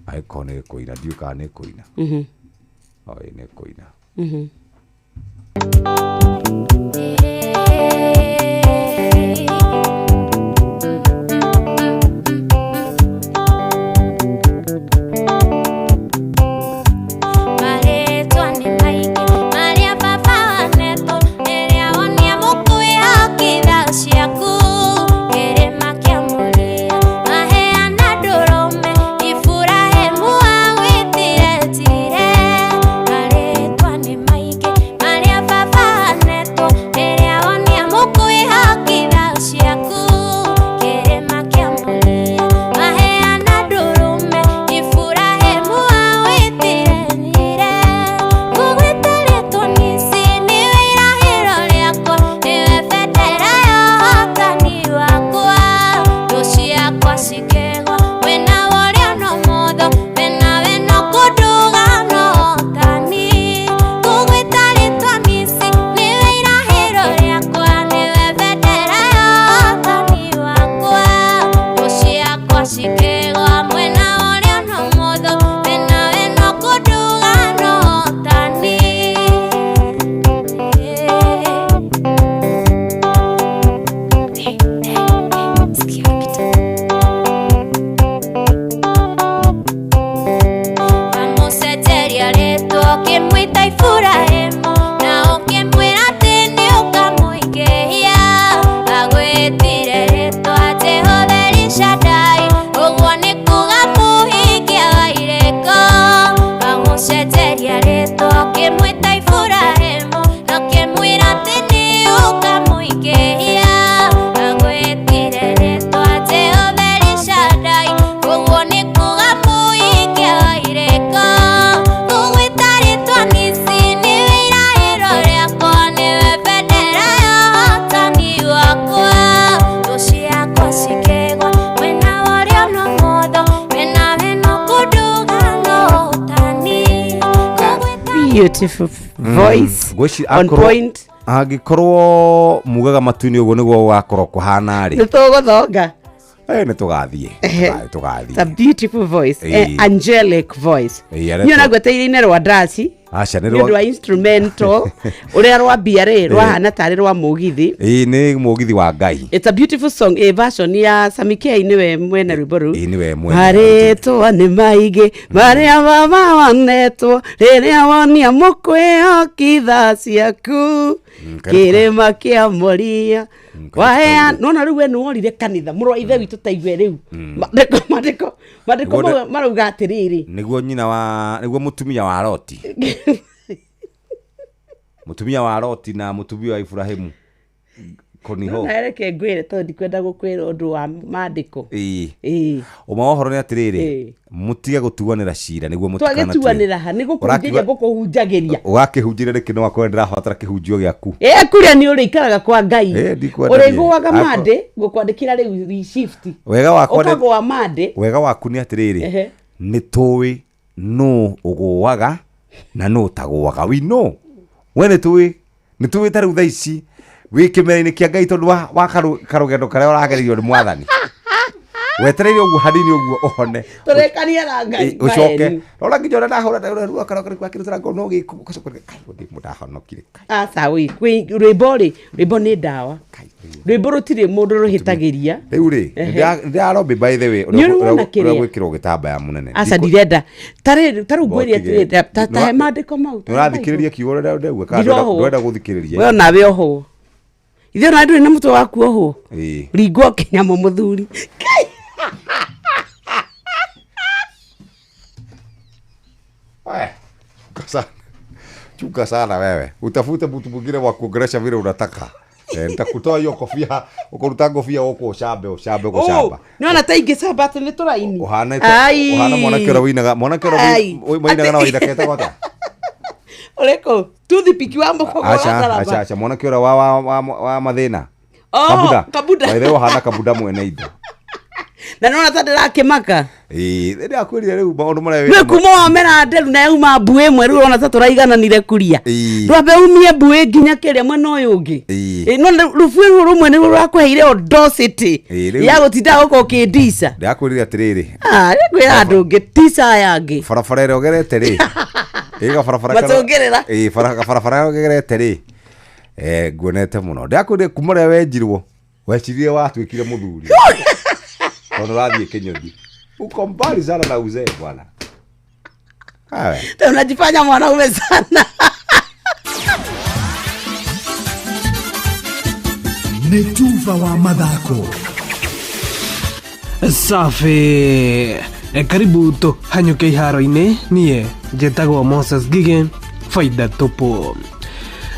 Angĩkorwo nĩ kũina, ndiũĩ kana nĩ kũina. Oi, nĩ kũina. Marĩtwa nĩ maingĩ marĩa baba wanetwo, rĩrĩa wonia mũkwĩhokitha ciaku kĩrĩma kĩa Mũrĩa, maheana ndũrũme Iburahĩmu agwĩtire tire. Marĩtwa nĩ maingĩ marĩa baba wanetwo, rĩrĩa wonia mũkwĩhokitha ciaku kĩrĩma kĩa Mũrĩa, maheana ndũrũme Iburahĩmu agwĩtire nyire. Ngũgwĩtĩrĩtwo nĩci nĩwe irahĩro rĩakwa, nĩwe bendera ya ũhotani wakwa. Thũ ciakwa cikĩgwa wĩna ũrĩa no mũthũ, wĩna wĩno kũnduga no ũhotani. Ngũgwĩta rĩtwa nĩci nĩwe irahĩro rĩakwa, nĩwe bendera ya ũhotani wakwa. Thũ ciakwa cikĩgwa mwena ũrĩa no mũthũ, wĩna wĩno kũnduga no ũhotani. Wamũcenjeria rĩtwa ũkĩmwĩta Iburahĩmu, na ũkĩmwĩra atĩ nĩ ũkamũingĩhia. Agwĩtire rĩtwa Jehova Elishadai, ũguo nĩ kuga mũhingia wa irĩko. Wamũcenjeria rĩtwa ũkĩmwĩta Iburahĩmu, na ũkĩmwĩra atĩ nĩ ũkamũingĩhia. Agwĩtire rĩtwa Jehova Elishadai, ũguo nĩ kuga mũhingia wa irĩko. Ngũgwĩta rĩtwa nĩci nĩwe irahĩro rĩakwa, nĩwe bendera ya ũhotani wakwa. Thũ ciakwa cikĩgwa mwena wa ũrĩo no mũthũ, wĩna wĩno kũnduga no ũhotani. Beautiful voice. Ngwĩciria On point. Angĩkorwo mugaga matu-inĩ ũguo nĩguo gũgakorwo kũhana nĩ rĩ, tũgũthonga. Nĩ tũgathiĩ. Tũgathiĩ. It's a beautiful voice. Ĩĩ. Angelic voice. Ĩĩ, niĩ ona ngweteire-inĩ rwa ndaci. Aca nĩ nĩ ũndũ wa instrumental ũrĩa rwambia rĩ rwahana tarĩ rwa mũgithi. Ĩĩ, nĩ mũgithi wa Ngai. It's a beautiful song, a version ya Sami K nĩwe mwene rwĩmbo rũu. Ĩĩ, nĩwe mwene. Marĩtwa nĩ maingĩ marĩa baba wanetwo rĩrĩa wonia mũkwĩhoki tha ciaku kĩrĩma kĩa Moria wahea nona rĩu we nĩworire kanitha mũrũ wa ithe witũ taigue rĩu mandĩko mandĩko mandĩko Nĩguo mau marauga atĩrĩrĩ. Nĩguo nyina wa nĩguo mũtumia wa Loti, mũtumia wa Loti na mũtumia wa Ibrahimu koniho. Nona reke ngwĩre tondũ ndikwenda gũkwĩra ũndũ wa mandĩko. Ĩĩ, ũma wa ũhoro nĩ atĩrĩrĩ, Ĩĩ. Mũtige gũtuanĩra cira nĩguo mũtikanatue. Twagĩtuanĩra ha nĩ gũkũhunjĩria ngũkũhunjagĩria. Ũgakĩhunjĩria nĩkĩ no akorwo ndĩrabatara kĩhunjio gĩaku? Ĩ kuria nĩ ũrĩikaraga kwa Ngai. Ĩ, ndikwenda niĩ. Ũrĩgũaga Akwa- mandĩ ngũkwandĩkĩra rĩu shift. Wega wakwa nĩ- ũkagũa mandĩ. Wega waku nĩ atĩrĩrĩ, nĩ tũĩ nũ ũgũaga na nũ ũtagũaga. We know, we nĩ tũĩ, nĩ tũĩ ta rĩu thaa ici wĩ kĩmera-inĩ kĩa Ngai tondũ wa karũgendo karĩa ũragererio nĩ mwathani, wetereire ũguo hanini ũguo ũhone. Tũrĩkania na Ngai. Ĩ, ũcoke Maeni. rora nginya ũrĩa ndahũra ruo karũgakĩrutĩra ngoro no gĩku ũgacoka kai ndahonokire. Aca wĩ kwĩ rwĩmbo rĩ, rwĩmbo nĩ ndawa, rwĩmbo rũtirĩ mũndũ rũhĩtagĩria. Rĩu rĩ, ndĩrarombi by the way Nĩ ũrĩ wona ũrĩa kĩrĩa? gwĩkĩrwo gĩtambaya mũnene. Aca ndirenda tarĩu ngwĩre Mbotige. atĩrĩ tahe mandĩko mau. Nĩ ũrathikĩrĩria kiugo ũrĩa ndauga kana Ndirohwo. ndwenda gũthikĩrĩria? We onawe ohwo ithuĩ ona ndũrĩ na mũtwe waku ohwo. Ĩĩ. Ringwo kĩnyamũ mũthuri. We, chunga sana. Chunga sana wewe. Utafute mtu mwingine wa kuongelesha vile unataka. Eh, nitakutoa hiyo kofia, ukuruta ngofia huko ushambe, ushambe huko shamba. Nĩwona ta ingĩcamba atĩ nĩ tũraini. Uhana Ai. uhana mwanake ũrĩa winaga, mwanake ũrĩa Ai. wainaga na waithaka etagwo atĩa? Ũrĩkũ toothpick wa mũkũgũ wa Acha, acha, ndaraba. acha, mwanake ũrĩa wa mathĩna. Oh, Kabuda. Kabuda. By the way, uhana kabuda mwene indo. Na nĩwona ta ndĩrakĩmaka. Ĩĩ, ndĩrakwĩrire rĩu maũndũ marĩa Nĩ wĩna. kuma wamera nderu na yauma mbuĩ ĩmwe rĩu ũrona ta tũraigananire kuria. Ĩĩ. Rwambe umie mbuĩ nginya kĩrĩa mwena ũyũ ũngĩ. Ĩĩ. Ĩ, no rũbuĩ rũu rũmwe nĩruo rwakũheire audacity Ĩĩ, rĩu- ya gũtinda gũka ũkĩndica. Ndĩrakwĩrire atĩrĩrĩ, Ah, nĩngwĩra andũ ũngĩ tica aya angĩ. Barabara ĩrĩa ũgerete rĩ, ĩ gabarabara karĩa- Matũngĩrĩra. Ĩ, barabara ĩrĩa ũgerete rĩ, eh, nguonete mũno. Ndĩrakwĩrire kuma rĩrĩa wenjirwo weciririe watuĩkire mũthuri tondũ ũrathiĩ kĩnyũthi. Uko mbali sana na uzee bwana. Awe. Tena unajifanya mwanaume sana. Nĩ tuba wa mathako. Safi. E, karibu tũhanyũke iharo-inĩ. Niĩ njĩtagwo Moses Ngigĩ faida tupu.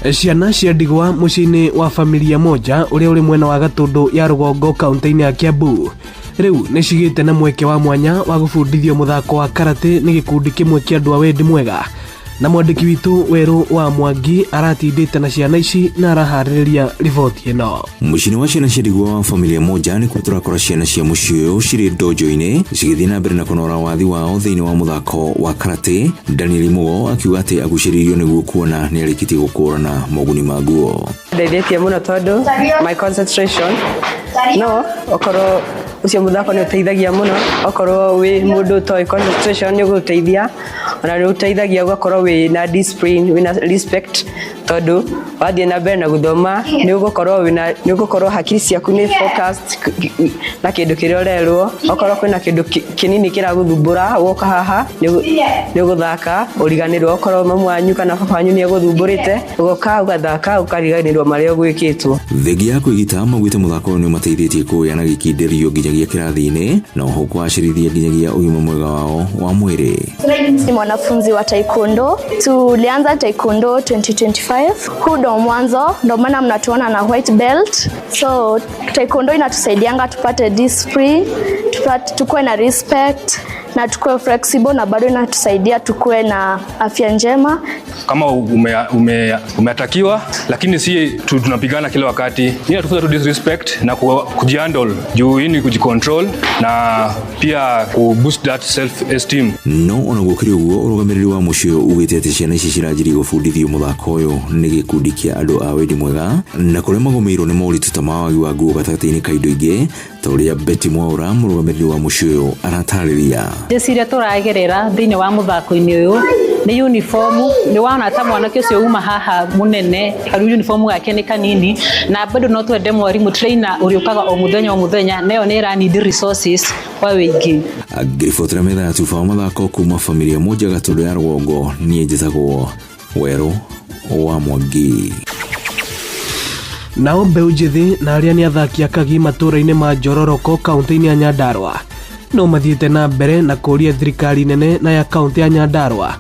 E, ciana cia ndigwa mũciĩ-inĩ wa familia moja ũrĩa ũrĩ mwena wa Gatũndũ ya rũgongo kaũntĩ-inĩ ya Kiambu rĩu nĩ cigĩte na mweke wa mwanya wa gũbundithio mũthako wa karate nĩ gĩkundi kĩmwe kĩa andũ a wendi mwega na mwandĩki witũ Werũ wa Mwangi aratindĩte na ciana ici na araharĩrĩria riboti ĩno. Mũciĩ-inĩ wa ciana cia ndigwa wa familia moja nĩkuo tũrakora ciana cia mũciĩ ũyũ cirĩ dojo-inĩ cigĩthiĩ na mbere na kũnora wathi wao thĩinĩ wa mũthako wa karate. Daniel Mugo akiuga atĩ agucĩrĩirio nĩguo kuona nĩ arĩkĩtie gũkũrana moguni maguo. Ndeithĩtie mũno tondũ my concentration no okorwo ũcio mũthako nĩ ũteithagia mũno okorwo wĩ mũndũ ũtoĩ concentration nĩ ũgũteithia ona nĩ ũteithagia ũgakorwo wĩ na discipline wĩna respect tondũ wathiĩ na mbere na gũthoma nĩ ũgũkorwo wĩna nĩ ũgũkorwo hakiri ciaku nĩ focused na kĩndũ kĩrĩa ũrerwo okorwo kwĩna kĩndũ kĩnini kĩragũthumbũra woka haha nĩ ũgũthaka ũriganĩrwo okorwo mamu wanyu kana baba wanyu nĩ egũthumbũrĩte ũgoka ũgathaka ũkariganĩrwo marĩa ũgwĩkĩtwo. Thengia ya kwĩgita maugĩte mũthako ũyũ nĩ ũmateithĩtie kũgĩa na gĩkindĩrio nginyagia kĩrathi-inĩ na oho kũgacĩrithia nginyagia ũgima mwega wao wa mwĩrĩ. Ni mwanafunzi wa taekwondo. Tulianza taekwondo 2025. Huu ndo mwanzo, ndo maana mnatuona na white belt. So taekwondo inatusaidianga tupate discipline, tukuwe na respect na tukuwe flexible, na bado inatusaidia tukuwe na afya njema. Kama umeatakiwa lakini si tunapigana kila wakati. Hii inatufunza tu disrespect na kujihandle juu hii ni kujicontrol na pia kuboost that self esteem. No ona gũkĩrĩ ũguo ũrũgamĩrĩri wa mũciĩ ũyũ ugĩte atĩ ciana ici ciranjirie gũbundithio mũthako ũyũ nĩ gĩkundi kĩa andũ a wendi mwega na kũrĩa magũmĩirwo nĩ moritũ ta ma wagi wa nguo gatagatĩ-inĩ ka indo ingĩ ta ũrĩa Betty Mwaura mũrũgamĩrĩri wa mũciĩ ũyũ aratarĩria. Njĩciria tũragerera thĩinĩ wa mũthako-inĩ ũyũ Nĩ uniform, nĩ wona ta mwanake ũcio uma haha mũnene, rĩu uniform gake nĩ kanini, na bado no twende mwarimũ trainer ũrĩũkaga o mũthenya o mũthenya, nayo nĩ ĩra need resources kwa wĩingĩ. Ngĩribotera metha ya tuba wa mathako kuma familia moja Gatũndũ ya rũgongo, niĩ njĩtagwo Werũ wa Mwangi. Nao mbeũ njĩthĩ na arĩa nĩ athaki akagi matũũra-inĩ ma Njororoko kaunti-inĩ ya Nyandarua no mathiĩte na mbere na kũũria thirikari nene na ya kaunti ya Nyandarua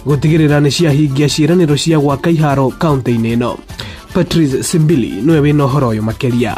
gũtigĩrĩra nĩ ciahingia ciĩranĩro cia gwaka iharo kaunti-inĩ ĩno. Patrice Simbili nĩwe wĩna ũhoro ũyũ makĩria.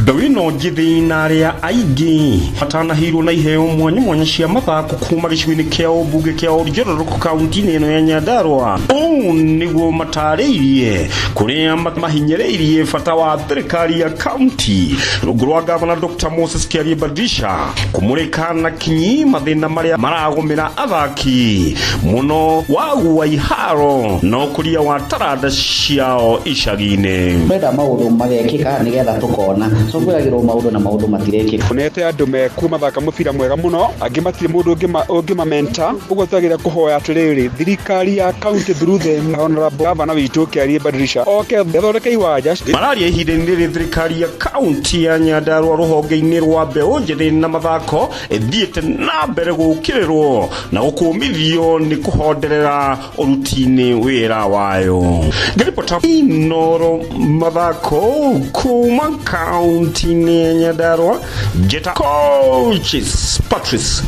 Mbeũ ĩno njĩthĩ na arĩa aingĩ matanahĩirwo na iheo mwanya mwanya cia mathako kuma gĩcigo-inĩ kĩa ũmbunge kĩa Oljororoko kaunti-inĩ ĩno ya Nyandarua. Ũũ nĩguo matarĩirie kũrĩa mahinyĩrĩirie bata wa thirikari ya kaunti rungu rwa gavana Dr. Moses Kiarie Badirisha kũmũrĩka na kinyi mathĩna marĩa maragũmĩra athaki mũno wagu wa iharo na ũkũria wa taranda ciao icagi-inĩ. Twenda maũndũ magekĩka nĩgetha tũkona, so kwĩragĩrwo maũndũ na maũndũ matirekĩka. Onete andũ mekuo mathaka mũbira mwega mũno, angĩ matirĩ mũndũ ũngĩmamenta. Ũguo twagĩrĩire kũhoya atĩrĩrĩ, thirikari ya county through the honorable governor witũ Kiarie Badirisha oke athondeke iwanja. Mararia ihinda-inĩ rĩrĩ thirikari ya kaunti ya Nyandarua rũhonge-inĩ rwa mbeũ njĩthĩ na mathako ĩthiĩte na mbere gũũkĩrĩrwo na gũkũmithio nĩ kũhonderera ũruti-inĩ wĩra wayo. Ngĩribota Inoro mathako kuma kaunti-inĩ ya Nyandarua, njĩta Coaches Patrice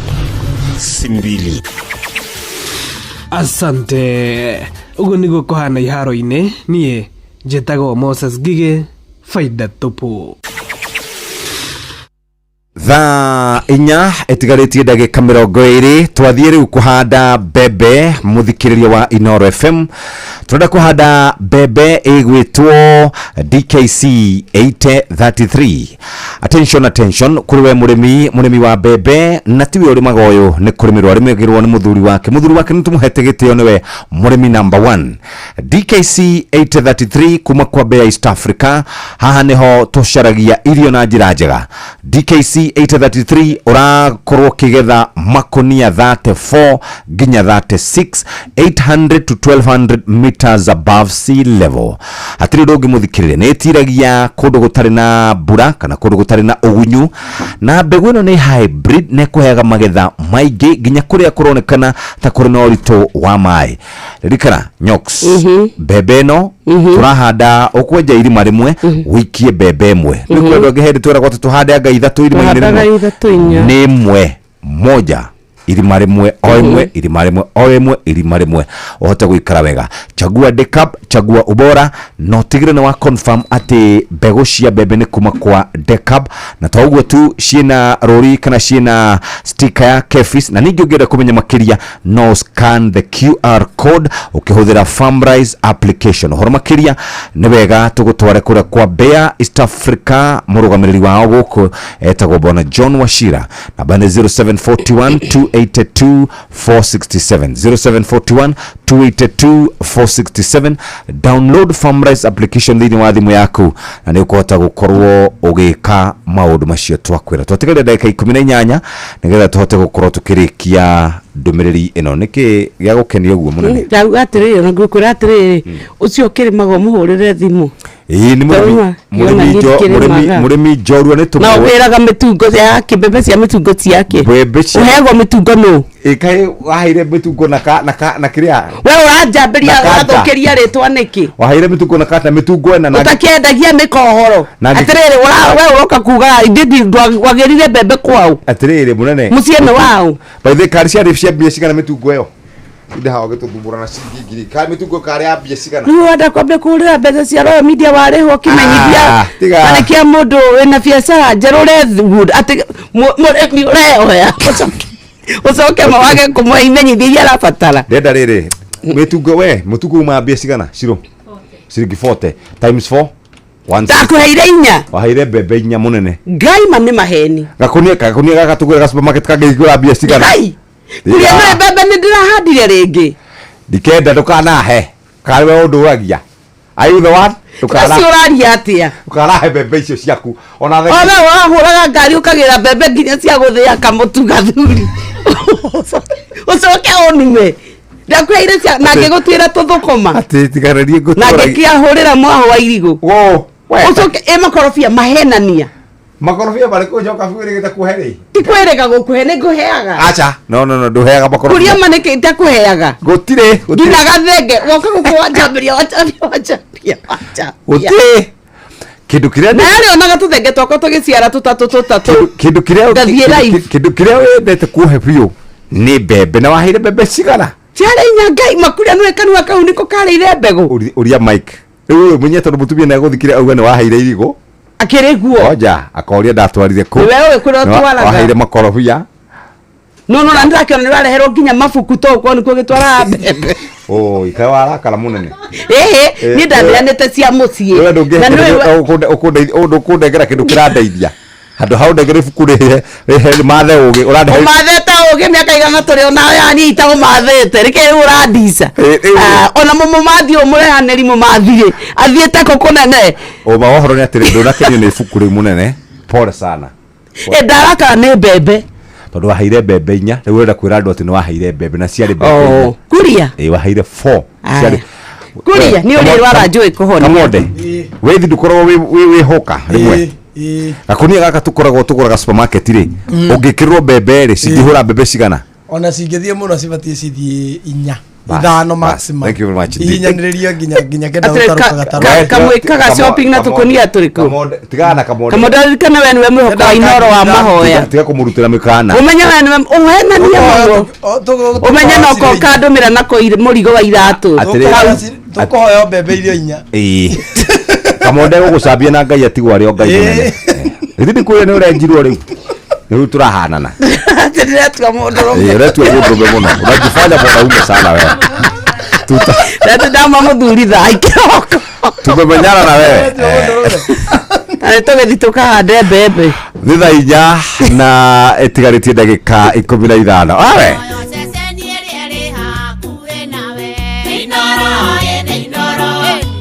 Simbili. Asante. Ũguo nĩguo kũhana iharo-inĩ. Niĩ njĩtagwo Moses Ngigĩ, faida tupu. Thaa inya ĩtigarĩtie ndagĩka mĩrongo ĩrĩ, twathiĩ rĩu kũhanda mbembe. Mũthikĩrĩria wa Inoro FM, tũrenda kũhanda mbembe ĩgwĩtwo DKC 833. Attention, attention kũrĩ we mũrĩmi, mũrĩmi wa mbembe, na tiwe ũrĩmaga ũyũ, nĩ kũrĩmĩrwo arĩmagĩrwo nĩ mũthuri wake. Mũthuri wake nĩ tũmũhete gĩtĩo, nĩwe mũrĩmi number 1. DKC 833 kuma kwa Mbea East Africa, haha nĩho tũcaragia irio na njĩra njega. DKC 833 ũrakorwo ũkĩgetha makonia 34 nginya 36, 800 to 1200 meters above sea level. Hatirĩ ũndũ ũngĩ mũthikĩrĩria, nĩ ĩtiragia kũndũ gũtarĩ na mbura kana kũndũ gũtarĩ na ũgunyu, na mbegũ ĩno nĩ hybrid na ĩkũheaga magetha maingĩ nginya kũrĩa kũronekana ta kũrĩ na ũritũ wa maĩ. Ririkana Nyox, mbembe ĩno tũrahanda, ũkwenja irima rĩmwe ũikie mbembe ĩmwe. Nĩ kũrĩ andũ angĩ hĩndĩ twĩragwo atĩ tũhande anga ithatũ irima-inĩ Tũhandaga rĩmwe. ithatũ inya. Nĩ ĩmwe moja, irima rĩmwe o ĩmwe, irima rĩmwe o ĩmwe, irima rĩmwe, ũhote gũikara wega. Chagua Decab, chagua ubora, na ũtigĩrĩre nĩ wa confirm atĩ mbegũ cia mbembe nĩ kuma kwa Decab, na to ũguo tu, ciĩna rũri kana ciĩna sticker ya KEPHIS. Na ningĩ ũngĩenda kũmenya makĩria, no scan the QR code ũkĩhũthĩra Farmrise application. Ũhoro makĩria nĩ wega tũgũtware kũrĩa kwa Mbea East Africa, mũrũgamĩrĩri wao gũkũ etagwo Bwana John Wachira, namba nĩ 0741 282 467, 0741 282 467. Download Farmrise application thĩinĩ wa thimũ yaku na nĩ ũkũhota gũkorwo ũgĩka maũndũ macio twakwĩra. Twatigaria ndagĩka 18 nĩgetha tũhote gũkorwo tũkĩrĩkia ndũmĩrĩri ĩno. Nĩkĩ gĩa gũkenia ũguo mũnene? Ndauga atĩrĩrĩ, ona ngũkwĩra atĩrĩrĩ, ũcio ũkĩrĩmaga ũmũhũrĩre thimũ. Ĩĩ, nĩ mũrĩmi. Ndauma, Mũrĩmi ngĩona mũrĩmi ngĩkĩrĩmaga. Mũrĩmi njorua nĩ Na tũmũĩ. ũgĩraga mĩtungo yake, mbembe cia mĩtungo ti yake. Mbembe cia Ũheagwo mĩtungo nũ? Ĩkaĩ waheire mĩtungo na ka na ka na kĩrĩa? We ũranjambĩria. Na kata. Ũrathũkĩria rĩtwa nĩkĩ? Waheire mĩtungo na kata mĩtungo ĩna na Ũtakĩendagia mĩkohoro. Atĩrĩrĩ, we ũroka kuga ithuĩ wagĩrire mbembe kwao. Atĩrĩrĩ mũnene. Mũciĩ nĩ wao. By the way, kari ciarĩ cia mbia cigana mĩtungo ĩyo? Inde haha ũgĩtũthumbũra na ciringi ngiri. Kari mĩtungo karĩ ya mbia cigana? Rĩu wenda kwambia kũhũrĩra mbeca cia Royal Media warĩhwo kĩmenyithia. Ah, tiga. Na nĩkĩo mũndũ wĩna biacara njerũ ũrethugunda atĩ mũrĩmi ũrehoya ũcoke mawage kũmũhe imenyithia iria arabatara. Ndenda rĩrĩ mĩtungo, we mũtungo uma mbia cigana? Ciro ciringi 40 times 4 one. Ndakũheire inya. Waheire mbembe inya mũnene. Ngai ma nĩ maheni. Gakunia gaka tũgũre ga supermarket kangĩigũra mbia cigana? Ngai kuria nĩ mbembe nĩ ndĩrahandire rĩngĩ. Ndikenda, ndũkanahe, karĩ we ũndũragia. Are you the one? Ũcio ũraria atĩa? Ndũkanahe mbembe icio ciaku ona O we ũrahũraga ngari ũkagĩra mbembe nginya cia gũthĩa kamũtu gathuri, ũcoke ũnume. Ndakũheire cia na ngĩgũtuĩra tũthũkũma. Atĩ tigaranie Na ngũtwara. ngĩkĩahũrĩra mwaho wa irigũ. Wo. We. Ũcoke ĩ makorobia mahenania. Makorobia marĩkũ njoka wĩrĩgĩte kũhe rĩ? Ti kwĩrĩga gũkũhe nĩ ngũheaga. Acha. No no no ndũheaga makorobia. Kũria ma nĩkĩ itakũheaga. Gũtirĩ. Gũtirĩ. Nginya gathenge woka gũkũ wanjambĩria wanjambia wanjambia wanjambia. Gũtirĩ. Kĩndũ kĩrĩa Na yarĩ onaga tũthenge twakwa tũgĩciara tũtatũ tũtatũ. Kĩndũ kĩrĩa Ngathiĩ live. Kĩndũ kĩrĩa wendete kũhe biũ nĩ mbembe na waheire mbembe cigana? Ciarĩ inya Ngai makuria nĩwe kanua kau nĩko karĩire mbegũ. Ũria Mike. Rĩu ũyũ mwenye tondũ mũtumia nĩagũthikire auga nĩ waheire irigũ. Akĩrĩ guo. Oja akoria ndatwarire kũ. Nĩwe ũĩ kũrĩa ũtwaraga. Waheire makorobia. No no na ndĩrakĩona nĩũrareherwo nginya mabuku to ũkorwo nĩkuo gĩtwaraga mbembe. Oi, kaĩ warakara mũnene. Ĩhĩ, Eh, niĩ ndaneanĩte cia mũciĩ. Wewe Na nĩũĩ ndũngĩndengera kĩndũ kĩrandeithia. Handũ ha ũndengere ibuku rĩhe rĩhe mathe ũgĩ ũrandehe. Ũmathĩte ũgĩ mĩaka igana tũrĩ ona yani itaũmathĩte nĩkĩ rĩu ũrandica. Ah, ona mũmũmathi ũyũ mũrehanĩri mũmathi-rĩ athiĩte kũ kũnene. Ũma wa ũhoro nĩ atĩrĩ ndũnakenio nĩ ibuku rĩu mũnene. Pole sana. Ĩ ndarakara nĩ mbembe. Tondũ waheire mbembe inya rĩu ũrenda kwĩra andũ atĩ nĩ waheire mbembe na ciarĩ mbembe inya. Oh, kuria. Ĩ waheire 4. Aya. Ciarĩ Kuria nĩ ũrĩ rwara njũĩ kũhonia. Kamonde. Wĩthi ndũkoragwo wĩ hũka rĩmwe. Gakunia gaka tũkoragwo tũgũraga supermarket rĩ ũngĩkĩrwo mbembe rĩ cingĩhũra mbembe cigana? Ona cingĩthiĩ mũno cibatiĩ cithiĩ inya. Bas, Ithano bas. maximum. Thank you very much. Ihinyanĩrĩrio nginya kenda Atĩrĩ, gũtarũka gatarũ. kamwĩkaga shopping na tũkũnia tũrĩkũ? Tigana na kamonde. Kamonde ririkana we nĩwe mwĩhoko wa Inooro wa mahoya. Tiga kũmũrutĩra mĩkana. Ũmenye we nĩwe ũhenania mũno. Ũmenye no ko kandũmĩra nako mũrigo wa iratũ. Atĩrĩ- Hau. Tũkũhoya mbembe irio inya. Ĩĩ. Kamonde gũgũcambia na Ngai atigwo arĩ o Ngai mũnene. Githĩ ndikwĩre nĩ ũrenjirwo rĩu? Rĩu tũrahanana. Atĩ ndĩretua mũndũrũme. Ĩĩ, ũretua mũndũrũme mũno. Unajifanya mwanaume sana wewe. Tuta Ndati ndama mũthuri thaa ikĩroko. tumemenyana na wewe. Na nĩ tũgĩthiĩ tũkahande mbembe. Nĩ thaa inya na ĩtigarĩtie ndagĩka 15. Awe.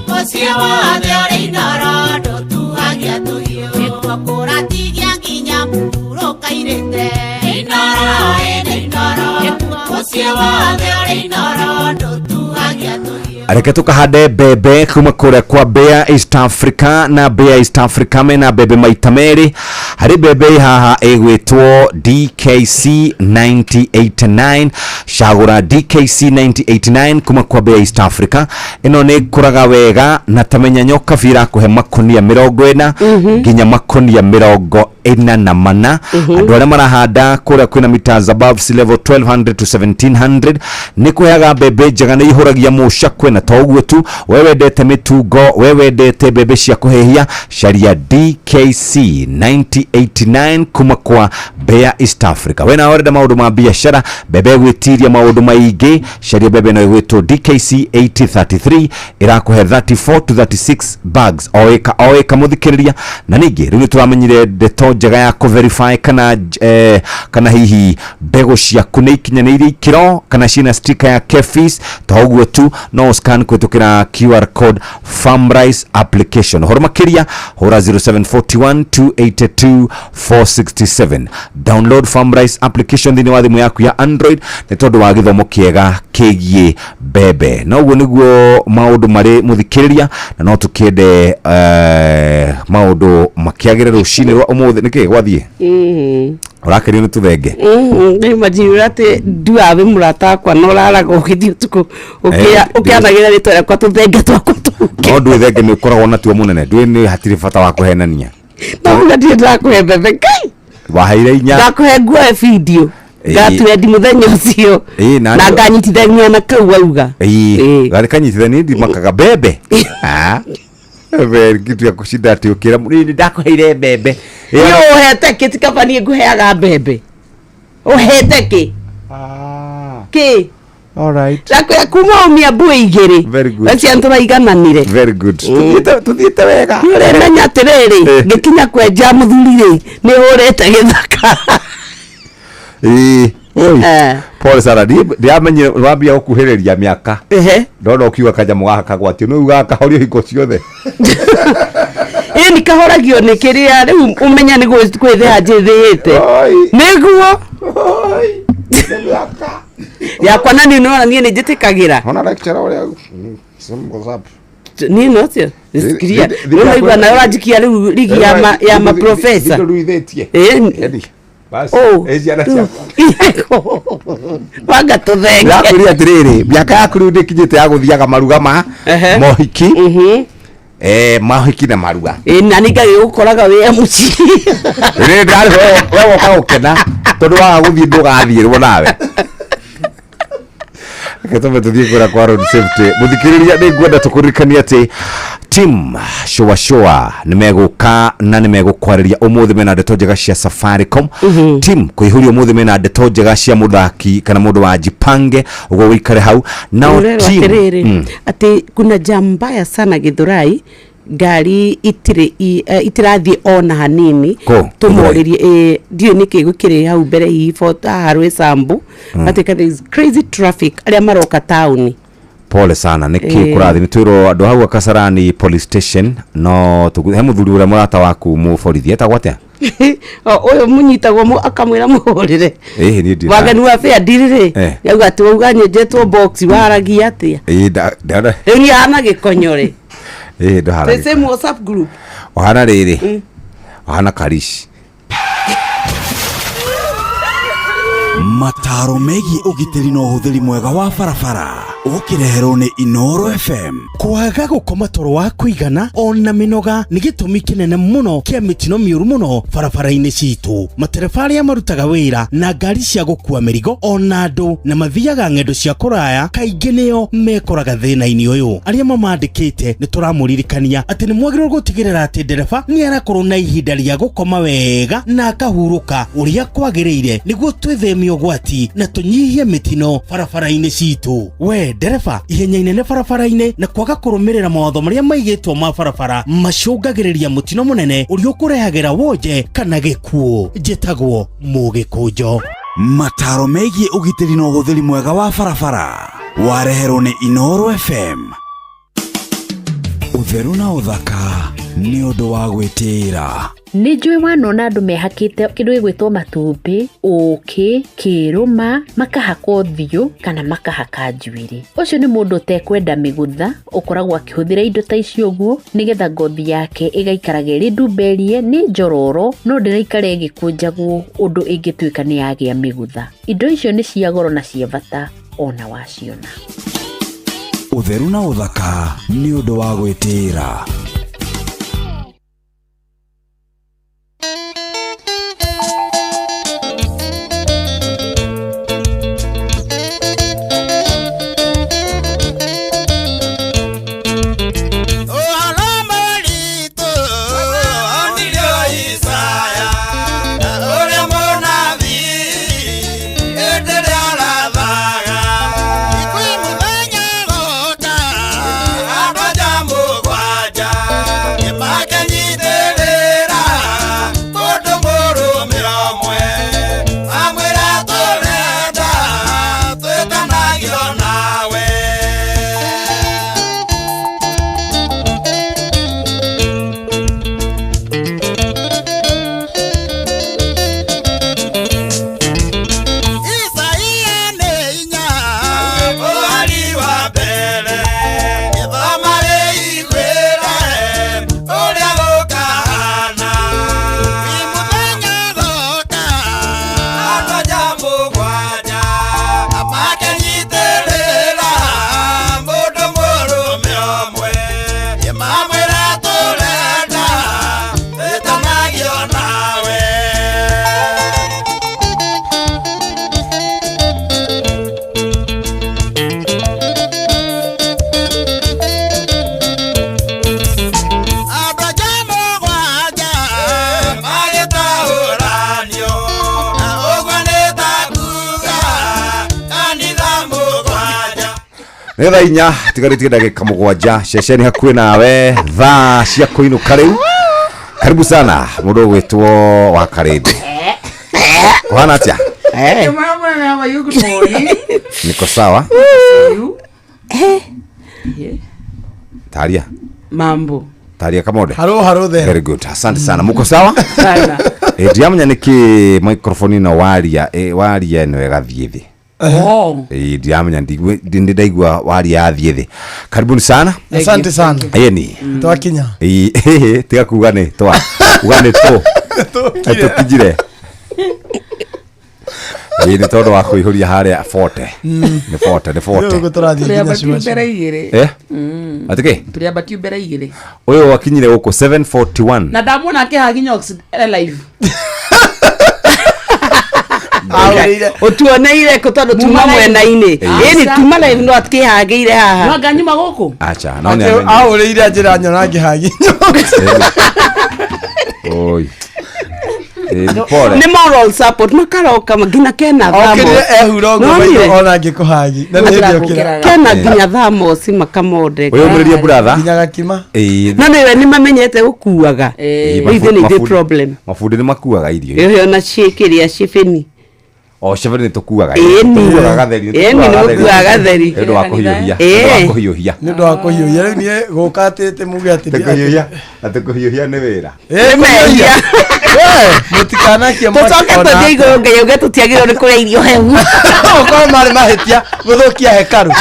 Mũciĩ wothe ũrĩ Inooro ndũtuagia tũhiũ nĩkuo kũratigia nginya mũhurũka-irĩte Inooro ĩnĩ Inooro mũciĩ wothe ũrĩ Inooro ndũtuagia tũhiũ Reke tukahande mbembe kuma kũrĩa kwa Bea East Africa na Bea East Africa mena mbembe maita merĩ harĩ mbembe ĩ haha ĩgwĩtwo DKC 9089 cagũra DKC 9089 kuma kwa Bea East Africa ĩno nĩ ĩkũraga wega na tamenya nyoka irakũhe makonia 40 nginya makonia 44. Andũ arĩa marahanda kũrĩa kwĩna meters above sea level 1200 to 1700 nĩ kũheaga mbembe njega nĩ ihũragia mũcakwe na to ũguo tu we wendete mĩtungo we wendete mbembe cia kũhĩhia caria DKC 9089 kuma kwa Bea East Africa we nawe ũrenda maũndũ ma biacara mbembe ĩgwĩtiria maũndũ maingĩ caria mbembe ĩno ĩgwĩtwo DKC 8033 ĩrakũhe 34 to 36 bags o ĩka o ĩka mũthikĩrĩria na ningĩ rĩu nĩ tũramenyire ndeto njega ya kũverify kana kana hihi mbegũ ciaku nĩ ikinyanĩirie ikĩro kana ciĩna sticker ya KEPHIS to ũguo tu no scan kũhĩtũkĩra QR code Farmrice application ũhoro makĩria hũra 0741 282 467 download Farmrice application thĩinĩ wa thimũ yaku ya Android nĩ tondũ wa gĩthomo kĩega kĩgiĩ mbembe na ũguo nĩguo maũndũ marĩ mũthikĩrĩria na no tũkĩende maũndũ makĩagĩre rũcinĩ rwa ũmũthĩ nĩkĩ gwathiĩ ũrakenio nĩ tũthenge Imagine atĩ nduaga wĩ mũrata wakwa na ũraraga ũgĩthiĩ ũtukũ ũkĩanagĩra rĩtwa rĩakwa tũthenge twakwa no ndwĩ thenge nĩ ũkoragwo natuo mũnene ndwĩ nĩ hatirĩ bata wa kũhenania no uga ndirĩ ndĩrakũhe mbembe Ngai waheire inya ndakũhe nguoe video Ĩĩ. ngatuendi mũthenya ũcio Ĩĩ, na na nganyitithania na kau wauga ĩĩ garĩ kanyitithania ndimakaga mbembe Ah. Mbembe kitu ya kushinda atĩ ũkĩra mũnini ndakũheire mbembe nĩ ũhete kĩ ti kaba niĩ ngũheaga mbembe ũhete kĩ kĩ Alright. ndakwĩra kuma umia mbui igĩrĩ Very good. acio tũraigananire Very good. Tuthiĩte wega. Nĩ ũrĩmenya atĩrĩrĩ ngĩkinya kwenja mũthuri rĩ nĩ hũrĩte gĩthaka Ĩĩ. Oi. Pole sana. Ndiamenyire wambia gũkuhĩrĩria mĩaka. Ndona ũkiuga kanyamũ gaka kagwatio nĩ ugaga kahorio hingo ciothe. Ĩ nĩ kahoragio nĩ kĩrĩa rĩu ũmenya nĩ kwĩthĩha njĩthĩĩte nĩguo. Yakwa na niĩ nĩwona niĩ nĩ njĩtĩkagĩra. Ona lecturer ũrĩa what's up? Niĩ no cio nisikiria. Rĩu naigua nawe ũranjikia rĩu ligi ya ma ya maprofesa. Ndũruithĩtie. Ĩĩ. Edi. Basi. Oh. Ĩ ciana ciakwa. Wanga tũthenge. Ndĩrakwĩrire atĩrĩrĩ, mĩaka yaku rĩu ndĩkinyĩte ya gũthiaga maruga ma mohiki. Mohiki na maruga. Ĩĩ na nĩ ngagĩgũkoraga wĩ MC. Rĩrĩ ndarĩ we woka gũkena tondũ waga gũthiĩ ndũgathiĩrwo nawe. Reke tũmbe tũthiĩ kũrĩa kwa road safety. Mũthikĩrĩria nĩ ngwenda tũkũririkanie atĩ team shua shua nĩ megũka na nĩ megũkwarĩria ũmũthĩ mena ndeto njega cia Safaricom. Team kũihũria ũmũthĩ mena ndeto njega cia mũthaki kana mũndũ wa Jipange ũguo wĩikare hau. Nao Ũrerwo team atĩrĩrĩ atĩ kuna jam mbaya sana Githurai ngari itirĩ itirathiĩ ona hanini Kũ? tũmorĩrie ndiũĩ nĩkĩ gũkĩrĩ hau mbere hihi haha Rwĩsambu gatuĩka there is crazy traffic arĩa maroka taũni. Pole sana nä kä Ĩĩ. kå rathi nä twä rwo andå hau Kasarani police station no he må thuri å rä a må rata waku må borithi etagwo atä O, ũyũ mũnyitagwo akamwĩra mũhũrĩre ä niä ndirĩ waganu wa bĩa ndirĩ yauga atĩ wauga nyenjetwo box waragia atĩa ä rĩu niĩ hana gĩkonyore ndåhana the same WhatsApp group. å rä rä å hana karici. Mataro megiĩ ũgitĩri na ũhũthĩri mwega wa barabara ũkĩreherwo nĩ Inoro FM. Kwaga gũkoma toro wa kũigana ona mĩnoga nĩ gĩtũmi kĩnene mũno kĩa mĩtino mĩũru mũno barabara-inĩ citũ. Matereba arĩa marutaga wĩra na ngari cia gũkua mĩrigo ona andũ na mathiaga ng'endo cia kũraya kaingĩ nĩo mekoraga thĩna-inĩ ũyũ. Arĩa mamandĩkĩte nĩ tũramũririkania atĩ nĩ mwagĩrĩirwo gũtigĩrĩra atĩ ndereba nĩ arakorwo na ihinda rĩa gũkoma wega na akahurũka ũrĩa kwagĩrĩire nĩguo twĩtheme ũgwati na tũnyihie mĩtino barabara-inĩ citũ. We ndereba ihenya inene barabara-inĩ na kwaga kũrũmĩrĩra mawatho marĩa maigĩtwo ma barabara macũngagĩrĩria mũtino mũnene ũrĩa ũkũrehagĩra wonje kana gĩkuũ. Njĩtagwo Mũgĩkũnjo. Mataro megiĩ ũgitĩri na ũhũthĩri mwega wa barabara wareherwo nĩ Inoro FM. Ũtheru na ũthaka nĩ ũndũ wa gwĩtĩĩra. Nĩ njũĩ wanona andũ mehakĩte kĩndũ gĩgwĩtwo matumbĩ, ũkĩ, kĩrũma, makahaka ũthiũ kana makahaka njuĩrĩ. Ũcio nĩ mũndũ ũtekwenda mĩgũtha, ũkoragwo akĩhũthĩra indo ta icio ũguo nĩgetha ngothi yake ĩgaikaraga ĩrĩ ndumberie, nĩ njororo no ndĩraikara ĩgĩkũnjagwo ũndũ ĩngĩtuĩka nĩ yagĩa mĩgũtha. Indo icio nĩ cia goro na cia bata ona waciona. Ũtheru na ũthaka nĩ ũndũ wa gwĩtĩĩra. Nä thaa 4 tigarĩtie ndagĩka 7 ceceni hakuhĩ nawe thaa cia kũinũka rĩu. Karibu sana mũndũ ũgwĩtwo wa Karĩndĩ, ũhana atĩa? Good morning. Niko sawa. Taria. Mambo. Taria Kamonde. Haro, haro there. Very good, asante sana. Muko sawa? Sana. Ndiamenya nĩkĩ microphone ĩno waria waria ĩno ĩgathiĩ thĩ. Oh. Ĩĩ, ndiramenya ndĩ ndaigua waria yathiĩ thĩ. Karibuni sana. Asante sana. Ĩni. Twakinya. Ĩĩ, tiga kuga nĩ twa uga nĩ tũ tũkinyire. Ĩĩ, nĩ tondũ wa kũihũria harĩa 40. Nĩ 40, nĩ 40. Rĩu tũrathiĩ nginya Tũrĩambatiu cua mbere igĩrĩ. Eh? Atĩ kĩ? Tũrĩambatiu mbere igĩrĩ. Ũyũ wakinyire gũkũ 7:41. Na ndamuona akĩhaginya e live. Ũtuoneire kũ tondũ tuma Muma live. mwena-inĩ. Ĩĩ. Ĩni tuma live no atikĩhangĩire haha. No anga nyuma gũkũ. Acha, no nĩ amenye. Ahũrĩire njĩra nyona ngĩhaginya. Oi. Ĩĩ, nĩ pole. Nĩ moral support makaroka nginya kena Okĩrire ehura ũguo Nonire? maitho ona ngĩkũhagi. Na nĩ hĩndĩ okĩra. Kena nginya thamosi makamondeka. Ũyũ mũrĩrie brother. Nginya gakima. Ĩĩ. No nĩwe nĩ mamenyete gũkuaga. Ĩĩ, Rĩu ithuĩ nĩ ithuĩ mabundi- problem. Mabundi nĩ makuaga irio. Ĩyo na ciĩkĩrĩa cibĩni. O cebeni nĩ tũkuaga. Ĩni. Tũkuaga gatheri. Ĩni, nĩ mũkuaga gatheri. Nĩ ũndũ wa kũhiũhia. Ĩĩ. Nĩ ũndũ wa kũhiũhia. Nĩ ũndũ wa kũhiũhia. Rĩu niĩ gũka atĩ atĩ muge atĩ Tũkũhiũhia. Na tũkũhiũhia nĩ wĩra. Ĩĩ, kũhiũhia. We, mũtikanakie mwaki Tũcoke ona tũthiĩ igũrũ Ngai auge tũtiagĩrĩirwo nĩ kũrĩa irio hehu. Okorwo marĩ mahĩtia gũthũkia hekarũ.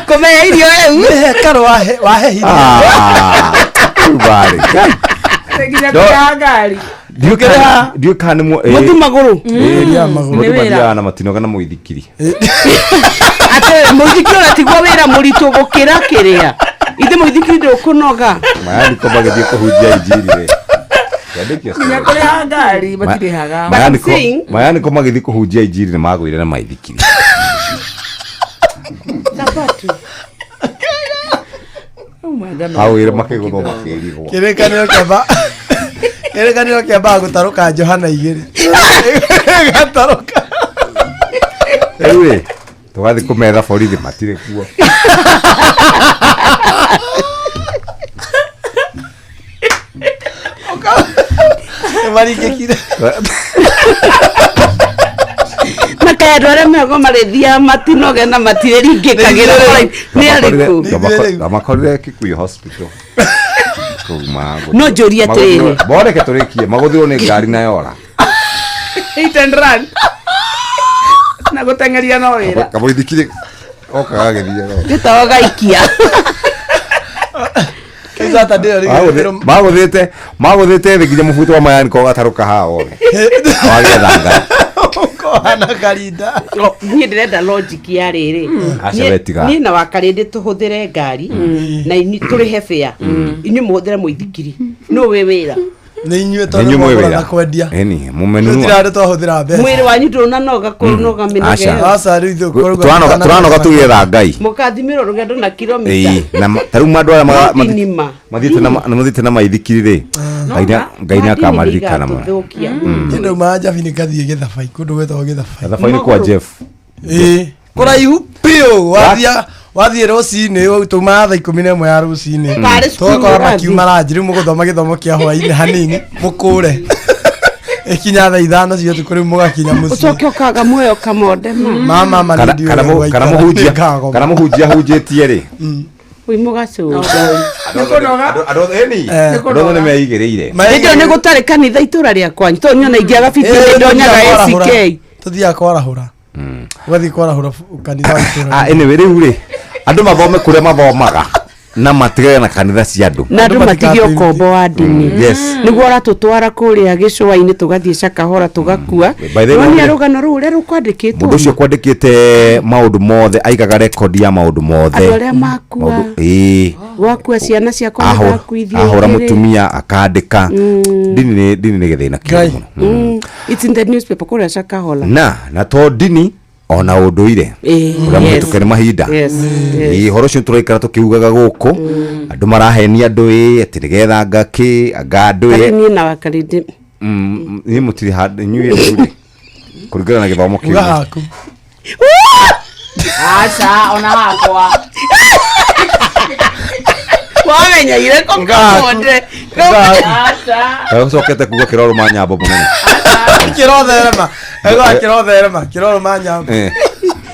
Kũmenya irio hehu. Nĩ hekarũ wahehithia. Ah, rĩu barĩ. Nginya No. kũrĩha ngari. Ndiũĩ kana nĩ Mũthi magũrũ. Mũthi Nĩ wĩra. mathiaga na matinoga na mũithikiri. Atĩ mũithikiri ona tiguo wĩra mũritũ gũkĩra kĩrĩa. Ithe mũithikiri ndũkũnoga. Mayaniko magĩthiĩ kũhunjia injiri rĩ. Kĩandĩkio Nginya kũrĩha ngari matirĩhaga. Mayaniko Mayaniko magĩthiĩ kũhunjia injiri nĩ magũire na maithikiri. Magũire makĩgũthwo makĩrigwo. Kĩrĩkanĩro kĩamba kĩrĩkanĩro kĩambaga gũtarũka Johana igĩrĩ. Gĩgatarũka. Rĩu rĩ tũgathiĩ kũmetha borithi matirĩ kuo. Nĩmaringĩkire. Na kaĩ andũ arĩa mego marĩthiaga matinoge na matirĩringĩkagĩra nĩ arĩkũ? Ndamakorire Kikuyu hospital. Kũu magũthirwo. No njũrie atĩrĩrĩ. Magũthirwo- Boreke tũrĩkie magũthirwo nĩ ngari na yora. Hit and run. Na gũteng'eria no wĩra. Kamũithikiri oka gagĩthiaga. Gĩtagwo gaikia. Saturday ĩyo rĩngĩ Magũthĩte magũthĩte thĩ nginya mũbuto wa mayaniko ũgatarũka haha wothe. Wagĩetha ngari. ũkohana karinda. Niĩ ndĩrenda logic ya rĩrĩ. Aca we tiga. Niĩ na wakarĩndĩ tũhũthĩre ngari na inyuĩ tũrĩhe bĩa. Inyuĩ mũhũthĩre mũithikiri. Nũ wĩ wĩra? Nĩ inyuĩ Nĩ tondũ inyuĩ mwĩ mwagũra wĩra. na kwendia. Ĩni mũmenunua. Tũtirĩ handũ twahũthĩra mbeca. Mwĩrĩ wanyu ndũnanoga kũnoga mĩnoga Aca. ĩyo. Aca rĩu ithuĩ kũruga Tũranoga tũgĩetha ngai. Mũkathimĩrwo rũgendo na kilomita. Ĩĩ, na ta rĩu andũ arĩa Ndinima. mathiĩte na mathiĩte na maithikiri rĩ Ngai nĩ akamaririkana mũno. Tũthũkia. Niĩ ndaumaga Njabi ngathiĩ Gĩthabai kũndũ gwĩtagwo Gĩthabai. Gĩthabai-inĩ kwa Jeff. Ĩĩ, kũraihu biũ wathia wathiĩ rũcinĩ taumaga thaa 11 ya rũcinĩ Karĩ cukuru tũgakora ũrathiĩ. makiuma ranji rĩu mũgũthoma gĩthomo kĩa hwainĩ hanini mũkũre ĩkinya thaa 5 cia ũtukũ rĩu mũgakinya mũciĩ. Ũcoke ũkaga muoyo kamonde ma. Mama ma Kana nĩ ndiũĩ kana ũrĩa kana gwaikara, mũhunjia nĩngagoma. kana mũhunjia ahunjĩtie rĩ. Wĩ mũgacũnga. Andũ othe ĩni andũ othe nĩ meigĩrĩire. Hĩndĩ ĩyo nĩ gũtarĩ kanitha itũra rĩa kwanyu tondũ niĩ ona ingĩaga biti Ĩĩ, ndonyaga tũthiaga kwarahũra. ACK. Tũthiaga kwarahũra. Ũgathiĩ kwarahũra kanitha wa itũũra. Ah, anyway rĩu rĩ andũ mathome kũrĩa mathomaga na matigane na kanitha cia andũ. Na andũ matige ũkombo wa ndini. Yes. Nĩguo ũratũtwara kũrĩa gĩcũa-inĩ tũgathiĩ Cakahora tũgakua. By the way, Nĩwonia nĩ- rũgano rũu ũrĩa rũkwandĩkĩtwo. Mũndũ ũcio kwandĩkĩte maũndũ mothe aigaga rekondi ya maũndũ mothe. Andũ arĩa makua. Maũndũ- ĩĩ. Gwakua ciana ciakwa nĩndakuithia Ahũra igĩrĩ. mũtumia akandĩka. Ndini nĩ ndini nĩ gĩthĩna kĩũru mũno. It's in the newspaper kũrĩa Cakahola. Na to ndini ona ũndũire Ĩĩ, ũrĩa yes. mũhĩtũke nĩ mahinda. Yes, yes. Ĩĩ, ũhoro ũcio tũraikara tũkiugaga gũkũ andũ marahenia andũ ĩ atĩ nĩgetha anga kĩ anga andũ Tarĩu ĩ niĩ na wakarĩndĩ Niĩ mũtirĩ handũ inyuĩ rĩu rĩ kũringana na gĩthomo kĩu Uga haku. Aca ona hakwa. Wamenyeire kũ kamonde. Aca. Ũcokete kuga kĩrorũma nyambo mũnene. Kĩrotherema. Ego kĩrotherema, kĩrorũma nyambo. Eh,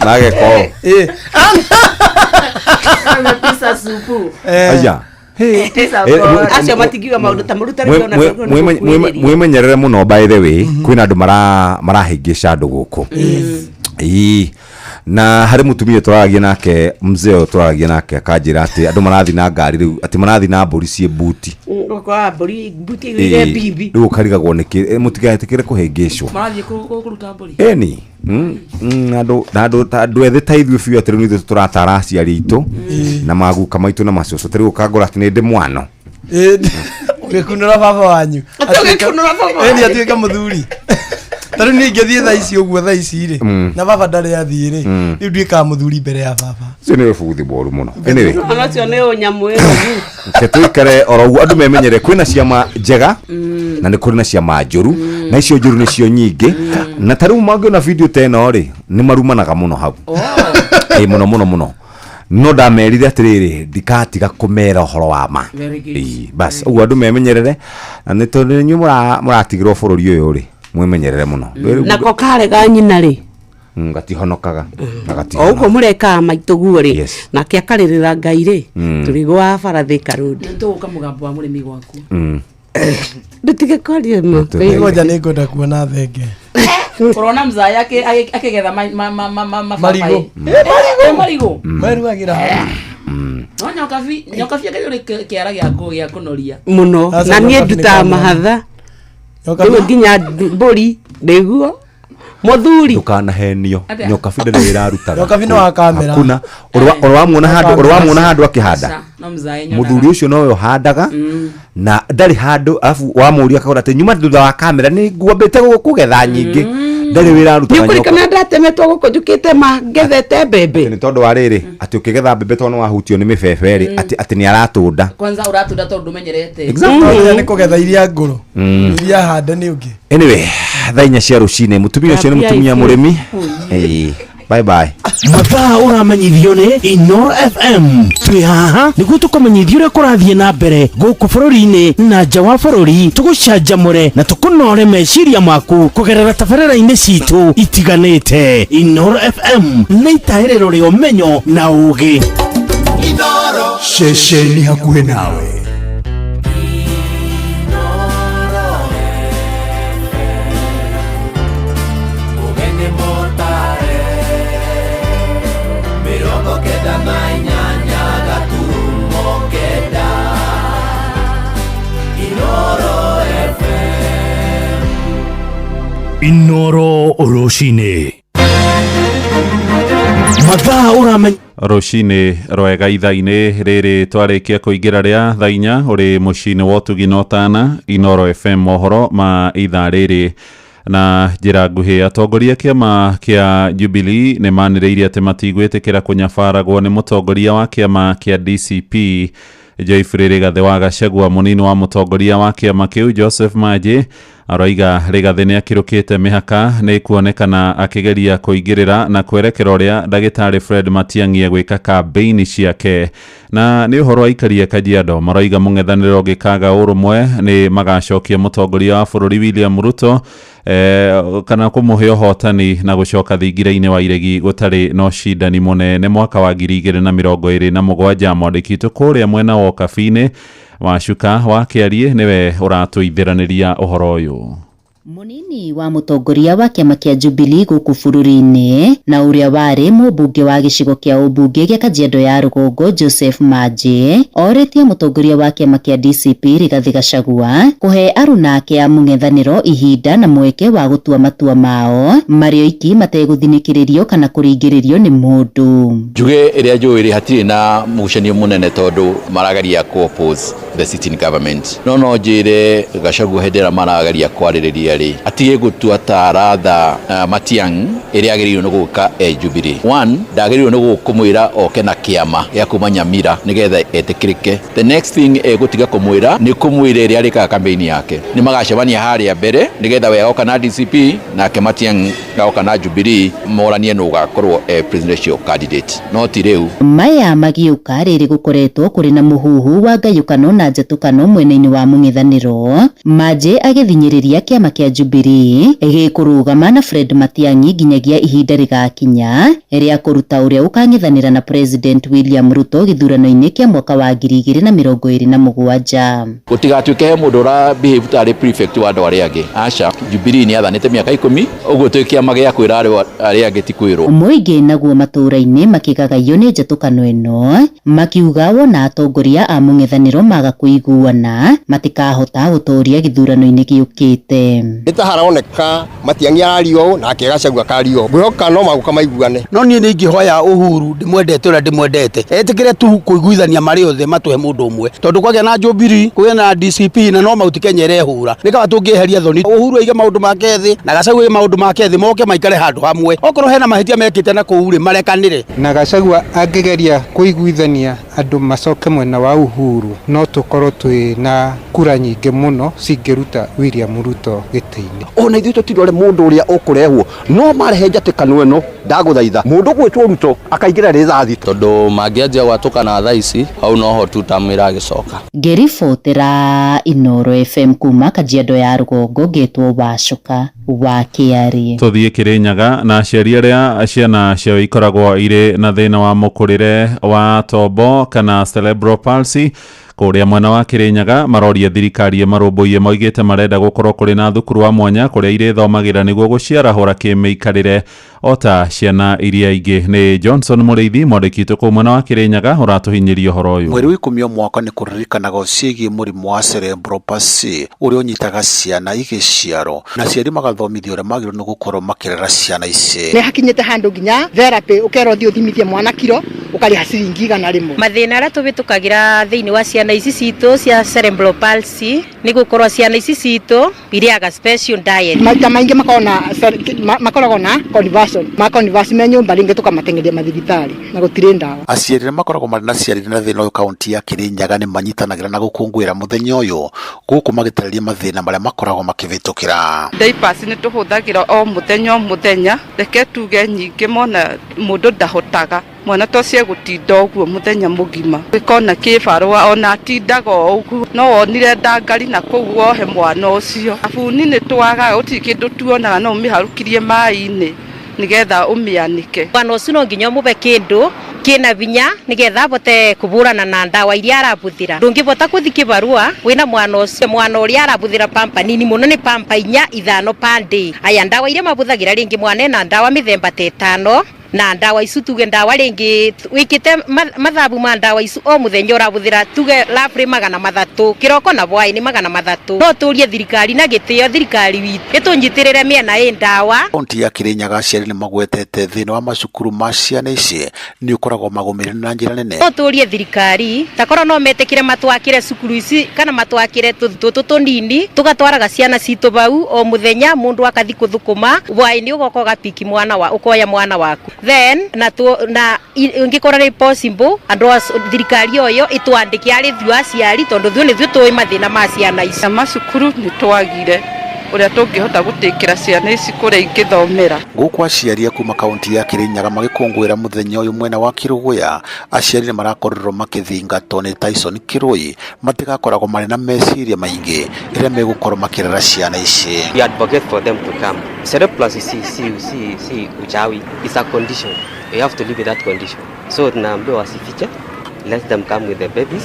na ageka ũũ. Ĩĩ. Amepisa supu. Aya. Pisa Eh, bora. Acio matingiuga maũndũ ta maru Mwe- mwe- mwe- mwe- mwimenyerere mũno by the way kwĩna andũ marahĩngĩca andũ gũkũ. Ĩĩ. Na harĩ mũtumia tũraragia nake, mzee ũyũ tũraragia nake akanjĩra atĩ andũ marathiĩ na ngari rĩu, atĩ marathiĩ na mbũri ciĩ buti. Ũkoraga mbũri mbuti ĩgĩire bibi. Rĩu ũkarigagwo nĩkĩ. Mũtigetĩkĩre kũhĩngĩcwo. Marathiĩ kũruta mbũri. Ĩni. Na andũ na andũ ta andũ ethĩ ta ithuĩ biũ, atĩ rĩu nĩ ithuĩ tũratara aciari aitũ na maguka maitũ na macũcũ. Ta rĩu ũkangora atĩ nĩ ndĩ mwano. Ũgĩkunũra baba wanyu. Atĩ ũgĩkunũra baba Ĩni wanyu. atuĩke mũthuri. Ta rĩu niĩ ingĩthiĩ thaa ici ũguo, thaa ici rĩ, na baba ndarĩ athiĩ rĩ, rĩu nduĩkaga mũthuri mbere ya baba. Ũcio nĩ ũbuthi mũru mũno. Anyway, Ona ũcio nĩ ũnyamũ ĩno. Reke tũikare oro ũguo, andũ memenyere kwĩna ciama njega na nĩ kũrĩ na ciama njũru, na icio njũru nĩcio nyingĩ. Na ta rĩu mangĩona video ta ĩno rĩ, nĩ marumanaga mũno hau. Ĩ mũno mũno mũno, no ndamerire atĩrĩrĩ, ndikatiga kũmera ũhoro wa ma. Very good. Ĩĩ, bas ũguo andũ memenyerere, na nĩ tondũ inyuĩ mũratigĩrwo bũrũri ũyũ rĩ, mwĩmenyerere mũno. Nako karega nyina rĩ, Gatihonokaga na o gatihonokaga. ũguo mũrekaga maitũ guo rĩ, Yes. nake akarĩrĩra Ngai rĩ, tũrĩgwa barathĩ karũndi. Tũgũka mũgambo wa mũrĩmi gwaku. Ndũtige kwaria ma. Ngoja nĩ ngwenda kuona thenge. Kũrona mzaya akĩgetha mababaĩ. Marigũ. Eh, marigũ. Meruagĩra hau. No nyokabi, nyokabi akĩrĩ ũrĩ kĩara gĩa kũnoria. Mũno. Aca, Na niĩ nyokabi nĩ ndutaga kamwana. mahatha. Nyokabi- Rĩu nginya mbũri nĩguo mũthuri. Ndũkanahenio. Atĩa? Nyokabi ndarĩ wĩra arutaga. Nyokabi nĩ wa kamera. Hakuna. Ũrĩ wamuona handũ, ũrĩ wamuona handũ akĩhanda? Aca, no mzae nyonaga. Mũthuri ũcio nowe ũhandaga na ndarĩ handũ, arabu wamũria akauga atĩ nyuma thutha wa kamera nĩ ngwambĩte kũgetha nyingĩ. Ndarĩ wĩra arutaga nyoka. Nĩũkũririkana ndatemetwo gũkũ njũkĩte ma ngethete mbembe. Nĩ tondũ wa rĩrĩ, atĩ ũkĩgetha mbembe tondũ nĩ wahutio nĩ mĩbebe rĩ, atĩ nĩ aratũnda. Kwanza ũratunda tondũ ndũmenyerete. Exactly. Tondũ nĩ kũgetha iria ngũrũ, iria hande nĩ ũngĩ. Anyway, thaa 4 cia rũcinĩ, mũtumia ũcio nĩ Thambia mũtumia ici. mũrĩmi. Ĩĩ. Bye bye. Mathaa ũramenyithio nĩ Inoro FM. Twĩ haha nĩguo tũkũmenyithia ũrĩa kũrathiĩ na mbere gũkũ bũrũri-inĩ na nja wa bũrũri, tũgũcanjamũre na tũkũnore meciria maku kũgerera tabarĩra-inĩ citũ itiganĩte. Inoro FM nĩ itahĩrĩro rĩa ũmenyo na ũũgĩ. Ceceni hakuhĩ nawe. Ũgeni mũtare 98 gaturumo 9 Inoro FM. Inoro rũcinĩ mathaa ũramenya. Rũcinĩ rwega, ithaa-inĩ rĩrĩ twarĩkia kũingĩra rĩa thaa 4, ũrĩ mũciĩ-inĩ wa ũtugi na ũtana Inoro FM, mohoro ma ithaa rĩrĩ na njĩra nguhĩ. Atongoria kĩama kĩa Jubilee nĩ manĩrĩirie atĩ matigwĩtĩkĩra kũnyabaragwo nĩ mũtongoria wa kĩama kĩa DCP Geoffrey Rigathĩ wa Gachagua. Mũnini wa mũtongoria wa kĩama kĩu Joseph Maji aroiga Rigathĩ nĩ akĩrũkĩte mĩhaka nĩ kuonekana akĩgeria kũingĩrĩra na kwerekera ũrĩa ndagĩtarĩ Fred Matiang'i egwĩka kambĩini ciake. Na nĩ ũhoro wa aikari a Kajiado maroiga mũng'ethanĩro ũngĩkaga ũrũmwe nĩ magacokia mũtongoria wa bũrũri William Ruto kana kũmũhe ũhotani na gũcoka thingira-inĩ wa iregi gũtarĩ na ũcindani mũnene mwaka wa 2027. Mwandĩki witũ kũrĩa mwena wa Ũkabi-inĩ Wacuka wa Kĩariĩ nĩwe ũratũithĩranĩria ũhoro ũyũ. Mũnini wa mũtongoria wa kĩama kĩa Jubilee gũkũ bũrũri-inĩ na ũrĩa warĩ mũmbunge wa gĩcigo kĩa ũmbunge gĩa Kajiado ya rũgongo Joseph Manji orĩtie mũtongoria wa kĩama kĩa DCP Rigathĩ Gachagua kũhe aruna ake a mũng'ethanĩro ihinda na mweke wa gũtua matua mao marĩ oiki mategũthinĩkĩrĩrio kana kũringĩrĩrio nĩ mũndũ. Njuge ĩrĩa njũĩ rĩ, hatirĩ na mũgucanio mũnene tondũ marageria kũ oppose the sitting government, no njĩre Gachagua hĩndĩ ĩrĩa marageria kwarĩrĩria rĩ, atige gũtua ta aratha Matiang'i ĩrĩa agĩrĩirwo nĩ gũka e Jubilee. One, ndagĩrĩirwo nĩ kũmwĩra oke na kĩama gĩa kuma Nyamira nĩgetha etĩkĩrĩke. The next thing egũtiga kũmwĩra nĩ kũmwĩra ĩrĩa arĩkaga campaign yake, nĩ magacemania harĩa mbere nĩgetha we agoka na DCP nake Matiang'i agoka na Jubilee, moranie nũ ũgakorwo e presidential candidate, no ti rĩu. Maya magĩũka rĩrĩ gũkoretwo kũrĩ na mũhuhu wa ngayũkano na njatũkano mwena-inĩ wa mũng'ethanĩro, Manji agĩthinyĩrĩria kĩama kĩa kĩa Jubilee gĩkũrũgama na Fred Matiang'i nginyagia ihinda rĩgakinya rĩa kũruta ũrĩa ũkang'ethanĩra na President William Ruto gĩthurano-inĩ kĩa mwaka wa 2027. Gũtigatuĩke he mũndũ ũra behave tarĩ prefect wa andũ arĩa angĩ. Aca, Jubilee nĩ yathanĩte mĩaka ikũmi, ũguo twĩ kĩama gĩa kwĩra arĩa angĩ ti kwĩrwo. Mũingĩ naguo matũũra-inĩ makĩgagayio nĩ njatũkano ĩno, makiuga wona atongoria a mũng'ethanĩro maga kũiguana matikahota gũtooria gĩthurano-inĩ gĩũkĩte. Nĩ ta haroneka Matiang'i arario ũũ nake Gachagua akario ũũ, ngwĩhoka no magũka maiguane. No niĩ nĩ ingĩhoya Uhuru ndĩmwendete ũrĩa ndĩmwendete etĩkĩre tu kũiguithania marĩ othe matũhe mũndũ ũmwe, tondũ kwagĩa na Jubilee kũgĩe na DCP na no Mount Kenya ĩrehũra, nĩ kaba tũngĩeheria thoni. Uhuru aige maũndũ make thĩ na Gachagua aige maũndũ make thĩ, moke maikare handũ hamwe, okorwo hena mahĩtia mekĩte na kũu rĩ marekanĩre. Na Gachagua angĩgeria kũiguithania andũ macoke mwena wa Uhuru no tũkorwo twĩ na kura nyingĩ mũno cingĩruta William Ruto gĩtĩ-inĩ. Ona ithuĩ tũtirore mũndũ ũrĩa ũkũrehwo, no marehe njatĩkano ĩno ndagũthaitha mũndũ ũgwĩtwo Ruto akaingĩra rĩthathi. Tondũ mangĩanjia gwatũkana thaa ici, hau noho tutam ĩragĩcoka. Ngĩribotera Inooro FM kuma Kajiado ya Rũgongo ngetwo Wacuka wa Kĩarĩ. Tũthiĩ Kĩrĩnyaga na aciari arĩa ciana ciao ikoragwo irĩ na thĩna wa mũkũrĩre wa tombo kana cerebral palsy kũrĩa mwena wa Kĩrĩnyaga maroria thirikari ĩmarũmbũiye. Moigĩte marenda gũkorwo kũrĩ na thukuru wa mwanya kũrĩa irĩthomagĩra nĩguo gũciarahũra kĩmĩikarĩre o ta ciana iria ingĩ. Nĩ Johnson Mũrĩithi mwandĩki witũ kũu mwena wa Kĩrĩnyaga ũratũhinyĩria ũhoro ũyũ. Mweri wa ikũmi o mwaka nĩ kũririkanagwo ciĩgiĩ mũrimũ wa cerebral palsy ũrĩa ũnyitaga ciana igĩciarwo, na aciari magathomithio ũrĩa magĩrĩirwo nĩ gũkorwo makĩrera ciana ici. Nĩ hakinyĩte handũ nginya therapy ũkerwo ũthiĩ ũthimithie mwana kiro ũkarĩha ciringi 100. Mathĩna arĩa tũhĩtũkagĩra thĩinĩ wa ciana ici citũ cia cerebral palsy nĩ gũkorwo ciana ici citũ irĩaga special diet. Maita maingĩ makoragwo na makoragwo na conversion, ma converse me nyũmba rĩngĩ tũkamateng'eria mathibitarĩ na gũtirĩ ndawa. Aciari arĩa makoragwo marĩ na ciana irĩ na thĩna ũyũ kaunti ya Kĩrĩnyaga nĩ manyitanagĩra na gũkũngũĩra mũthenya ũyũ gũkũ magĩtarĩria mathĩna marĩa makoragwo makĩvĩtũkĩra. Diapers nĩ tũhũthagĩra o mũthenya o mũthenya, reke tuge nyingĩ mona mũndũ ndahotaga, mwana ta ũcio egũtinda ũguo mũthenya mũgima. Gĩkona kĩbarũa ona atindaga o ũguo, no wonire ndangari na kũu wohe mwana ũcio. Thabuni nĩ twagaga, gũtirĩ kĩndũ tuonaga, no ũmĩharũkirie maĩ-inĩ nĩgetha ũmĩanĩke. Mwana ũcio no nginya ũmũhe kĩndũ kĩna vinya nĩgetha abote kũbũrana na ndawa iria arabũthĩra. Ndũngĩbota kũthi kĩbarũa wĩna mwana ũcio, mwana ũrĩa arabũthĩra pamper nini mũno nĩ pamper inya ithano per day. Aya ndawa iria mabũthagĩra rĩngĩ mwana ena ndawa mĩthemba ta ĩtano, na ndawa icu tuge ndawa rĩngĩ wĩkĩte mathabu ma ndawa icu o mũthenya ũrabũthĩra tuge roughly 300 kĩroko na hwaĩ-inĩ 300. No tũrie thirikari na gĩtĩo thirikari witũ ĩtũnyitĩrĩre mĩena ĩ ndawa. Kaunti ya Kĩrĩnyaga aciari nĩ magwetete thĩna wa macukuru ma ciana ici nĩ ũkoragwo magũmĩire na njĩra nene. No tũrie thirikari takorwo no metĩkĩre matwakĩre cukuru ici kana matwakĩre tũtũ tũnini tũgatwaraga ciana citũ bau o mũthenya, mũndũ akathi kũthũkũma hwaĩ-inĩ ũgoka ũgapiki mwana wa ũkoya mwana waku. Then na tu, na ingĩkorwo nĩ possible andũ a thirikari ũyũ ĩtwandĩke arĩ ithuĩ aciari tondũ ithuĩ nĩthuĩ tũĩ mathĩna ma ciana ici. Na macukuru nĩ twagire ũrĩa tũngĩhota gũtĩkĩra ciana ici kũrĩa ingĩthomera. Gũkũ aciari a kuma kaunti ya Kĩrĩnyaga magĩkũngũĩra mũthenya ũyũ mwena wa Kĩrũgũya, aciari nĩ marakorirwo makĩthingatwo nĩ Tyson Kĩrũi matigakoragwo marĩ na meciria maingĩ rĩrĩa megũkorwo makĩrera ciana ici. We advocate for them to come. Cerebral palsy si, si, si, si uchawi, it's a condition. You have to live with that condition. So tunaambiwa wasifiche, let them come with the babies.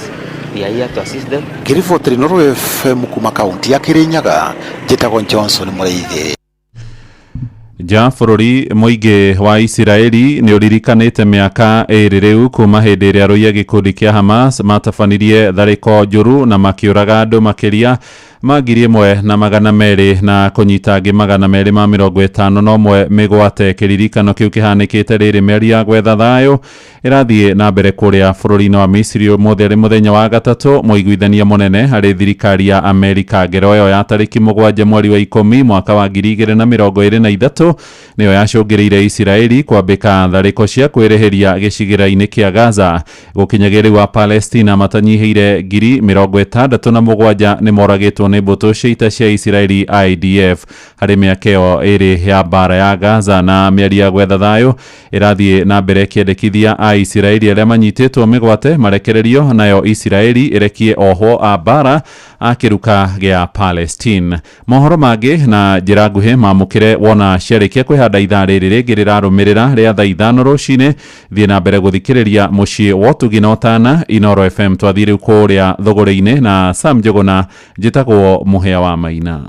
We are here to assist them. Ngĩribotera Inooro FM kuma kaunti ya Kĩrĩnyaga, njĩtagwo Johnson Mũrĩithi. Nja bũrũri mũingĩ wa Isiraeli nĩ ũririkanĩte mĩaka ĩrĩ rĩu kuma hĩndĩ ĩrĩa arũi a gĩkundi kĩa Hamas matabanirie tharĩko njũru na makĩũraga andũ makĩria ma 1,200 na kũnyita angĩ 251 mĩgwate. Kĩririkano kĩu kĩhanĩkĩte rĩrĩ mĩario ya gwetha thayũ ĩrathiĩ na mbere kũrĩa bũrũri-inĩ wa Misiri ũmũthĩ arĩ mũthenya wa gatatũ. Mũiguithania mũnene harĩ thirikari ya Amerika ngero ĩyo ya tarĩki 7 mweri wa 10 mwaka wa 2023 nĩyo yacũngĩrĩire Isiraeli kwambĩka tharĩko cia kwĩrĩhĩria gĩcigĩrĩra-inĩ kĩa Gaza. Gũkinyagia rĩu wa Palestina matanyihĩire 67,000 nĩ moragĩtwo ciĩkĩtwo nĩ mbũtũ cia ita cia Isiraeli IDF harĩ mĩaka ĩyo ĩrĩ ya mbara ya Gaza. Na mĩario ya gwetha thayũ ĩrathiĩ na mbere ĩkĩendekithia Aisiraeli arĩa manyitĩtwo mĩgwate marekererio, nayo Isiraeli ĩrekie ohwo a mbara a kĩruka gĩa Palestine. Mohoro mangĩ na njĩra nguhĩ mamũkĩre wona ciarĩkia kwĩhanda ithaa rĩrĩ rĩngĩ rĩrarũmĩrĩra rĩa thaa 5 rũcinĩ. Thiĩ na mbere gũthikĩrĩria mũciĩ wa ũtugi na ũtana Inoro FM. Twathiĩ rĩu kũrĩa thũgũrĩ-inĩ na Sam Njũgũna, njĩtagwo Mũhĩa wa Maina.